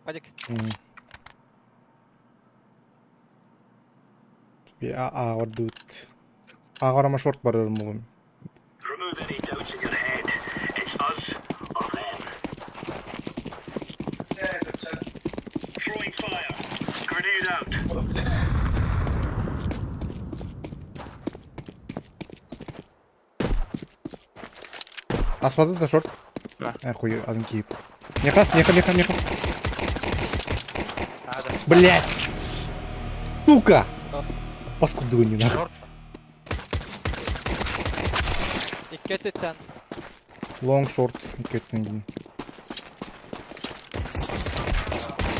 Падик. Тебе а ордут. Ағарама шорт бар мулым. Аспадын да шорт. Да. Ә, хуй, один киіп. Неха, неха, неха, неха. Надо. Блять! Сука! Паскуду не нахуй. Шорт. Икки өттүттэн. Лонг шорт көттен кейін.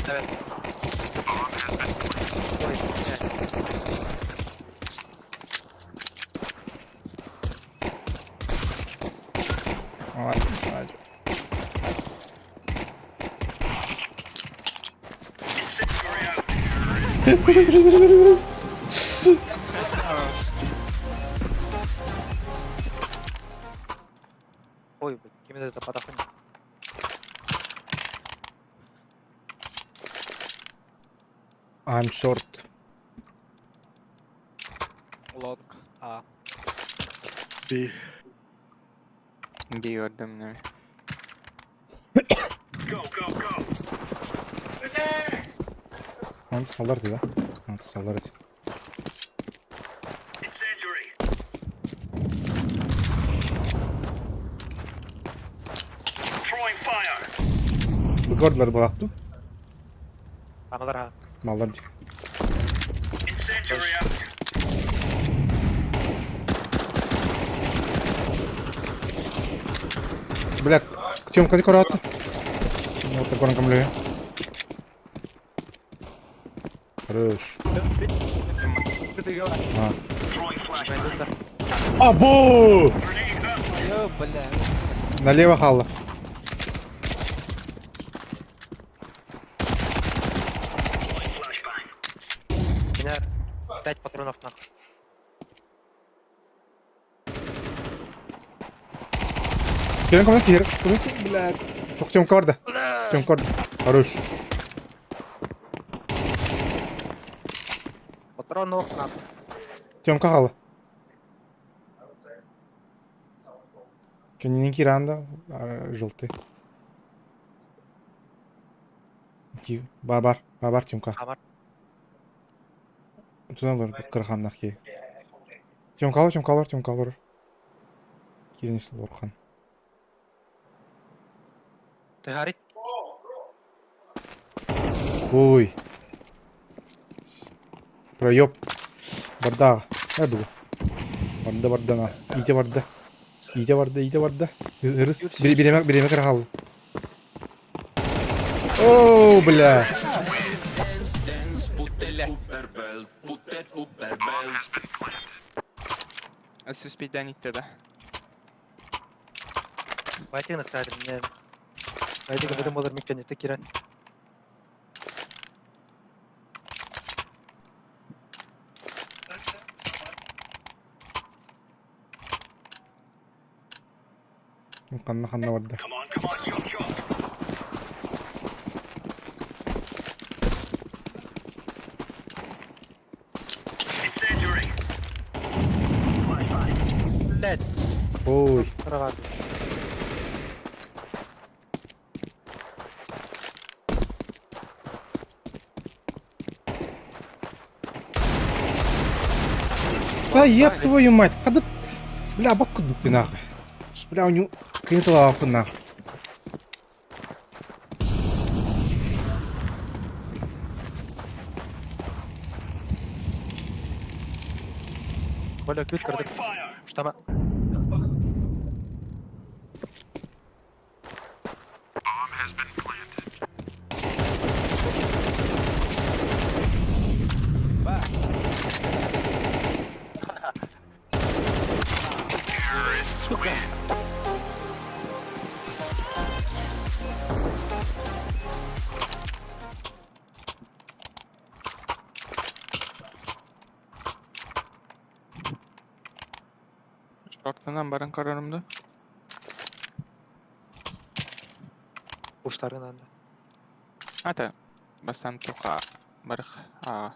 Давай. Ой, бля. Ай, ай. Ой, блядь, ким это подохуй. I'm short. Лонг. А. Би ордым не. Аны салар дейді. Аны салар edi. Быкордылар бұлақты. Аналар ha. Малдар дейді. Бля, Тёмка не коротко. Вот такой камлю. Хорош. А. Абу! Ё, бля. Налево халла. У меня 5 патронов нахуй. Кирен комнатки, кирен комнатки, блядь. Только Тёмка орда. Тёмка орда. Хорош. Патронов нахуй. Тёмка халла. Кеннин киранда желтый. Ки бар бар бар Тёмка. Амар. Тунан бар кырханнах ки. Тёмка алар, Тёмка алар, Тёмка алар. Кирин Лорхан. Ты горит? Хуй. Проеб. Барда. Эду. Барда барда на. Ите барда. Ите барда, ите барда. Ырыс. Биреме биреме кырхал. О, бля. Сөспейден итті да. Вайтиг нахтарим, не. Вайтиг бирин болар миккен ите кирен. Ханна ханна барда. Ой. Кыраҕаат. А, еб твою мать, когда... Бля, баску ты нахуй. Бля, у него... Кинетала нахуй. Коля, ключ кырдык. Штаба. Шортынан баран көрөрүм да. Уштарын анда. Ата бастан туха барых а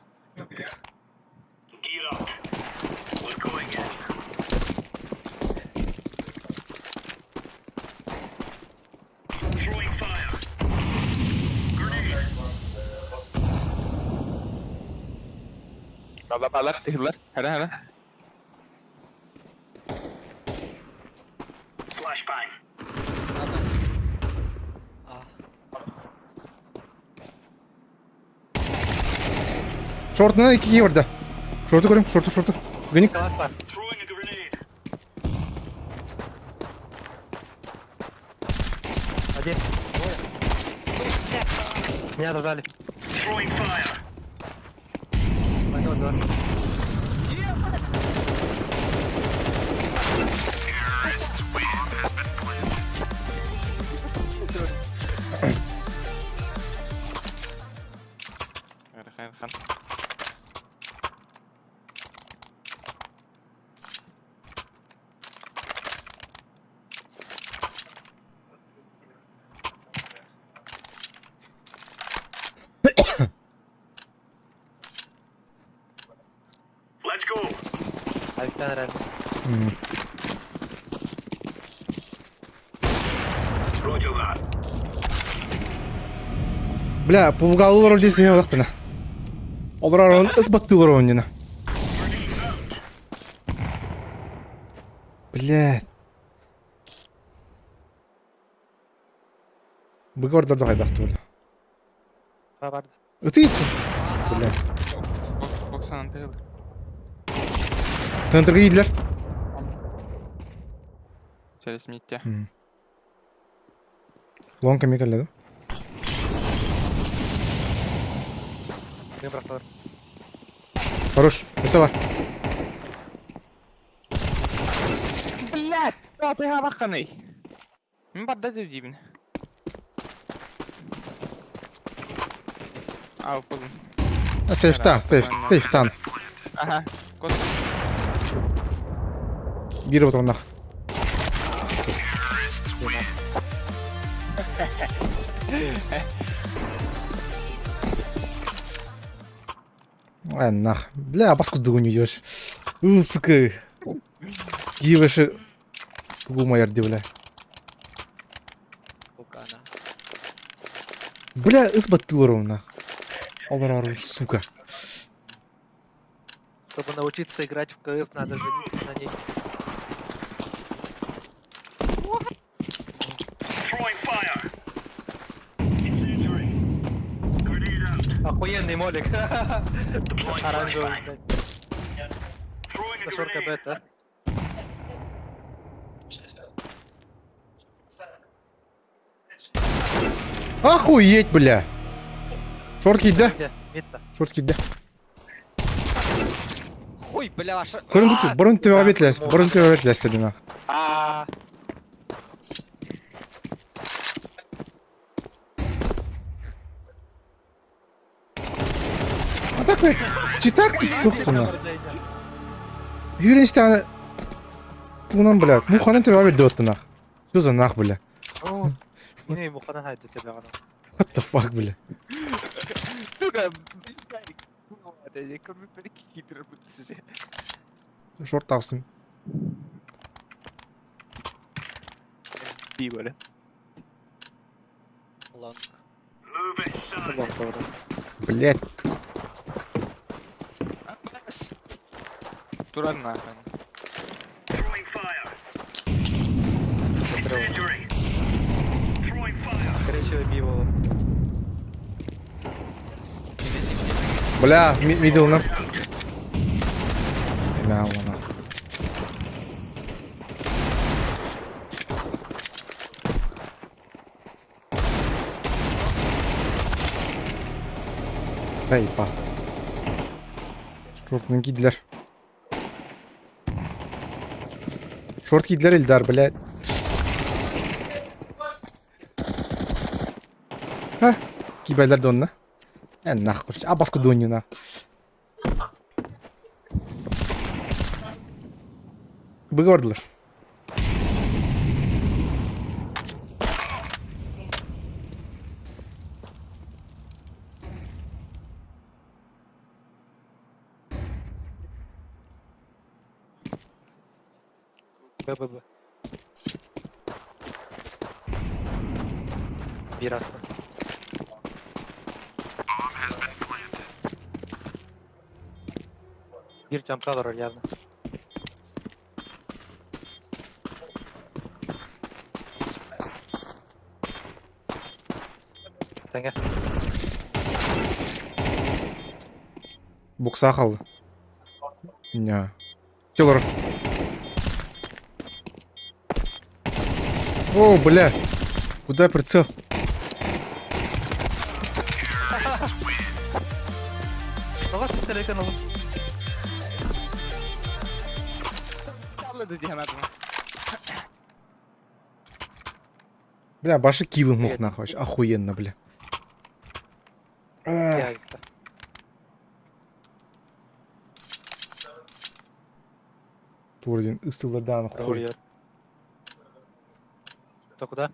Bala bala тыһылар. Хара хара. Шортынан иккиге барда. Шорту көрүм, шорту, шорту. Түгенник. Калаш бар. Один. Двое. Меня дожали. Понял, да. Хара хара. Айттан эрэр. Бля, пугалылар десең олақтана. Олар арын ыс баттылар оннина. Блядь. Быгордордо хайдах тула. Ба барды. Ытый. Бля. Боксанан тыһылар. Тынтырга идлер. Через митте. Лон кеме келледи. Мен бырахтылар. Хорош. Өсө бар. Блядь, тыһа бакканый. Мин барда деп деймин. Ау, болдум. Сейфта, сейф, сейфтан. Аха. Кот. Биир отоннах. Ай, нах. Бля, баску дугу не идешь. У, сука. Гивеши. Гумайар бля. Бля, ыс баттылар нах. Олар сука. Чтобы научиться играть в КФ, надо жениться на ней. Охуенный молик. Оранжевый, блядь. Шорка бета. Охуеть, бля. Шорт да? Где? Митта. Шорт да. Хуй, бля, ваша... Көрін күтіп, бұрын төбе бетлес, бұрын төбе бетлес деді нах. А, А так вы, читак тут тухтуна. Юрий Тунан, бля, муханын төбе бет деп нах. Что за нах, бля? О, не, муханан хайды тебе ана. What the fuck, бля? Сука, Шорт тағыстым. Би böyle. Long. Блять. Турар нахуй. Короче, би было. Бля, видел на. Бля, нахуй. Сайпа. Шортны киделәр. Шорт киделәр Эльдар, блядь. Ха, кибәләр донна. Ә, нах, короче, а баску донью на. Быгордылар. Б, Б, Б. Bir aslında. Bir jump'a var явно. Тәңе. Букса қалды. Ня. Келор. О, бля. Куда прицел? Тоҕо телефон алып. Аллы диһәм әдім. Бля, башы килы мог нахуй. вообще Охуенно, бля. Ах, Турдин, ыстылардан хуй. То куда?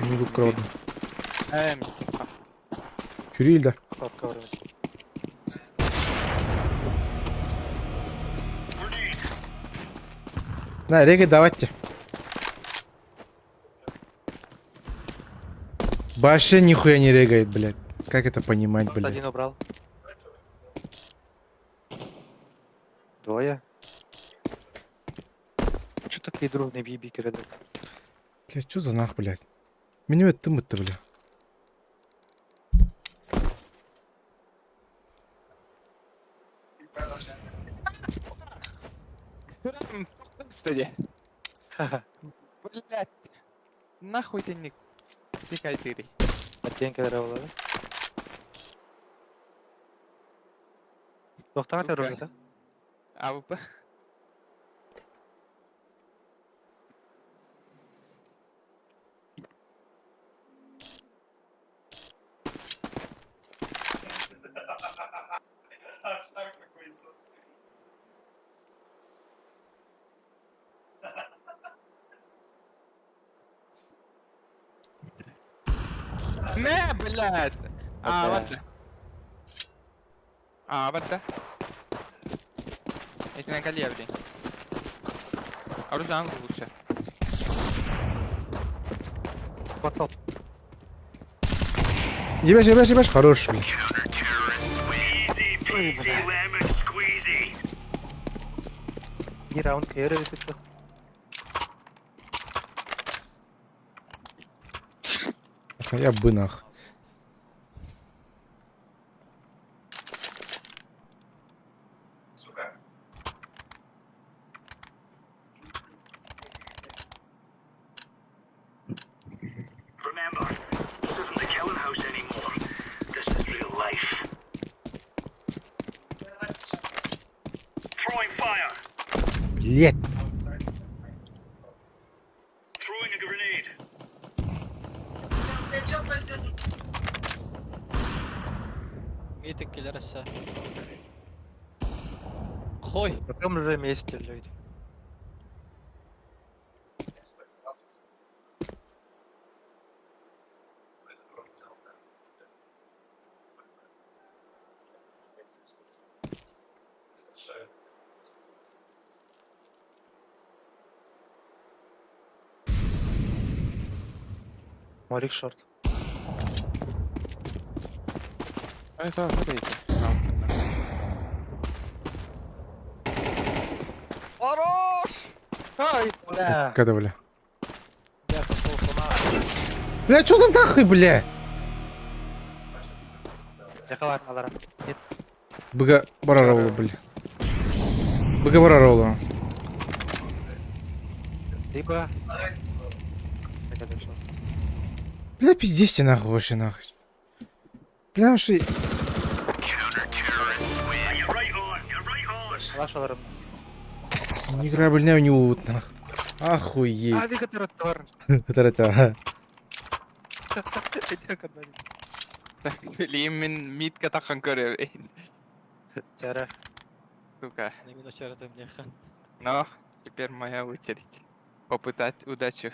Не тут кровно. Эм, Чурильда. Топка вроде. На, реги давайте. Вообще нихуя не регает, блядь. Как это понимать, блядь? Один убрал. Двое. Че такие дружные бибики, ребят? Блядь, что за нах, блядь? Меня это тымыт-то, бля. Стади. Блять. Нахуй ты не... Тикай ты. Оттенки дорогого, да? Тоқтаған Сука. оружие, да? АВП. Не, блядь! А, Бля. вот. А, вот да. Этинен калия, блин. Оружие лучше. Батал. Ебешь, ебешь, ебешь, хорош, блядь. И раунд кері өтіп. Я бы нах. Remember, this isn't the killing house anymore. This is real life. Throwing fire. Блядь. Throwing a grenade. Митик киллер өссө. Хой! В каком же месте, люди? Молик шорт. Ай, та, смотрите. Хорош! Ай, бля. Когда, бля? Я сошел с ума. Бля, что за нахуй, бля? Я халат алара. Нет, Быга барар бля. Быга барар ола. либо... Так, это что? Бля, пиздец ты нахуй вообще нахуй. Бля, вообще... You're right on. You're right on. Алаш аларым. Не играбельная у него вот нахуй. Охуеть. А, Вика, ты твар. Это это. Билим мин митка тахан көрөбүн. Тяра. Сука. На минус ты мне хан. Но теперь моя очередь. Попытать удачу.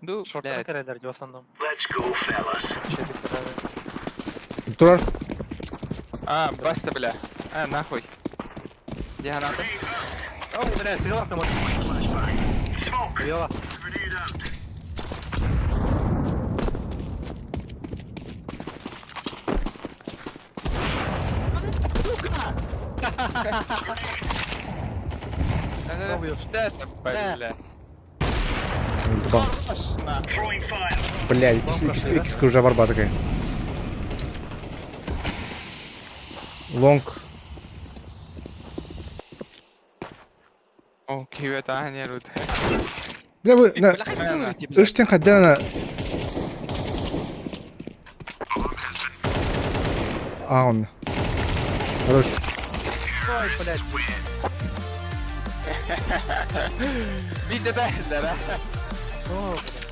Ну, Шорттан блядь. кәрелер в основном. Let's go, fellas. Турар. А, баста, бля. А, нахуй. Где граната? Ой, бля, сыграл там. Smoke. Вела. Grenade out. Да, Что это, бля? Ебал. Throwing fire. Бля, икс уже барба такая. Лонг. О, кивет, а, не, рут. Бля, вы... На... Бля, хотел выйти, бля. Ыштен хаддана. А, он. Хорош. Ой, блядь. Биде да, да. О, блядь.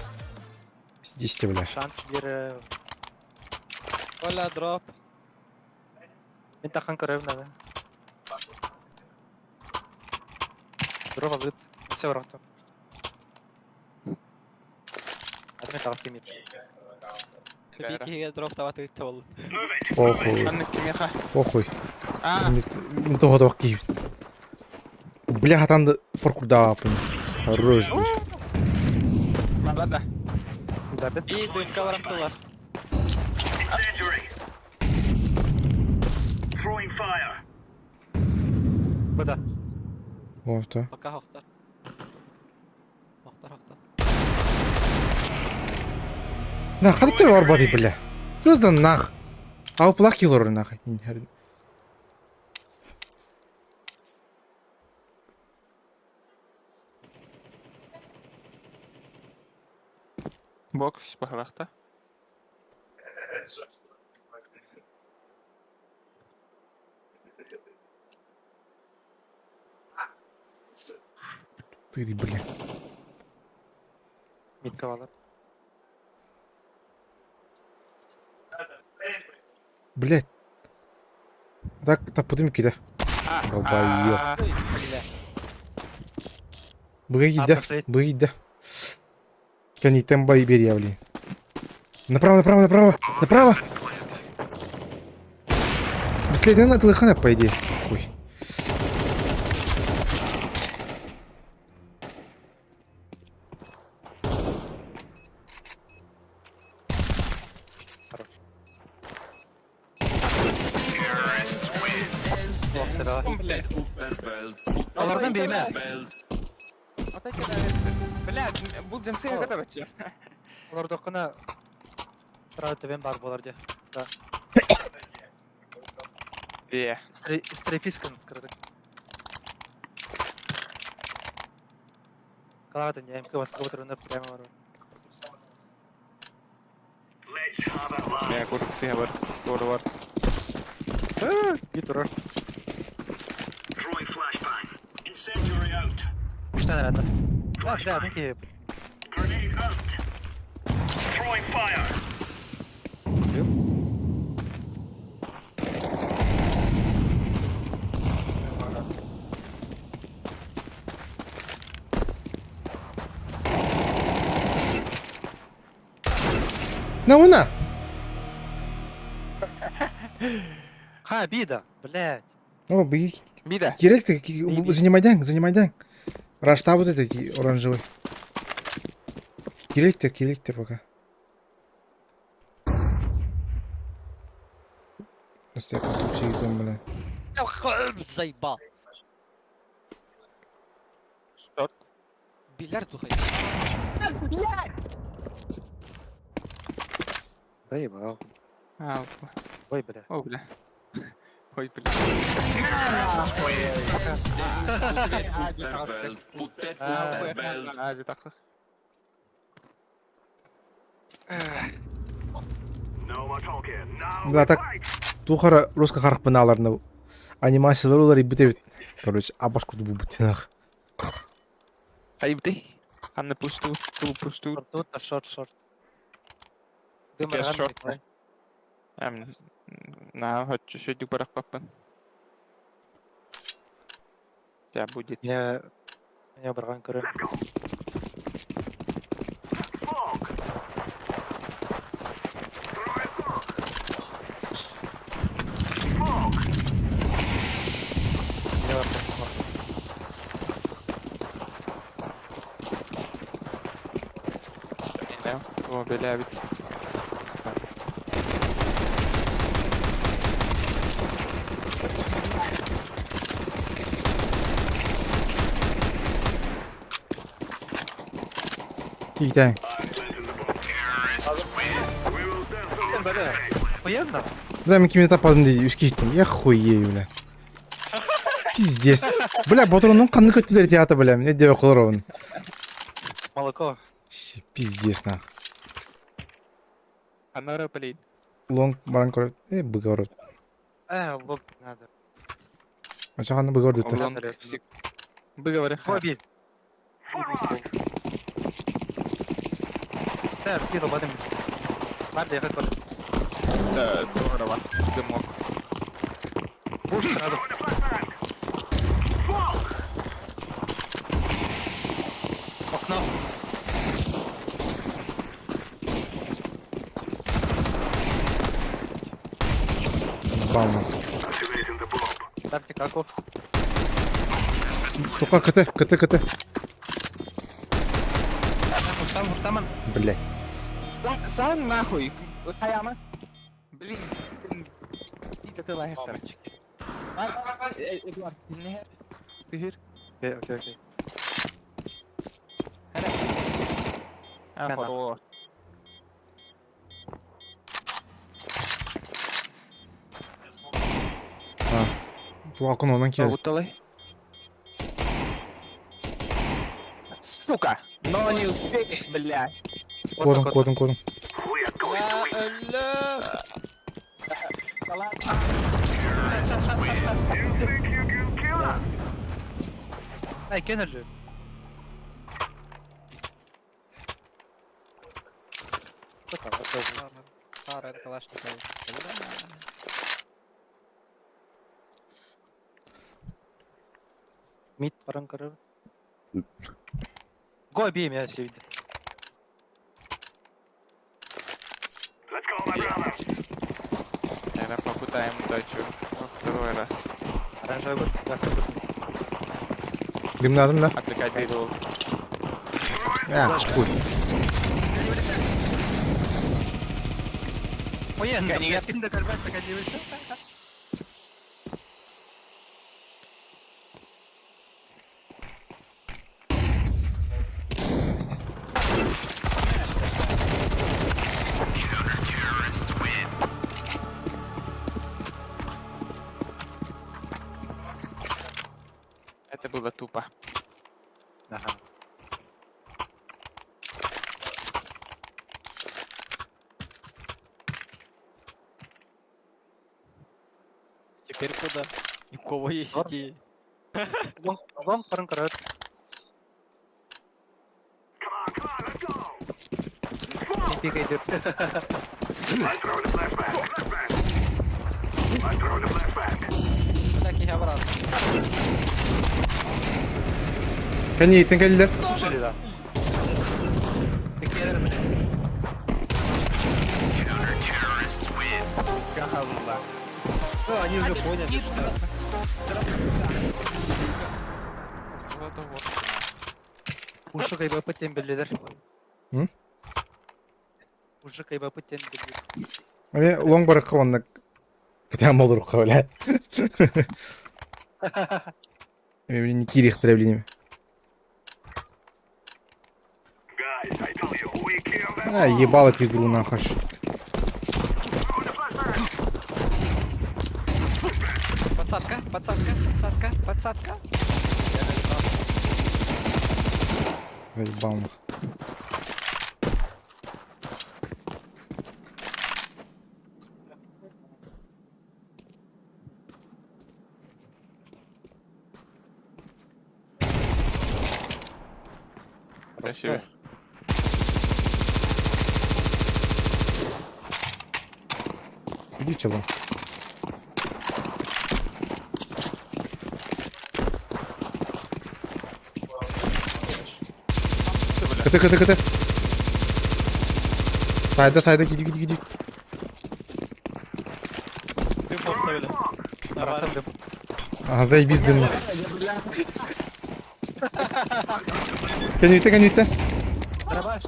Пиздец ты, бля. Шанс бер. Оля, дроп. Мен тахан көрөм надо. Дрова выт. Все враг там. Адмен тагыс кемит. Бики дроп тават ыйтты болду. Move it. Похуй. Анны кимеха. Похуй. А, Не того того киев. Бля, хатанды паркурда апын. Хорош, бля. ладно. Да, бет. И дымка барахтылар. Incendiary. Throwing fire. Буда. О, что? Пока хохтар. Хохтар, хохтар. На, хаты барбады, бля. Что за нах? А у плахи лор нахуй. Бокс бахалахта. Ты, бля. Митка алар. Блядь. Так, так, подымки, да. Долбоёб. А, Бля. Быги, А, да. пошли. Быги, да. Кани темба и бери, блин. Направо, направо, направо, направо. Бесследно на телехана, по идее. Хуй. Хорош. Бля. Алардан бейме. Блядь, будем сыга готовить. Олар докына сразу тебен бар болар де. Да. Е. Стрейфискан кырдык. Калата не МК вас кого-то прямо бар. Let's have it, lads. Я курк сыга бар. Тур бар. Гит урар. Throwing flashbang. Incendiary out. Үч тane рада. Да, бля, тhank Grenade out. Throwing fire. На, уна! Ха, бида, блядь. О, беги. Бида. Кирилл, ты занимай дянг, занимай дянг. Рашта вот этот оранжевый. Кириктер, кириктер пока. На всякий случай там, бля. Заебал. Шорт. Бильярд слухай. Заебал. А, Ой, бля. о, бля. Ой, бля. Да, так тухара русская харах пынааларына анимациялар уларыйбыт эбит. Короче, абаш курдук буолбут нах. Хайбыты. Анна пусту, ту пусту. Тут шорт, шорт. Дым Я шорт. Эм, на, хочу шөйдүк барахпаппын. Тебя будет. Меня... Меня барган көрөр. Меня барган смог. О, бля, ведь. Киитээн. Охуенно? Бля, мен кимне таппадым дии, үс киһиттэн. Я хуею, бля. Пиздец. Бля, ботуруҥ ханнык көттүлэр театр, бля. Не диэбэ холоробун. Молоко. Пиздец, нах. Анара, блин. Лонг баран көрө. Э, быгар. Лоб надо. Ачахан быгар дүттэ. Лонг. Выговори. Хобби. Да, скидывал потом. Ладно, я хочу. Да, здорово. Дымок. Пуш сразу. Окно. Бам. Ставьте каку. Сука, КТ, КТ, КТ. Там, там, Блядь. Сан нахуй. Хаяма. Блин. Ты лайхтар. Эдуард, не Тыгыр. Окей, окей, окей. А, хорош. А. Туакын онан кел. Уталай. Сука! Но не успеешь, блядь. Кодун, кодун, кодун. Ай, кеннер же. Мид баран көрөр. Го бей меня сегодня. Наверное, попытаем удачу во второй раз. Оранжевый год. Да, Дымнадым да? Отвлекать беду. А, шкуй. Охуенно, блядь, ты до докатился. Это было тупо. Ага. Теперь куда? У кого есть идеи? Лонг, лонг баран көрөр. Не пикай, дыр. Бля, киһи брат. Кәне итен кәлилер. Слушали, да. Такие, блядь. Галла. Ну, они уже поняли, что... Вот, вот. Пушу кайба потем беллилер. М? Уже кайбапыт диэн билбит. Эми лоҥ барыкка уонна кэтээн болурукка бля. Эми не киириэхтэрэ билиним. А, ебал эту игру нахуй. Подсадка, подсадка, подсадка, подсадка. Заебал нахуй. Красиво. Иди челом. КТ, КТ, КТ. Сайда, сайда, иди, иди, иди. Дым поставили. Нормально. Ага, заебись дым. Кэнниттэн, кэнниттэн. Дробаш.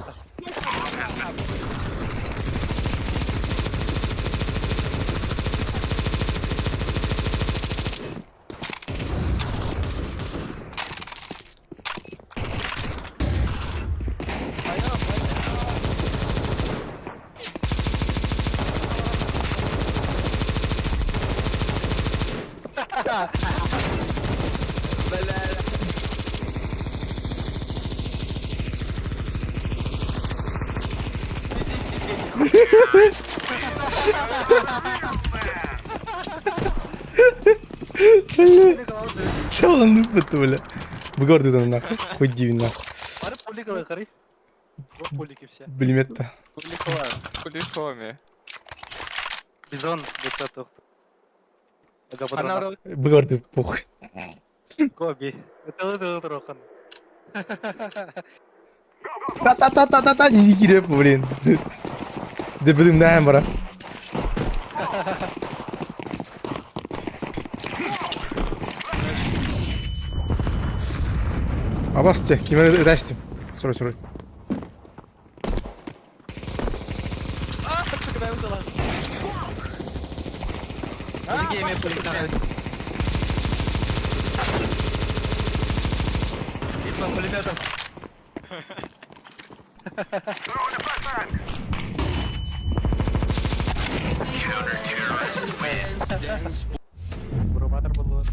Чалан ыппыт бля. Быгар нахуй. Хуй дивин нахуй. Бары пуликалы кары. Вот пулики все. Билимет Куликова, куликовами. Бизон бетта тохту. Ага Быгар ты похуй. Коби. Это это рохан. Та-та-та-та-та-та, не кирип, блин. Да блин, на бара. Абасте, кимер эдастим. Сорри, сорри. Пулеметом. Барометр было.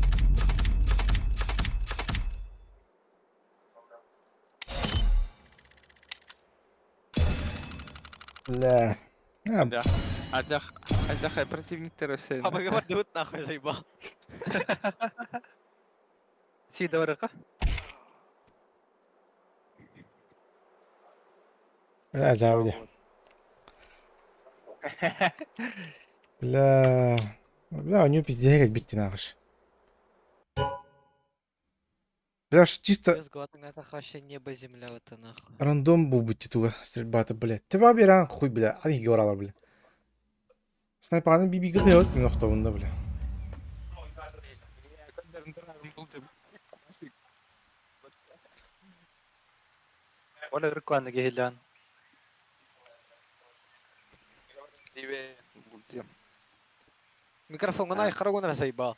Бля. А, Да. Адях, адях, противник террорист. А мы дают нахуй заебал. Си давай-ка. Бля, жабли. Бля. Бля, у него пиздец как бить нахуй. Бля, чисто Без глоток вообще небо, земля, это нахуй. рандом был бы титула стрельба-то, блядь. Ты бабиран хуй, бля. Ани говорала, бля. Снайпаны биби гыды мен охтобунда, бля. Оля рыкваны гелян. Микрофон на харагон заебал.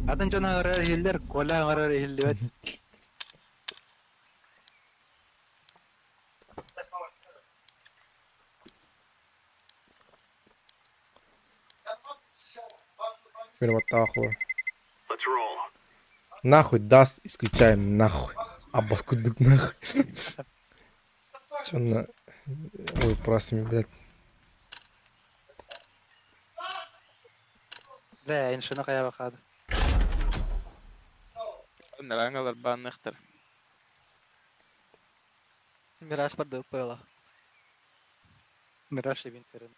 Атын жона гарар хиллер, кола гарар хиллер. Первотахур. Нахуй даст, исключаем нахуй. Абаскудык нахуй. Чё на... Ой, прасами, блядь. Бля, иншина кая бакады. Нарангалар банныхтар. Мираж поддал пыла. Мираж винтерен.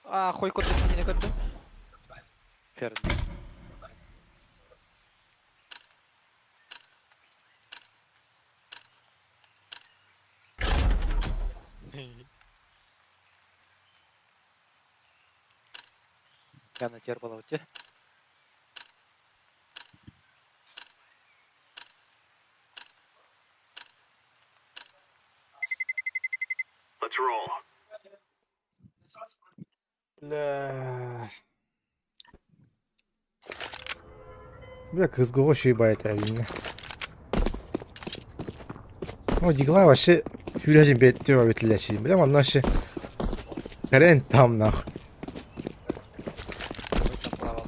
А, хуй кот не кот. Ферн. Я на тербалауте. Let's roll. Бля. Бля, кызгого шүй байта билинэ. О, дигла вообще хүрәжин беттио бетилэчи. Бля, манна вообще Хрен там нах. Плавал.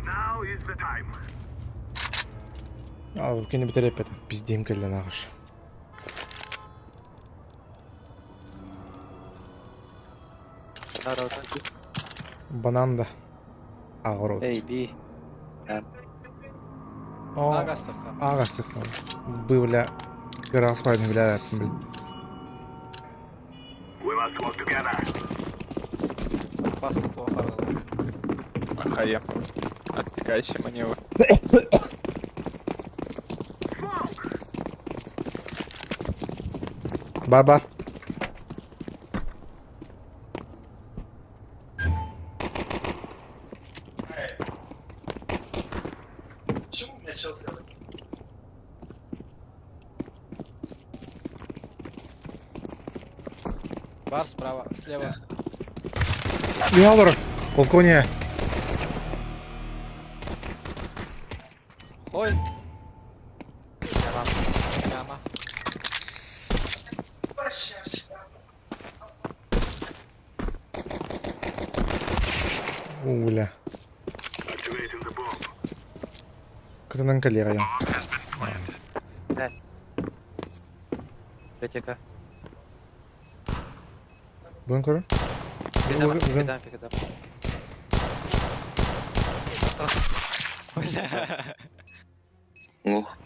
Now is the time. Ал кини бүтэр эппэтэ. Пиздиим кэллэн аҕыш. Надо Банан да. Огород. Эй, би. О, Агастыхха. аагастыхха. Бы, бля, кыраҕаспайын бля, блин. We must work together. Пас туохарылар. Хайа. Отвлекающий маневр. Баба. Бар справа, слева. Ялор, полковник. Хой. Яма. У, бля. Activating the bomb. Кытынан коллега я. Библиотека. Бүгін көрін? Пикадам, Бүгін- пикадам, пикадам. Бля. Лох.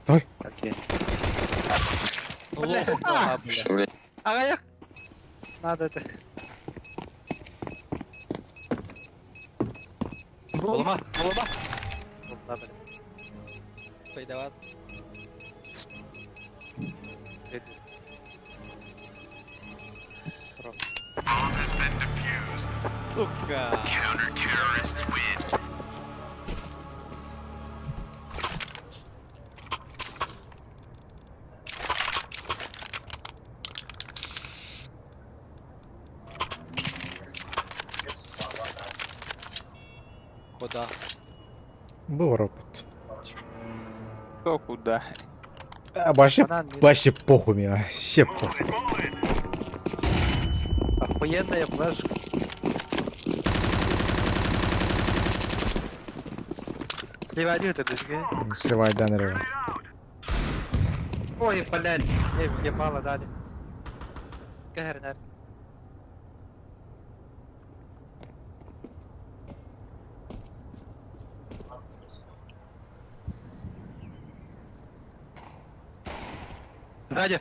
Окей. Лох, нога, бля. Что, блядь? Ага, я... Надо это. Улама, улама. Да, блин. Пайдават. Сука. Куда? Был робот. Кто куда? А, вообще, Банан не- вообще похуй мне, вообще похуй. Охуенная флешка. Сливай это быстрее. Сливай, да, наверное. Ой, блядь. Не, въебало дали. Кахернер. Сзади.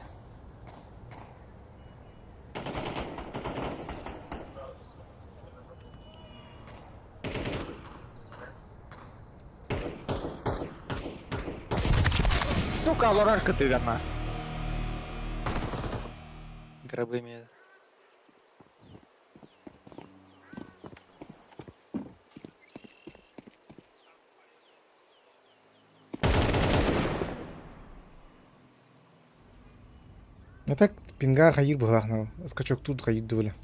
Сука, лорарка ты верна. Гробы меня. Ну так, пинга хайыр быһылаах Скачок тут хайыр дубля.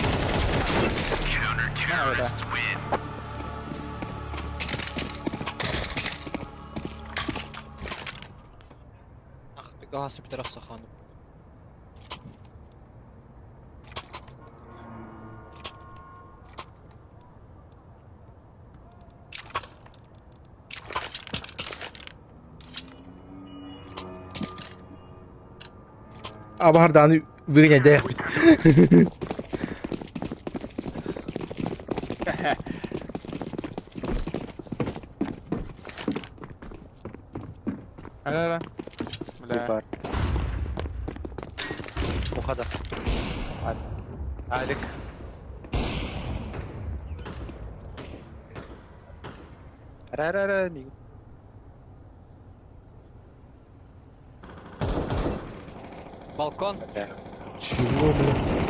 Да. Ах, пегаса пидораса хану. Абардааны выгоняй Ара, ара. Бля. Бар. Ухода. Алик. Ара, ара, ара, миг. Балкон. Бля. Чего, блядь?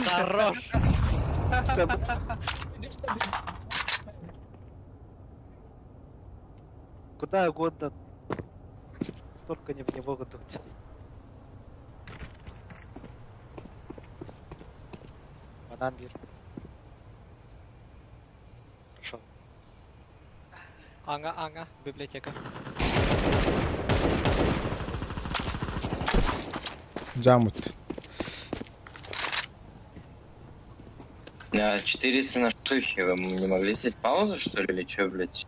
Хорош. Куда угодно. Только не в него дуть. Банан бир. Пошел. Ага, ага, библиотека. Джамут. На 400 на шухе. Вы не могли взять паузу, что ли, или чё, блядь?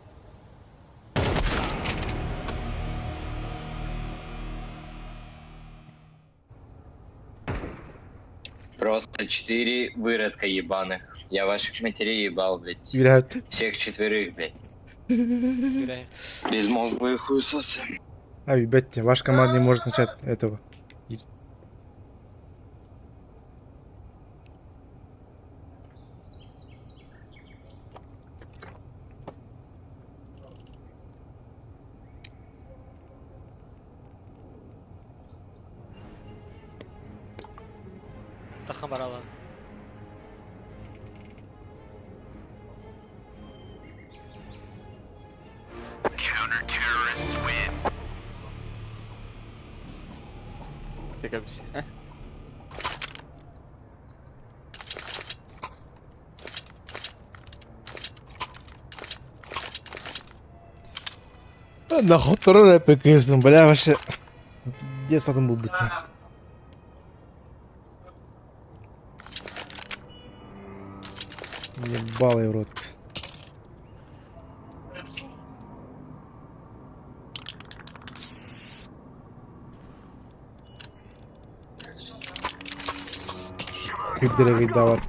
Просто четыре выродка ебаных. Я ваших матерей ебал, блядь. Блядь. Всех четверых, блядь. Бля. Безмозглые хуесосы. А, ебать, ваша команда не может начать этого. Тахамарала. Текабись. Нахуй второй ПКС, ну, бля, вообще. Где сатан был быть? Ебал я в рот. Кыдыры дават.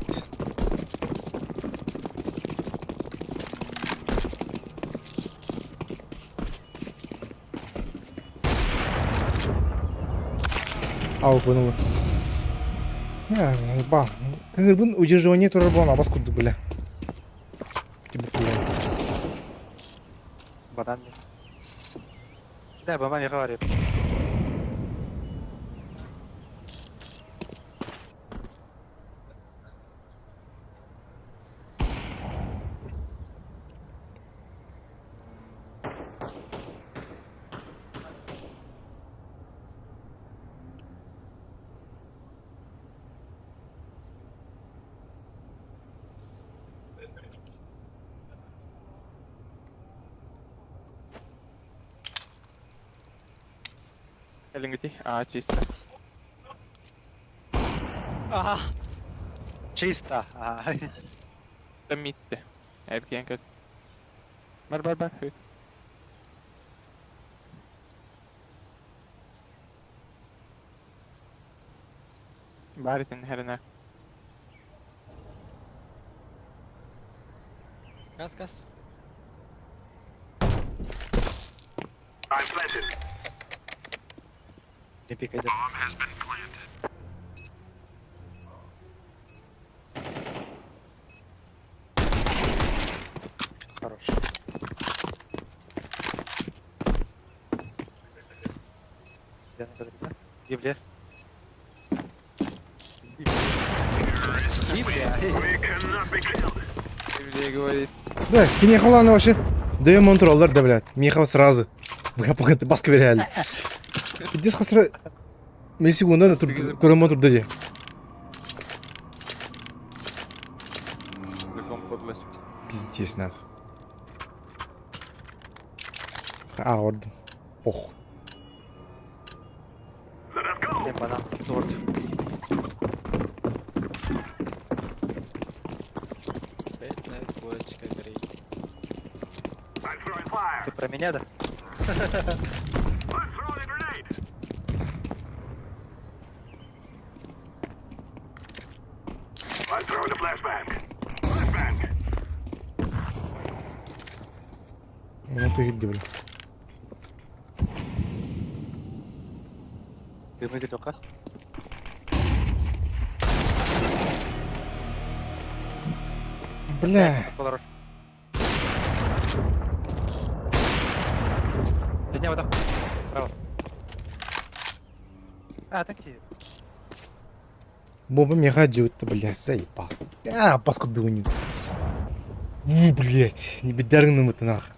Ау, понял. Не, заебал. Кыгырбын удерживание тоже было на баску, бля. Типа, хуй. Банан бир. Да, банан не говорит. Элингити. А, чисто. Ага. Чисто. Ага. Там митте. Эрген кет. Бар, бар, бар. Хүй. Баритин херіне. Газ, газ. I'm planted. Не пикай, да. Хорош. Бля, надо, да? Библия. Библия. We cannot be killed. Библия говорит. Да, кинехаланы вообще. Да монтроллар да, блядь. Михал сразу. Бля, баска берели. Пиздец хасра... Мен секунда на тур көрөмө турду де. Закон подлости. Пиздец, нахуй. А, ордым. Пох. Let us go. Бля, банан. Торт. Бедная курочка горит. I'm throwing fire. Ты про меня, да? I'm throwing a grenade. I'm throwing a flashbang. Flashbang. Ну ты где, бля? Дымы кетока. Бля. Олорор. Не, вот так. Право. А, такие. Бомба меха дьиэбит бля, заебал. А, паскудуню. Ну, блять, не бедарыным это нах.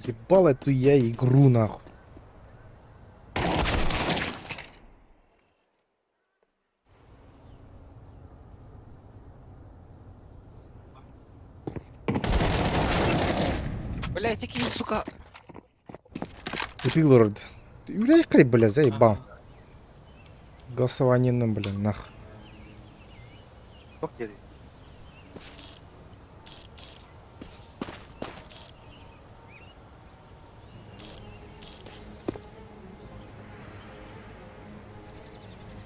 Ебал эту я игру нахуй. Блять, какие, сука. Ты, лорд. Бля, хреб, бля, заебал. Голосование нам, бля, нах. Ох, деді.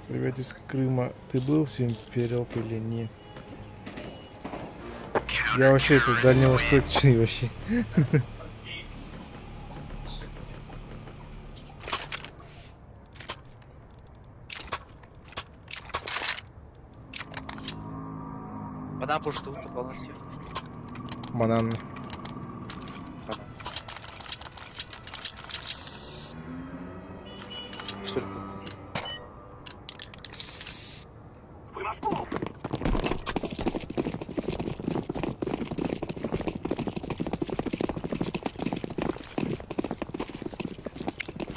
Привет из Крыма. Ты был в Симферополе или нет? Я вообще это дальневосточный вообще. Банан пушту полностью. Банан. Банан. Что ли? We must move.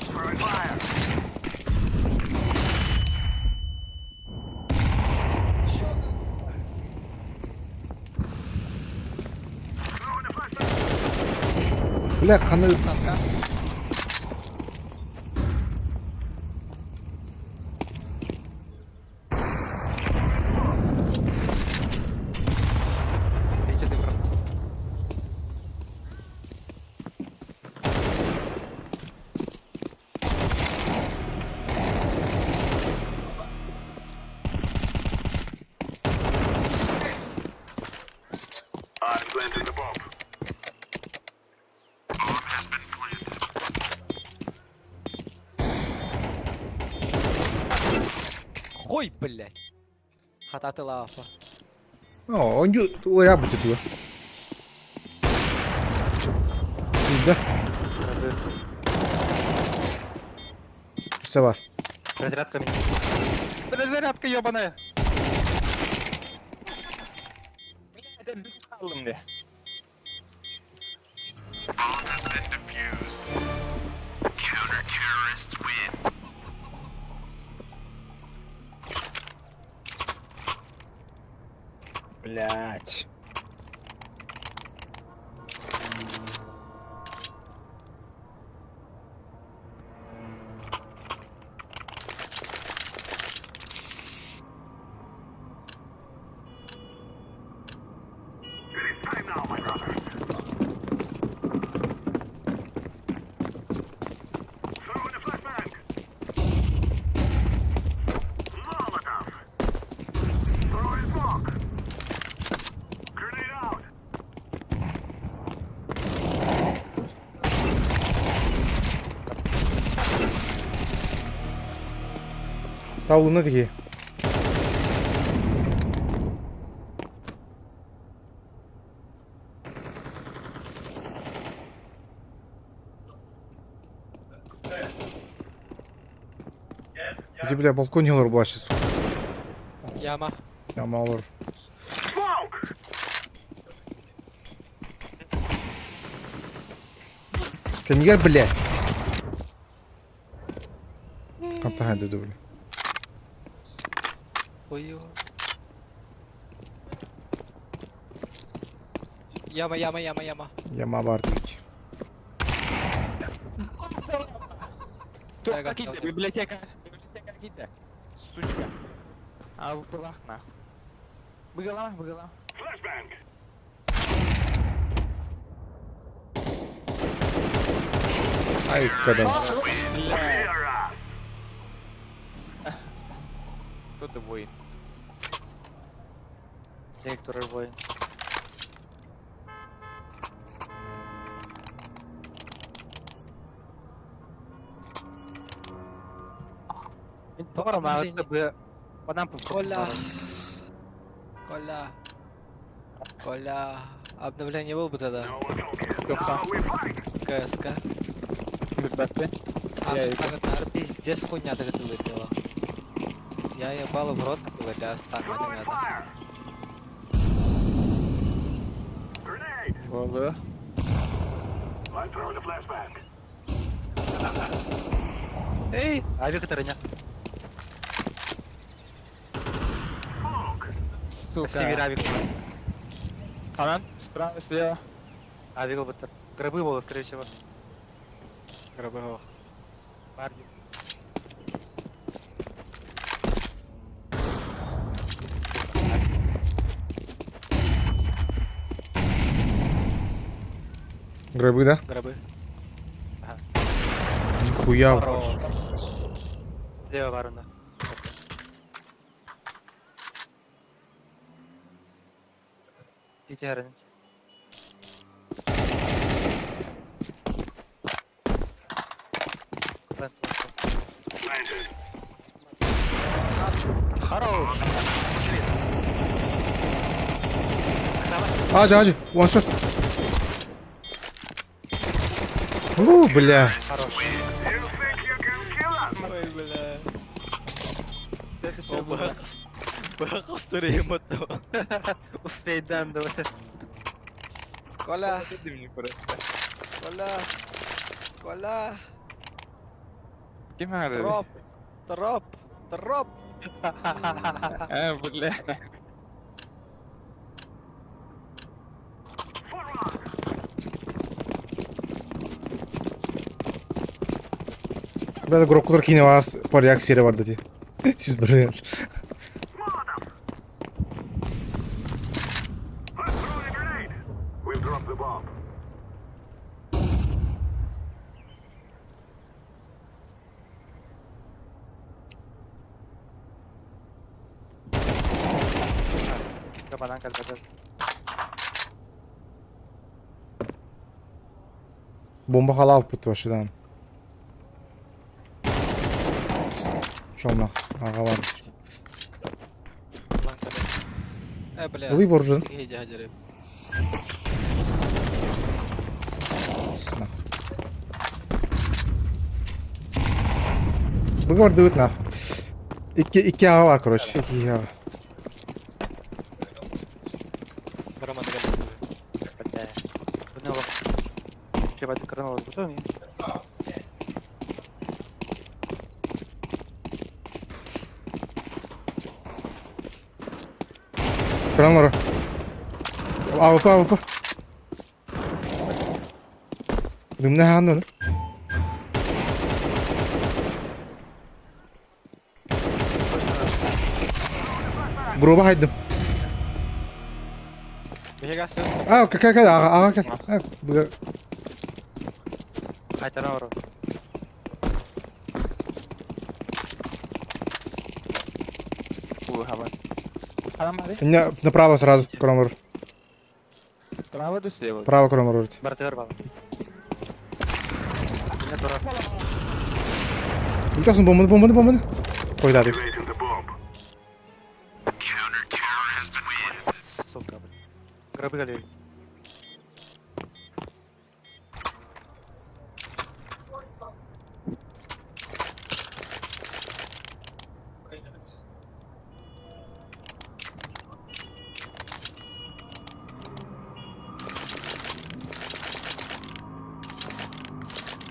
Throwing fire. Throwing a flashbang. Бля, ханы... Танка. Видите, ты прав. I'm planting the bomb. Bomb has been planted. Ой, блять. Хататы лафа. О, он я будет туда. Да, все бар. Разрядка. Разрядка ебаная. Алым де. Bomb has been defused. Counter-terrorists win. Блять. It is time now, my brother. Throw in a flashbang. Molotov. Throw in smoke. Grenade out. Таулына такие. Иди, бля, балкон олар була сейчас. Яма. Яма олар. Smoke. Кенигер, бля. Қантаға деді, бля. Ой. Яма, яма, яма, яма. Яма бар дейді. Я Туохха готов. киирдэ, библиотека. Библиотека киирдэ. Сучка. А пылах нахуй. Быгалама, быгалама. Айка да. Бля. Кто ты воин? Некоторый воин. Тоҕо маҕыта быа банан Коля. Коля. Коля. Обновление был бы тогда. КСК. Бэппэ. А, Я сука, пиздец хуйня ты вылетела. Я ебал в рот, бля, так, не надо. Болу. Эй, авик тарыня. Сука. Север авик. Ханан, справа, слева. Авик был Гробы было, скорее всего. Гробы Парни. Гробы, да? Гробы. Нихуя. Хорош. Слева ворона. Иди, Хорош! Ажа, ажа, one shot. У, бля. Хорош. Ой, бля. Успей, дан, давай. Коля. Коля. Коля. Ким надо? Дроп. Дроп. Дроп. А, бля. Бля, гробкалар киine вас по реакция бар деди. Сіз бір. Кабанан кальбадыр. Бомба халав пут вообще Шомнах, ага бар. Бля. Ылый боржун. Иди, иди, Нах. Бу бар нах. Икки икки ага бар, короче, икки ага. Рома, Бля. Бұны Чебати кранол бутоми. Кран АВП, АВП. Дымна ханны. Грубо хайдым. А, какая какая ага, ага, как. Қайтара ұры. Не, направо сразу, Кромор. Право или слева? Право, Кромор. Бартыр бал. Не тура. Илтасын бомбаны, бомбаны, бомбаны. Қойдады. Сука, блин. Гробы галереи.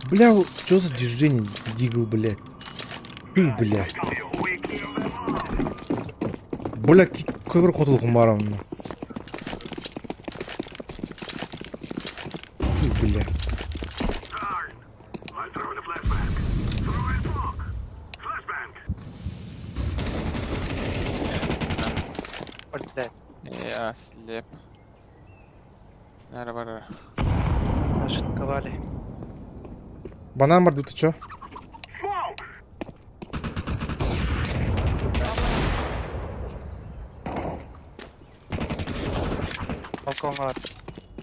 Бля, что за движение, Дигл, блядь? Фу, бля. Бля, көбір қотылқым бар амына. Фу, бля. Бля. Я слеп. Нара бара. Нашинковали. Банан бар ты чё? Балкон бар.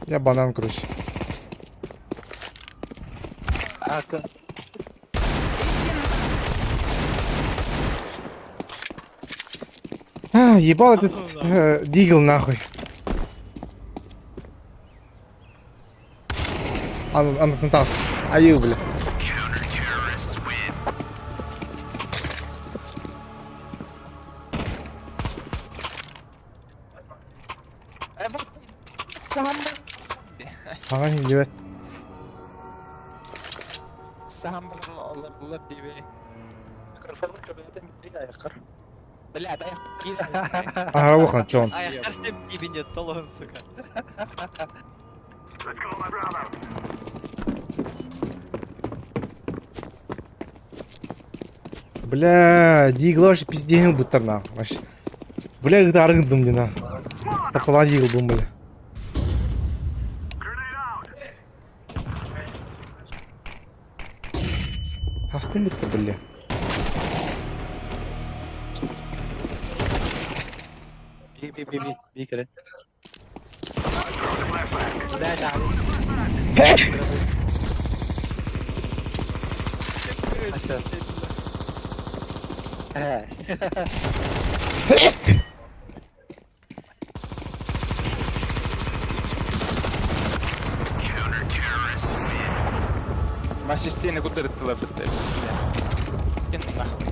Я банан, короче. А, к- А, ебал этот дигл нахуй. Ан, ан, Аю, бля. Ага, не девять. Сам Allah gibi. Микрофон кабинета ayakar. Бля, дай Ага, лохан, чё он? А я харстем тебе нет, талон, сука. Let's go, my brother. Бля, дигл вообще пизденил бы нахуй. Вообще. Бля, это аргндым не нахуй. Такого дигл был, бля. Grenade out. Астым бітті, бля. Би би би би би кэлэн. Бля, да. Аса. Э. Массистени кудырттылар бітті. Нахуй.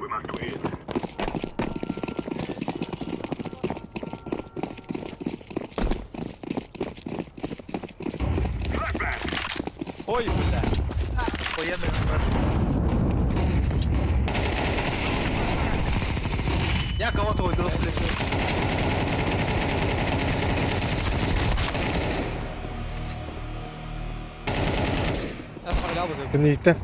We must win. Ой, бля. Охуенный Я кого-то убил в лесу. Кенниттэн.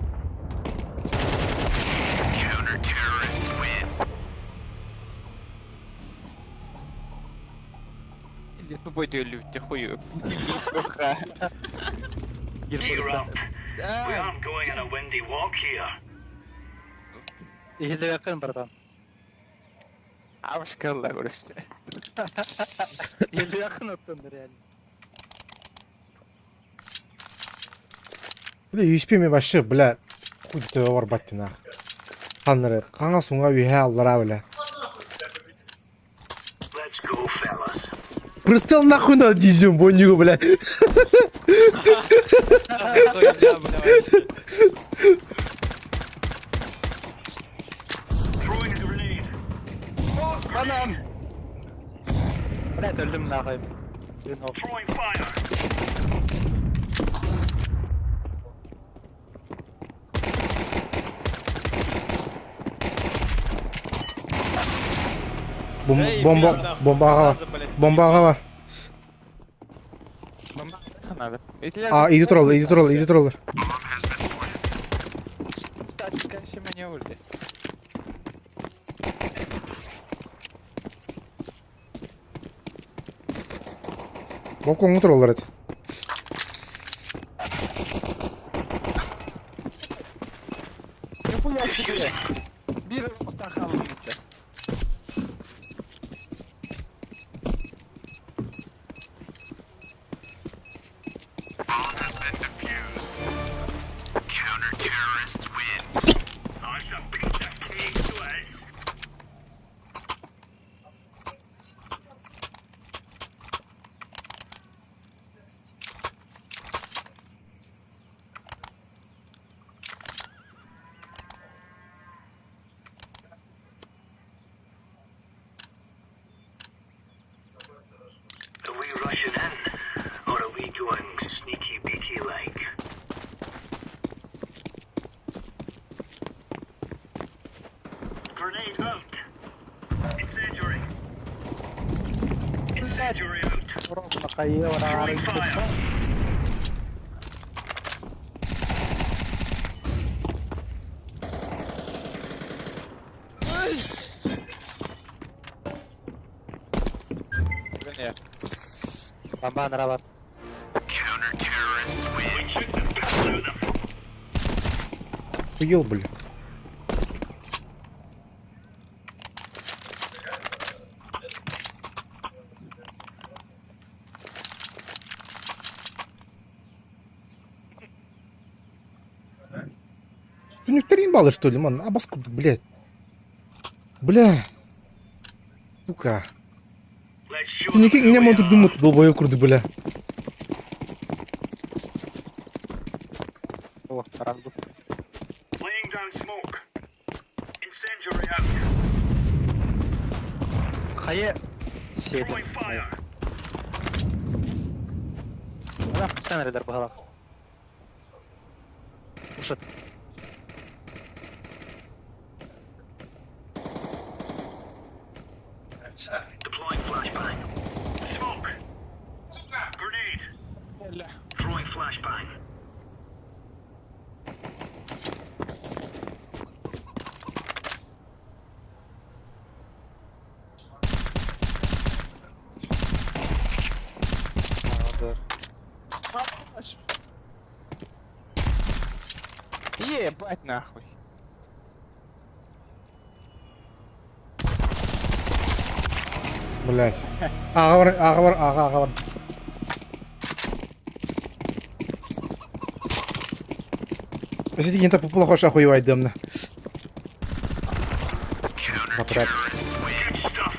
Или тупой ты люди, хую. Gear up. We aren't going on a windy walk here. Или yakın братан. Авашкалла көрөстө. Или yakın оттон реально. Бля, USP ми вообще, бля, хуй тебе бар батты нах. Ханнары, қаңа суңа үйе аллара, бля. Let's go, fellas. Пристал нахуй на дизель, бонюгу, бля. Хуйня, бля, вообще. Throwing a grenade. Банан! Блядь, өлдүм нахуй. Блин, оп. Throwing fire. Бом- Бомба, бомбаға бар. Бомбаға бар. Надо. А, иди тураллар, иди тураллар, иди тураллар. Статика маневры. Балконға тураллар еді. Нихуя себе. Бир тахалым. That's a piece of cake to us. Are we rushing in, or are we going sneaky beaky like? Блядь. Incendiary out. Ровно хайы Throwing fire. Блин, Бомба бар. We took the best out of them. Хуел, бля. У них три балла, что ли, ман? Абаску, блядь. Бля. Сука. Let's show Ты them никак who не we мог are. думать, долбоёб курды, бля. О, рангус. Laying down smoke. Incendiary out. Хайы сиэтим. Throwing fire. Ана хтан эрэлэр быһалаах. Ушат. Deploying flashbang. Smoke. Grenade. Throwing flashbang. Ебать нахуй. Блядь. Аҕа бар, аҕа бар, аҕа, аҕа бар. Өсөтө кента пупула хоша хуевайдымна. Бапырат. Good stuff.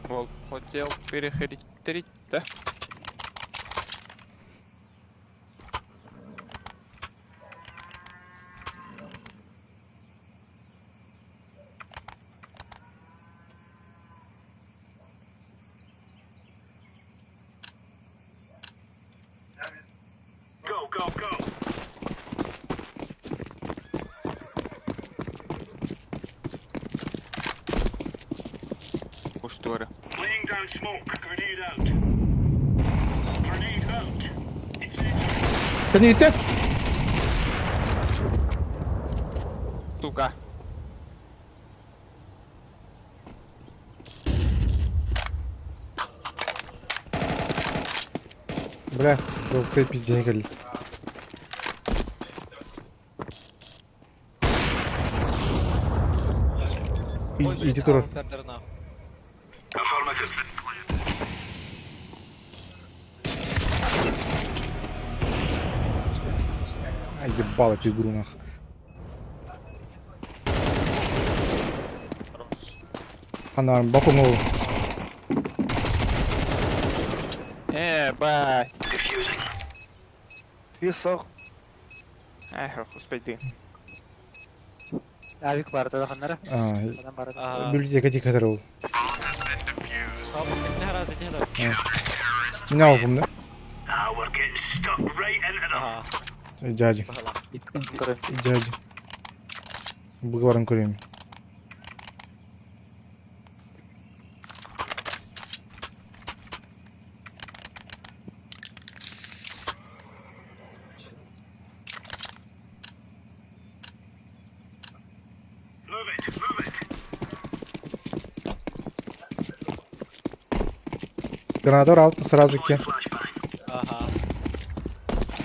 Волк хотел переходить, да? Go, go, go. Уштора. Laying down smoke. Grenade out. Grenade out. Incendiary. Кэнниттэн. Сука. Бля, ты пиздец, говорю. Иди тура. Affirmative. А, ебал эту игру нах. Ана, бакунул. Ебать. Diffusing. Писок. Эх, господи. Авик бар да ханнара. А, Адам бар. Ага. библиотека тихо ол. Ага. Меня опомню. Ah, we're getting stuck right into them. Ага. Дяди. Дяди. Быгваран көрем. Move it, move it. Гранатор аут сразу Throwing ке. flashbang. Ага.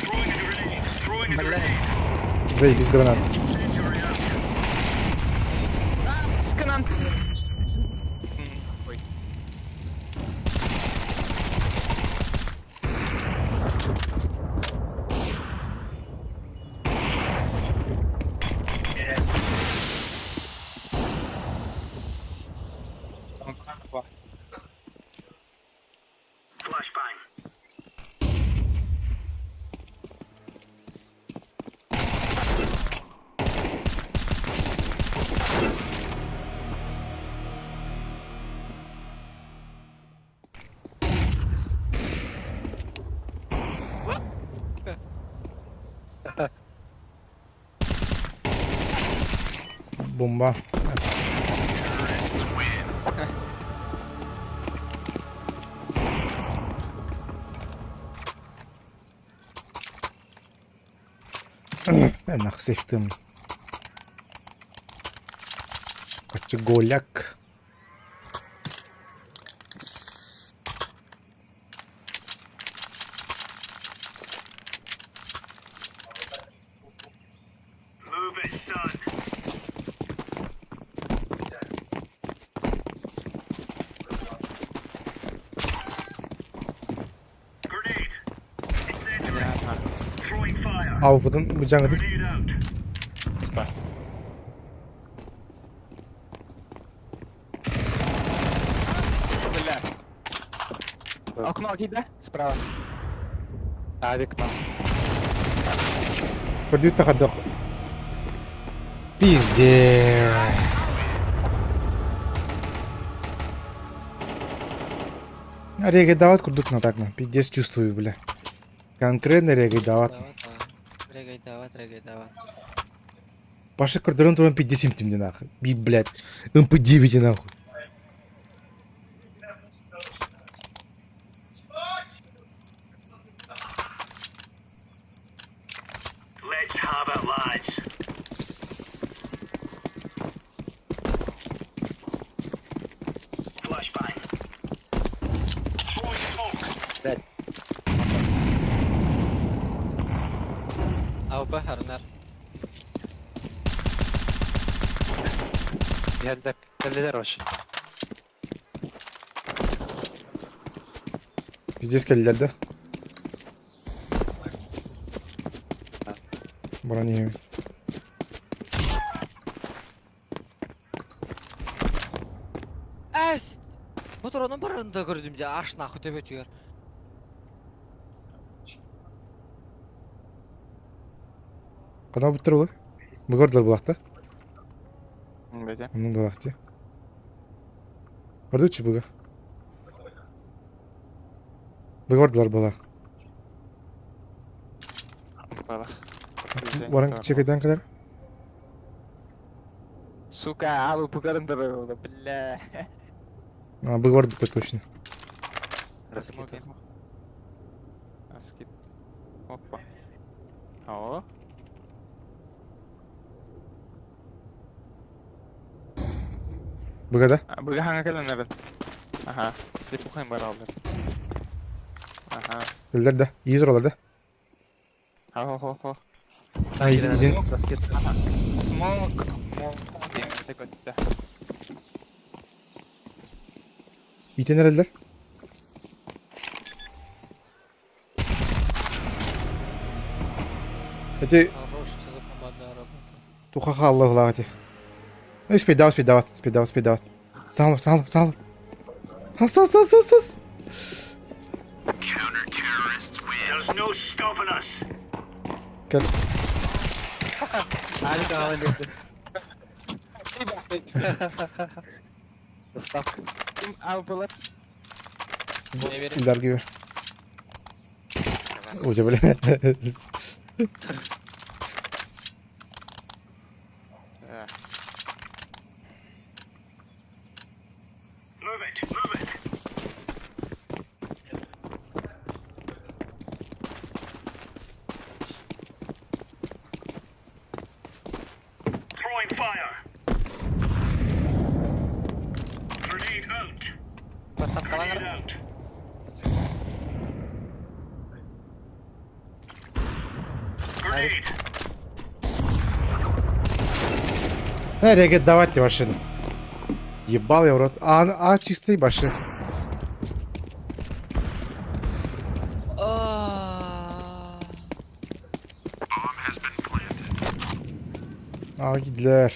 Throwing a grenade. Throwing a grenade. Заебись гранат. Incendiary out. Сканан. Ой. Flashbang. Бомба. Нах сейфтым. Голяк. Move it, son. Grenade. Incendiary. Throwing fire. Авгудун быдьаҥытын Grenade out. Бля. Окно кида? Справа. Авик нам. Көрдүү тахадох. Пиздец. Регайдават курдук на так на. Пиздец чувствую, бля. Конкретно регайдават. Регайдават, регайдават. Паша көрдөрөн туран пиздец имтимди нахуй. Би, блядь. МП9 нахуй. Let's have it, lads. Flashbang. Throwing smoke. Блядь. АВП Харнер. Иһэллэр кэллилэр вообще. Пиздец кэллилэр да? Баран иһэбин. Эс! Мотор барын да көрдүм дьэ, аш нахуй төбөтүгэр. Канал бүттэр ол. Быгордылар булахта. Бете. Оннук буолаах дии. Бардуччу быга. Быгордылар буолаах. Балах. Баран чекайдан кэлэр. Сука, алу пукарын да бля. А, быгордык точно. Раскид. Раскид. Опа. О. Быга да? Быга хаҥа кэлэн эбит. Аха. Слепухайм бар алды. Аха. Өллөр да. Иизер олар да. Хо-хо-хо. А, изин. Раскид. Смок. Мок. Такой. Итен эрэллэр. Эти Хорош, что за командная работа. туха хаалла ыһылаах ити. Успейдават, успейдават, успейдават, успейдават. Саалар, саалар, саалар. Хас, хас, хас, хас, хас. There's no stopping us. Кэл. Авик аҕалан биэрдэ. Доставка. Алпылар. Не верим. Ильдар gibi. Уже, бля. Move it, move it. Throwing fire. Grenade out. Подсадкалар. Grenade out. Grenade. Nereye давать машину? Ебал я в рот. А, а чистый баши. А. А, гидлер.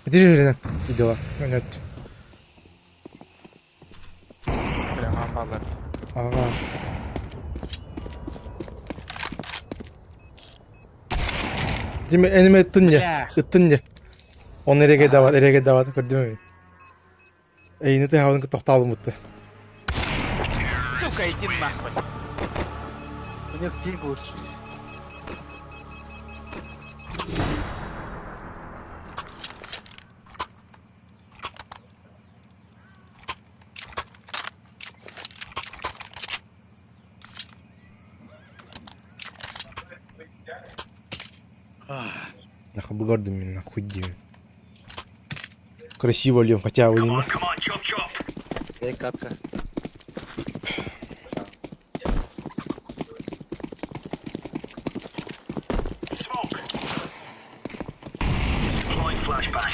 Иди же, Иди, Нет. Бля, мамалар. Ага. Дими enemy ыттын не? Бля. Ыттын не? Он эреге дават, эреге дават, көрдүм. Эйни ты хавын тоқталым ұтты. Сука, иди нахуй. У них пинг лучше. Бу көрдүм мин нахуй диибин. Красиво ольем хотя бы Come инна. on, come on, chop chop. Эй, катка. Smoke. Deploying flashbang.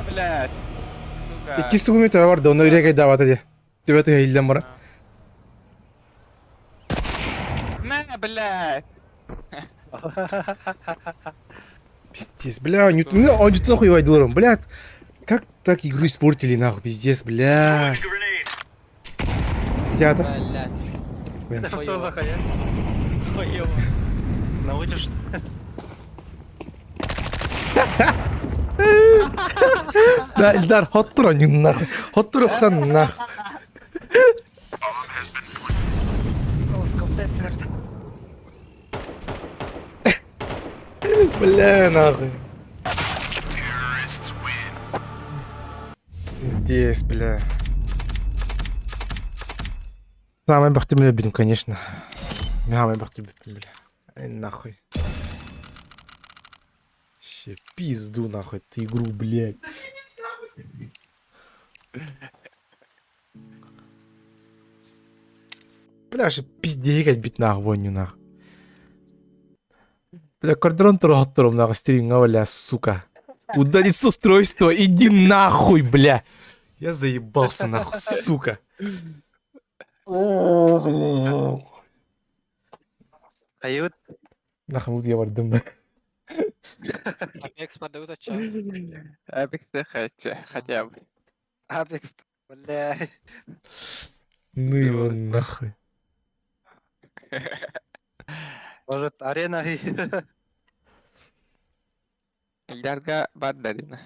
Блядь. Сука. Иккис тугуми төбө барда, онно үрэ кайдаабата дии. Төбө тыһа бара. Мэ, блядь. Пиздец, бля, не, ну, он не хуй дуром, бля. Как так игру испортили, нахуй, пиздец, бля. Grenade. Я-то. Блядь. Хуя. Что за хуйня? Хуёво. Научишь? Да, Эльдар, хоттур они нахуй. Хоттур хан нахуй. Скоп тестер. Бля, нахуй. Пиздец, бля. Самый бахты любим, конечно. Самый бахты бля. Ай, нахуй. Вообще, пизду нахуй эту игру, блядь. Бля, вообще пиздец, бит нахуй, воню нахуй. Бля, кордрон туром нахуй стримга, бля, сука. Удалить с устройства, иди нахуй, бля. Я заебался нахуй, сука. О, бля. Ают. Нахуй вот я бардым, бля. Апекс продают от чё? Апекс хотя, хотя бы. Апекс. Бля. Ну его нахуй. Может, арена и... Эльдарга бар арена.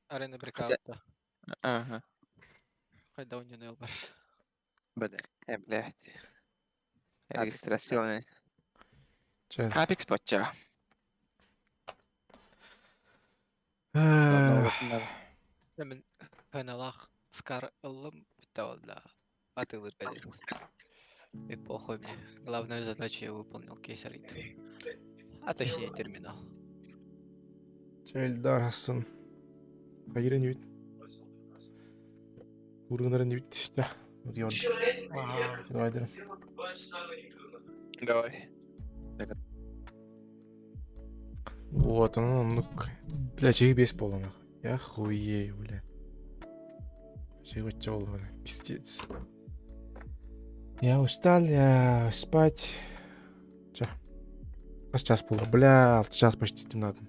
Арена брекаута. Ага. Хайда у нее бар. Бля. Э, блядь. Апекс. Регистрационный. Че? Апекс поча. Давно вот надо. Мен пеналах скар ыллым бля. А ты лыпали. И похуй мне. Главную задачу я выполнил кейс рейд. А точнее терминал. Че, Эльдар Хасан. Хайыр не бит. Ургынары не бит. Да. Вот я Давай, давай. Давай. Вот, он, ну, бля, чего без пола, нахуй. Я хуею, бля. Чего чёл, бля, пиздец. Я устал, я спать. Ча. А сейчас было, бля, сейчас почти темнота.